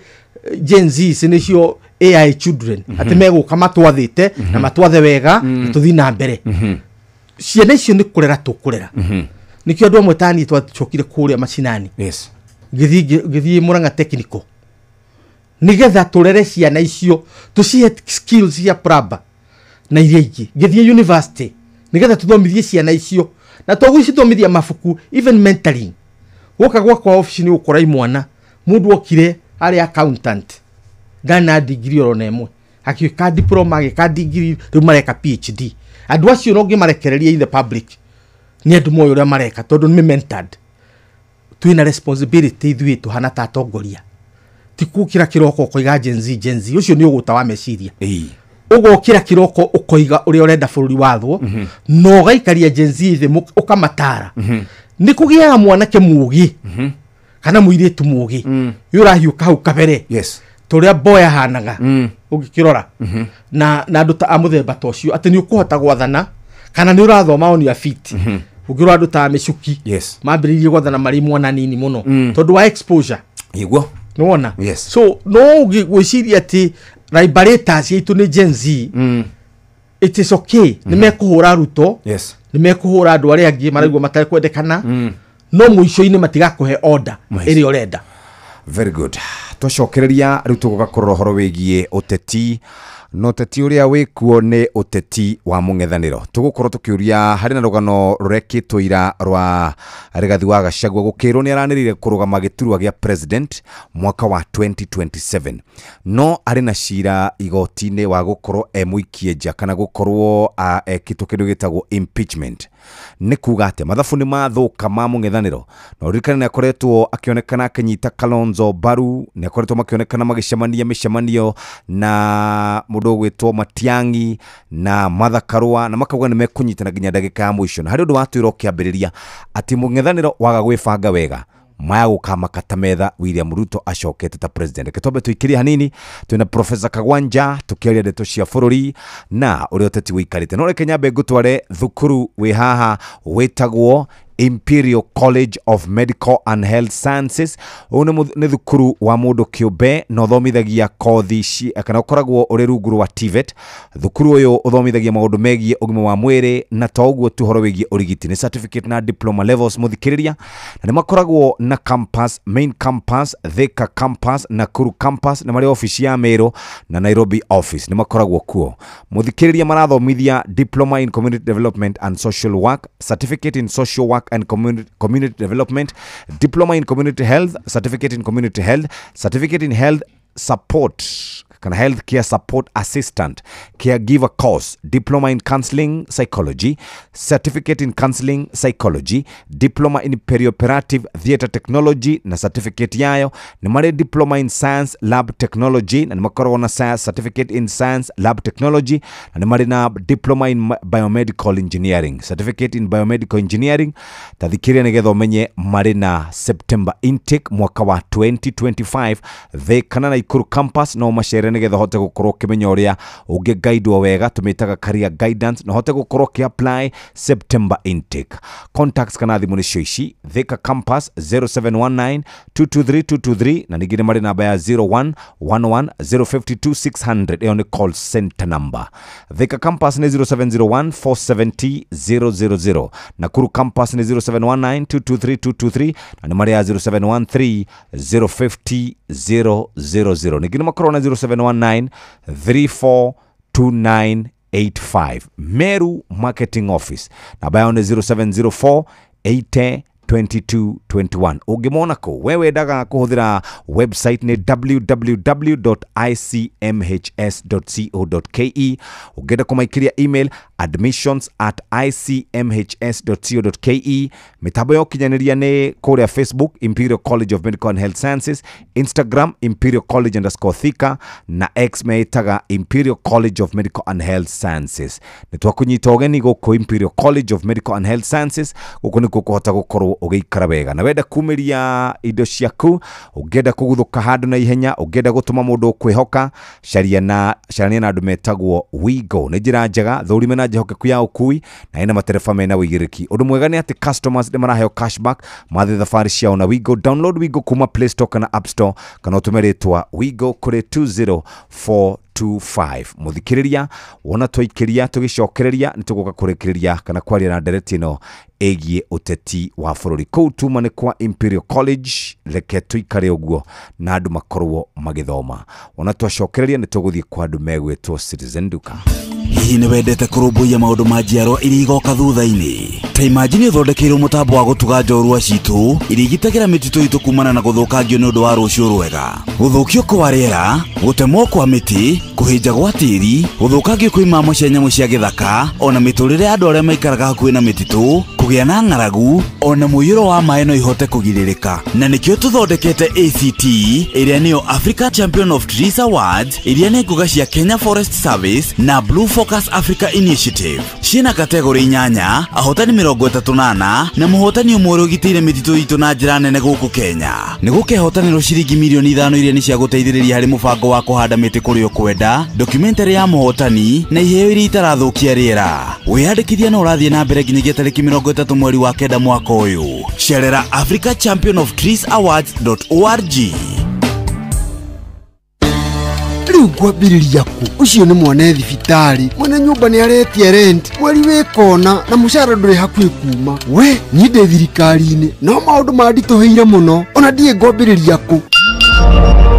Gen Z nĩcio AI children, atĩ megũka matwathĩte na matwathe wega na tũthiĩ na mbere? Ciana icio nĩ kũrera tũkũrera. Nĩkĩo andũ amwe taniĩ twacokire kũrĩa macinani, ngĩthiĩ Murang'a Technical, nĩgetha tũrere ciana icio, tũcihe skills cia praba na iria ingĩ. Ngĩthiĩ university nĩgetha tũthomithie ciana icio, na to gũcithomithia mabuku, even mentoring. Gwoka gwakwa obici nĩ ũkora imwana, mũndũ okire arĩ accountant, ndarĩ na degree oro na ĩmwe, agĩka diploma, agĩka degree, rĩu mareka PhD. Andũ acio no ngĩmarekereria in the public, nĩ andũ moĩ ũrĩa mareka tondũ nĩ mentored. Twĩna responsibility ithuĩ tũhana ta atongoria, ti gũkĩra kĩroko ũkoiga Gen Z, Gen Z. Ũcio nĩ ũgũta wa meciria. Ũgokĩra kĩroko ũkoiga ũrĩa ũrenda bũrũri wathwo, na ũgaikaria Gen Z thĩ, ũkamatara. Nĩ kũgĩaga mwanake mũgĩ kana mũirĩtu mũgĩ ũyũ ũrahiũka hau kabere, ta ũrĩa Mboya hanaga ũngĩkĩrora, na andũ ta a mũthemba ta ũcio, atĩ nĩ ũkũhota gwathana kana nĩ ũrathoma on your feet. Ũngĩrora andũ ta Mĩcuki, mambĩrĩirie gwathana marĩ mwana nini mũno, tondũ wa exposure. Nĩwona? So no gwĩciria atĩ liberators aitũ nĩ Gen Z, it is okay, nĩ mekũhũra Ruto, nĩ mekũhũra andũ arĩa angĩ maraigua matekwendekana, no mũico-inĩ matigakũhe order ĩrĩa ũrenda. Very good. Twacokereria rĩu tũgũka kũrora ũhoro wĩgiĩ ũteti. Na ũteti ũrĩa wĩkuo nĩ ũteti wa mũng'ethanĩro. Tũgũkorwo tũkĩũria harĩ na rũgano rũrekĩtwo ira rwa Rigathi wa Gachagua gũkĩrwo nĩ aranĩrĩire kũrũgama gĩturwa gĩa president mwaka wa 2027, no arĩ na cira igoti-inĩ wa gũkorwo e mũikie nja kana gũkorwo ekĩtwo kĩndũ gĩtagwo impeachment. Nĩ kuga atĩa mathabu nĩ mathũka ma mũng'ethanĩro? Na ũririkane nĩ akoretwo akĩonekana akĩnyita Kalonzo mbaru, nĩ akoretwo makĩonekana magĩcemania mĩcemanio na mũndũ ũgwĩtwo Matiang'i na Martha Karua, na makauga nĩ mekũnyitana nginya ndagĩka ya mũico. Na harĩ ũndũ watwĩra ũkĩambĩrĩria atĩ mũng'ethanĩro waga gwĩbanga wega maya gũkamakata metha William Ruto acokete ta president. Reke twambe tũikĩrie hanini, twĩna Professor Kagwanja tũkĩaria ndeto cia bũrũri na ũrĩa ũteti wĩikarĩte. No reke nyambe ngũtware thukuru wĩ haha wĩtagwo Imperial College of Medical and Health Sciences. Ũyũ nĩ thukuru wa mũndũ kĩũmbe na ũthomithagia kothi kana ũkoragwo ũrĩ rungu rwa TVET. Thukuru ũyũ ũthomithagia maũndũ megiĩ ũgima wa mwĩrĩ na to ũguo tu ũhoro wĩgiĩ ũrigiti, nĩ certificate na diploma levels mũthikĩrĩria, na nĩ makoragwo na campus, main campus, Thika campus, Nakuru campus, na marĩ ofici ya Meru na Nairobi office nĩ makoragwo kuo. Mũthikĩrĩria, marathomithia diploma in community development and social work, certificate in social work and community development, diploma in community health, certificate in community health, certificate in health support kana health care support assistant, caregiver course, diploma in counseling psychology, certificate in counseling psychology, diploma in perioperative theatre technology na certificate yayo. Nĩ marĩ diploma in science lab technology na nĩ makoragwo na science certificate in science lab technology, na nĩ marĩ na diploma in biomedical engineering, certificate in biomedical engineering. Ta thikĩrĩria nĩgetha ũmenye marĩ na September intake mwaka wa 2025 Thika na Nakuru campus. No macere nĩgetha ũhote gũkorwo ũkĩmenya ũrĩa ũngĩguidwo wega, tũmĩtaga career guidance, na ũhote gũkorwo ũkĩ-apply September intake. Contacts kana thimũ nĩcio ici: Thika campus 0719 223 223, na ningĩ nĩ marĩ namba ya 0111 052 600, ĩyo nĩ call center number. Thika campus nĩ 0701 470 000, Nakuru campus nĩ 0719 223 223, na nĩ marĩ ya 0713 050 000. Ningĩ nĩ makoragwo na 0719 342985. Meru marketing office namba yao nĩ 0704 80 2221. Ũngĩmona kũ we wendaga kũhũthĩra website nĩ www.icmhs.co.ke. Ũngĩenda kũmaikĩria email, admissions@icmhs.co.ke. Mĩtambo ya ũkinyanĩria nĩ kũrĩa Facebook Imperial College of Medical and Health Sciences, Instagram Imperial College underscore Thika, na X meĩtaga Imperial College of Medical and Health Sciences. Nĩ twakũnyita ũgeni gũkũ Imperial College of Medical and Health Sciences. Gũkũ nĩkuo kũhota gũkorwo ũgĩikara wega, na wenda kumĩria indo ciaku, ũngĩenda kũguthũka handũ na ihenya, ũngĩenda gũtũma mũndũ ũkwĩhoka, caria na carania na andũ metagwo Wigo. Nĩ njĩra njega thũrime na njĩhokeku ya ũkui na ĩna matereba mena ũigĩrĩki. Ũndũ mwega nĩ atĩ customers nĩ maraheo cashback mathiĩ thabarĩ ciao na Wigo. Download Wigo kuma Play Store kana App Store, kana ũtũme rĩtwa Wigo kũrĩ 20425. Mũthikĩrĩria, wona twaikĩria tũgĩcokereria nĩ tũgũka kũrĩkĩrĩria kana kwaria na ndereti ĩno ĩgiĩ ũteti wa bũrũri. Kũu tuma nĩ kwa Imperial College. Reke tũikare ũguo na andũ makorwo magĩthoma. Wona twacokereria nĩ tũgũthiĩ kwa andũ megwĩtwo Citizen Duka. Hihi nĩ wendete kũrũmbũiya maũndũ ma njiarwa iria igoka thutha-inĩ? Ta imagine ũthondekeirwo mũtambo wa gũtuga njorua citũ iria igitagĩra mĩtitũ itũ kumana na gũthũkangio nĩ ũndũ wa rũciũ rwega. Gũthũkio kwa rĩera, gũtemwo kwa mĩtĩ, kũhĩnja gwa tĩri, gũthũkangio kwa imamo cia nyamũ cia gĩthaka, ona mĩtũrĩre ya andũ arĩa maikaraga hakuhĩ na mĩtitũ, kũgĩa na ng'aragu, ona mũiyũro wa maĩ no ihote kũgirĩrĩka. Na nĩkĩo tũthondekete ACT, ĩrĩa nĩyo Africa Champion of Trees Awards, iria nĩ ngũga cia Kenya Forest Service na Blue Focus Africa Initiative. Ciĩna kategori 8, ahotani 34 na mũhotani ũmwe ũrĩa ũgitĩire mĩtitũ itũ na njĩra nene gũkũ Kenya. Nĩ gũkehotanĩrwo ciringi mirioni 5 iria nĩ cia gũteithĩrĩria harĩ mũbango wa kũhanda mĩtĩ kũrĩa ũkwenda, documentary ya mũhotani na iheo iria itarathũkia rĩera. Wĩyandĩkithia no ũrathiĩ na mbere nginyagia tarĩki 30 mweri wa 9 mwaka ũyũ. Cerera Africa Champion of Trees Awards.org. Rĩu ngwambĩrĩria kũ? Ũcio nĩ mwana e thibitarĩ, mwene nyũmba nĩ aretia rent mweri wĩ kona, na mũcara ndũrĩ hakuhĩ kuma. We niĩ ndĩ thirikari-inĩ no maũndũ manditũhĩire mũno, ona ndiĩ ngwambĩrĩria kũ.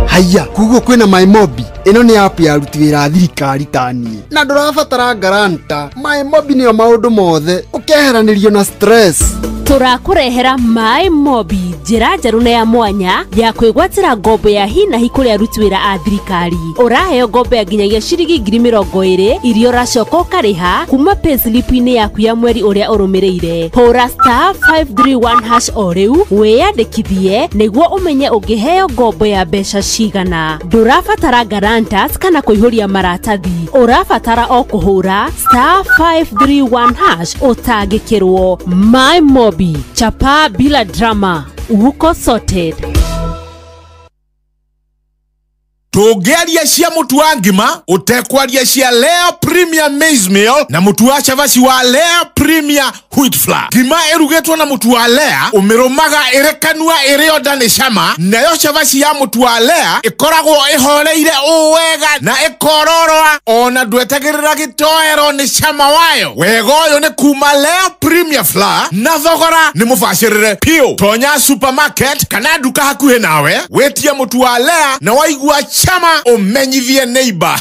Haya kuguo kwina MyMobi ino ni app ya aruti wira a thirikari ta niĩ na ndũrabatara guarantor. MyMobi niyo maũndũ mothe ũkeheranĩrio na stress. Tũrakũrehera MyMobi, njĩra njerũ na ya mwanya ya kwĩgwatĩra ngombo ya hi na hi kũrĩ aruti wĩra a thirikari. Ũraheo ngombo ya nginyagia ciringi 20,000 iria ũracoka ũkarĩha kuma payslip-inĩ yaku ya mweri ũrĩa ũrũmĩrĩire. Hũra *531# o rĩu wĩyandĩkithie nĩguo ũmenye ũngĩheo ngombo ya mbeca cigana. Ndũrabatara guarantors kana kũihũria maratathi, ũrabatara o kũhũra *531# ũtangĩkĩrwo. MyMobi, chapa bila drama, uko sorted. Tũngĩaria cia mũtu wa ngima ũtekwaria cia Lea Premier Maize Meal na mũtu wa cabaci wa Lea Premier Wheat Flour. Ngima ĩrugĩtwo na mũtu wa Lea ũmĩrũmaga ĩrĩ kanua ĩrĩ onda nĩ cama, nayo cabaci ya mũtu wa Lea ĩkoragwo ĩhoreire ũũ wega na ĩkororoa ona ndwetagĩrĩra gĩtoero nĩ cama wayo. Wega ũyũ nĩ kuma Lea Premier Flour na thogora nĩ mũbacĩrĩre piũ. Tonya supermarket kana nduka hakuhĩ nawe wĩtie mũtu wa Lea na waigua chama umenyithie neighbor.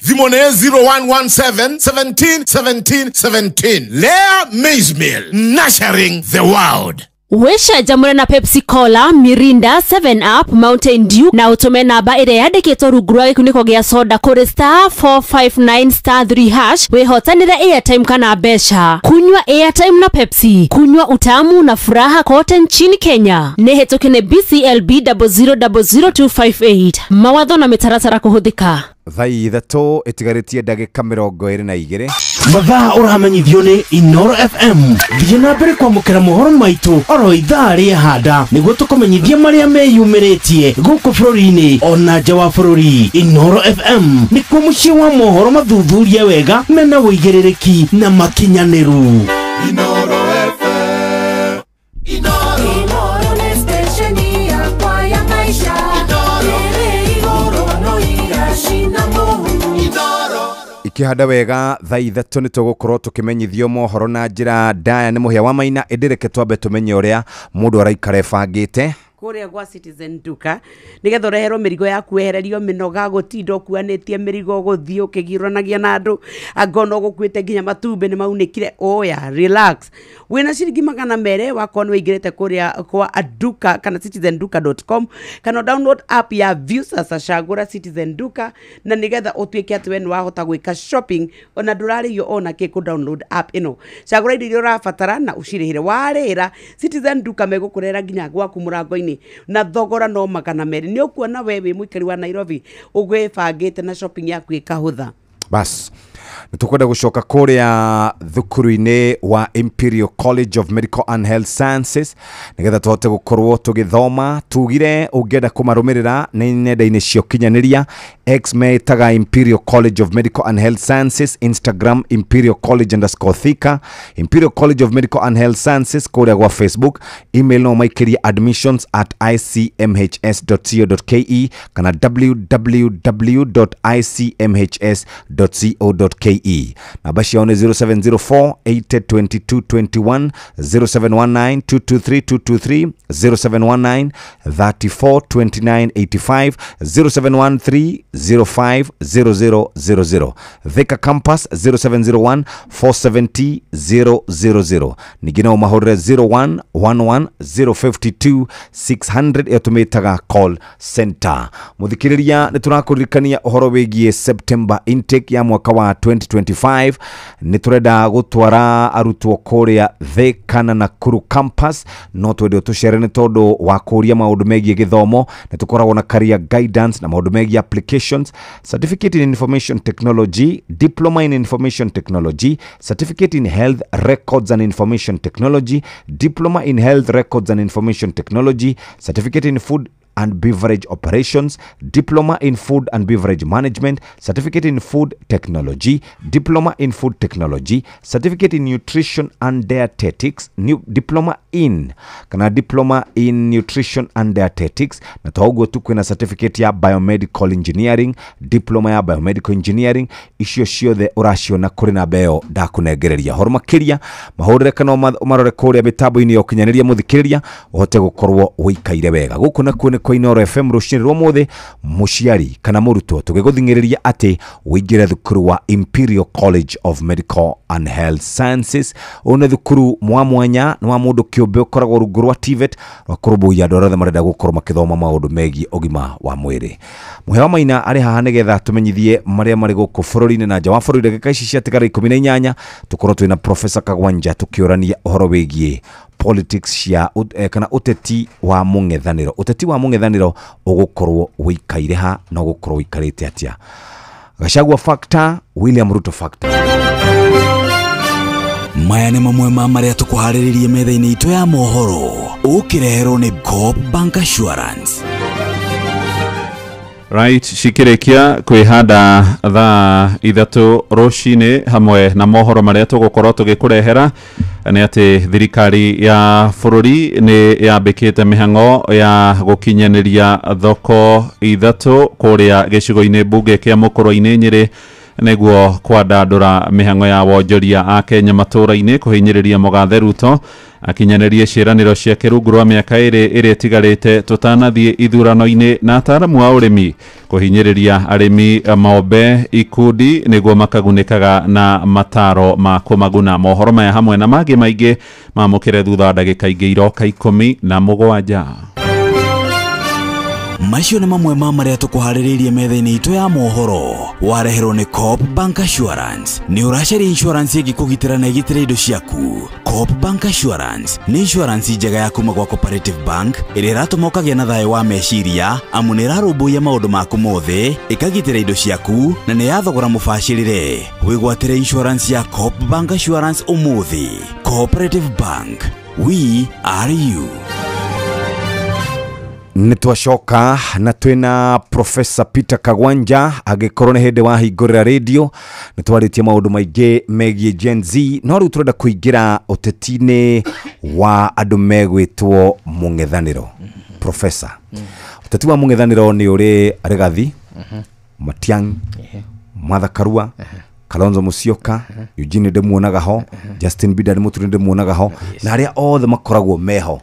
Thimũ nĩ 0117 17 17 17. Lea Maize Meal, nurturing the world. Wĩcanjamũre na Pepsi Cola, Mirinda, 7 Up, Mountain Dew na ũtũme namba ĩrĩa yandĩkĩtwo rungu rwa gĩkunĩko gĩa soda kũrĩ *459*3# wĩhotanĩre airtime kana mbeca. Kunywa airtime na Pepsi, kunywa utamu na furaha kote nchini Kenya. Nĩ hĩtũke nĩ BCLB 0000258. Mawatho na mĩtaratara kũhũthĩka. Thaa 3 ĩtigarĩtie ndagĩka 22. Mathaa ũramenyithio nĩ Inoro FM. Thiĩ na mbere kwamũkĩra mohoro maitũ oro ithaa rĩa handa nĩguo tũkũmenyithie marĩa meyumĩrĩtie gũkũ bũrũri-inĩ ona nja wa bũrũri. Inoro FM nĩkuo mũciĩ wa mohoro mathuthurie wega mena ũigĩrĩrĩki na makinyanĩru. Inoro FM. Inoro nĩ stesheni yakwa ya maisha. Ĩrĩ igũrũ no iracina mũhu. Ikihanda wega thaa 3 nĩ tũgũkorwo tũkĩmenyithio mohoro na njĩra ndaya nĩ Mũhĩa wa Maina. Ĩndĩ reke twambe tũmenye ũrĩa mũndũ araikara ebangĩte kũrĩa gwa Citizen Duka nĩgetha ũreherwo mĩrigo yaku wehererio mĩnoga gũtinda ũkuanĩtie mĩrigo gũthiĩ ũkĩgiũranagia na andũ angona ũgũkuĩte nginya matumbĩ nĩ maunĩkire. Oya, relax, wĩna ciringi 200 wakorwo nĩ wĩingĩrĩte kũrĩa kwa duka kana citizenduka.com kana download app ya Viusasa, cagũra Citizen Duka na nĩgetha ũtuĩke atĩ we nĩ wahota gwĩka shopping ona ndũrarĩhio ona kĩ kũ download app ĩno. Cagũra indo iria ũrabatara na ũcirĩhĩre. Warĩhĩra Citizen Duka megũkũrehera nginya gwaku mũrango-inĩ na thogora no 200. Nĩ ũkuona we wĩ mũikari wa Nairobi ũgwĩbangĩte na shopping yaku ĩkahũtha. Bas nĩ tũkwenda gũcoka kũrĩa thukuru-inĩ wa Imperial College of Medical and Health Sciences nĩgetha tũhote gũkorwo tũgĩthoma. Tugire ũngĩenda kũmarũmĩrĩra nĩ nenda-inĩ cia ũkinyanĩria, X metaga Imperial College of Medical and Health Sciences, Instagram Imperial College _Thika, Imperial College of Medical and Health Sciences kũrĩa gwa Facebook. Email no maikĩrie admissions@icmhs.co.ke kana www.icmhs.co.ke. Namba ciao nĩ 0704 8022 21, 0719 223 223, 0719 34 29 85, 0713 05 0000. Thika Campus 0701 470 000. Ningĩ no ũmahũrĩre 0111 052 600 ĩyo tũmĩtaga call center. Mũthikĩrĩria, nĩ tũrakũririkania ũhoro wĩgiĩ September intake ya mwaka wa 2025. Nĩ tũrenda gũtwara arutwo kũrĩa Thika na Nakuru Campus. No twende ũtũcere nĩ tondũ wa kũũria maũndũ megiĩ gĩthomo. Nĩ tũkoragwo na career guidance na maũndũ megiĩ applications, certificate in information technology, diploma in information technology, certificate in health records and information technology, diploma in health records and information technology, certificate in food and beverage operations, diploma in food and beverage management, certificate in food technology, diploma in food technology, certificate in nutrition and dietetics, new diploma in kana diploma in nutrition and dietetics, na toguo tu kwina certificate ya biomedical engineering, diploma ya biomedical engineering. Icio ciothe ũraciona kũrĩ namba ĩyo ndakũnengereria. Horo makĩria mahũrĩre kana ũmarore kũrĩa mĩtambo-inĩ ya ũkinyanĩria mũthikĩrĩria ũhote gũkorwo ũikaire wega. Gũkũ nakuo nĩ kwa Inoro FM rũcinĩ rwa ũmũthĩ mũciari kana mũrutwo tũgĩgũthing'ĩrĩria atĩ ũingĩre thukuru wa Imperial College of Medical and Health Sciences. Ũyũ nĩ thukuru mwa mwanya nĩ wa mũndũ kĩũmbe ũkoragwo rungu rwa TVET rwa kũrũmbũiya andũ arĩa othe marenda gũkorwo makĩthoma maũndũ megiĩ ũgima wa mwĩrĩ. Mũheo Maina arĩ haha nĩgetha tũmenyithie marĩa marĩ gũkũ bũrũri-inĩ na nja wa bũrũri. Ndagĩka ici ciatigara 18 tũkorwo twĩna Professor Kagwanja tũkĩũrania ũhoro wĩgiĩ politics cia kana ũteti wa mũng'ethanĩro. Ũteti wa mũng'ethanĩro ũgũkorwo ũikaire ha na ũgũkorwo ũikarĩte atĩa? Gachagua factor, William Ruto factor. Maya nĩ mamwe ma marĩa tũkũharĩrĩrie metha-inĩ itũ ya mohoro ũkĩreherwo nĩ Coop Bank Assurance. Right, cikĩrĩkia kwĩhanda thaa 3 rũcinĩ hamwe na mohoro marĩa tũgũkorwo tũgĩkũrehera nĩ atĩ thirikari ya bũrũri nĩ yambĩkĩte mĩhang'o ya gũkinyanĩria thoko 3 kũrĩa gĩcigo-inĩ mbunge kĩa Mũkũrwe-inĩ Nyĩrĩ nĩguo kwandandũra mĩhang'o ya wonjoria a Kenya matũũra-inĩ kũhinyĩrĩria Mũgathe Ruto akinyanĩrie ciĩranĩro ciake rungu rwa mĩaka 2 ĩrĩa ĩtigarĩte tũtanathiĩ ithurano-inĩ na ataaramu a ũrĩmi kũhinyĩrĩria arĩmi mombe ikundi nĩguo makagunĩkaga na mataro ma kũmaguna. Mohoro maya hamwe na mangĩ maingĩ mamũkĩre thutha wa ndagĩka ingĩ iroka 17. Macio nĩ mamwe ma marĩa tũkũharĩrĩirie metha-inĩ itũ ya mohoro wareherwo nĩ Coop Bank Assurance. Nĩ ũracaria insurance ĩngĩkũgitĩra na ĩgitĩre indo ciaku? Coop Bank Assurance nĩ insurance njega ya kuma gwa Cooperative Bank ĩrĩa ĩratũma ũkagĩa na thayũ wa meciria amu nĩ ĩrarũmbũiya maũndũ maku mothe, ĩkagitĩra indo ciaku na nĩ ya thogora mũbacĩrĩre. Wĩgwatĩre insurance ya Coop Bank Assurance ũmũthĩ. Cooperative Bank, we are you. Nĩ twacoka na twĩna Professor Peter Kagwanja angĩkorwo nĩ hĩndĩ wahingũrĩra radio nĩ twarĩtie maũndũ maingĩ megiĩ Gen Z no rĩu tũrenda kũingĩra ũteti-inĩ wa andũ megwĩtwo mũng'ethanĩro. Professor, ũteti wa mũng'ethanĩro nĩ ũrĩ Rigathi, Matiang'i, Martha Karua, Kalonzo Musyoka, Eugene ndĩmuonaga ho, Justin Bieber Mũturi ndĩmuonaga ho, na arĩa othe makoragwo meho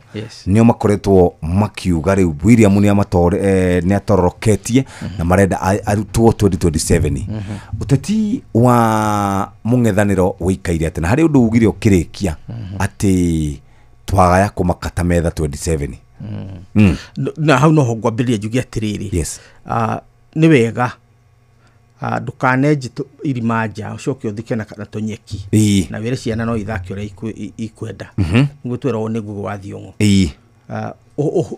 nĩo makoretwo makiuga rĩu William nĩ atororoketie na marenda arutwo 2027. Ũteti wa mũng'ethanĩro ũikaire atĩ na harĩ ũndũ ugire ũkĩrĩkia atĩ twagaya kũmakata metha 27. Na hau noho ngwambĩrĩria njuge atĩrĩrĩ, nĩ wega ndukanenje irima nja ucoke uthike na tũnyeki na wĩre ciana no ithake ũrĩa ikwenda nĩguo tweragwo nĩ Ngugi wa Thiong'o.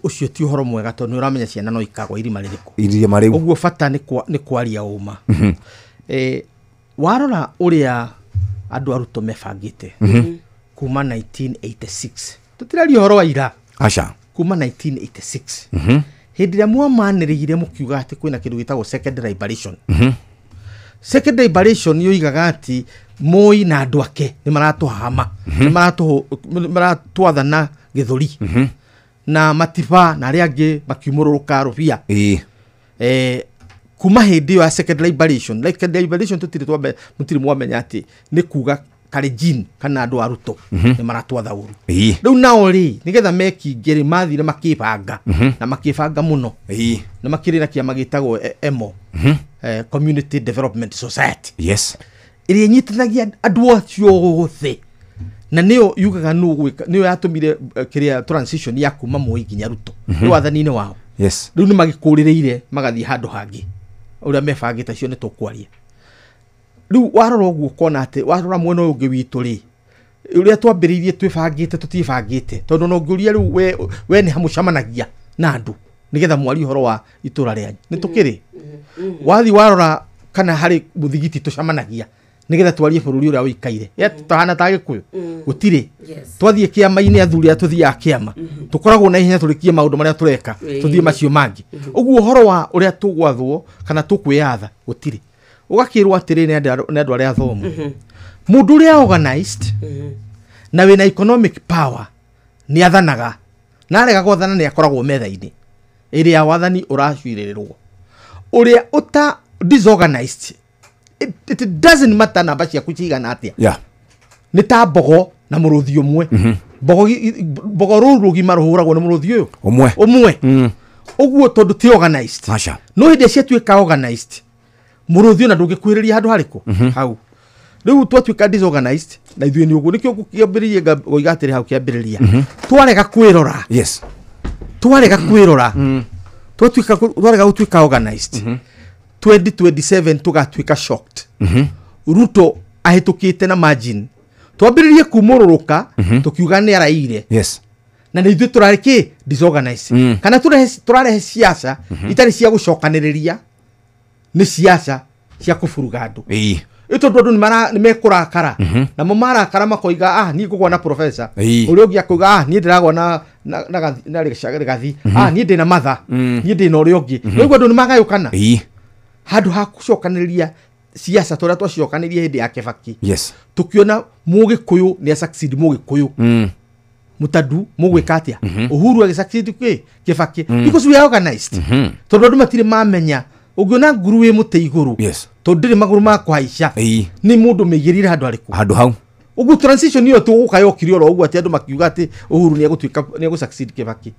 Ũcio ti ũhoro mwega tondũ nĩ ũramenya ciana no ikagwa irima rĩrĩkũ irima rĩu. Ũguo bata nĩ kwaria ũma. Warora ũrĩa andũ a Ruto mebangĩte kuma 1986 tũtiraria ũhoro wa ira, aca, kuma 1986 hĩndĩ ĩrĩa mwamanĩrĩire mũkiuga atĩ kwĩna kĩndũ gĩtagwo second liberation. Second liberation yoigaga atĩ Moi na andũ ake nĩ maratũhama, nĩ maratwathana gĩthũri na matiba na arĩa angĩ makiumũrũrũka rũbia. Kuma hĩndĩ ĩyo ya second liberation, second liberation tũtirĩ mwamenya atĩ nĩ kuga Kalenjin kana andũ a Ruto nĩ maratwatha ũru. Rĩu nao rĩ nĩgetha mekingĩ rĩ mathire makĩbanga na makĩbanga mũno na makĩrĩ na kĩama gĩtagwo EMO, Community Development Society. Yes. Ĩrĩa ĩnyitithanagia andũ acio othe na nĩyo yugaga nũ gwĩka, nĩyo yatũmire kĩrĩa transition ya kuma Moi nginya Ruto nĩ wathani-inĩ wao. Yes. Rĩu nĩ magĩkũrĩrĩire magathiĩ handũ hangĩ ũrĩa mebangĩte acio nĩ tũkwaria. Rĩu warora ũguo ũkona atĩ warora mwena ũyũ ũngĩ witũ rĩ ũrĩa twambĩrĩirie twĩbangĩte tũtiĩbangĩte tondũ no ngĩũria rĩu we nĩ hamũcemanagia na andũ nĩgetha mwarie ũhoro wa itũra rĩanyu nĩ tũkĩrĩ wathi warora kana harĩ mũthigiti tũcemanagia nĩgetha twarie bũrũri ũrĩa ũikaire tũhana ta Gĩkũyũ gũtirĩ twathiĩ kĩama-inĩ athuri arĩa tũthiaga kĩama tũkoragwo na ihenya tũrĩkie maũndũ marĩa tũreka tũthiĩ macio mangĩ ũguo ũhoro wa ũrĩa tũgwathwo kana tũkwĩyatha gũtirĩ ũgakĩrwo atĩrĩ nĩ andũ arĩa athomu mũndũ ũrĩa organized na wĩna economic power nĩ athanaga na arega gwathana nĩ akoragwo metha-inĩ ĩrĩa wathani ũracuirĩrĩrwo ũrĩa ũta disorganized it doesn't matter namba ciaku cigana atĩa yeah. Nĩ ta mbogo na mũrũthi ũmwe mbogo rũu rũgima rũhũragwo nĩ mũrũthi ũyũ ũmwe ũmwe. Ũguo tondũ ti organized. Aca. No hĩndĩ ciatuĩka organized, mũrũthi ona ndũngĩkuhĩrĩria handũ harĩkũ hau. Rĩu twatuĩka disorganized na ithuĩ nĩ ũguo nĩkĩo kĩambĩrĩria ngoiga atĩrĩ hau kĩambĩrĩria. Twarega kwĩrora. Yes. Twarega kwĩrora. Twatuĩka twarega gũtuĩka organized. 2027 tũgatuĩka shocked. Ruto ahĩtũkĩte na margin. Twambĩrĩrie kumũrũrũka tukiuga nĩ araire. Yes. Na nĩ ithuĩ tũrarĩ kĩ disorganized. Kana tũrarehe siasa itarĩ cia gũcokanĩrĩria, nĩ siasa cia kũburuga andũ. Ĩ tondũ andũ nĩ mekũrakara. Namo marakara makoiga ah niĩ ngũgwa na professor. Ũrĩa ũngĩ akoiga ah niĩ ndĩragwa na Rigathi. Ah niĩ ndĩna Matha. Niĩ ndĩna ũrĩa ũngĩ. Rĩu andũ nĩ magayũkana. Handũ ha gũcokanĩrĩria siasa tũrĩa twacokanĩria hĩndĩ ya Kibaki. Yes. Tukiona Mũgĩkũyũ nĩ succeed Mũgĩkũyũ. Mutadu mũgwĩka atĩa? Uhuru agĩ succeed kwĩ Kibaki. Because we are organized. Tondũ andũ matirĩ mamenya ũngĩona nguru wĩ mũtĩ igũrũ. Yes. Tondũ ndĩrĩ magũrũ ma kũhaica. Nĩ mũndũ mĩigĩrĩire handũ harĩkũ? Handũ hau. Ũguo transition ĩyo tũgũka yokire oro ũguo atĩ andũ makiuga atĩ Uhuru nĩ egũtuĩka nĩ egũ succeed Kibaki.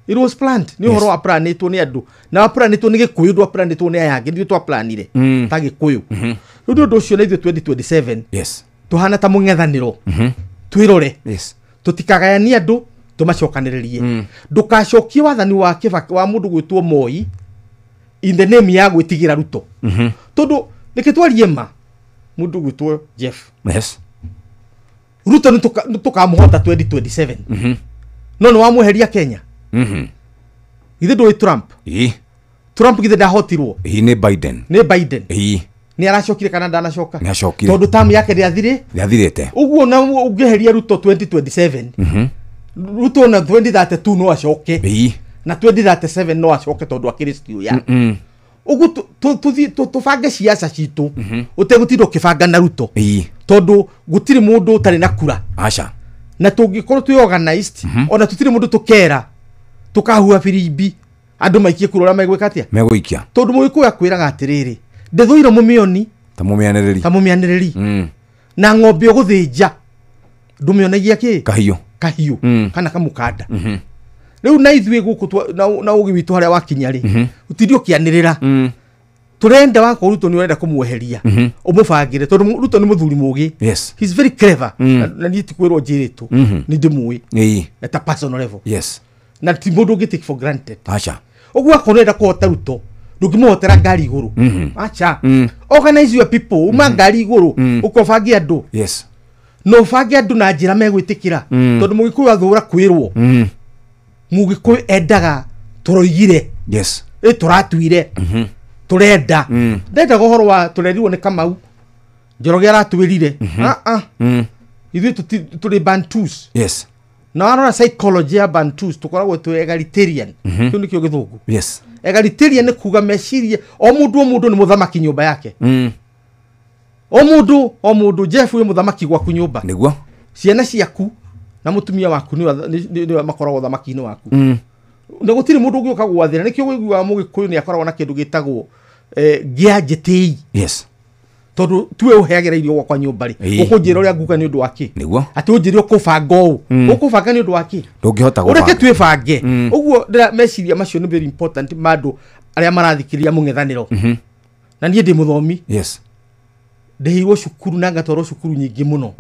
It was planned. Nĩ ũhoro wa planĩtwo nĩ andũ. Na wa planĩtwo nĩ Gĩkũyũ ndwa planĩtwo nĩ aya angĩ nĩ twa planire ta Gĩkũyũ. Rĩu nĩ ũndũ ũcio na ithuĩ 2027. Yes. Tũhana ta mũng'ethanĩro. Twĩrore. Yes. Tũtikagayanie andũ tũmacokanĩrĩrie. Ndũkacokie wathani wa Kibaki wa mũndũ gwĩtwo Moi in the name ya gwĩtigĩra Ruto. Tondũ reke twarie ma mũndũ gwĩtwo Jeff. Yes. Ruto nĩ tũkamũhota 2027. No nĩ wamweheria Kenya. Githĩ ndũĩ Trump? Trump githĩ ndahotirwo? Nĩ Biden. Nĩ Biden. Nĩ aracokire kana ndanacoka? Nĩ acokire. Tondũ tamu yake ndĩathirĩ? Ndĩathirĩte. Ũguo na ũngĩeheria Ruto 2027. Ruto na 2032 no acoke. Na 2037 no acoke tondũ akĩrĩ still ya. Ũguo tũbange siasa citũ ũtegũtinda ũkĩbanga na Ruto. Tondũ gũtirĩ mũndũ ũtarĩ na kura. Aca. Na tũngĩkorwo twĩ organized ona tũtirĩ mũndũ tũkera tũkahua birimbi andũ maikie kura ũrĩa megwĩka atĩa? Megũikia. Tondũ Mũgĩkũyũ akwĩraga atĩrĩrĩ, ndĩthũire mũmĩoni ta mũmĩanĩrĩri. Ta mũmĩanĩrĩri. Na ng'ombe ũgũthĩnja ndũmĩonagia kĩ? Kahiũ. Kahiũ kana kamũkanda. Rĩu na ithuĩ gũkũ na ũgĩ witũ harĩa wakinya rĩ, ũtinde ũkĩanĩrĩra. Tũrenda wakorwo Ruto nĩ ũrenda kũmweheria ũmũbangĩre tondũ Ruto nĩ mũthuri mũgĩ. Yes. He's very clever. Na niĩ ti kwĩrwo njĩrĩtwo. Nĩ ndĩmũĩ. At a personal level. Yes. Na ti mũndũ ũngĩ take for granted. Aca. Ũguo akorwo ũrenda kũhota Ruto ndũngĩmũhotera ngari igũrũ. Aca. Organize your people. Uma ngari igũrũ ũkobange andũ. Yes. Na ũbange andũ na njĩra megwĩtĩkĩra. Tondũ Mũgĩkũyũ athũra kwĩrwo. Mũgĩkũyũ endaga tũroigire. Yes. Ĩ tũratuire. Tũrenda. Ndendaga ũhoro wa tũrerirwo nĩ Kamau. Njoroge aratwĩrire. Ithuĩ tũrĩ Bantus. Yes. Na warora psychology ya Bantus tũkoragwo twĩ egalitarian. Kĩu nĩkĩo gĩthũngũ. Yes. Egalitarian nĩ kuga meciria o mũndũ nĩ mũthamaki nyũmba yake. O mũndũ Jeff wĩ mũthamaki gwaku nyũmba. Nĩguo. Ciana ciaku na mũtumia waku nĩ makoragwo thamaki-inĩ waku. Na gũtirĩ mũndũ ũngĩũka gwathĩra nĩkĩo wĩiguaga Mũgĩkũyũ nĩ akoragwo na kĩndũ gĩtagwo ngĩa njĩtĩi. Yes. Tondũ tuwe ũheagĩra irio gwakwa nyũmba rĩ, ũkũnjĩra ũrĩa nguga nĩ ũndũ wa kĩ? Nĩguo. Atĩ ũnjĩre ũkũbanga ũũ. Ũkũbanga nĩ ũndũ wa kĩ? Ndũngĩhota gũbanga. Ũreke twĩbange. Ũguo meciria macio nĩ very important ma andũ arĩa marathikĩrĩria mũng'ethanĩro. Na niĩ ndĩ mũthomi. Yes. Ndĩheirwo cukuru na ngatwarwo cukuru nyingĩ mũno.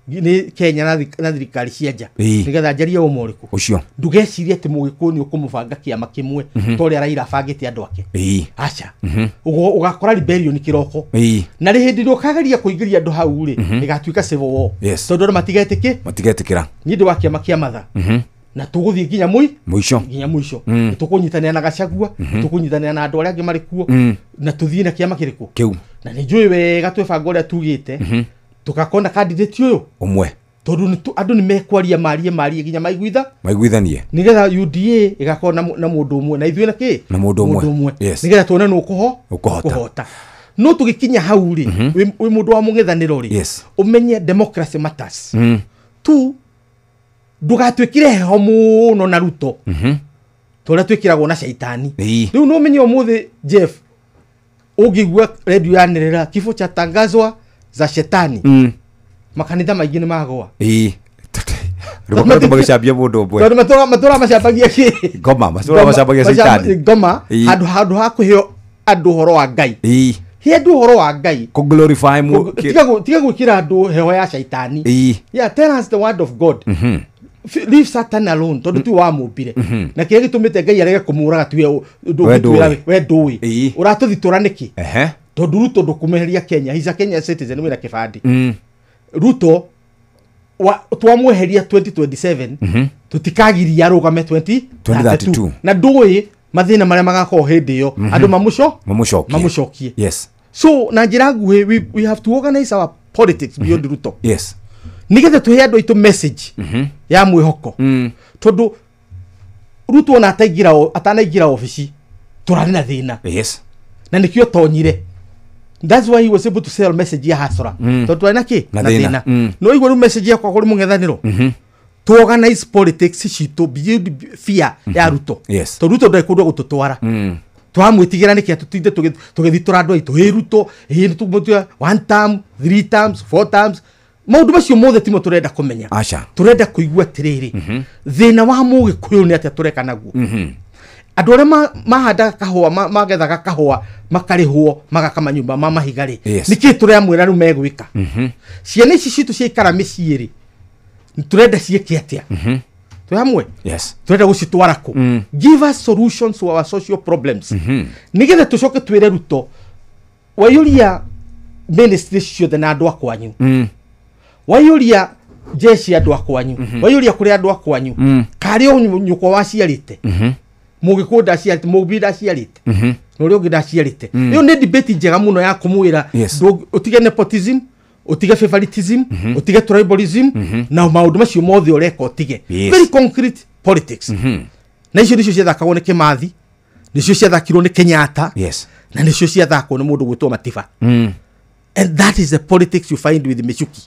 Nĩ Kenya na thirikari cia nja. Nĩgetha njarie ũma ũrĩkũ. Ũcio. Ndũgecirie atĩ Mũgĩkũyũ nĩ ũkũmũbanga kĩama kĩmwe ta ũrĩa Raila abangĩte andũ ake. Aca. Ũgakora rebellion kĩroko. Na rĩ hĩndĩ ĩrĩa ũkageria kũingĩria andũ hau rĩ, ĩgatuĩka civil war. Yes. Tondũ andũ matigetĩkĩ? Matigetĩkĩra. Niĩ ndĩ wa kĩama kĩa Matha. Na tũgũthiĩ nginya mũico. Nginya mũico. Tũkũnyitanĩra na Gachagua, tũkũnyitanĩra na andũ arĩa angĩ marĩ kuo, na tũthiĩ na kĩama kĩrĩkũ? Kĩu. Na nĩ njũĩ wega twĩbanga ũrĩa tugĩte. Tũgakona candidate ũyũ ũmwe tondũ andũ nĩ mekwaria marie nginya maiguithanie nĩgetha UDA ĩgakorwo na mũndũ ũmwe na ithuĩ na kĩ na mũndũ ũmwe. Yes. Nĩgetha tuone nũ ũkũhota. No tũgĩkinya hau rĩ, wĩ mũndũ wa mũng'ethanĩro rĩ, ũmenye democracy matters. Tu ndũgatuĩkire heho mũno na Ruto tũrĩa twĩkĩragwo na caitani. Rĩu no ũmenye ũmũthĩ Jeff ũngĩigua redio yanĩrĩra kifo cha tangazwa za shetani. Makanitha maingĩ nĩ magũa. Rĩu magĩcambia mũndũ ũmwe. Tondũ matũra macambagia kĩ? Ngoma, matũra macambagia caitani. Ngoma, handũ ha kũheo andũ ũhoro wa Ngai. He andũ ũhoro wa Ngai. Kũ glorify mu. Tiga gwĩkĩra andũ heho ya caitani. Yeah, tell us the word of God. Leave Satan alone tondũ tu wamũmbire. Na kĩrĩa gĩtũmĩte Ngai arege kũmũraga tiwe ndũngĩtwĩra we ndũĩ. Ũratũthitũra nĩkĩ? Tondũ Ruto ndũkũmeheria Kenya. He's a Kenya citizen wĩna kĩbandĩ. Ruto twamweheria 2027 tutikagiria arũgame 2032 na ndũĩ mathĩna marĩa magakorwo hĩndĩ ĩyo andũ mamũcokie. Yes. So na njĩra nguhĩ we have to organize our politics beyond Ruto. Yes. Nĩgetha tũhe andũ aitũ message ya mwĩhoko. Tondũ Ruto ona atanaingĩra obici tũrarĩ na thĩna. Yes. Na nĩkĩo tonyire. That's why he was able to sell message ya hasara. Tondũ twarĩ na kĩ? Na thĩna. No igua rĩu message yakwa kũrĩ mũng'ethanĩro. To organize politics citũ beyond fear ya Ruto. Yes. Tondũ Ruto ndarĩ kũndũ gũtũtwara. Twamwĩtigĩra nĩkĩ tũtinde tũgĩthitora andũ aitũ hĩ Ruto hĩ tũmũtua 1 term, 3 terms, 4 terms. Maũndũ macio mothe timo tũrenda kũmenya. Aca. Tũrenda kũigua atĩrĩrĩ. Thĩna wa mũgĩkũyũ nĩ atĩa tũreka naguo. Andũ arĩa mahandaga kahũa magethaga kahũa makarĩhwo magaka manyũmba ma mahiga rĩ nĩkĩ tũramwĩra rĩu megwĩka. Ciana ici citũ ciaikara mĩciĩ rĩ tũrenda ciĩke atĩa? Twĩ hamwe? Yes. Tũrenda gũcitwara kũ? Give us solutions to our social problems. Nĩgetha tũcoke twĩre Ruto waiyũria ministry ciothe na andũ a kwanyu. Waiyũria jeshi andũ a kwanyu. Waiyũria kũrĩ andũ a kwanyu. Karĩ o nyũkwa waciarĩte. Mũgĩkũyũ ndaciarĩte, mũmbi ndaciarĩte, na ũrĩa ũngĩ ndaciarĩte. Ĩyo nĩ debate njega mũno ya kũmwĩra ũtige nepotism, ũtige favoritism, ũtige tribalism, na maũndũ macio mothe ũreka ũtige. Very concrete politics. Na icio nĩcio ciathakagwo nĩ Kĩmathi, nĩcio ciathakirwo nĩ Kenyatta, na nĩcio ciathakwo nĩ mũndũ gwĩtwo Matiba. And that is the politics you find with Michuki.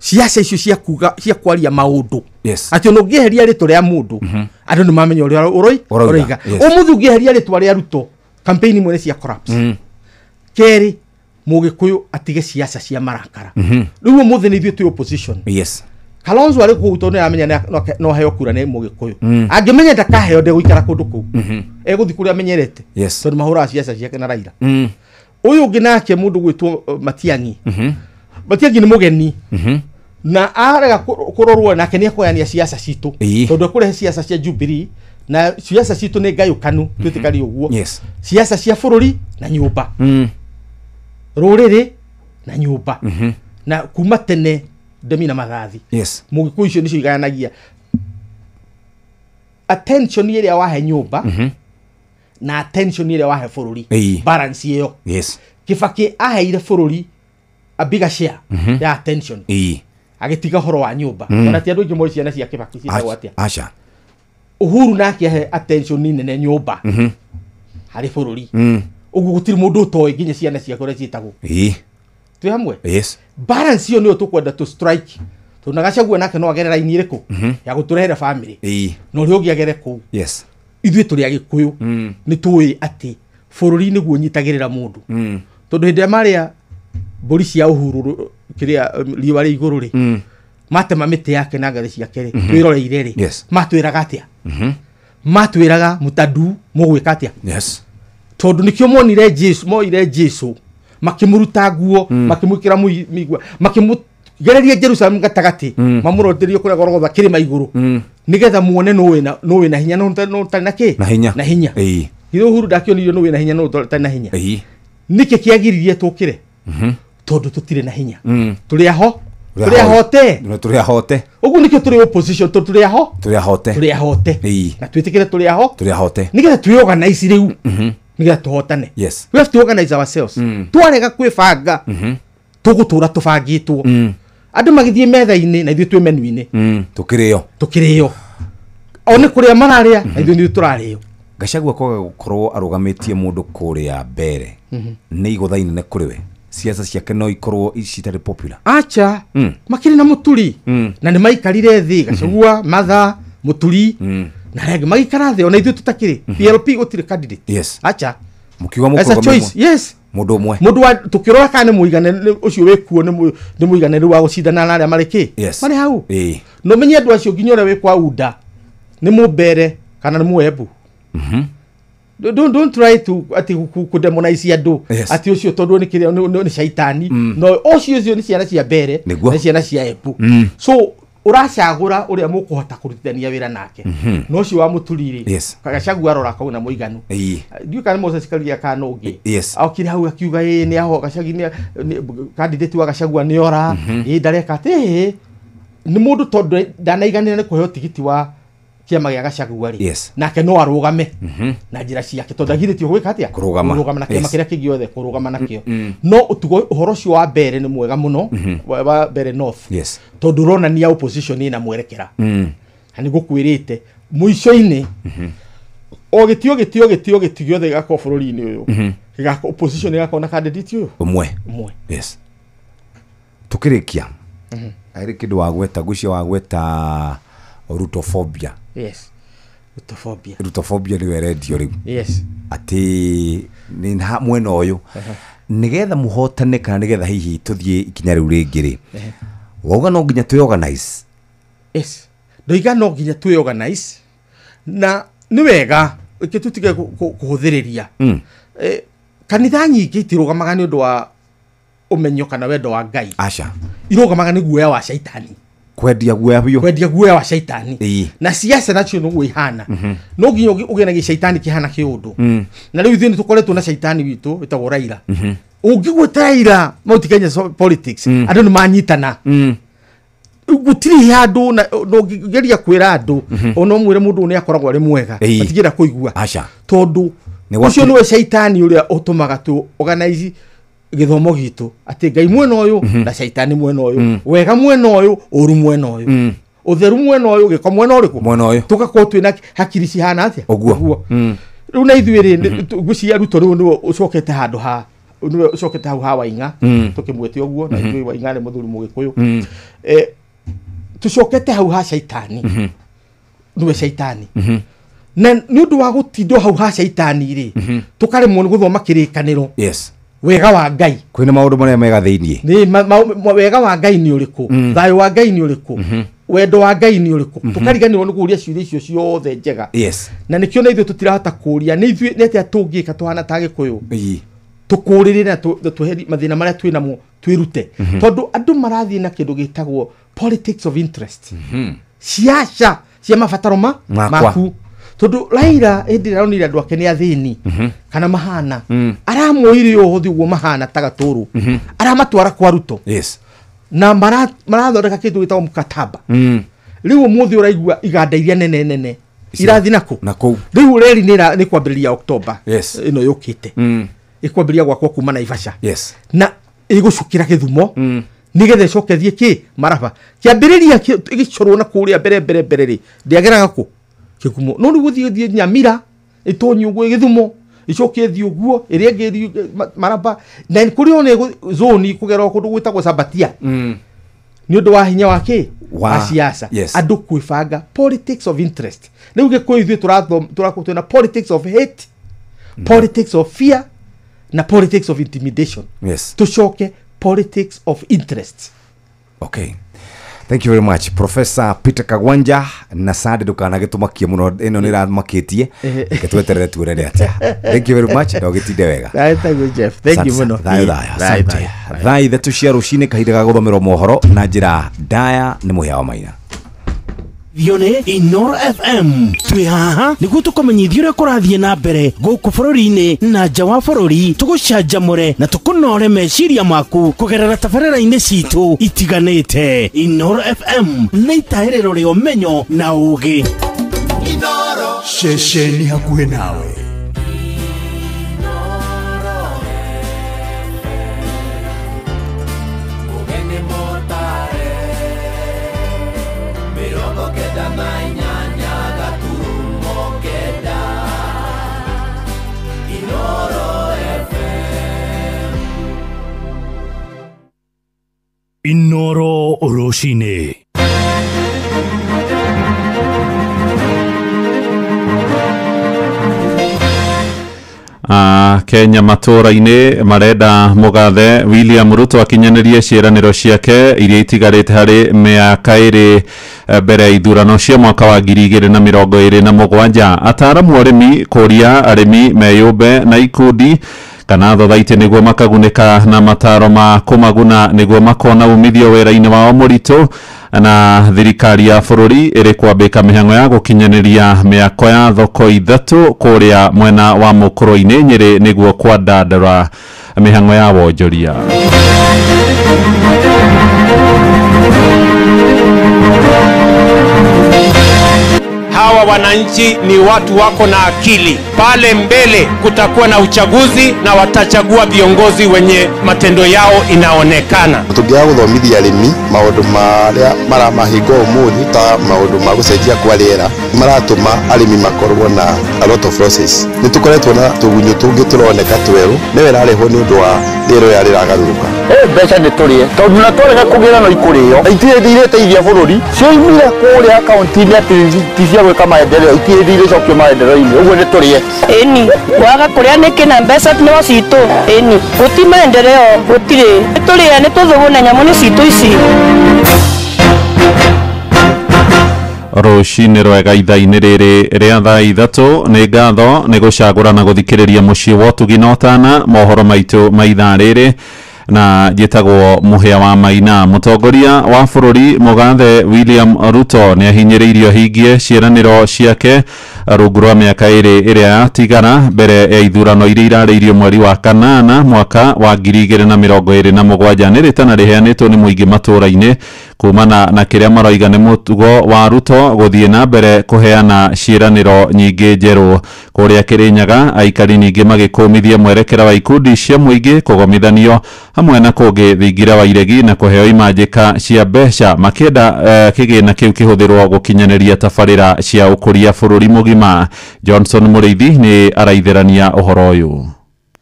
Ciaca icio cia kuga cia kwaria maũndũ. Atĩ ona ũngĩeheria rĩtwa rĩa mũndũ andũ nĩ mamenya ũrĩa ũroiga. Ũmũthĩ ũngĩeheria rĩtwa rĩa Ruto campaign imwe nĩ cia collapse. Kerĩ mũgĩkũyũ atige ciaca cia marakara. Rĩu ũmũthĩ nĩ ithuĩ twĩ opposition. Yes. Kalonzo arĩ kũu tondũ nĩaramenya no aheo kura nĩ mũgĩkũyũ. Angĩmenya ndakaheo ndegũikara kũndũ kũu. Egũthiĩ kũrĩa amenyerete. Tondũ mahũraga ciaca ciake na Raila. Ũyũ ũngĩ nake mũndũ gwĩtwo Matiang'i. Matiang'i nĩ mũgeni. Na arega kũrorwo nake nĩ ekũgayania ciaca citũ. Tondũ ekũrehe ciaca cia Jubilee na ciaca citũ nĩ ngayũkanu twĩtĩkanie ũguo. Ciaca cia bũrũri na nyũmba. Rũrĩrĩ na nyũmba. Na kuma tene ndemi na mathathi. Mũgĩkũyũ icio nĩcio igayanagia. Attention ĩrĩa wahe nyũmba na attention ĩrĩa wahe bũrũri. Balance ĩyo. Kibaki aheire bũrũri a bigger share ya attention. Agĩtiga ũhoro wa nyũmba. Ona ti andũ aingĩ moĩ ciana cia Kibaki ciĩtagwo atĩa. Aca. Uhuru nake ahe attention nene nyũmba harĩ bũrũri. Ũguo gũtirĩ mũndũ ũtoĩ nginya ciana ciake ũrĩa ciĩtagwo. Twĩ hamwe? Yes. Balance ĩyo nĩyo tũkwenda tũ strike. Tondũ na Gachagua nake no agere raini ĩrĩkũ ya gũtũrehera family. Na ũrĩa ũngĩ agere kũu. Yes. Ithuĩ tũrĩ Agĩkũyũ nĩ tũĩ atĩ bũrũri nĩguo ũnyitagĩrĩra mũndũ. Tondũ hĩndĩ ĩrĩa marĩa mbũri cia Uhuru kĩrĩa riũa rĩ igũrũ rĩ matema mĩtĩ yake na ngathĩ ciake rĩ twĩroreire rĩ matwĩraga atĩa? Matwĩraga mũtandu mũgwĩka atĩa? Yes. Tondũ nĩkĩo monire Jesu, moire Jesu makĩmũruta nguo, makĩmwĩkĩra mĩigua, makĩmũgereria Jerusalem gatagatĩ, mamũroterie kũrĩa Golgotha kĩrĩma igũrũ nĩgetha muone nũ wĩna hinya nũ ũtarĩ na kĩ? Na hinya. Githĩ Uhuru ndakĩonirio nũ wĩna hinya nũ ũtarĩ na hinya? Nĩkĩ kĩagiririe tũkĩre? Tondũ tũtirĩ na hinya. Tũrĩ aho tũrĩ ahote. Tũrĩ ahote. Ũguo nĩkĩo tũrĩ opposition tondũ tũrĩ aho tũrĩ ahote. Tũrĩ ahote. Na twĩtĩkĩre tũrĩ aho tũrĩ ahote. Nĩgetha twĩorganize rĩu. Nĩgetha tũhotane. Yes. We have to organize ourselves. Twarega kwĩbanga tũgũtũra tũbangĩtwo. Andũ magĩthiĩ metha-inĩ na ithuĩ twĩ menu-inĩ. Tũkĩrĩo. Tũkĩrĩo. O nĩ kũrĩa mararĩa na ithuĩ nĩ tũrarĩo. Gachagua kwaga gũkorwo arũgamĩtie mũndũ kũrĩa mbere nĩ igũtha inene kũrĩ we. Ciaca ciake no ikorwo citarĩ popular. Acha. Makĩrĩ na Mũturi. Na nĩ maikarire thĩ Gachagua, Martha, Mũturi na arĩa angĩ magĩikara thĩ ona ithuĩ tũtakĩrĩ. PLP gũtirĩ candidate. Yes. Acha. Mũkiuga As a mũkũrũgamia choice. Yes. Mundu umwe mundu wa tukirora kana ni muigane ucio wikuo ni muigane wa gucindana na aria mari ki mari hau. No menye andu acio nginya uria wikwa unda ni mubere kana ni muembu. Don't try to ati ku demonize andu ati ucio tondu ni kiria ni shaitani. No ucio ucio ni ciana cia mbere na ciana cia embu. So uracagura uria mukuhota kurutithania wira nake. No ucio wa muturiri Gachagua arora kauna muiganu ndiu kana Moses Karia kana ungi aukire hau akiuga ii ni aho Gachagua ni candidate wa Gachagua ni ora ii ndareka ati ni mundu tondu ndanaiganira ni kuheo tigiti wa kiama gia Gachagua ri nake no arugame na njira ciake tondu agirĩtio gwĩka atia kũrũgama na kiama kĩrĩa kĩngĩ gĩothe kũrũgama nakĩo. No ũtugo ũhoro ũcio wa mbere nĩ mwega mũno wa mbere north tondu ũronania opposition ĩna mwerekera na nĩngũkwĩrĩte mũico-inĩ o gĩtio gĩtio gĩtio gĩtio gĩothe gĩgakorwo bũrũri-inĩ ũyũ gĩgakorwo opposition ĩgakorwo na candidate ũyũ ũmwe. Yes, tukĩrĩkia harĩ kĩndũ wagweta ngwĩciria wagweta Rutophobia. Yes. Rutophobia. Rutophobia ni werendio riu. Yes. Ati ni mwena uyu nigetha muhotane kana nigetha hihi tuthie ikinya riu ringi ri. Wauga no nginya twi organize. Yes. Ndoiga no nginya twi organize na ni wega tutige kuhuthiriria. Kanitha nyingi itirugamaga ni undu wa umenyo kana wendo wa Ngai. Aca. Irugamaga ni guoya wa shaitani. Kwendia guoya biũ. Kwendia guoya wa shaitani. Na siasa nacio nĩguo ihana. No nginya ũgĩe na gĩcaitani kĩhana kĩũndũ. Na rĩu ithuĩ nĩtũkoretwo na caitani witũ wĩtagwo Raila. Ũngĩgwĩta Raila Mount Kenya politics andũ nĩmanyitana. Gũtirĩ handũ na ũngĩgeria kwĩra andũ ona ũmwĩre mũndũ nĩ akoragwo arĩ mwega matingĩenda kũigua. Tondũ ũcio nĩwe caitani ũrĩa ũtũmaga tũ organize githomo gitu ati Ngai mwena uyu na shaitani mwena uyu wega mwena uyu uru mwena uyu utheru mwena uyu giko mwena uriku mwena uyu tugakorwo twina hakiri cihana atia uguo riu na ithuĩ rĩ ngwĩciria Ruto rĩu nĩwe ũcokete handũ ha nĩwe ũcokete hau ha Waing'a tũkĩmwĩte ũguo na ithuĩ Waing'a nĩ mũthuri mũgĩkũyũ tũcokete hau ha shaitani nĩwe shaitani na nĩ ũndũ wa gũtindwo hau ha shaitani rĩ tũkaremwo nĩ gũthoma kĩrĩkanĩro. Yes. Wega wa Ngai kwina maundu maria mega thiini ni wega wa Ngai ni uriku thayo wa Ngai ni uriku wendo wa Ngai ni uriku tukariganirwo ni kuria ciuria icio ciothe njega. Yes. Na nikio na ithuĩ tutirahota kuria ni ithuĩ ni atia tũngĩka tuhana ta Gĩkũyũ tũkũrĩrĩre na tweherie mathĩna marĩa twĩ namo twĩrute tondu andũ marathiĩ na kĩndũ gĩtagwo politics of interest ciaca cia mabataro maku tondu Raila ĩndĩ ĩraronire andũ ake nĩ athĩni kana mahana aramoire ũhũthi ũguo mahana ta gatũrũ aramatwara kwa Ruto. Yes. Na marathondeka kĩndũ gĩtagwo mkataba. Rĩu ũmũthĩ ũraigua iganda iria nene nene irathi nakũ rĩu reri nĩ kwambĩrĩria October ĩno yũkĩte ĩkwambĩrĩria gwakwo kuma Naivasha. Yes. Na ĩgũcukĩra Gĩthumo nigetha ĩcoke thiĩ kĩ Maraba kĩambĩrĩria gĩcorwo na kũrĩa mbere mbere mbere rĩ ndĩageraga kũ Kĩgumo no rĩu gũthiĩ Nyamira ĩtonyi ũguo Gĩthumo icoke thiĩ ũguo ĩrĩa ĩngĩ Maraba na kũrĩ ona zoni kũgerwo kũndũ gwĩtagwo Sabatia nĩ ũndũ wa hinya wa kĩ wa siasa. Andũ kwĩbanga politics of interest rĩu Gĩkũyũ ithuĩ tũrakorwo twĩna politics of hate, politics of fear na politics of intimidation. Yes. Tũcoke politics of interest. Okay. Thank you very much Professor Peter Kagwanja na sande ndukanagĩtũmakie mũno ĩno nĩ ĩramakĩtie reke tweterere tuone atĩa. Thank you very much na ũgĩtinde wega. Thank Jeff. Thank you mũno. Thayũ thayũ. Asante. Thaa 3 cia rũcinĩ kahinda ga gũthomerwo mohoro na njĩra ndaya nĩ Mũhĩa wa Maina. Yone Inoro FM twĩ haha nĩguo tũkũmenyithie ũrĩa kũrathiĩ na mbere gũkũ bũrũri-inĩ na nja wa bũrũri tũgũcanjamũre na tũkũnore meciria maku kũgerera tabarĩra-inĩ citũ itiganĩte. Inoro FM nĩ itahĩrĩro rĩa ũmenyo na ũũgĩ. Ceceni hakuhĩ nawe. Inoro Rũcinĩ. Kenya matũũra-inĩ marenda mũgathe William Ruto akinyanĩrie ciĩranĩro ciake iria itigarĩte harĩ mĩaka ĩrĩ mbere ya ithurano cia mwaka wa 2027. Ataaramu a ũrĩmi kũria arĩmi meyũmbe na ikundi kana thothaitĩ nĩguo makagunĩka na mataro ma kũmaguna nĩguo makona umithio wĩra-inĩ wao mũritũ. Na thirikari ya bũrũri ĩrĩ kwambĩka mĩhang'o ya gũkinyanĩria mĩako ya thoko ithatũ kũrĩa mwena wa mũkũrũ-inĩ Nyĩrĩ nĩguo kwandandũra mĩhang'o ya wonjoria. Hawa wananchi ni watu wako na akili. Pale mbele kutakuwa na uchaguzi na watachagua viongozi wenye matendo yao inaonekana. Tũngĩaga gũthomithia arĩmi maũndũ marĩa maramahinga ũmũthĩ ta maũndũ ma gũcenjia kwa rĩera maratũma arĩmi makorwo na a lot of losses. Nĩ tũkoretwo na tũgunyũ tũngĩ tũroneka twerũ nĩwe ĩrarehwo nĩ ũndũ wa rĩera rĩrĩa rĩragarũrũka. Mbeca nĩ tũrĩe tondũ na twarega kũgĩra no ikũrĩo itirĩ ireteithia bũrũri cioimire kũrĩa kaunti-inĩ atĩ ti cia gwĩka maendeleo itirĩ irecokio maendeleo-inĩ ũguo nĩ tũrĩe. Ĩni kwaga kũrĩa nĩkĩ na mbeca no citũ ĩni gũti maendeleo gũtirĩ nĩ tũrĩe nĩ tũthũgũne nyamũ nĩ citũ ici. Rũcinĩ rwega ithaa-inĩ rĩrĩ rĩa thaa ithatũ nĩ ngatho nĩ gũcagũra na gũthikĩrĩria mũciĩ wa ũtugi na ũtana mohoro maitũ ma ithaa rĩrĩ na njĩtagwo Mũhĩa wa Maina. Mũtongoria wa bũrũri mũgathe William Ruto nĩ ahinyĩrĩirio ahingie ciĩranĩro ciake rungu rwa mĩaka ĩrĩ ĩrĩa yatigara mbere ya ithurano iria irarĩirio mweri wa kanana mwaka wa 2027. Nĩ rĩtana rĩheanĩtwo nĩ mũingĩ matũũra-inĩ kumana na kĩrĩa maroiga nĩ mũtugo wa Ruto gũthiĩ na mbere kũheana ciĩranĩro nyingĩ njerũ. Kũrĩa Kĩrĩnyaga aikari ningĩ magĩkũmithia mwerekera wa ikundi cia mũingĩ kũgomithanio hamwe na kũngĩ thingira wa iregi na kũheo imanjĩka cia mbeca makĩenda kĩgĩna kĩu kĩhũthĩrwo gũkinyanĩria tabarĩra cia ũkũria bũrũri mũgima. Johnson Mũrĩithi nĩ araithĩrania ũhoro ũyũ.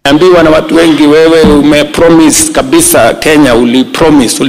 Ambiwa na watu wengi, wewe umepromise kabisa Kenya, ulipromise.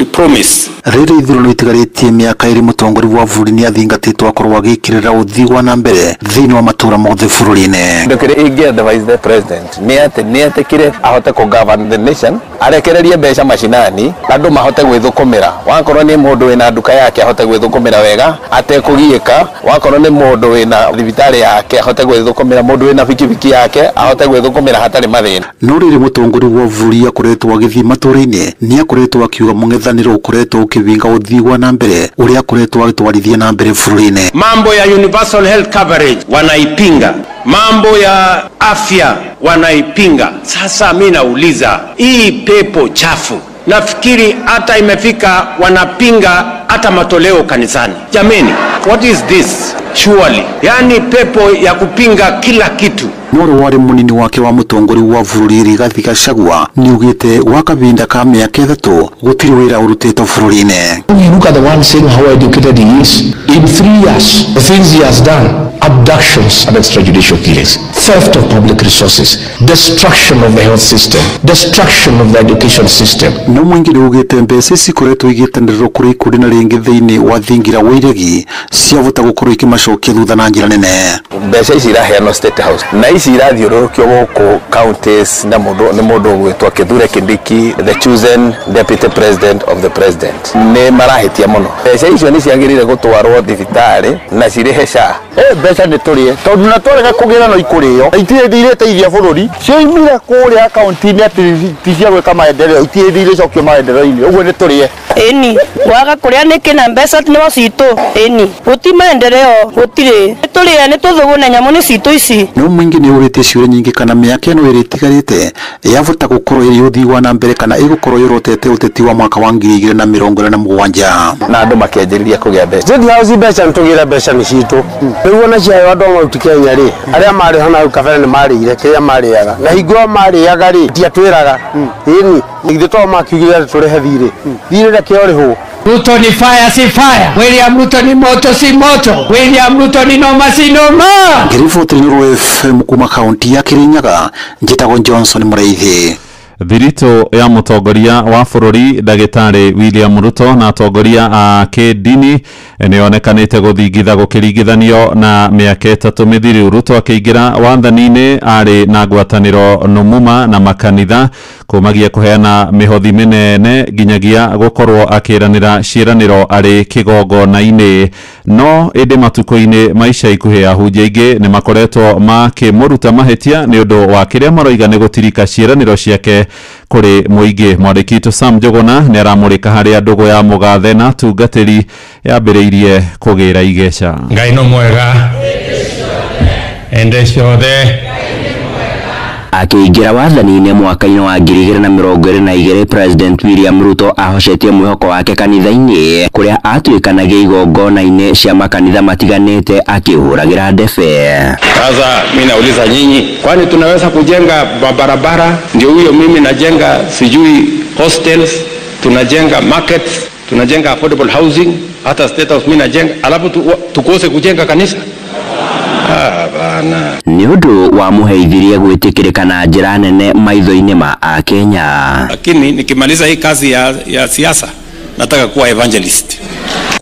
Rĩrĩ ithurano itigarĩtie mĩaka ĩrĩ mũtongoria wa bũrũri nĩ athingatĩtwo akorwo agĩkĩrĩra ũthii wa na mbere thĩinĩ wa matũũra mothe bũrũri-inĩ. Kĩndũ kĩrĩa ingĩ advise the president nĩ atĩ nĩ etĩkĩre ahote kũ govern the nation, arekererie mbeca macinani andũ mahote gwĩthũkũmĩra. Wakorwo nĩ mũndũ wĩna nduka yake ahote gwĩthũkũmĩra wega atekũgiĩka, wakorwo nĩ mũndũ wĩna thibitarĩ yake ahote gwĩthũkũmĩra, mũndũ wĩna bikibiki yake ahote gwĩthũkũmĩra hatarĩ mathĩna. No rĩrĩ mũtongoria wa bũrũri akoretwo agĩthiĩ matũũra-inĩ nĩ akoretwo akiuga mũng'ethanĩro ũkoretwo ũkĩbinga ũthii wa na mbere ũrĩa akoretwo agĩtwarithia na mbere bũrũri-inĩ. Mambo ya universal health coverage wanaipinga, mambo ya afya wanaipinga. Sasa mimi nauliza, hii pepo chafu nafikiri hata imefika wanapinga hata matoleo kanisani. Jameni, what is this? Surely, yani pepo ya kupinga kila kitu. Noro warĩ mũnini wake wa mũtongoria wa bũrũri Rigathi Gachagua nĩaugĩte gwa kahinda ka mĩaka ĩtatũ gũtirĩ wĩra ũrutĩtwo bũrũri-inĩ. You look at the one saying how educated he is. In 3 years, the things he has done: abductions and extrajudicial killings, theft of public resources, destruction of the health system, destruction of the education system. No mũingĩ nĩaugĩte mbeca cikoretwo igĩtanĩrĩrwo kũrĩ ikundi na rĩngĩ thĩinĩ wa thingira wa iregi ciavota gũkorwo ikĩmacokia thutha na njĩra nene. Mbeca ici iraheanwo State House na ici irathiũrũrũkio gũkũ counties na mũndũ nĩ mũndũ ũgwĩtwo Kithure Kindiki, the chosen deputy president of the president. Nĩ marahĩtia mũno. Mbeca icio nĩ ciagĩrĩire gũtwarwo thibitarĩ na cirĩhe SHA. Mbeca nĩ tũrĩe tondũ na twarega kũgĩra no ikũrĩo itirĩ ireteithia bũrũri cioimire kũrĩa kaunti-inĩ atĩ ti cia gwĩka maendeleo itirĩ irecokio maendeleo-inĩ ũguo nĩ tũrĩe. Ĩni kwaga kũrĩa nĩkĩ na mbeca no citũ ĩni gũti maendeleo gũtirĩ nĩ tũrĩe nĩ tũthũgũne nyamũ nĩ citũ ici. No mũingĩ nĩ ũrĩtie ciũria nyingĩ kana mĩaka ĩno ĩrĩ ĩtigarĩte yavota gũkorwo ĩrĩ ũthii wa na mbere kana ĩgũkorwo yorotete ũteti wa mwaka wa 2027. Na andũ makĩanjĩrĩria kũgĩa mbeca. State House mbeca nĩ tũgĩre mbeca nĩ citũ rĩu ona ciaheo andũ a Mount Kenya rĩ arĩa marĩ ho na hau kabere nĩ marĩire kĩrĩa marĩaga na hingo ĩyo marĩaga rĩ ndiatwĩraga ĩni ithuĩ to makiugire atĩ tũrĩhe thirĩ thirĩ reke ũrĩhwo. Ruto ni fire si fire, William Ruto ni moto si moto, William Ruto ni noma si noma. Ngiriboti Inooro FM kuma kaunti ya Kirinyaga, njĩtagwo Johnson Mũrĩithi. Thiritũ ya mũtongoria wa bũrũri ndagĩtarĩ William Ruto na atongoria a kĩndini nĩyonekanĩte gũthingitha gũkĩringithanio na mĩaka 3 mĩthiru. Ruto akĩingĩra wathani-inĩ arĩ na ngwatanĩro nũmuma na makanitha kumagia kũheana mĩhothi mĩnene nginyagia gũkorwo akĩranĩra ciĩranĩro arĩ kĩgongona-inĩ. No ĩndĩ matukũ-inĩ ma ica ikuhĩ ahunjia aingĩ nĩ makoretwo makĩmũruta mahĩtia nĩ ũndũ wa kĩrĩa maroiga nĩ gũtirika ciĩranĩro ciake kũrĩ mũingĩ. Mwandĩki witũ Sam Njuguna nĩ aramũrĩka harĩa ndũgũ ya mũgathe na atungatĩri yambĩrĩirie kũgĩra igeca. Ngai no mwega ende ciothe. Akĩingĩra wathani-inĩ mwaka-inĩ wa 2022 President William Ruto ahocetie mwĩhoko wake kanitha-inĩ kũrĩa atuĩkanagia igongona-inĩ cia makanitha matiganĩte akĩhũragĩra ndebe. Sasa mimi nauliza nyinyi, kwani tunaweza kujenga barabara? Ndio huyo mimi najenga sijui hostels, tunajenga markets, tunajenga affordable housing, hata state house mimi najenga, alafu tukose kujenga kanisa? Bana. Nĩ ũndũ wa mũheithirie gwĩtĩkĩrĩka na njĩra nene maitho-inĩ ma Akenya. Lakini nikimaliza hii kazi ya siasa nataka kuwa evangelist.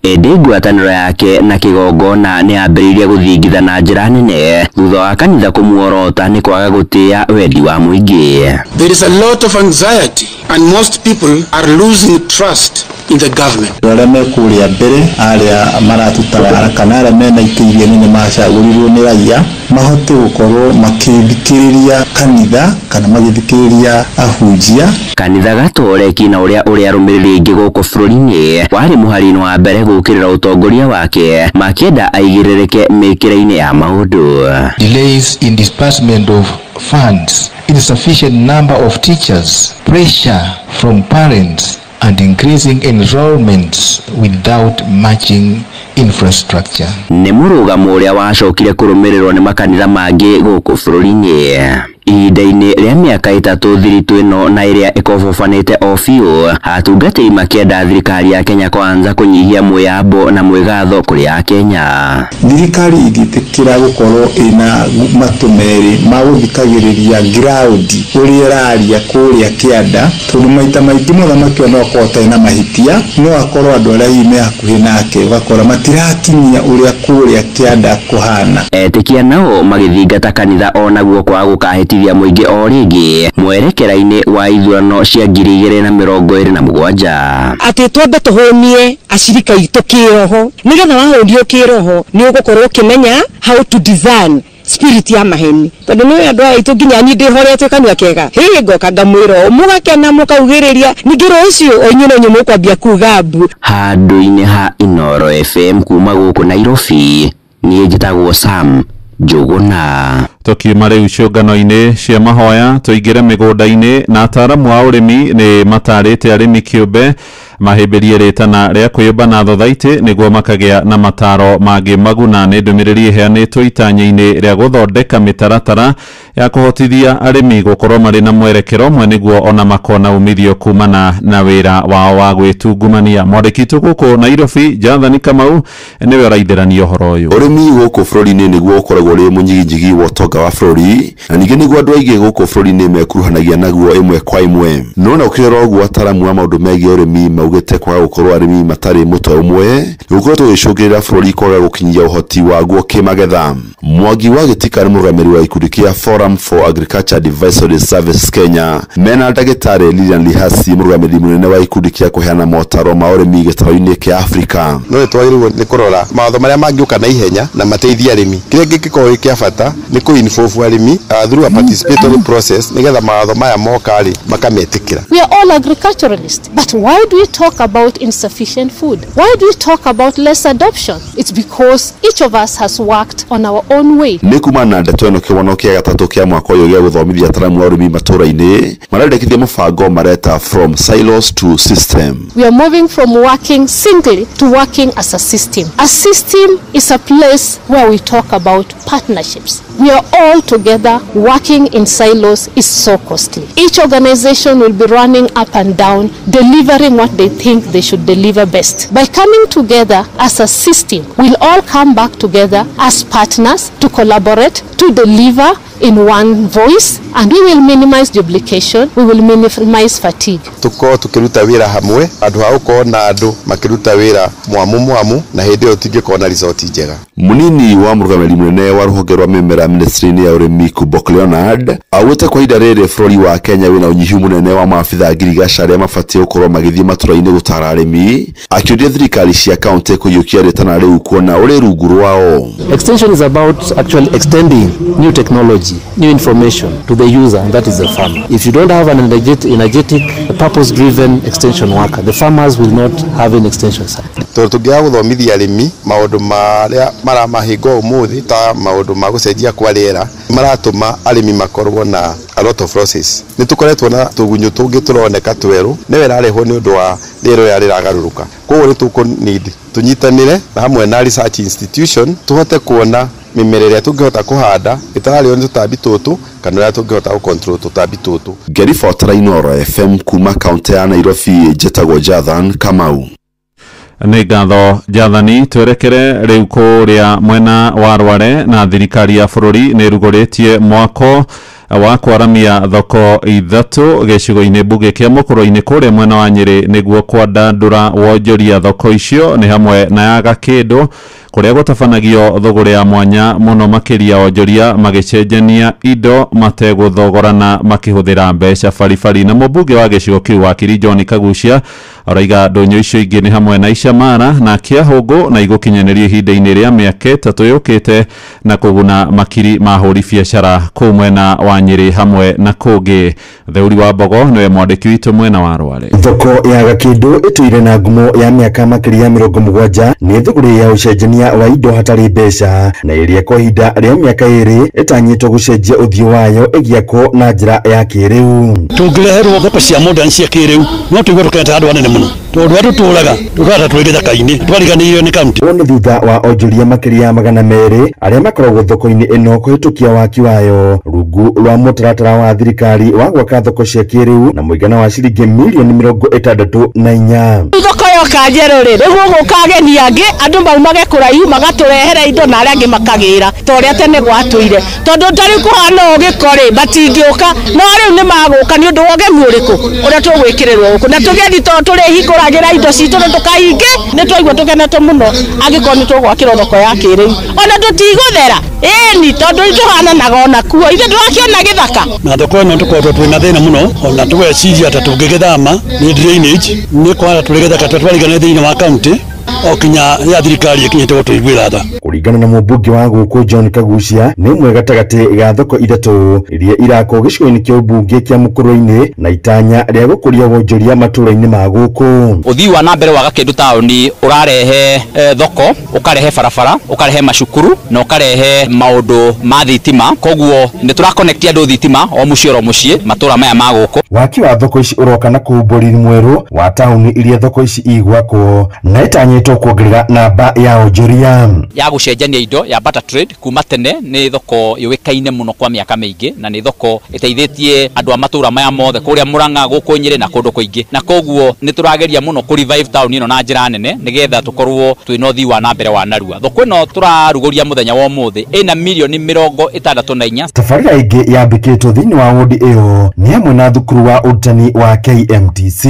Ĩndĩ ngwatanĩro yake na kĩgongona nĩ yambĩrĩirie gũthingitha na njĩra nene thutha wa kanitha kũmuorota nĩ kwaga gũtĩa wendi wa mũingĩ. There is a lot of anxiety and most people are losing trust in the government. Arĩa me kũrĩa mbere arĩa maratutawara kana arĩa mena itĩ iria nene macagũrirwo nĩ raia mahote gũkorwo makĩthikĩrĩria kanitha kana magĩthikĩrĩria ahunjia. Kanitha gatoreki na ũrĩa arũmĩrĩri aingĩ gũkũ bũrũri-inĩ warĩ mũhari-inĩ wa mbere gũkĩrĩra ũtongoria wake makĩenda aigĩrĩrĩke mĩkĩre-inĩ ya maũndũ. Delays in disbursement of funds, insufficient number of teachers, pressure from parents and increasing enrollments without matching infrastructure. Nĩ mũrũgamo ũrĩa wacokire kũrũmĩrĩrwo nĩ makanitha mangĩ gũkũ bũrũri-inĩ. Ihinda-inĩ rĩa mĩaka 3 thiritũ ĩno na ĩrĩa ĩkobobanĩte o biũ, atungatĩri makĩenda thirikari ya Kenya Kwanza kũnyihia mwĩyambo na mwĩgatho kũrĩ Akenya. Thirikari ĩngĩtĩkĩra gũkorwo ĩna matũ merĩ ma gũthikagĩrĩria ground ũrĩa ĩraria kũrĩa kĩanda, tondũ maita maingĩ mũthamaki no akorwo atarĩ na mahĩtia, no akorwo andũ arĩa hihi me hakuhĩ nake ũgakora matirakinyia ũrĩa kũrĩa kĩanda kũhana. Etĩkia nao magĩthingata kanitha onaguo kwaga gũkahĩtithia mũingĩ o rĩngĩ mwerekera-inĩ wa ithurano cia 2027. Atĩ twambe tũhũnie acirika aitũ kĩroho, nĩgetha wahũnio kĩroho nĩ ũgũkorwo ũkĩmenya how to discern spirit ya maheni, tondũ nĩ andũ aya aitũ nginya niĩ ndĩhorete kanua kega hĩ ngoka ngamwĩra ũũ mũgakena mũkaugĩrĩria, ningĩ rũciũ o inyuĩ no inyuĩ mũkwambia kuga mbu. Handũ-inĩ ha Inooro FM kuma gũkũ Nairobi, niĩ njĩtagwo Sam Njuguna. Tukiuma rĩu ciũngano-inĩ cia mahoya tũingĩre mĩgũnda-inĩ na ataaramu a ũrĩmi nĩ matarĩte arĩmi kĩũmbe mahĩmbĩrie rĩtana rĩa kwĩyũmba na thothaitĩ nĩguo makagĩa na mataro mangĩ maguna. Nĩ ndũmĩrĩri ĩheanĩtwo itanya-inĩ rĩa gũthondeka mĩtaratara ya kũhotithia arĩmi gũkorwo marĩ na mwerekero ũmwe nĩguo ona makona umithio kumana na wĩra wao wa gwĩtungumania. Mwandĩki witũ gũkũ Nairobi Jathani Kamau nĩwe ũraithĩrania ũhoro ũyũ. Ũrĩmi gũkũ bũrũri-inĩ nĩguo ũkoragwo ũrĩ mũnyiginyigi wa ũtonga wa bũrũri na ningĩ nĩguo andũ aingĩ gũkũ bũrũri-inĩ mekuruhanagia naguo ĩmwe kwa ĩmwe. No na ũkĩrora ũguo ataaramu a maũndũ megiĩ ũrĩmi maugĩte kwaga gũkorwo arĩmi matarĩ mũtwe ũmwe nĩgũkoretwo gũgĩcũngĩrĩra bũrũri kwaga gũkinyia ũhoti waguo kĩmagetha. Mwangi wa Gĩtika nĩ mũrũgamĩrĩri wa gĩkundi kĩa Forum for Agriculture Advisory Service Kenya mena ndagĩtarĩ Lilian Lihasi mũrũgamĩrĩri mũnene wa gĩkundi kĩa kũheana motaro ma ũrĩmi gĩtarũ-inĩ kĩa Afrika. No nĩtwagĩrĩirwo nĩ kũrora mawatho marĩa mangĩũka na ihenya na mateithie arĩmi. Kĩrĩa kĩngĩkorwo gĩ kĩa bata nĩ kũ-involve arĩmi through a participatory process nĩgetha mawatho maya moka rĩ makametĩkĩra. We are all agriculturalists, but why do we talk about insufficient food? Why do we talk about less adoption? It's because each of us has worked on our own way. Nĩ kumana na ndeto ĩno kĩgono kĩa gatatũ kĩa mwaka ũyũ gĩa gũthomithia ataaramu a ũrĩmi matũra-inĩ marendekithia mũbango mareta From Silos to System. We are moving from working singly to working as a system. A system is a place where we talk about partnerships. We are all together. Working in silos is so costly. Each organization will be running up and down, delivering what they think they should deliver best. By coming together as a system, we'll all come back together as partners to collaborate, to deliver, in one voice, and we will minimize duplication, we will minimize fatigue. Tukorwo tukiruta wira hamwe andu ha gukorwo na andu makiruta wira mwamu mwamu na hindi iyo tingĩkorwo na result njega. Munini wa mũrũgamĩrĩri mũnene wa rũhonge rwa mĩmera ministry-inĩ ya ũrĩmi Kubok Leonard augĩte kwa ihinda rĩrĩ bũrũri wa Kenya wĩna ũnyihu mũnene wa maabitha ngirigaca arĩa mabatiĩ gũkorwo magĩthiĩ matũra-inĩ gũtara arĩmi, akĩũria thirikari cia kaunti kũiyũkia rĩtana rĩu kuona ũrĩ rungu rwao. Extension is about actually extending new technology, new information to the user, and that is the farmer. If you don't have an energetic, purpose-driven extension worker, the farmers will not have an extension site. Tondũ tũngĩaga gũthomithia arĩmi maũndũ marĩa maramahinga ũmũthĩ ta maũndũ ma gũcenjia kwa rĩera maratũma arĩmi makorwo na a lot of losses. Nĩ tũkoretwo na tũgunyũ tũngĩ tũroneka twerũ nĩwe ĩrarehwo nĩ ũndũ wa rĩera rĩrĩa rĩragarũrũka. Koguo nĩ tũkũ need tũnyitanĩre na hamwe na research institution tũhote kuona mĩmera ĩrĩa tũngĩhota kũhanda ĩtararĩo nĩ tũtambi tũtũ kana ũrĩa tũngĩhota gũcontrol tũtambi tũtũ. Ngĩribotera Inooro FM kuma kaunti ya Nairobi, njĩtagwo Jathan Kamau. Nĩ ngatho Jathani. Twerekere rĩu kũrĩa mwena wa Rware na thirikari ya bũrũri nĩ ĩrugũrĩtie mwako wa kwaramia thoko 3 gĩcigo-inĩ mbunge kĩa Mũkũrũ-inĩ kũrĩa mwena wa Nyĩrĩ nĩguo kwandandũra wonjoria thoko icio nĩ hamwe na ya Gakĩndũ kũrĩa gũtabanagio thũgũrĩ ya mwanya mũno makĩria onjoria magĩcenjania indo mategũthogorana makĩhũthĩra mbeca baribari. Na mũmbunge wa gĩcigo kĩu wakiri John Kagucia araiga ndũnyũ icio ingĩ nĩ hamwe na Icamara na Kĩahũngũ na igũkinyanĩrio ihinda-inĩ rĩa mĩaka 3 yũkĩte na kũguna makiri ma ahũri biacara kũu mwena wa Nyĩrĩ hamwe na kũngĩ. Theuri wa Mbogo nĩwe mwandĩki witũ mwena wa Rware. Thoko ya Gakĩndũ ĩtũire na ngumo ya mĩaka makĩria ya 70 nĩ thũgũrĩ ya ũcenjania wa indo hatarĩ mbeca na ĩrĩa kwa ihinda rĩa mĩaka 2 ĩtanyĩtwo gũcenjia ũthiũ wayo ĩgĩakwo na njĩra ya kĩrĩu. Tũngĩreherwo thoko cia modern cia kĩrĩu no tũigue tũkenete handũ hanene mũno tondũ andũ tũraga tũrata twĩ gĩthaka-inĩ twariganĩirio nĩ kaunti. Ũũ nĩ thutha wa onjoria makĩria ya 200 arĩa makoragwo thoko-inĩ ĩno kũhĩtũkia waki wayo rungu rwa mũtaratara wa thirikari wa gwaka thoko cia kĩrĩu na mũigana wa ciringi mirioni 64. Thoko yoka njerũ rĩ rĩu gũgũka ageni angĩ andũ maumage kũraihu magatũrehere indo na arĩa angĩ makagĩra ta ũrĩa tene gwatũire tondũ ta rĩu kũhana ũũ gĩko rĩ matingĩũka no rĩu nĩ magũka nĩ ũndũ wa ũgemu ũrĩkũ ũrĩa tũgwĩkĩrĩrwo gũkũ na tũgethi tondũ tũrĩhingũragĩra indo citũ na tũkahinge nĩ twaigua tũkenete mũno angĩkorwo nĩ tũgwakĩrwo thoko ya kĩrĩu ona tũtigũthera ĩni tondũ tũhananaga ona kuo ithuĩ ndũrakĩona gĩthaka. Na thoko ĩno tũkoretwo twĩna thĩna mũno ona tũgeciria ta tũngĩgĩthama nĩ drainage nĩ kwara tũrĩ gĩthaka twarigana thĩinĩ wa kaunti o kinya ya thirikari ĩkinyĩte gũtũiguĩra tha. Kũringana na mũmbunge wa gũkũ John Kagucia nĩ ĩmwe gatagatĩ ga thoko 3 iria irakwo gĩcigo-inĩ kĩa ũmbunge kĩa Mũkũrũ-inĩ na itanya rĩa gũkũria wonjoria matũũra-inĩ ma gũkũ. Ũthii wa na mbere wa Gakĩndũ taũni ũrarehe thoko, ũkarehe barabara, ũkarehe macukuru na ũkarehe maũndũ ma thitima, koguo nĩ tũra connect andũ thitima o mũciĩ oro mũciĩ matũũra maya ma gũkũ. Waki wa thoko ici ũroka na kũhumbwo riri mwerũ wa taũni iria thoko ici igwakwo na ĩtanyĩtwo kuongerera namba ya onjoria. Ya gũcenjania indo ya barter trade kuma tene nĩ thoko yũĩkaine mũno kwa mĩaka mĩingĩ na nĩ thoko ĩteithĩtie andũ a matũũra maya mothe kũrĩa Mũrang'a gũkũ Nyĩrĩ na kũndũ kũingĩ, na koguo nĩ tũrageria mũno kũ revive taũni ĩno na njĩra nene nĩgetha tũkorwo twĩna ũthii wa na mbere wa narua. Thoko ĩno tũrarugũria mũthenya wa ũmũthĩ ĩna mirioni 64. Tabarĩra ĩngĩ yambĩkĩtwo thĩinĩ wa wodi ĩyo nĩ hamwe na thukuru wa ũrutani wa KMTC.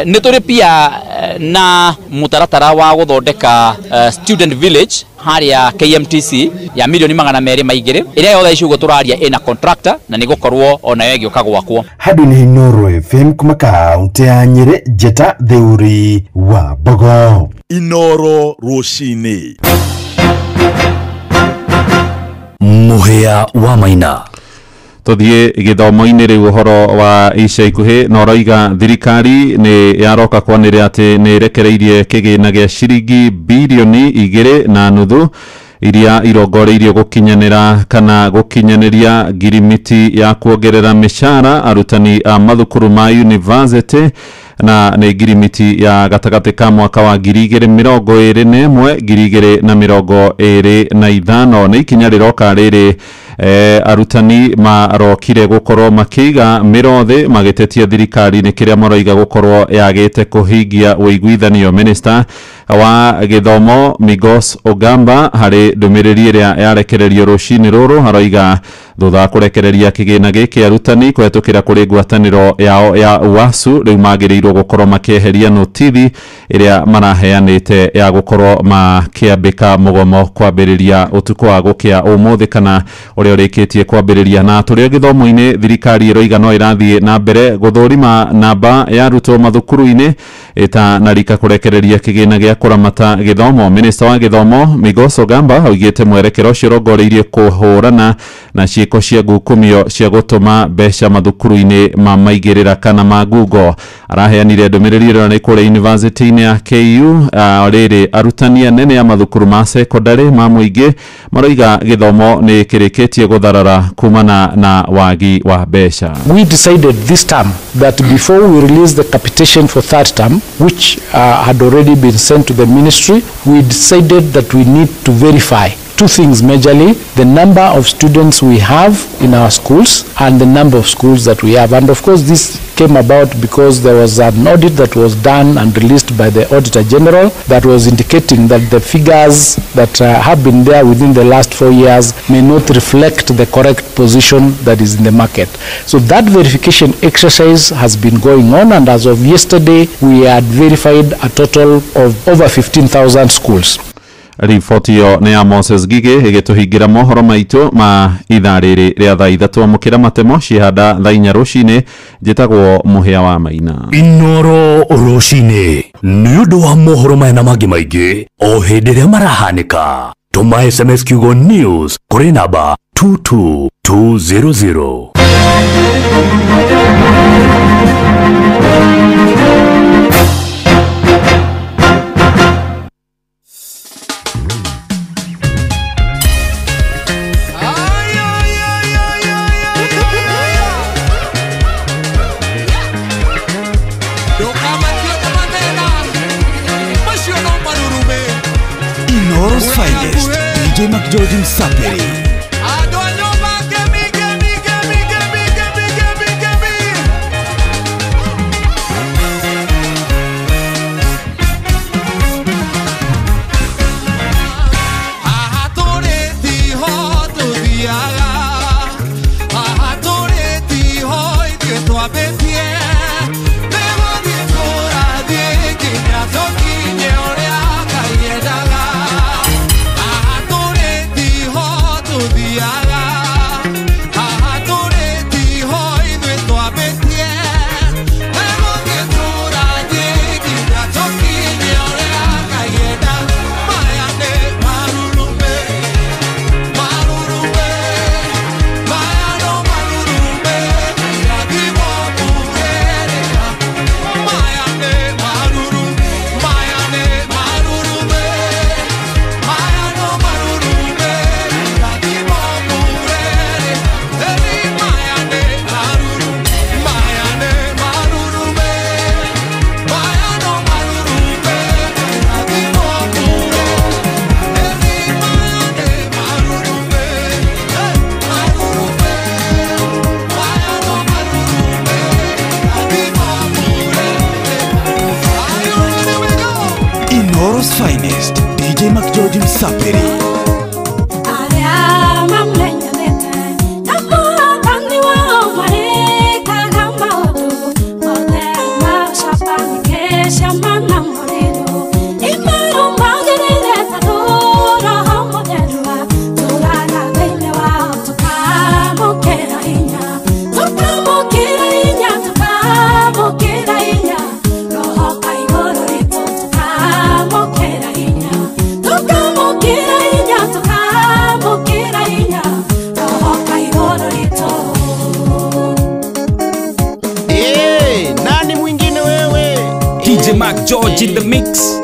Nĩ tũrĩ pia na mũtaratara wa gũthondeka student village harĩa KMTC ya mirioni 202 ĩrĩa yothe ici ũguo tũraria ĩna contractor na nĩ gũkorwo onayo ĩgĩũka gwakwo. Handũ nĩ Inooro FM kuma kaunti ya Nyĩrĩ, Njeta Theuri wa Mbogo. Inooro rũcinĩ. Mũhĩa wa Maina. Tuthie gĩthomo-inĩ rĩu ũhoro wa ica ikuhĩ na ũroiga thirikari nĩ yaroka kwanĩrĩra atĩ nĩ ĩrekereirie kĩgĩna gĩa ciringi birioni 2.5 iria irongoreirio gũkinyanĩra kana gũkinyanĩria ngirimiti ya kuongerera mĩcara arutani a mathukuru ma university na nĩ ngirimiti ya gatagatĩ ka mwaka wa 2021 2025. Nĩ ikinya rĩroka rĩrĩ Arutani marokire gukorwo makiiga mirothi magitetia thirikari ni kiria maroiga gukorwo yagite kuhingia uiguithanio. Minister wa githomo Migos Ogamba hari ndumiriri iria yarekererio rucini ruru aroiga thutha wa kurekereria kigina giki arutani kwetukira kuri ngwataniro yao ya UASU riu magirirwo gukorwo makieheria notithi iria maraheanite ya gukorwo makiambika mugomo kwambiriria utuku wa gukia umuthi kana uria urikitie kwambiriria. Na turi githomo-ini thirikari iroiga no irathie na mbere guthurima namba ya arutwo mathukuru-ini itanarika kurekereria kigina gia kuramata githomo. Minister wa githomo Migos Ogamba augite mwerekero ucio urongoreirie kuhurana na ciiko cia ngukumio cia gutuma mbeca mathukuru-ini ma maigirira kana ma Google. Araheanire ndumiriri ĩyo nĩ kũrĩa university-inĩ ya KU. Rĩrĩ arutani anene a mathukuru ma secondary ma mũingĩ maroiga gĩthomo nĩ kĩrĩkĩtie gũtharara kumana na wagi wa mbeca. We decided this term that before we release the capitation for third term, which had already been sent to the ministry, we decided that we need to verify two things majorly: the number of students we have in our schools and the number of schools that we have. And of course this came about because there was an audit that was done and released by the Auditor General that was indicating that the figures that have been there within the last 4 years may not reflect the correct position that is in the market. So that verification exercise has been going on, and as of yesterday we had verified a total of over 15,000 schools. Riboti ĩyo nĩ ya Moses Gige ĩgĩtũhingĩra mohoro maitũ ma ithaa rĩrĩ rĩa thaa 3. Amũkĩra matemo ciĩhanda thaa 4 rũcinĩ. Njĩtagwo Mũhĩa wa Maina. Inoro rũcinĩ nĩ ũndũ wa mohoro maya na mangĩ maingĩ o hĩndĩ ĩrĩa marahanĩka. Tũma SMS kiugo news kũrĩ namba 22200. Inoro's finest, DJ McGeorge Msaperi. Inoro's finest, DJ McGeorge Msaperi. DJ Mark George in the mix.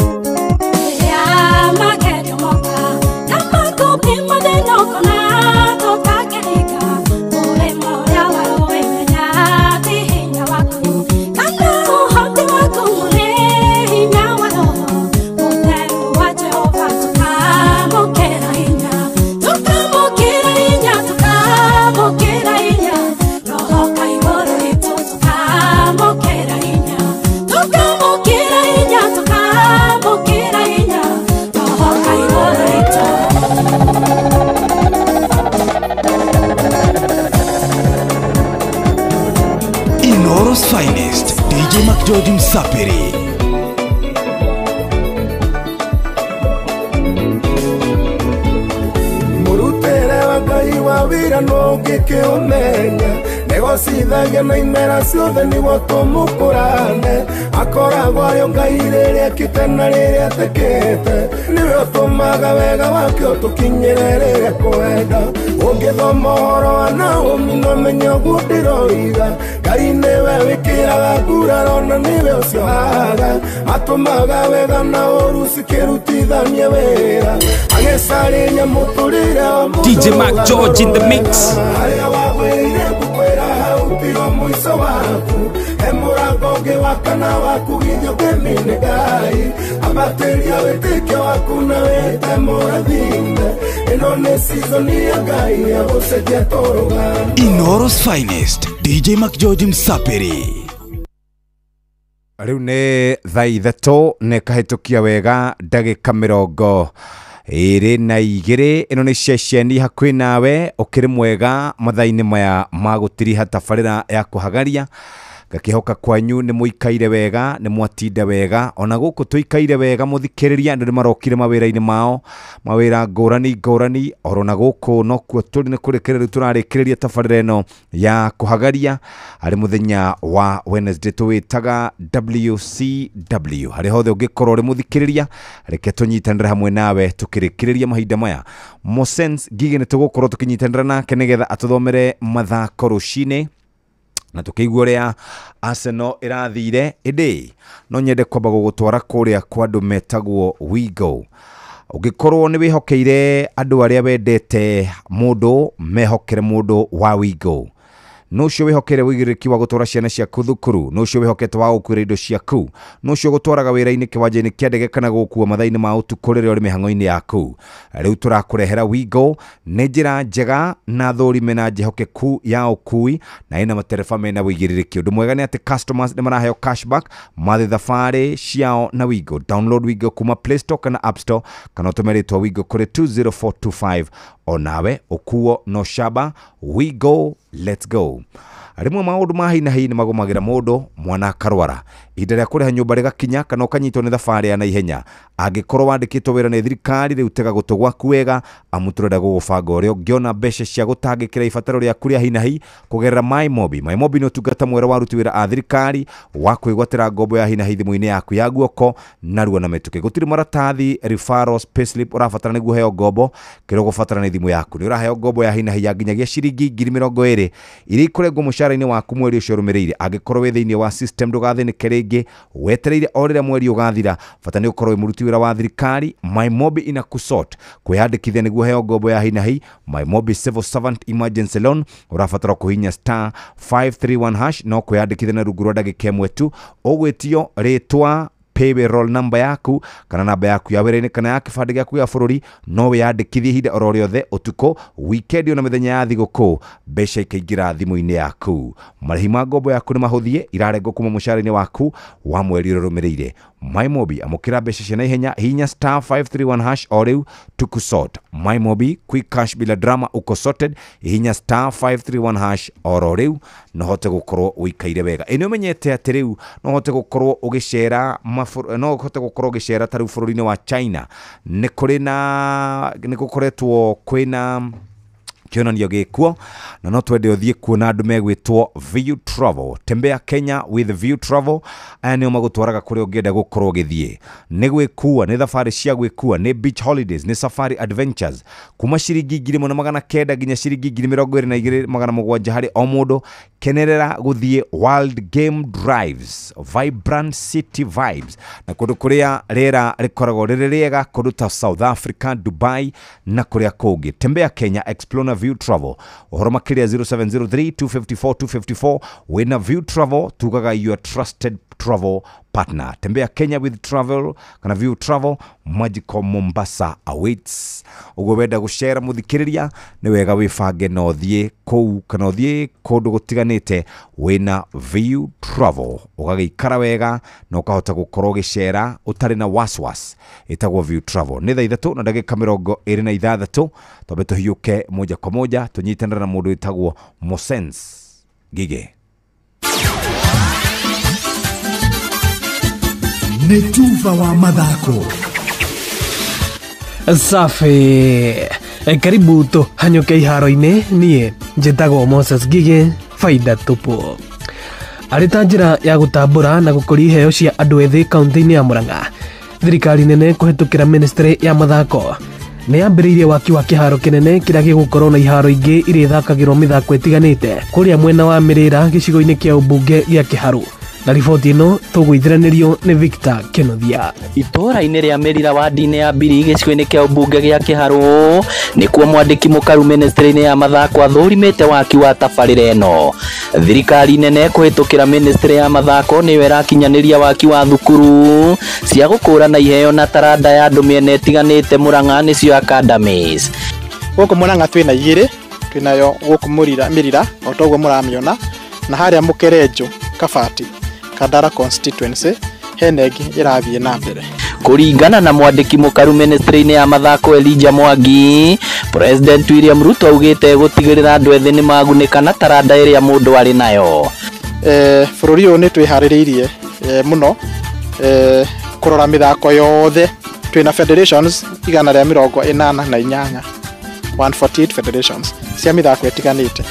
Tukamukira inya, tukamukira McGeorge Msapiri. Murutere wa Ngai wa wira no ngĩkĩũmenya negocithagia na imera ciothe nĩguo tũmũkũrane akoragwo arĩ Ngai rĩrĩa ekĩte na rĩrĩa atekĩte nĩwe ũtũmaga wega wake ũtũkinyĩre rĩrĩa kwenda ũngĩthoma ũhoro wa Naomi no menye ũguo ndĩroiga Ngai nĩwe wĩkĩraga nguraro na nĩwe ũciohaga atũmaga wega na ũru cikĩrutithania wĩra agĩcarĩria mũtũrĩre wa mũndũ DJ Mark George in the mix. Harĩa wagwĩrĩire ngũkwĩra hau tigo mũico waku he mũrango ũngĩ wa kana wakugithio ngĩmine Ngai ambatĩria wĩtĩkio waku na wĩte mũrathime ĩno nĩ season ya Ngai ya gũcenjia tũrũgano. Inoro's finest, DJ McGeorge Msapiri. Rĩu nĩ thaa ithatũ nĩ kahĩtũkia wega ndagĩka 22 ĩno nĩ ceceni hakuhĩ nawe ũkĩrĩ mwega mathaa-inĩ maya ma gũtiriha tabarĩra ya kũhagaria ngakĩhoka kwanyu nĩ mũikaire wega nĩ mwatinda wega ona gũkũ tũikaire wega mũthikĩrĩria andũ nĩ marokire mawĩra-inĩ mao mawĩra ngũrani ngũrani oro na gũkũ nokuo tũrĩ nĩ kũrĩkĩrĩria tũrarĩkĩrĩria tabarĩra ĩno ya kũhagaria harĩ mũthenya wa Wednesday tũwĩtaga WCW harĩ hothe ũngĩkorwo ũrĩ mũthikĩrĩria reke tũnyitanĩre hamwe nawe tũkĩrĩkĩrĩria mahinda maya Mosens Ngigĩ nĩ tũgũkorwo tũkĩnyitanĩra nake nĩgetha atũthomere mathako rũcinĩ na tukĩigua ũrĩa Arsenal ĩrathire ĩndĩ no nyende kwamba gũgũtwara kũrĩa kwa andũ metagwo Wigo. Ũngĩkorwo nĩ wĩhokeire andũ arĩa wendete mũndũ mehokere mũndũ wa Wigo. No ũcio wĩhokeire ũigĩrĩrĩki wa gũtwara ciana ciaku thukuru, no ũcio wĩhokete wa gũkuĩra indo ciaku, no ũcio ũgũtwaraga wĩra-inĩ kĩwanja-inĩ kĩa ndege kana gũgũkua mathaa-inĩ ma ũtukũ rĩrĩa ũrĩ mĩhang'o-inĩ yaku. Rĩu tũrakũrehera Wigo nĩ njĩra njega na thũrime na njĩhokeku ya ũkui na ĩna matereba mena ũigĩrĩrĩki. Ũndũ mwega nĩ atĩ customers nĩ maraheo cashback mathiĩ thabarĩ ciao na Wigo. Download Wigo kuma Play Store kana App Store kana ũtũme rĩtwa Wigo kũrĩ 20425 onawe ũkuo no shaba. Wigo, let's go. Rĩmwe maũndũ ma hi na hi nĩ magũmagĩra mũndũ mwana akarwara ihinda rĩa kũrĩha nyũmba rĩgakinya kana ũkanyitwo nĩ thabarĩ ya naihenya. Angĩkorwo wandĩkĩtwo wĩra nĩ thirikari rĩu tega gũtũ gwaku wega amu tũrenda gũgũbanga ũrĩa ũngĩona mbeca cia gũtangĩkĩra ibataro rĩaku rĩa hi na hi kũgerera MyMobi. MyMobi nĩ ũtungata mwerũ wa aruti wĩra a thirikari wa kwĩgwatĩra ngombo ya hi na hi thimũ-inĩ yaku ya guoko narua na mĩtũkĩ. Gũtirĩ maratathi, referrals, payslip ũrabatara nĩguo ũheo ngombo. Kĩrĩa ũgũbatara nĩ thimũ yaku. Nĩ ũraheo ngombo ya hi na hi ya nginyagia ciringi 20,000 iria ikũrengwo mũcara-inĩ waku mweri ũcio ũrũmĩrĩire. Angĩkorwo wĩ thĩinĩ wa system ndũgathĩnĩke rĩngĩ wetereire o rĩrĩa mweri ũgathira. Bata nĩ ũkorwo wĩ mũruti wĩra wa thirikari. MyMobi ina kusort kwĩyandĩkithia nĩguo ũheo ngombo ya hi na hi. MyMobi Civil Servant Emergency Loan ũrabatara kũhihinya star 531 hash no kwĩyandĩkithia na rungu rwa ndagĩka ĩmwe tu. Ũgwĩtio rĩtwa, payroll number yaku kana namba yaku ya wĩra-inĩ kana ya kĩbandĩ gĩaku gĩa bũrũri. No wĩyandĩkithie ihinda oro rĩothe ũtukũ, weekend ona mĩthenya ya thigũkũ, mbeca ikaingĩra thimũ-inĩ yaku. Marĩhi ma ngombo yaku nĩ mahũthie, irarengwo kuma mũcara-inĩ waku wa mweri ũrĩa ũrũmĩrĩire. MyMobi, amũkĩra mbeca cia naihenya, hihinya star 531 hash o rĩu tukusort. MyMobi, quick cash bila drama, uko sorted. Hihinya star 531 hash oro rĩu no hote gũkorwo ũikaire wega. Ĩ nĩ ũmenyete atĩ rĩu no hote gũkorwo ũgĩcera no hote gũkorwo ũgĩcera ta rĩu bũrũri-inĩ wa China. Nĩ kũrĩ na nĩ gũkoretwo kwĩna kĩonanio gĩkuo na no twende ũthiĩ kuona andũ megwĩtwo View Travel. Tembea Kenya with View Travel. Aya nĩo magũtwaraga kũrĩa ũngĩenda gũkorwo ũgĩthiĩ. Nĩ gwĩkua, nĩ thabarĩ cia gwĩkua, nĩ beach holidays, nĩ safari adventures kuma ciringi 1,900 nginya ciringi 22,700 harĩ o mũndũ. Kenerera gũthiĩ World Game Drives, Vibrant City Vibes na kũndũ kũrĩa rĩera rĩkoragwo rĩrĩ rĩega, kũndũ ta South Africa, Dubai na kũrĩa kũngĩ. Tembea Kenya, explore na View Travel. Ũhoro makĩria 0703 254 254. Wĩna View Travel tugaga your trusted travel partner. Tembea Kenya with travel kana View Travel, Magical Mombasa awaits. Ũguo wenda gũcera mũthikĩrĩria nĩ wega wĩbange na ũthiĩ kũu kana ũthiĩ kũndũ gũtiganĩte wĩna View Travel, ũgagĩikara wega na ũkahota gũkorwo ũgĩcera ũtarĩ na waswas. Ĩtagwo View Travel. Nĩ thaa 3:26 twambe tũhiũke moja kwa moja tũnyitanĩre na mũndũ wĩtagwo Mosens Ngige. Nĩ tuba wa mathako. Safi. Karibu tũhanyũke iharo-inĩ. Niĩ njĩtagwo Moses Ngigĩ, faida tupu. Arĩ ta njĩra ya gũtambũra na gũkũria iheo cia andũ ethĩ kaunti-inĩ ya Murang'a, thirikari nene kũhetũkĩra ministry ya mathako nĩ yambĩrĩirie waki wa kĩharo kĩnene kĩrĩa gĩgũkorwo na iharo ingĩ iria ithakagĩrwo mĩthako ĩtiganĩte kũrĩa mwena wa Mĩrĩra gĩcigo-inĩ kĩa ũmbunge gĩa Kĩharũ. Na riboti ĩno tũgũithiranĩrio nĩ Victor Kenothia. Itũũra-inĩ rĩa Mĩrira wadi-inĩ ya Mbiri gĩcigo-inĩ kĩa ũmbunge gĩa Kĩharũ nĩkuo mwandĩki mũkaru ministry-inĩ ya mathako athũrimĩte waki wa tabarĩra ĩno. Thirikari nene kũhĩtũkĩra ministry ya mathako nĩyo ĩrakinyanĩria waki wa thukuru cia gũkũrana iheo na taranda ya andũ mĩena ĩtiganĩte Murang'a nĩcio academies. Gũkũ Murang'a twĩna igĩrĩ, twĩnayo gũkũ Mĩrira o toguo mũramĩona, na harĩa Mũkerenjo Kabati Kandara constituency hena ĩngĩ ĩrathiĩ na mbere. Kũringana na mwandĩki mũkaru ministry-inĩ ya mathako Elijah Mwangi, President William Ruto augĩte gũtigĩrĩra andũ ethĩ nĩmagunĩka na taranda ĩrĩa mũndũ arĩ nayo. Bũrũri ũyũ nĩ twĩharĩrĩirie mũno kũrora mĩthako yothe. Twĩna federations 188, 148 federations cia mĩthako ĩtiganĩte,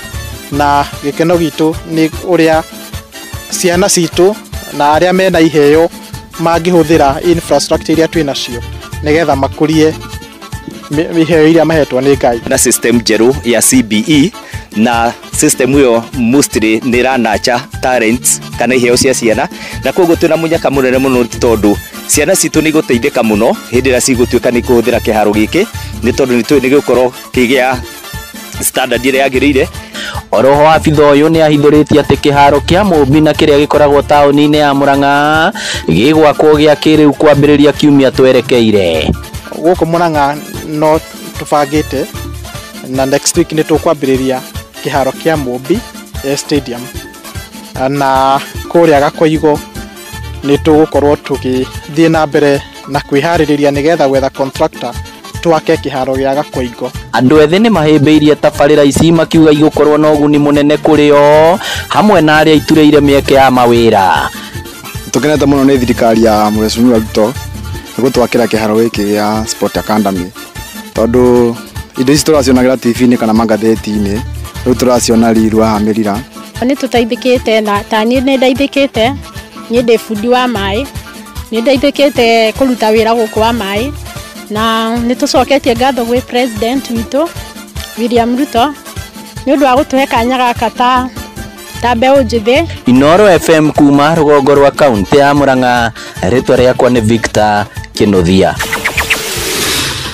na gĩkeno gitũ nĩ ũrĩa ciana citũ na arĩa mena iheo mangĩhũthĩra infrastructure iria twĩ nacio nĩgetha makũrie iheo iria mahetwo nĩ Ngai. Na system njerũ ya CBE, na system ĩyo mostly nĩ ĩranacha talents kana iheo cia ciana, na koguo twĩna mũnyaka mũnene mũno tondũ ciana citũ nĩ igũteithĩka mũno hĩndĩ ĩrĩa cigũtuĩka nĩ ikũhũthĩra kĩharo gĩkĩ, nĩ tondũ nĩ tũĩ nĩ gĩgũkorwo kĩgĩa standard ĩrĩa yagĩrĩire. Oroho abitha ũyũ nĩ ahithũrĩtie atĩ kĩharo kĩa Mũmbi na kĩrĩa gĩkoragwo taũni-inĩ ya Murang'a gĩgwakwo gĩa kĩrĩu kwambĩrĩria kiumia twerekeire. Gũkũ Murang'a no tũbangĩte na next week nĩ tũkwambĩrĩria kĩharo kĩa Mũmbi stadium, na kũrĩa Gakoigo nĩ tũgũkorwo tũgĩthiĩ na mbere na kwĩharĩrĩria nĩgetha gwetha contractor twake kĩharo gĩa Gakoigo. Andũ ethĩ nĩ mahĩmbĩirie tabarĩra ici makiuga igũkorwo na ũguni mũnene kũrĩ o hamwe na arĩa iturĩire mĩeke ya mawĩra. Tũkenete mũno nĩ thirikari ya Mheshimiwa Ruto nĩ gũtwakĩra kĩharo gĩkĩ gĩa Sport Academy, tondũ indo ici tũracionagĩra TV-inĩ kana magathĩti-inĩ, rĩu tũraciona riru haha Mĩrira. Nĩ tũteithĩkĩte na ta niĩ nĩ ndeithĩkĩte, niĩ ndĩ bundi wa maĩ, nĩ ndeithĩkĩte kũruta wĩra gũkũ wa maĩ, na nĩ tũcoketie ngatho gwĩ president witũ William Ruto nĩ ũndũ wa gũtũhe kanya gaka ta mbeũ njĩthĩ. Inoro FM kuma rũgongo rwa kaunti ya Murang'a, rĩtwa rĩakwa nĩ Victor Kĩnuthia.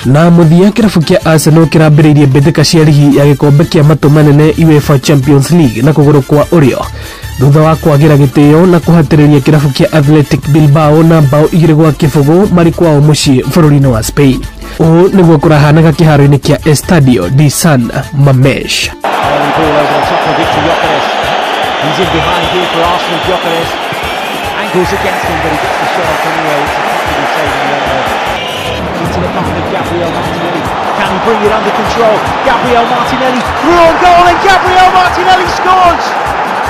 Na mũthia kĩrabu kĩa Arsenal kĩrambĩrĩirie mbĩtĩka cia rigi ya gĩkombe kĩa matũ manene UEFA Champions League na kũgũrũ kwa ũrĩo thutha wa kwagĩra gĩtĩo na kũhatĩrĩria kĩrabu kĩa Athletic Bilbao na bao 2-0 marĩ kwao mũciĩ bũrũri-inĩ wa Spain. Ũũ nĩguo kũrahanaga kĩharo-inĩ kĩa Estadio de San Mamés. Gabriel Martinelli, can he bring it under control? Gabriel Martinelli through on goal, and Gabriel Martinelli scores!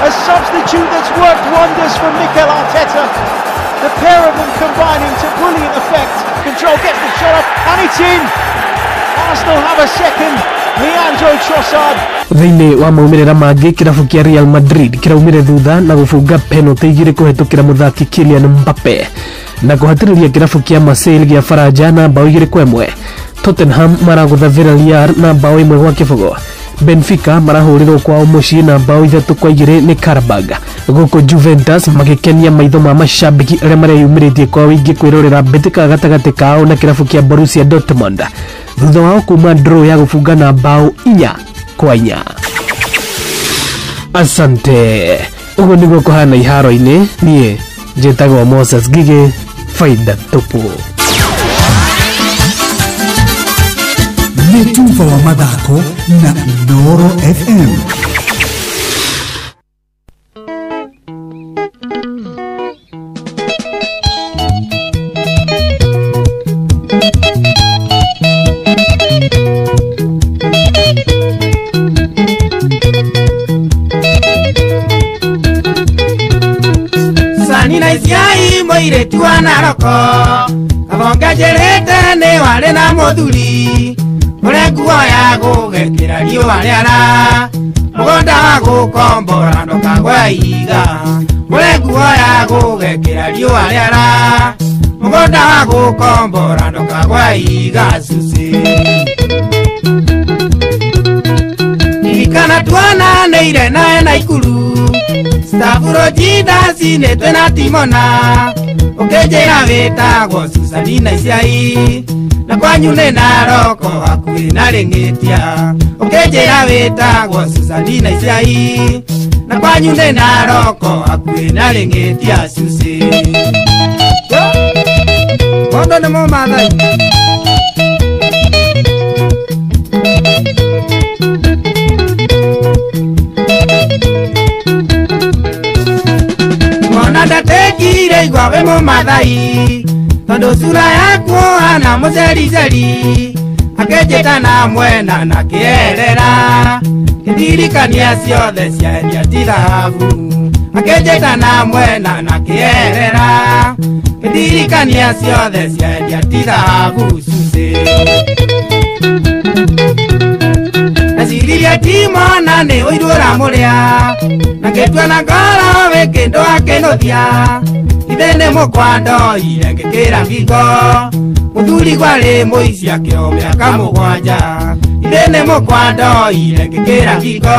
A substitute that's worked wonders for Mikel Arteta. The pair of them combining to brilliant effect. Control gets the shot off, and it's in! Arsenal have a second. Leandro Trossard. Thĩinĩ wa maumĩrĩra mangĩ, kĩrabu kĩa Real Madrid kĩraumire thutha na gũbunga penalty 2 kũhetũkĩra mũthaki Kylian Mbappe na kũhatĩrĩria kĩrabu kĩa Marseille gĩa Faranja na bao 2-1. Tottenham maragũtha Villarreal na bao 1-0. Benfica marahũrĩrwo kwao mũciĩ na bao 3-2 nĩ Karabag. Gũkũ Juventus magĩkenia maitho ma mashabiki arĩa mareyumĩrĩtie kwa wĩingĩ kwĩrorera mbĩtĩka gatagatĩ kao na kĩrabu kĩa Borussia Dortmund thutha wao kuma draw ya gũbunga na bao 4-4. Asante. Ũguo nĩguo kũhana iharo-inĩ. Niĩ njĩtagwo Moses Ngigĩ, faida tupu. Nĩ tuba wa mathako na Inooro FM. Sani na Mathai mũirĩtu wa Naroko kabongenjĩrĩte nĩ warĩ na mũthuri ũrĩa nguo ya gũgekĩra riũa rĩara mũgũnda wa gũkombora ndũkagwe ihiga ũrĩa nguo ya gũgekĩra riũa rĩara mũgũnda wa gũkombora ndũkagwe ihiga cuci. Ririkana tuonanĩire nawe Naikuru Stavuro jindacinĩtwe na Timona ũkĩnjĩra wĩtagwo Susanina Iciai na kwanyu nĩ Naroko hakuhĩ na Rĩng'ĩtia ũkĩnjĩra wĩtagwo Susanina Iciai na kwanyu nĩ Naroko hakuhĩ na Rĩng'ĩtia cuci. Mondo nĩ Mũmathai. Mona ndatekire igwa wĩ Mũmathai tondũ sura yaku ũhana mũcericeri akĩnjĩta na mwena na kĩerera kĩndirikania ciothe ciendia ti thahabu akĩnjĩta na mwena na kĩerera kĩndirikania ciothe ciendia ti thahabu cuci. Ndeciririe Timona nĩ ũiru ũramũrĩa na ngĩtua na ngoro wĩ kĩndũ akĩnũthia ithe nĩ mũkwa ndoire ngĩkĩra ngingo mũthuri gwarĩ mũici akĩo mĩaka 7 ithe nĩ mũkwa ndoire ngĩkĩra ngingo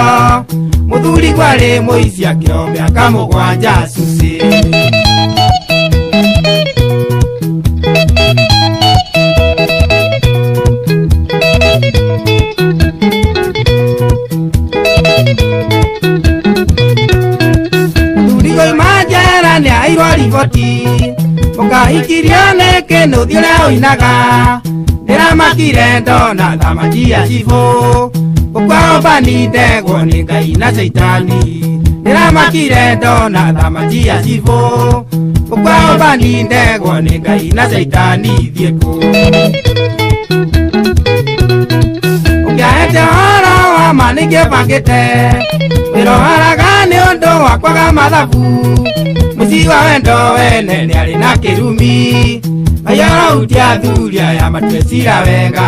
mũthuri gwarĩ mũici akĩo mĩaka 7 cuci. Nĩ airwo riboti mũkahikirio nĩ kĩnũthi ũrĩa ũinaga ndĩramakire ndona thamaki ya cibũ ũkwaombani ndegwo nĩ Ngai na Caitani ndĩramakire ndona thamaki ya cibũ ũkwaombani ndegwo nĩ Ngai na Caitani thiĩ kũ. Ũngĩahete ũhoro wa ma nĩngĩbangĩte wĩroharaga nĩ ũndũ wa kwaga mathabu mũciĩ wa wendo wene nĩarĩ na kĩrumi mayarautia athuri aya matue cira wega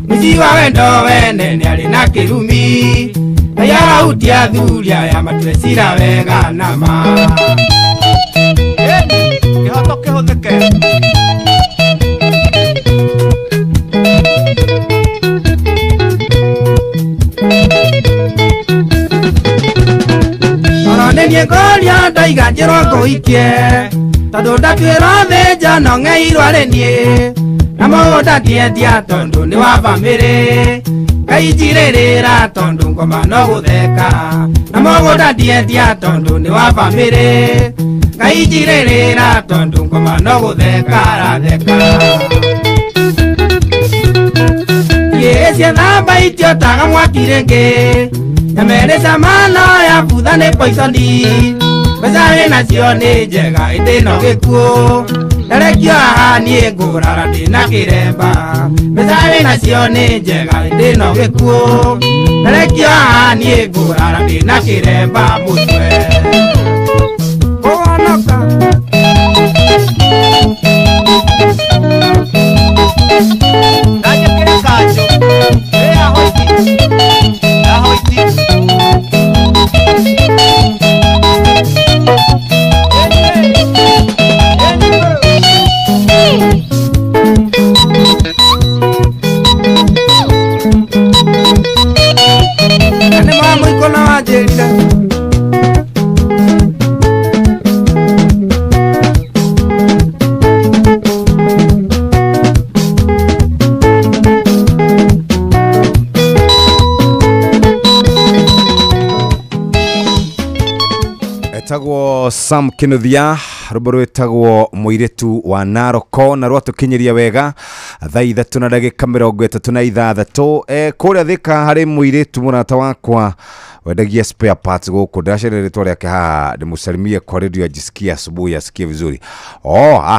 mũciĩ wa wendo wene nĩarĩ na kĩrumi mayarautia athuri aya matue cira wega na ma. Kĩhoto kĩhũthĩke. Nĩ ngoria ndaiga njĩrwo ngũikie tondũ ndatuĩrwo thĩnja no ng'eirwo arĩ niĩ na mũgũnda ndiendia tondũ nĩ wa bamĩrĩ Ngai njirĩrĩra tondũ ngoma no gũtheka na mũgũnda ndiendia tondũ nĩ wa bamĩrĩ Ngai njirĩrĩra tondũ ngoma no gũtheka aratheka. Ĩĩ thamba itiotaga mwaki rĩngĩ nyamere cama no ya butha nĩ poisoni mbeca wĩ nacio nĩ njega ĩndĩ no gĩkuũ ndarekio haha niĩ ngũrara ndĩna kĩremba mbeca wĩ nacio nĩ njega ĩndĩ no gĩkuũ ndarekio haha niĩ ngũrara ndĩna kĩremba mũtwe. Kũhonoka. Ndanyekĩre kanjũ ĩ ahoiti ahoiti. Nĩ mwa mũiko na wanjĩrire etagwo Sam Kinuthia rwĩmbo rwĩtagwo mũirĩtu wa Naroko na rwatũkinyĩria wega thaa 3 na ndagĩka 36. Kũrĩa Thika harĩ mũirĩtu mũrata wakwa wendagia spare parts gũkũ ndĩracerera rĩtwa rĩake haha ndĩmũsalimie kwa redio ajisikie asubuhi asikie vizuri.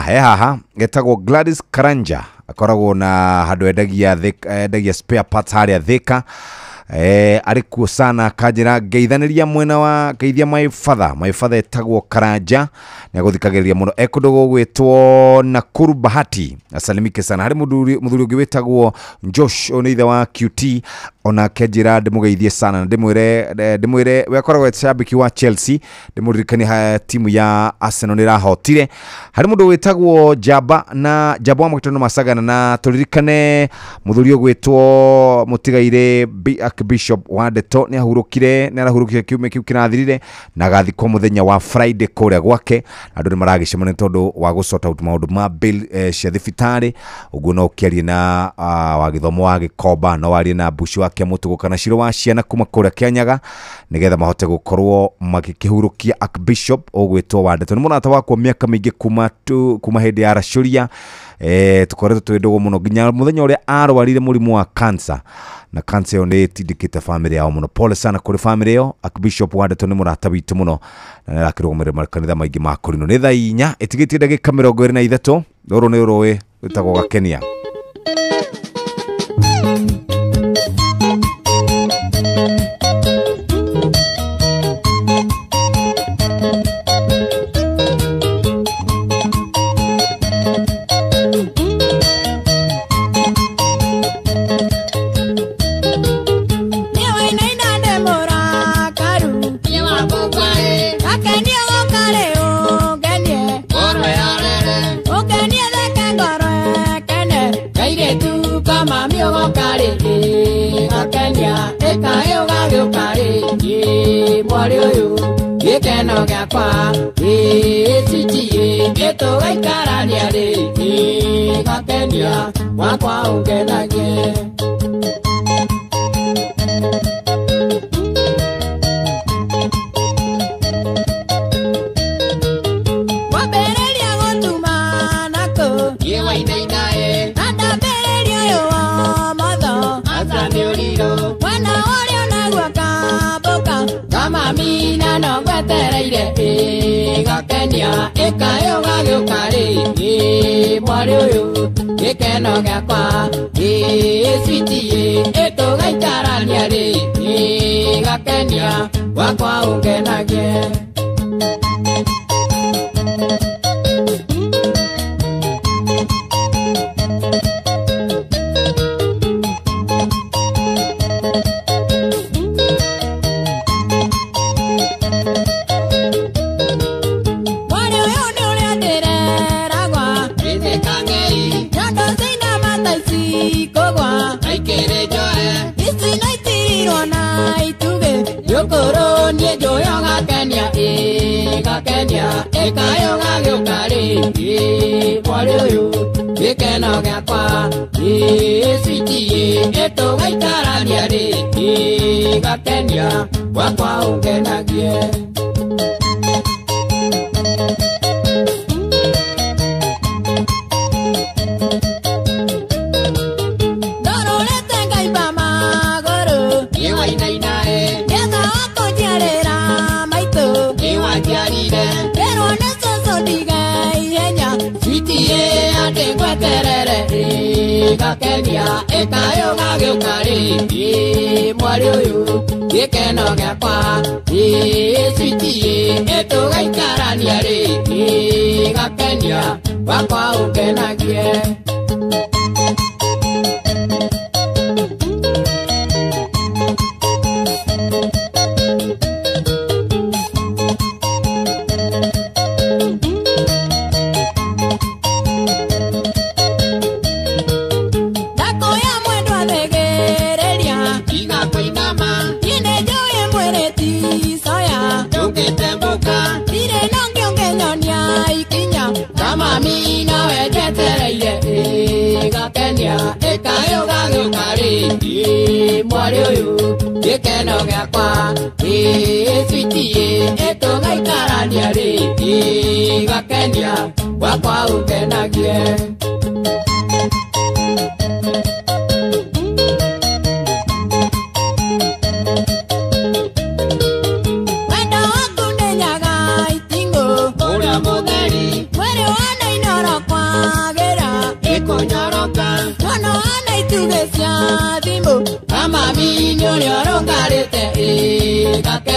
He haha etagwo Gladys Karanja akoragwo na handũ endagia spare parts harĩa Thika. Arĩ kuo sana kanjĩra ngeithanĩria mwena wa ngeithia my father etagwo Karanja nĩ agũthikagĩrĩria mũno ekũndũ gũgwĩtwo Nakuru Bahati asalimike sana. Harĩ mũthuri ũngĩ wĩtagwo Josh ũyũ nĩ ithe wa QT onake njĩra ndĩmũgeithie sana na ndĩmwĩre we akoragwo e shabiki wa Chelsea ndĩmũririkanie timu ya Arsenal nĩ ĩrahotire. Harĩ mũndũ wĩtagwo Jaba na Jaba wa Mũgĩtano Masagana na tũririkane mũthuri ũgwĩtwo mũtigaire Archbishop wa Ndeto nĩ arahurũkire kiumia kĩu kĩrathirire na agathikwo mũthenya wa Friday kũrĩa gwake. Andũ nĩ maragĩcemania tondũ wa gũ sort out maũndũ ma bill cia thibitarĩ ũguo no ũkĩarie na wa gĩthomo wa Gĩkomba no warie na Mbuci wa Kĩamũtũgũ kana Ciro wa ciana kuma kũrĩa Kĩanyaga nĩgetha mahote gũkorwo magĩkĩhurũkia Archbishop ũgwĩtwo wa Ndeto. Nĩ mũrata wakwa mĩaka mĩingĩ kuma hĩndĩ ya Racũria tũkoretwo twĩ ndũgũ mũno nginya mũthenya ũrĩa arwarire mũrimũ wa cancer na cancer ĩyo nĩ ĩtindĩkĩte famĩlĩ yao mũno. Pole sana kũrĩ famĩlĩ ĩyo. Archbishop wa Ndeto nĩ mũrata witũ mũno na nĩ arakĩrũgamĩrĩra makanitha maingĩ ma Kũrinũ. Nĩ thaa 4 ĩtigĩtie ndagĩka 23. Rũrũ nĩ rũĩ rwĩtagwo Gakenia. Gĩkeno gĩakwa ĩcicie gĩtũgaikarania rĩ gakenia wakwa ũngenagie. Wambĩrĩria gũtuma nakũ nĩwainainaĩ na ndambĩrĩria ũyũ wa motho aca nĩ ũrirũ mwena ũrĩa onaguo kambũka kamamina no ngwetereire gakenia ĩkaĩ ũgagĩũka rĩ mwarĩ ũyũ gĩkeno gĩakwa ĩcitie ĩtũgaikarania rĩ gakenia wakwa ũngenagie. Gakenia ĩkaĩ ũgagĩũka rĩ mwarĩ ũyũ gĩkeno gĩakwa ĩcitie ĩtũgaikarania rĩ gakenia wakwa ũngenagie. Ndororete ngaimba magũrũ nĩwainainaĩ nĩetha wa kũnjiarĩra maitũ nĩwanjiarire ngĩrwo nĩ cũcũ ndige ihenya citie atĩ ngweterere gakenia ĩkaĩ ũgagĩũka rĩ mwarĩ ũyũ gĩkeno gĩakwa ĩcitie ĩtũgaikarania rĩ gakenia wakwa ũngenagie. Mwarĩ ũyũ gĩkeno gĩakwa ĩcitie ĩtũgaikarania rĩ gakenia wakwa ũngenagie. Wendo waku ndĩnyaga itingũ ũrĩa mũtheri mwĩrĩ wana inoro kwagĩra ĩkũnyoroka mwana wana itugĩ cia thimũ. Mami nĩ ũrĩa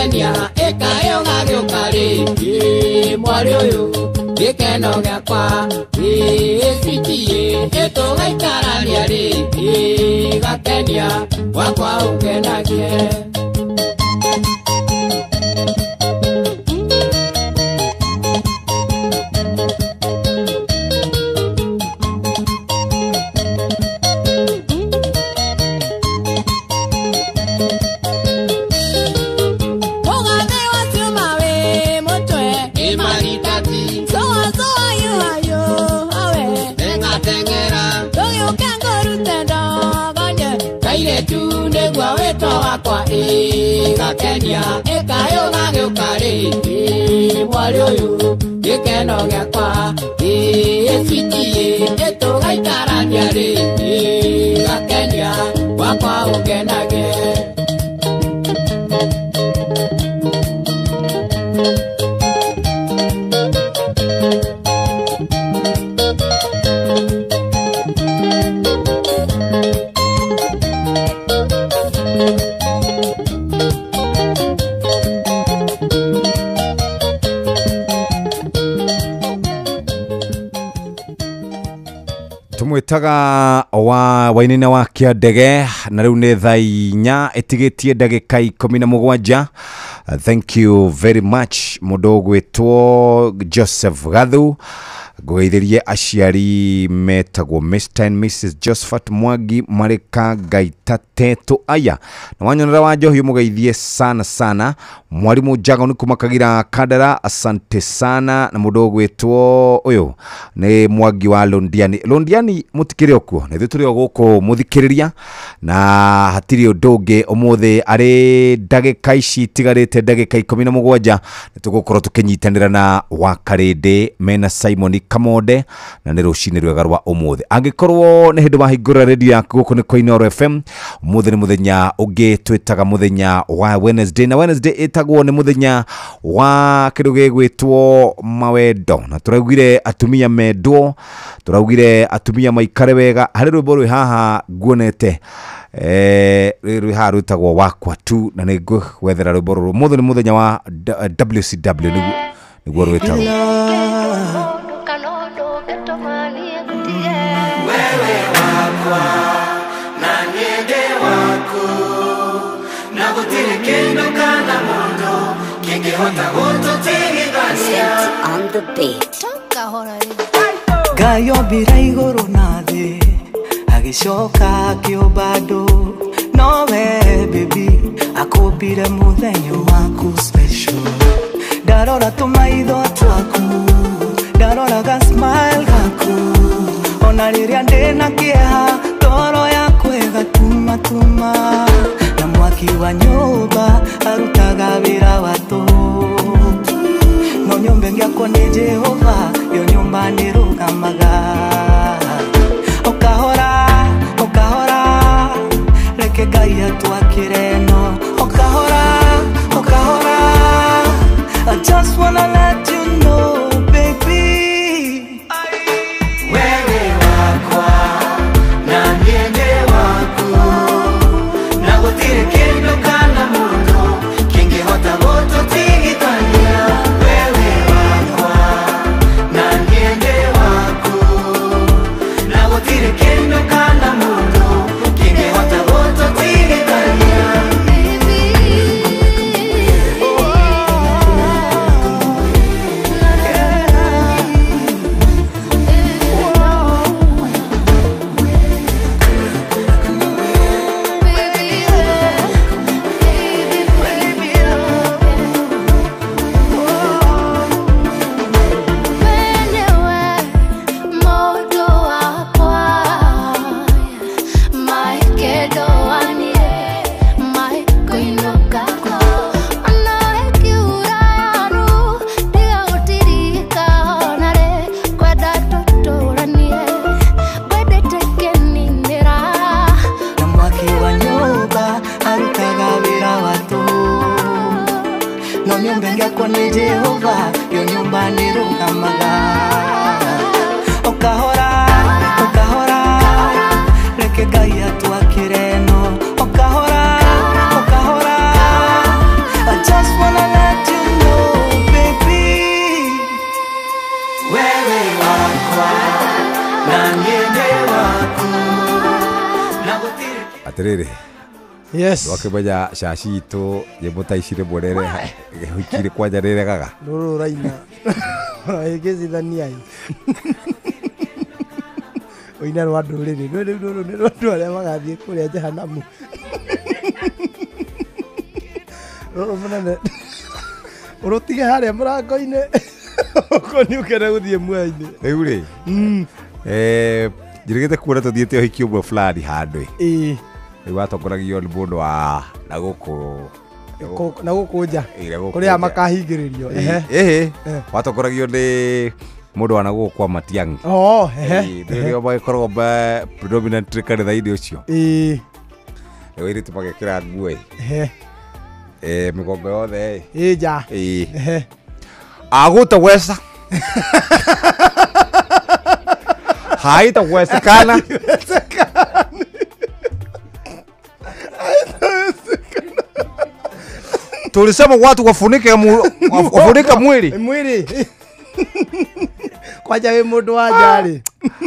Gakenia ĩkaĩ ũgagĩũka rĩngĩ mwarĩ ũyũ gĩkeno gĩakwa ĩcitie ĩtũgaikarania rĩngĩ gakenia wakwa ũngenagie. Gakenia ĩkaĩ ũgagĩũka rĩngĩ mwarĩ ũyũ gĩkeno gĩakwa ĩcitie ĩtũgaikarania rĩngĩ gakenia wakwa ũngenagie. Tumwitaga wa wainina wa Kĩandege na rĩu nĩ thaa 4 ĩtigĩtie ndagĩka 17. Thank you very much mũndũ ũgwĩtwo Joseph Gathu. Ngũgeithĩrie aciari metagwo Mr and Mrs Josephat Mwangi marĩ Kangaita Tetu aya na wanyonera wa njohi mũgeithie sana sana. Mwarimu Jago kuma Kagira Kandara, asante sana. Na mũndũ ũgwĩtwo ũyũ nĩ Mwangi wa Londiani. Londiani mũtikĩrĩ okuo na ithuĩ tũrĩ o gũkũ mũthikĩrĩria na hatirĩ ũndũ ũngĩ ũmũthĩ arĩ ndagĩka ici itigarĩte ndagĩka 17 nĩ tũgũkorwo tũkĩnyitanĩra na Wakarĩndĩ mena Simon Kamonde na nĩ rũcinĩ rwega rwa ũmũthĩ. Angĩkorwo nĩ hĩndĩ wahingũra radio yaku gũkũ nĩ Koinoro FM, ũmũthĩ nĩ mũthenya ũngĩ twĩtaga mũthenya wa Wednesday, na Wednesday ĩtagwo nĩ mũthenya wa kĩndũ gĩgwĩtwo mawendo, na tũraugire atumia mendwo, tũraugire atumia maikare wega. Harĩ rwĩmbo rwĩ haha nguonete rwĩ haha rwĩtagwo wakwa tu, na nĩ ngwethera rwĩmbo rũrũ. Ũmũthĩ nĩ mũthenya wa WCW nĩguo rwĩtagwo. Ngai ombire igũrũ na thĩ agĩcoka akĩũmba andũ, nowe baby akũmbire mũthenya waku special. Ndarora tũmaitho twaku, ndarora ga smile gaku, ona rĩrĩa ndĩna kĩeha ngoro yakwa ĩgatumatuma, na mwaki wa nyũmba arutaga wĩra wa tũhũ. No nyũmba ĩngĩakwo nĩ Jehova, yo nyũmba nĩrũgamaga. Ũkahora, ũkahora, reke Ngai atwakĩre ĩno. Ũkahora, ũkahora, I just wanna let you know baby, wewe wakwa na niĩ ndĩ waku, na gũtirĩ kĩndũ kana mũndũ kĩngĩhota gũtũtigithania. Wewe wakwa na niĩ ndĩ waku, na gũtirĩ kĩndũ kana mũndũ kĩngĩhota gũtũtigithania. Jehova, yo nyũmba nĩrũgamaga. Ũkahora, ũkahora, reke Ngai atwakĩre ĩno. Ũkahora, ũkahora, I just Atiriri. Yes. Wakimenya caci itũ nyĩmbo ta ici rĩmwe rĩre kwanja rĩregaga. Rũrũ raina. Ĩgĩcithania ĩ. Ũina rwa ndũrĩrĩ. Rũrũ rũrũ nĩ rwa andũ arĩa magathiĩ kũrĩa jehanamu. Rũrũ mũnene. Ũrũtige harĩa mũrango-inĩ. Ũkorwo nĩ ũkenda gũthiĩ muoyo-inĩ. Rĩu rĩ. Njĩrĩgĩte kuona tũthiĩte ũhiki ũmwe fulani handũ. Ĩĩ. Rĩu watongoragio nĩ mũndũ wa na gũkũ na gũkũ nja kũrĩa makahingĩrĩrio. Ĩhĩ watongoragio nĩ mũndũ wa na gũkũ kwa Matiang'i. Oh, ehe. Rĩrĩa magĩkoragwo ma predominantly kanitha-inĩ ũcio. Ĩĩ. Rĩu airĩtu magekĩra nguo ĩ. Ehe. Mĩgongo yothe ĩ. Ĩ nja. Ĩĩ. Ehe. Agũtaweza. Haitawezekana. Tulisema watu wafunike wafunike mwili. Mwili. Kwanja we mundu wa njari.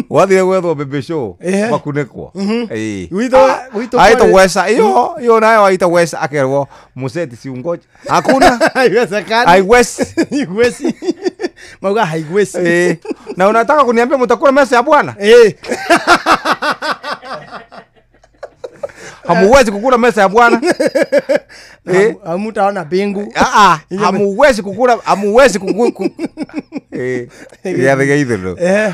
Wathire gwethwo baby show makunĩkwo. Ĩĩ. Gwitũ haitaweza hiyo hiyo nayo haitaweza akerwo museti si ungoje. Hakuna. Haiwezekani. Haiwezi. Haiwezi. Mauga haiwezi. Eh. Na unataka kuniambia mtakula mesa ya bwana? Eh. Hamuwezi kukula mesa ya bwana. Eh, hamutaona bingu. Ah ah, hamuwezi kukula, hamuwezi kukula. Eh, ya ithero. Eh.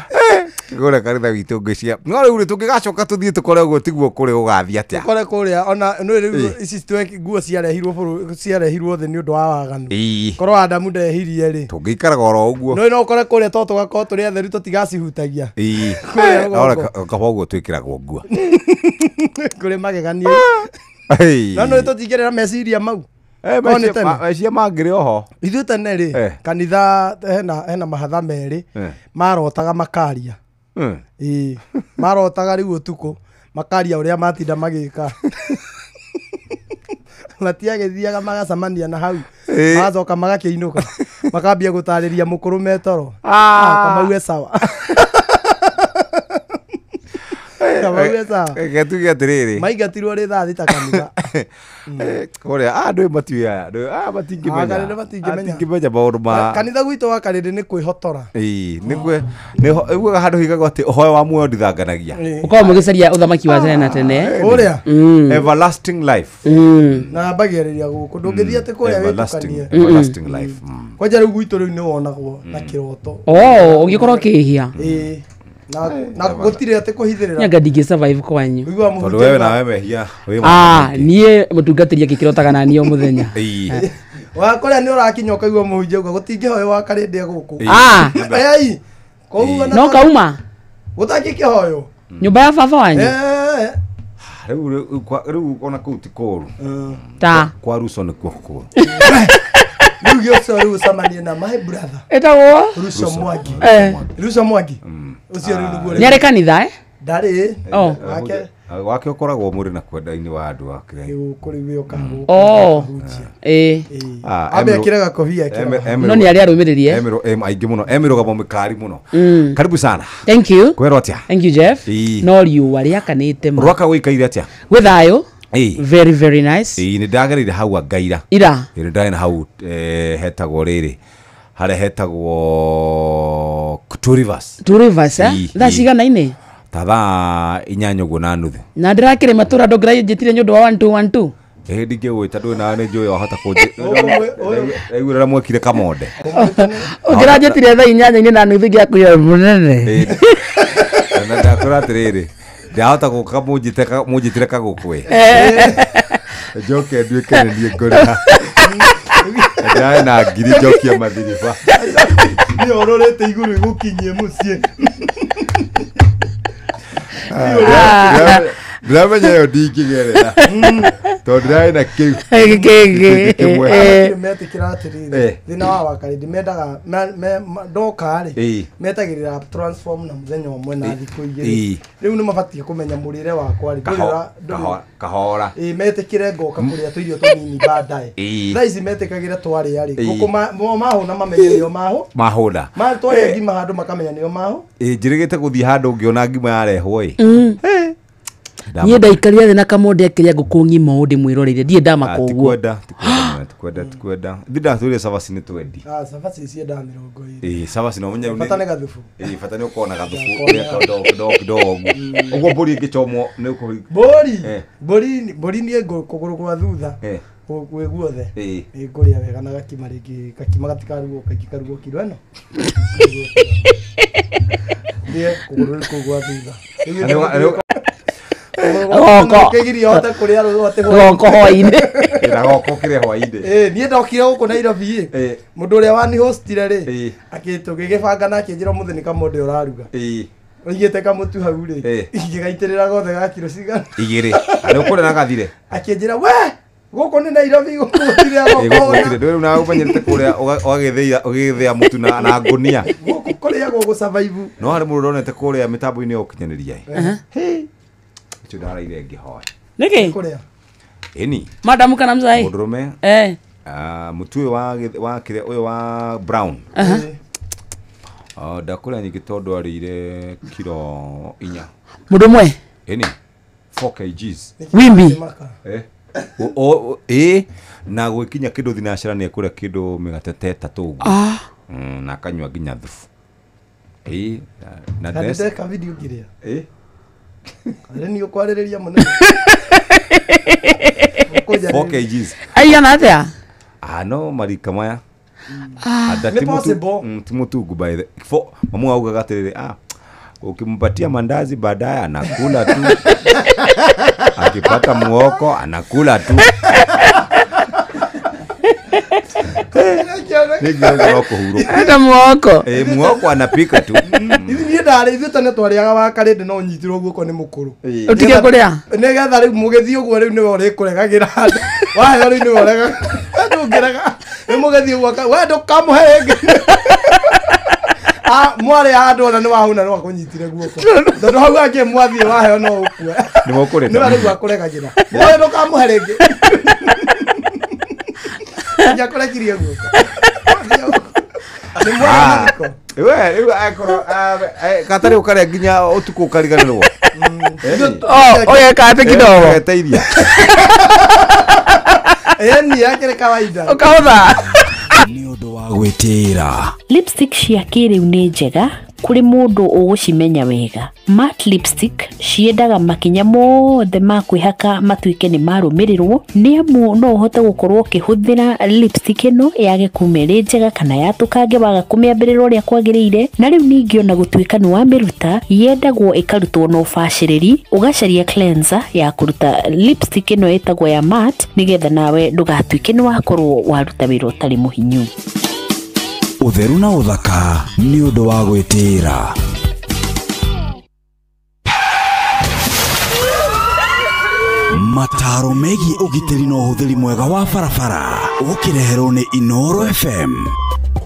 Kugura kanitha witũ ngĩcia. No rĩu rĩ tũngĩgacoka tũthiĩ tũkore ũguo tiguo kũrĩ gũgathiĩ atĩa. Tũkore kũrĩa ona no rĩu ici nguo ciarehirwo bũrũri ciarehirwo thĩ nĩ ũndũ wa waganu. Korwo Adamu ndehirie rĩ. Tũngĩikaraga oro ũguo. No no ũkore kũrĩa to tũgakorwo tũrĩ atheru tũtigacihutagia. Ĩĩ. Kaba ũguo twĩkĩragwo nguo. Kũrĩ magegania. No no tũtingĩrĩra meciria mau. Meciria mangĩrĩ oho. Ithuĩ tene rĩ kanitha hena mahatha merĩ marotaga makaria. Ĩĩ marotaga rĩu ũtukũ makaria ũrĩa matinda magĩka. Matiagĩthiaga magacemania na hau magacoka magakĩinũka makambia gũtarĩria mũkũrũ metoro. Kamau e sawa. Kamau e sawa. Reke tuge atĩrĩrĩ. Maingatirwo rĩ thaa thita kanitha. Kũrĩa andũ matiũĩ aya andũ aya matingĩmenya. Matingĩmenya maũndũ ma kanitha gwitũ wa Karĩndĩ nĩ kwĩhotora. Ĩĩ nĩ nĩ handũ higagwo atĩ ũhoyo wa muoyo ndithanganagia. Ũkorwo mũgĩcaria ũthamaki wa tene na tene. Ũrĩa everlasting life. Na ambagĩrĩria gũkũ ndũngĩthiĩ atĩ kũrĩa wĩtukanie. Everlasting life. Kwanja rĩu gwitũ rĩu nĩ wonagwo na kĩroto. Oh, ũngĩkorwo ũkĩhia. Ĩĩ. Na gũtirĩ atĩ kũhithĩrĩra. Nyanga ndingĩ survive kwanyu. Tondũ wewe nawe mehia wĩ niĩ mũtungatĩri akĩkĩrotaga na niĩ o mũthenya. Wa kũrĩa nĩ ũrakinya ũkaigua mũhunjia uga gũtingĩhoywo wa Karĩndĩ gũkũ. Ei. Koguo no kauma. Gũtangĩkĩhoywo. Nyũmba ya baba wanyu. Rĩu ona kũu ti kũũru. Ta. Kwa Ruso nĩkuo kũũru. Rĩu gĩũcio rĩu ũcemanie na my brother. Ĩtagwo? Ruso Mwangi. Ruso Mwangi. Ũcio rĩu nĩguo. Nĩ arĩ kanitha eh? Ndarĩ. Oh. Wake ũkoragwo mũrĩ na kwenda-inĩ wa andũ ake. Gũkũ rĩu yoka gũkũ. Oh. Ĩĩ. Ambe ekĩre gakobia ekĩra. No nĩ arĩa arũmĩrĩri eh? Aingĩ mũno. Emĩrũgamo mĩkari mũno. Karibu sana. Thank you. Kwĩrwo atĩa? Thank you Jeff. No riũa rĩakanĩte ma. Rwaka gũikaire atĩa? Gwĩ thayũ. Very very nice. Ĩĩ nĩ ndagereire hau Angaira. Ira. Ĩĩ nĩ ndarĩ na hau hetagwo rĩrĩ. Harĩa hetagwo Two Rivers. Two Rivers eh? Thaa cigana-inĩ? Ta thaa 8 ũguo na nuthu. Na ndĩrakĩrĩ matũra ndongira njĩtire nĩ ũndũ wa 1 2 1 2. Ĩĩ ndingĩgwĩta ndũĩ nawe nĩ njũĩ wahota kũnjĩ. Rĩu mwekire kamonde. Ũngĩra njĩtire thaa 8 na nuthu ngĩakwĩra mũnene. Na ndakwĩra atĩrĩrĩ. Ndahota gũka mũnjĩtire kagũkũ. Njoke nduĩke nĩ niĩ ngũrĩha. Ndae na ngiri njokie mathiriba. Nĩ ũrorete igũrũ igũkinyie mũciĩ. Ndĩramenya ĩyo ndingĩgerera. Tondũ ndĩrarĩ na kĩu. Kĩngĩ. Metĩkĩra atĩrĩrĩ thĩna wa Wakarĩndĩ mendaga ndoka rĩ metagĩrĩra transform na mũthenya ũmwe na thikũ igĩrĩ. Rĩu nĩ mabatiĩ kũmenya mũrĩre wakwa rĩ. Kahora. Ĩĩ metĩkĩre ngoka kũrĩa tũirio tũnini baadaye. Thaa ici metĩkagĩra twarĩa rĩ ngũkũ mahũna mamenye nĩo mahũ. Mahũna. Twarĩa ngima handũ makamenya nĩo mahũ. Ĩĩ njĩrĩgĩte gũthiĩ handũ ngĩona ngima yarehwo ĩ. Niĩ ndaikarire thĩ na kamonde akĩrĩa ngũkũ ng'ima ũũ ndĩmwĩroreire ndirĩ ndamaka ũguo. Tikwenda tikwenda tikwenda ndindatwĩre cabaci nĩ twendi. Ah, cabaci ciendaga 20. Ĩĩ cabaci no menye Bata nĩ gathubu. Ĩĩ bata nĩ ũkorwo na gathubu ũrĩa kidogo kidogo kidogo ũguo mbũri ĩngĩchomwo nĩ ũkũhi Mbũri mbũri mbũri niĩ kũgũrũ gwa thutha gwĩ guothe nĩ ngũrĩa wega na gakima rĩngĩ gakima gatikarugwo kaingĩ karugwo kiro ĩno niĩ kũgũrũ kũu gwa thutha. Goko hwainĩ. Na goko kĩrĩa hwainĩ. Niĩ ndokire gũkũ Nairobi ĩ mũndũ ũrĩa wani hostire rĩ tũgĩgĩbanga na akĩnjĩra ũmũthĩ nĩ kamonde ũraruga. Oigĩte kamũtu hau rĩ ingĩgaitĩrĩra gothe ga kiro cigana 2 na ũkũrĩa na gathire. Akĩnjĩra we gũkũ nĩ Nairobi gũkũ gũtirĩ goko. Gũtirĩ rĩu na ũmenyerete kũrĩa ũgagĩthĩa ũgĩthĩa mũtu na ngũnia. Gũkũ kũrĩagwo gũ survive. No harĩ mũndũ ũronete kũrĩa mĩtambo-inĩ ya ũkinyanĩria ĩ. Ũcio ndaraire ngĩhoya. Nĩkĩ? Kũrĩa. Ĩni. Madamu kana mzai? Mũndũrũme. Mũtu ũyũ wa kĩrĩa ũyũ wa brown. Ndakũrĩa nyingĩ tondũ arĩire kiro 4. Mũndũ ũmwe? Ĩni. 4 kgs. Wimbi. Na gwĩkinya kĩndũ thinacara nĩ ekũrĩa kĩndũ mĩgate ta 3 ũguo. Na akanyua nginya thubu. Na ndeka video ngĩrĩa. Rĩ nĩ ũkwarĩrĩria mũno. 4 kgs. Aigana atĩa? No marika maya. Ti mũtungu by the mamu augaga atĩrĩrĩ ukimpatia mandazi baadaye anakula tu. Akipata muoko anakula tu. Hata muoko. Muoko anapika tu. Ithuĩ niĩ ndarĩ ithuĩ tene twarĩaga wa karĩndĩ no nyitirwo guoko nĩ mũkũrũ. Ũtige kũrĩa? Nĩgetha rĩu mũgĩthiĩ ũguo rĩu nĩwe ũrĩkũregagĩra. Waheo rĩu nĩwe ũrega. Ndũngĩrega. Nĩ mũgĩthiĩ ũguo we ndũkamũhe rĩngĩ. Mwarĩ handũ ona nĩ wahũna no akũnyitire guoko. Tondũ hau angĩ mwathiĩ waheo no ũkue. Nĩ mũkũrĩte. Nĩwe rĩu akũregagĩra. We ndũkamũhe rĩngĩ. Njakũrekirie guoko. Nĩ mwega mathiko. We rĩu akorwo katarĩ ũkarĩa nginya ũtukũ ũkariganĩrwo. Ũgeka atĩ kidogo. Ũgeteithia. Ĩni yakĩrĩ kawaida. Ũkahũtha. Nĩ ũndũ wa gwĩtĩĩra. Lipstick cia kĩrĩu nĩ njega kũrĩ mũndũ ũgũcimenya wega. Matte lipstick ciendaga makinya mothe ma kwĩhaka matuĩke nĩ marũmĩrĩrwo nĩ amu no ũhote gũkorwo ũkĩhũthĩra lipstick ĩno yage kuma ĩrĩ njega kana yatũkange waga kũmĩambĩrĩra ũrĩa kwagĩrĩire. Na rĩu ningĩ ona gũtuĩka nĩ wamĩruta yendagwo ĩkarutwo na ũbacĩrĩri ũgacaria cleanser ya kũruta lipstick ĩno ĩtagwo ya matte nĩgetha nawe ndũgatuĩke nĩ wakorwo waruta wĩra ũtarĩ mũhinyu. Ũtheru na ũthaka nĩ ũndũ wa gwĩtĩĩra. Mataro megiĩ ũgitĩri na ũhũthĩri mwega wa barabara ũkĩreherwo nĩ Inooro FM.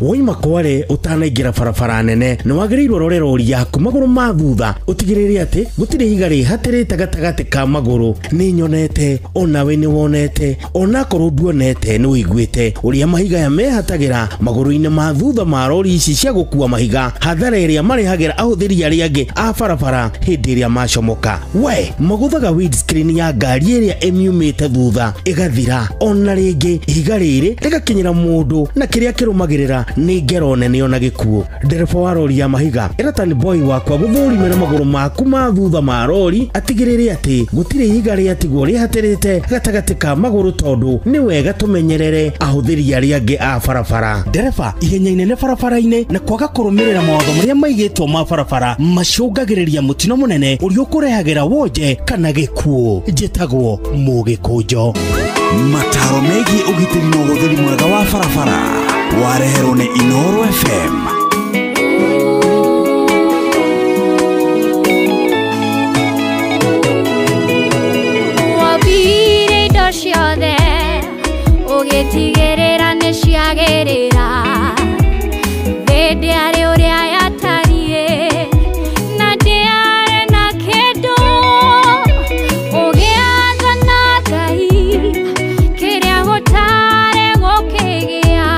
Woima kware ũtanaingĩra barabara nene nĩ wagĩrĩirwo rore rori yaku magũrũ ma thutha ũtigĩrĩre atĩ gũtirĩ ihiga rĩhatĩrĩte gatagatĩ ka magũrũ. Nĩ nyonete onawe nĩ wonete onakorwo nduonete nĩ ũiguĩte ũrĩa mahiga ya mehatagĩra magũrũ-inĩ ma thutha ma rori ici cia gũkua mahiga hathara ĩrĩa marehagĩra ahũthĩri arĩa angĩ a barabara hĩndĩ ĩrĩa macomoka. We magũthaga windscreen ya ngari ĩrĩa ĩmiumĩte thutha ĩgathira ona rĩngĩ ihiga rĩrĩ rĩgakinyĩra mũndũ na kĩrĩa kĩrũmagĩrĩra nĩ ngero nene ona gĩkuũ. Ndereba wa rori ya mahiga ĩra boy wakwa gũthũrimĩra magũrũ maku ma thutha ma rori atigĩrĩre atĩ gũtirĩ ihiga rĩatigwo rĩhatĩrĩte gatagatĩ ka magũrũ tondũ nĩ wega tũmenyerere ahũthĩri arĩa angĩ a barabara. Ndereba ihenya inene barabara-inĩ na kwaga kũrũmĩrĩra mawatho marĩa maigĩtwo ma barabara macũngagĩrĩria mũtino mũnene ũrĩa ũkũrehagĩra wonje kana gĩkuũ. Njĩtagwo Mũgĩkũnjo. Mataro megiĩ ũgitĩri na ũhũthĩri mwega wa barabara wareherwo nĩ Inooro FM. Wabire indo ciothe ũgĩtigĩrĩra nĩ ciagĩrĩra thĩ ndĩarĩ ũrĩa yatariĩ na ndĩarĩ na kĩndũ ũgĩathana Ngai kĩrĩa gũtarĩ gũkĩgĩa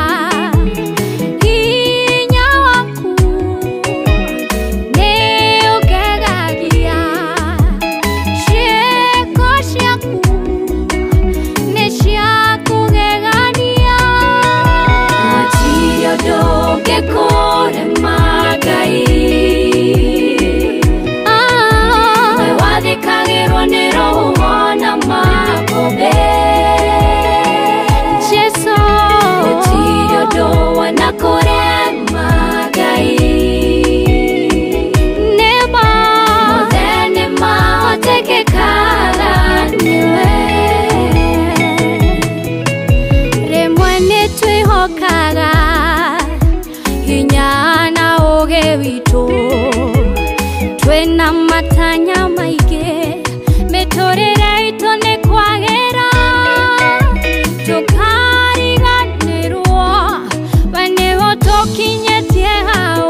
hinya Twĩna matanya maingĩ mĩtũrĩre itũ nĩ kwagĩra tũkariganĩrwo we nĩwe ũtũkinyĩtie hau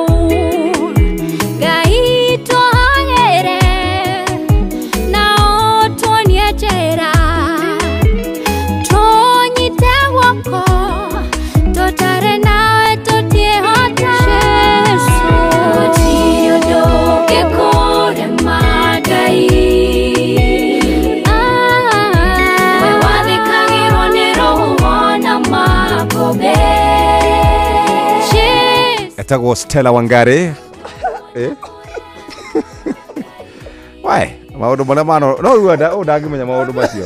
Ngai tũhagĩre na ũtuonie njĩra tũnyite guoko tũtarĩ nawe tũtiĩhota Jesũ gũtirĩ ũndũ ũngĩkũrema Ngai we wathĩkagĩrwo nĩ rũhuho na makũmbĩ. Etagwo Stella Wangari. Why? Maũndũ marĩa mano no rĩu ũyũ ndangĩmenya maũndũ macio.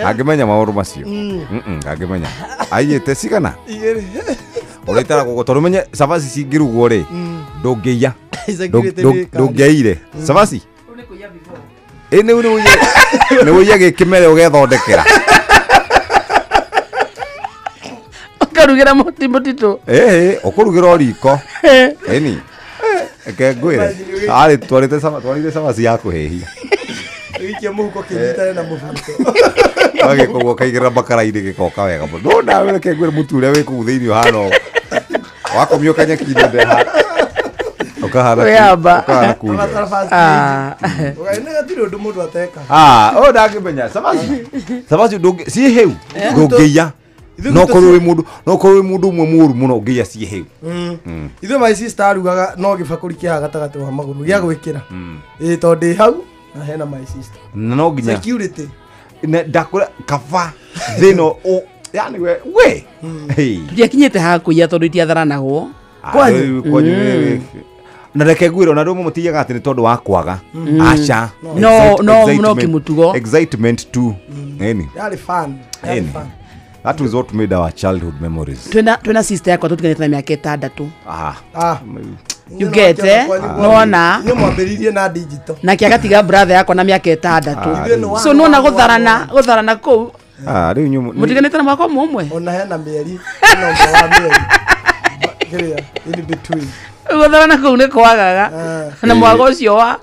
Angĩmenya maũndũ macio. Angĩmenya. Aiyĩte cigana? Igĩrĩ. Ũraitara gũkũ tondũ menye cabaci cingĩrugwo rĩ ndũngĩiya. Security nĩ ĩkari. Ndũngĩaire. Cabaci? Ĩ nĩ nĩ ũiye gĩkĩmere ũgethondekera. Ũkarugĩra mũtitũ. Ĩĩ ũkũrugĩra o riko. Ĩni. Reke ngwĩre. Arĩ twarĩte twarĩte cabaci ya kũhĩhia. Gĩikie mũhuko kĩnyitane na mũbuto. Wagĩkoguo ũkaigĩrĩra makara-inĩ gĩkoka wega mũno. No nawe reke ngwĩre mũtu ũrĩa wĩ kũu thĩinĩ ũhana ũũ. Wakomio kanyeki-inĩ ndeha. Ũkahana Wĩyamba. ũkahana kunjo. Ũgaĩ gatirĩ ũndũ mũndũ ateka. Ũyũ ndangĩmenya cabaci. Cabaci ndũngĩ ciĩ hĩu ndũngĩiya. No korwo wĩ mũndũ no korwo wĩ mũndũ ũmwe mũũru mũno ũngĩiya ciĩ hĩu. Ithuĩ my sister arugaga no gĩbakũri kĩa gatagatĩ wa magũrũ gĩa gwĩkĩra. Ĩĩ tondũ ndĩ hau na hena my sister. Na no nginya Security. na ndakũra kaba thĩna yani we we. Hey. Tũtiakinyĩte ha kũiya tondũ itiatharanagwo. Kwanyu kwanyu na reke ngwĩre ona andũ amwe matiiyaga atĩ nĩ tondũ wa kwaga. Aca. No no no kĩmũtugo. Excitement too. Ĩni. Yarĩ fun. Yarĩ Ĩni. fun. That was what made our childhood memories. Twĩna sister yakwa tũtiganĩte na mĩaka 6. Ah. You get eh? Nona. Inyuĩ mwambĩrĩirie na digital. Nake agatiga brother yakwa na mĩaka 6. So nona gũtharana kũu. Rĩu inyuĩ Mũtiganĩte na mwaka ũmwe. Ona hena mĩeri. Hena ũmwe wa mĩeri. Kĩrĩa in between. Gũtharana kũu nĩ kwagaga. Na mwago ũcio wa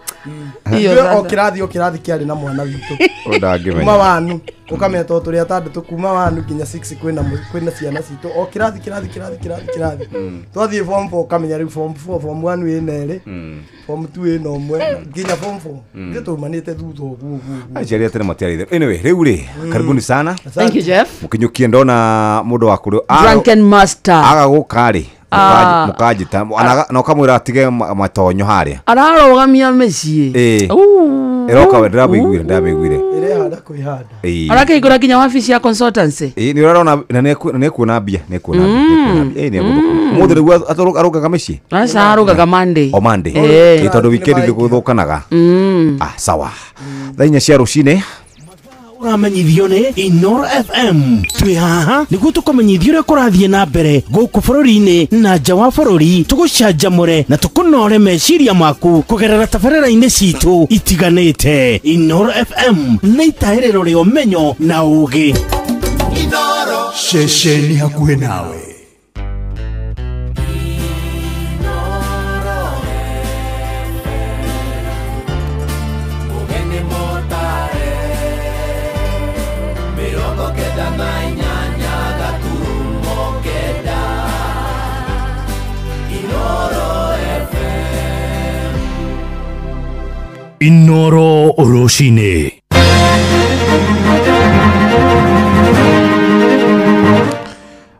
Ithuĩ o kĩrathi kĩarĩ na mwana witũ. Ũyũ ndangĩmenya. Kuma wanu ũkamenya tondũ tũrĩ atandatũ kuma wanu nginya 6 kwĩna ciana citũ o kĩrathi. Twathiĩ form 4 ũkamenya rĩu form 4 form 1 wĩna ĩrĩ form 2 ĩna ũmwe nginya form 4. Ithuĩ tũmanĩte thutha ũguo ũguo. Aciari a tene matiarĩ itherũ. Anyway, rĩu rĩ karibuni sana. Thank you Jeff. Mũkinyũkie ndona mũndũ wa kũrĩ Drunken master. Aga gũka rĩ mũkanjĩta na ũkamwĩra atige matonyo harĩa. Ararũgamia mĩciĩ. Ĩĩ. Ĩroka we ndĩramĩiguire. Ĩrehanda kwĩhanda. Arakĩhingũra nginya wabici ya consultancy. Ĩĩ nĩ ũrarona na nĩ ekuona mbia nĩ ekuona mbia. Ĩĩ nĩ egũthũkũma. Ũmũthĩ nĩguo arũgaga mĩciĩ? Aca arũgaga Monday. O Monday. Ĩĩ tondũ weekend nĩ gũthũkanaga. Sawa. Thaa 4 cia rũcinĩ. Ũramenyithio nĩ Inoro FM. Twĩ haha nĩguo tũkũmenyithie ũrĩa kũrathiĩ na mbere gũkũ bũrũri-inĩ na nja wa bũrũri, tũgũcanjamũre na tũkũnore meciria maku kũgerera tabarĩra-inĩ citũ itiganĩte. Inoro FM nĩ itahĩrĩro rĩa ũmenyo na ũũgĩ. Ceceni hakuhĩ nawe. Inoro rũcinĩ.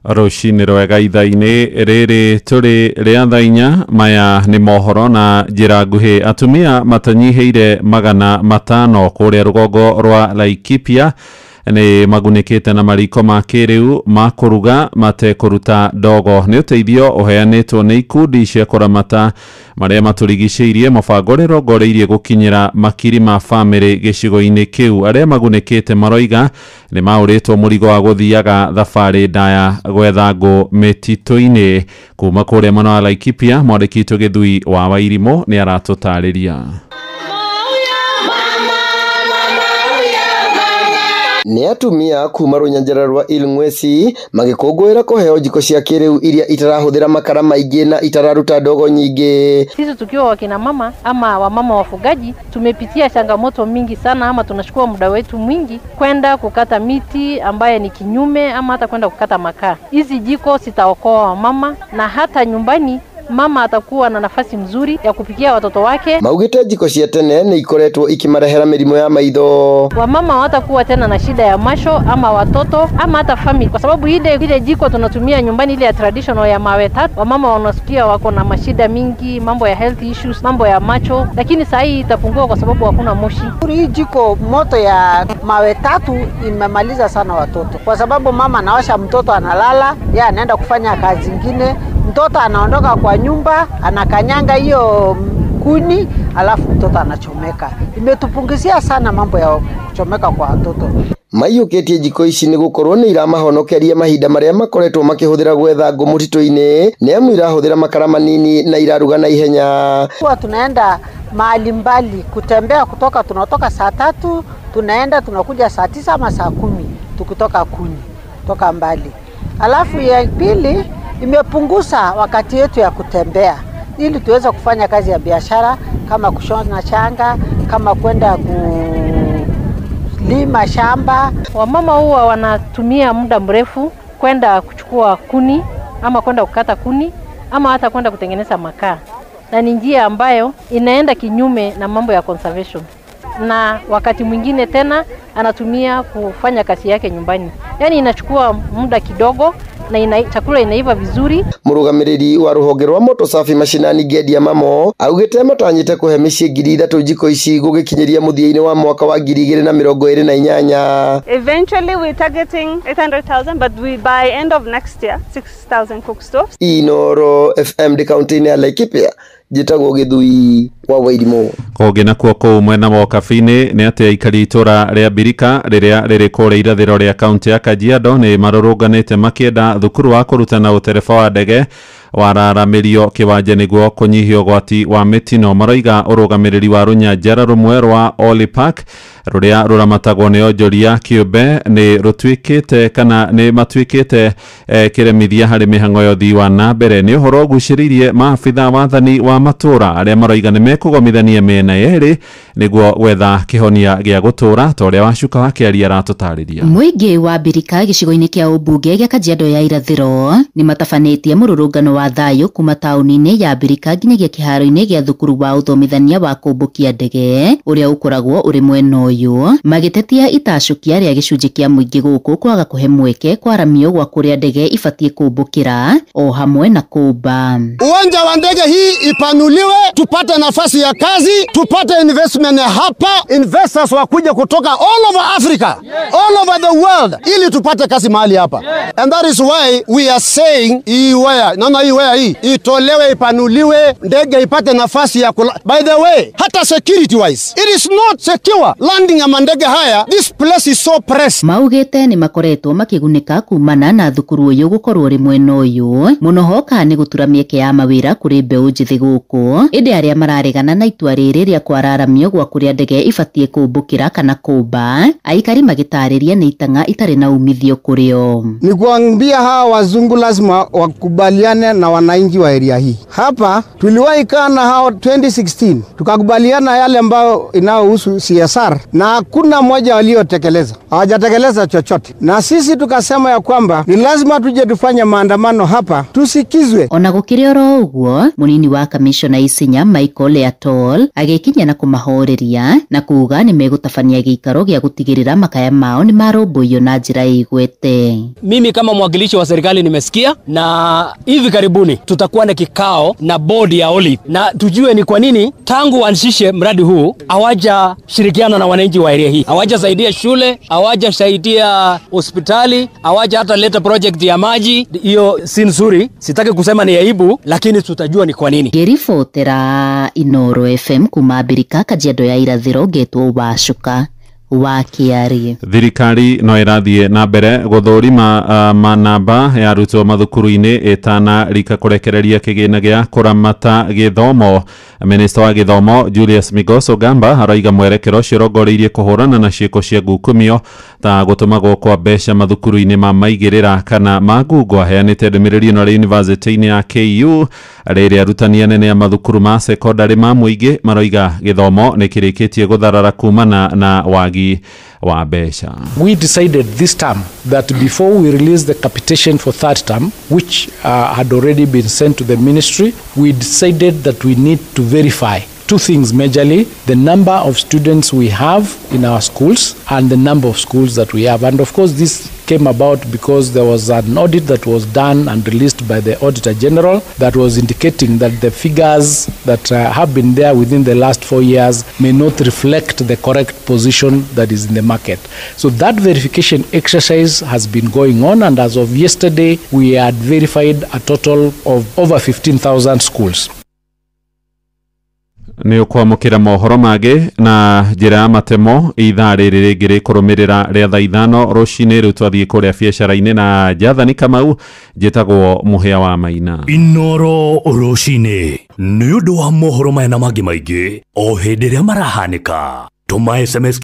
Rũcinĩ rwega ithaa-inĩ rĩrĩ tũrĩ rĩa thaa 4 maya nĩ mohoro na njĩra nguhĩ. Atumia matanyihĩire 500 kũrĩa rũgongo rwa Laikipia nĩ magunĩkĩte na mariko ma kĩrĩu ma kũruga matekũruta ndogo. Nĩ ũteithio ũheanĩtwo nĩ ikundi cia kũramata marĩa matũrigicĩirie mũbango ũrĩa ũrongoreirie gũkinyĩra makiri ma bamĩrĩ gĩcigo-inĩ kĩu. Arĩa magunĩkĩte maroiga nĩ maũrĩtwo mũrigo wa gũthiaga thabarĩ ndaya gwetha ngũ mĩtitũ-inĩ. Kuma kũrĩa mwena wa Laikipia mwandĩki witũ Gĩthui wa Wairimũ nĩ aratũtarĩria. Nĩ atumia kuma rũnyanjara rwa Ilngwesi magĩkũngũĩra kũheo njiko cia kĩrĩu iria itarahũthĩra makara maingĩ na itararuta ndogo nyingĩ. Sisi tukiwa wakina mama ama wamama wafugaji tumepitia changamoto mingi sana, ama tunachukua muda wetu mwingi kwenda kukata miti ambaye ni kinyume ama hata kwenda kukata makaa. Hizi jiko zitaokoa wamama na hata nyumbani mama atakuwa na nafasi mzuri ya kupikia watoto wake. Maugite jiko cia tene nĩ ikoretwo ikimarehera mĩrimũ ya maitho. Wamama watakuwa tena na shida ya macho ama watoto ama hata family, kwa sababu ile jiko tunatumia nyumbani ile ya traditional ya mawe tatu, wamama wanasikia wako na mashida mingi, mambo ya health issues, mambo ya macho, lakini saa hii itapungua kwa sababu hakuna moshi. Hii jiko moto ya mawe tatu imemaliza sana watoto, kwa sababu mama anawasha, mtoto analala, yeye anaenda kufanya kazi nyingine, mtoto anaondoka kwa nyumba, anakanyanga hiyo kuni, alafu mtoto anachomeka. Imetupunguzia sana mambo ya kuchomeka kwa watoto. Maiyũkĩtie jiko ici nĩ gũkorwo nĩ iramahonokeria mahinda marĩa makoretwo makĩhũthĩra gwetha ngũ mũtitũ-inĩ, nĩ amu irahũthĩra makara manini na iraruga na ihenya. Huwa tunaenda mahali mbali kutembea, kutoka tunatoka saa 3 tunaenda tunakuja saa 9 ama saa 10 tukitoka kuni kutoka mbali. Alafu ya pili imepunguza wakati yetu ya kutembea ili tuweze kufanya kazi ya biashara kama kushona shanga, kama kwenda kulima shamba. Wamama huwa wanatumia muda mrefu kwenda kuchukua kuni ama kwenda kukata kuni ama hata kwenda kutengeneza makaa, na ni njia ambayo inaenda kinyume na mambo ya conservation, na wakati mwingine tena anatumia kufanya kazi yake nyumbani, yani inachukua muda kidogo na chakula inaiva vizuri. Murugamiriri wa ruhonge rwa Moto Safi mashinani Gedia Mamo augite matanyite kuhe mĩciĩ 3,000 jiko ici gũgĩkinyĩria mũthia-inĩ wa mwaka wa 2028. Eventually we're targeting 800,000, but we by end of next year 6,000 cook stoves. Inoro FM ndi kaunti-inĩ ya Laikipia, njĩtagwo Gĩthui wa Wairimu. Kũngĩ nakuo kũu mwena wa Ũkabi-inĩ nĩ atĩ aikari itũra rĩa Mbirika rĩrĩa rĩrĩ kũrĩa irathĩro rĩa kaunti ya Kajiado nĩ marũrũnganĩte makĩenda thukuru wa kũrutana ũtereba wa ndege wararamĩrio kĩwanja nĩguo kũnyihia ũgwati wa mĩtino. Maroiga ũrũgamĩrĩri wa rũnyanjara rũmwe rwa Oli Park rũrĩa rũramatagwo nĩ onjoria kĩũmbe nĩ rũtuĩkĩte kana nĩ matuĩkĩte kĩremithia harĩ mĩhang'o ya ũthii wa na mbere. Nĩ ũhoro ũgucĩrĩirie maabitha wathani wa matũra arĩa maroiga nĩ mekũgomithania mĩena yerĩ nĩguo gwetha kĩhonia gĩa gũtũra, ta ũrĩa Wacuka wa Kĩaria aratũtarĩria. Mũingĩ wa Mbirika gĩcigo-inĩ kĩa ũmbunge gĩa Kajiado ya irathĩro nĩ matabanĩtie mũrũrũngano wa thayũ kuma taũni-inĩ ya Mbirika nginyagia kĩharo-inĩ gĩa thukuru wa ũthomithania wa kũmbũkia ndege ũrĩa ũkoragwo ũrĩ mwena ũyũ, magĩtetia itacũkia rĩa gĩcunjĩ kĩa mũingĩ gũkũ kwaga kũhe mweke kwaramio gwa kũrĩa ndege ibatiĩ kũmbũkĩra o hamwe na kũmba. Uwanja wa ndege hii ipanuliwe, tupate nafasi ya kazi, tupate investment hapa, investors wakuja kutoka all over Africa, all over the world, ili tupate kazi mahali hapa. And that is why we are saying hii waya, naona hii waya hii itolewe, ipanuliwe, ndege ipate nafasi ya kula. By the way, hata security wise, it is not secure landing ya mandege haya. This place is so pressed. Maugite ni makoretwo makigunĩka kumana na thukuru ũyũ gũkorwo ũrĩ mwena ũyũ mũno hoka nĩ gũtura mĩeke ya mawĩra kũrĩ mbeũ njĩthĩ gũkũ, ĩndĩ arĩa mararegana na itua rĩrĩ rĩa kwararamio gwa kũrĩa ndege ibatiĩ kũmbũkĩra kana kũmba, aikari magĩtarĩria nĩ itang'a itarĩ na umithio kũrĩo. Ni kuambia hawa wazungu lazima wakubaliane na wananchi wa area hii. Hapa tuliwahi kaa na hao 2016 tukakubaliana yale ambayo inayohusu CSR na hakuna mmoja waliotekeleza. Hawajatekeleza chochote. Na sisi tukasema ya kwamba ni lazima tuje tufanye maandamano hapa tusikizwe. Ona gũkĩrĩ oro ũguo, mũnini wa kamishona Isinya Michael Leatol agĩkinya na kũmahoreria na kuuga nĩ megũtabania gĩikaro gĩa gũtigĩrĩra makaya mao nĩ marũmbũiyo na njĩra ĩigwete. Mimi kama mwakilishi wa serikali nimesikia, na hivi karibuni tutakuwa na kikao na bodi ya Olive na tujue ni kwa nini tangu waanzishe mradi huu hawajashirikiana na wananchi wa area hii, hawajasaidia shule, hawajasaidia hospitali, hawaja hata leta project ya maji. Hiyo si nzuri, sitaki kusema ni aibu, lakini tutajua ni kwa nini. Ngĩribotera Inoro FM kuma Mbirika, Kajiado ya irathĩro, ngetwo Wacuka wa KRA. Thirikari no ĩrathiĩ na mbere gũthũrima manamba ya arutwo mathukuru-inĩ ĩtana rika kũrekereria kĩgĩna gĩa kũramata gĩthomo. Minista wa gĩthomo Julius Migos Ogamba araiga mwerekero ũcio ũrongoreirie kũhũrana na ciĩko cia ngukumio ta gũtũmagwo kwa mbeca mathukuru-inĩ ma maigĩrĩra kana ma ngungo. Aheanĩte ndũmĩrĩri ĩno arĩ yunivasĩtĩ-inĩ ya KU rĩrĩa arutani anene a mathukuru ma sekondarĩ ma mũingĩ maroiga gĩthomo nĩ kĩrĩkĩtie gũtharara kumana na wagi wa mbeca. We decided this term that before we release the capitation for third term, which had already been sent to the ministry, we decided that we need to verify two things majorly: the number of students we have in our schools and the number of schools that we have. And of course this came about because there was an audit that was done and released by the Auditor General that was indicating that the figures that have been there within the last 4 years may not reflect the correct position that is in the market. So that verification exercise has been going on, and as of yesterday we had verified a total of over 15,000 schools. Nĩ ũkwamũkĩra mohoro mangĩ na njĩra ya matemo ithaa rĩrĩ rĩngĩ rĩkũrũmĩrĩra rĩa thaa 5 rũcinĩ. Rĩu twathiĩ kũrĩa biacara-inĩ na Jathani Kamau. Njĩtagwo Mũhĩa wa Maina. Inoro rũcinĩ nĩ ũndũ wa mohoro maya na mangĩ maingĩ o hĩndĩ ĩrĩa marahanĩka, tũma SMS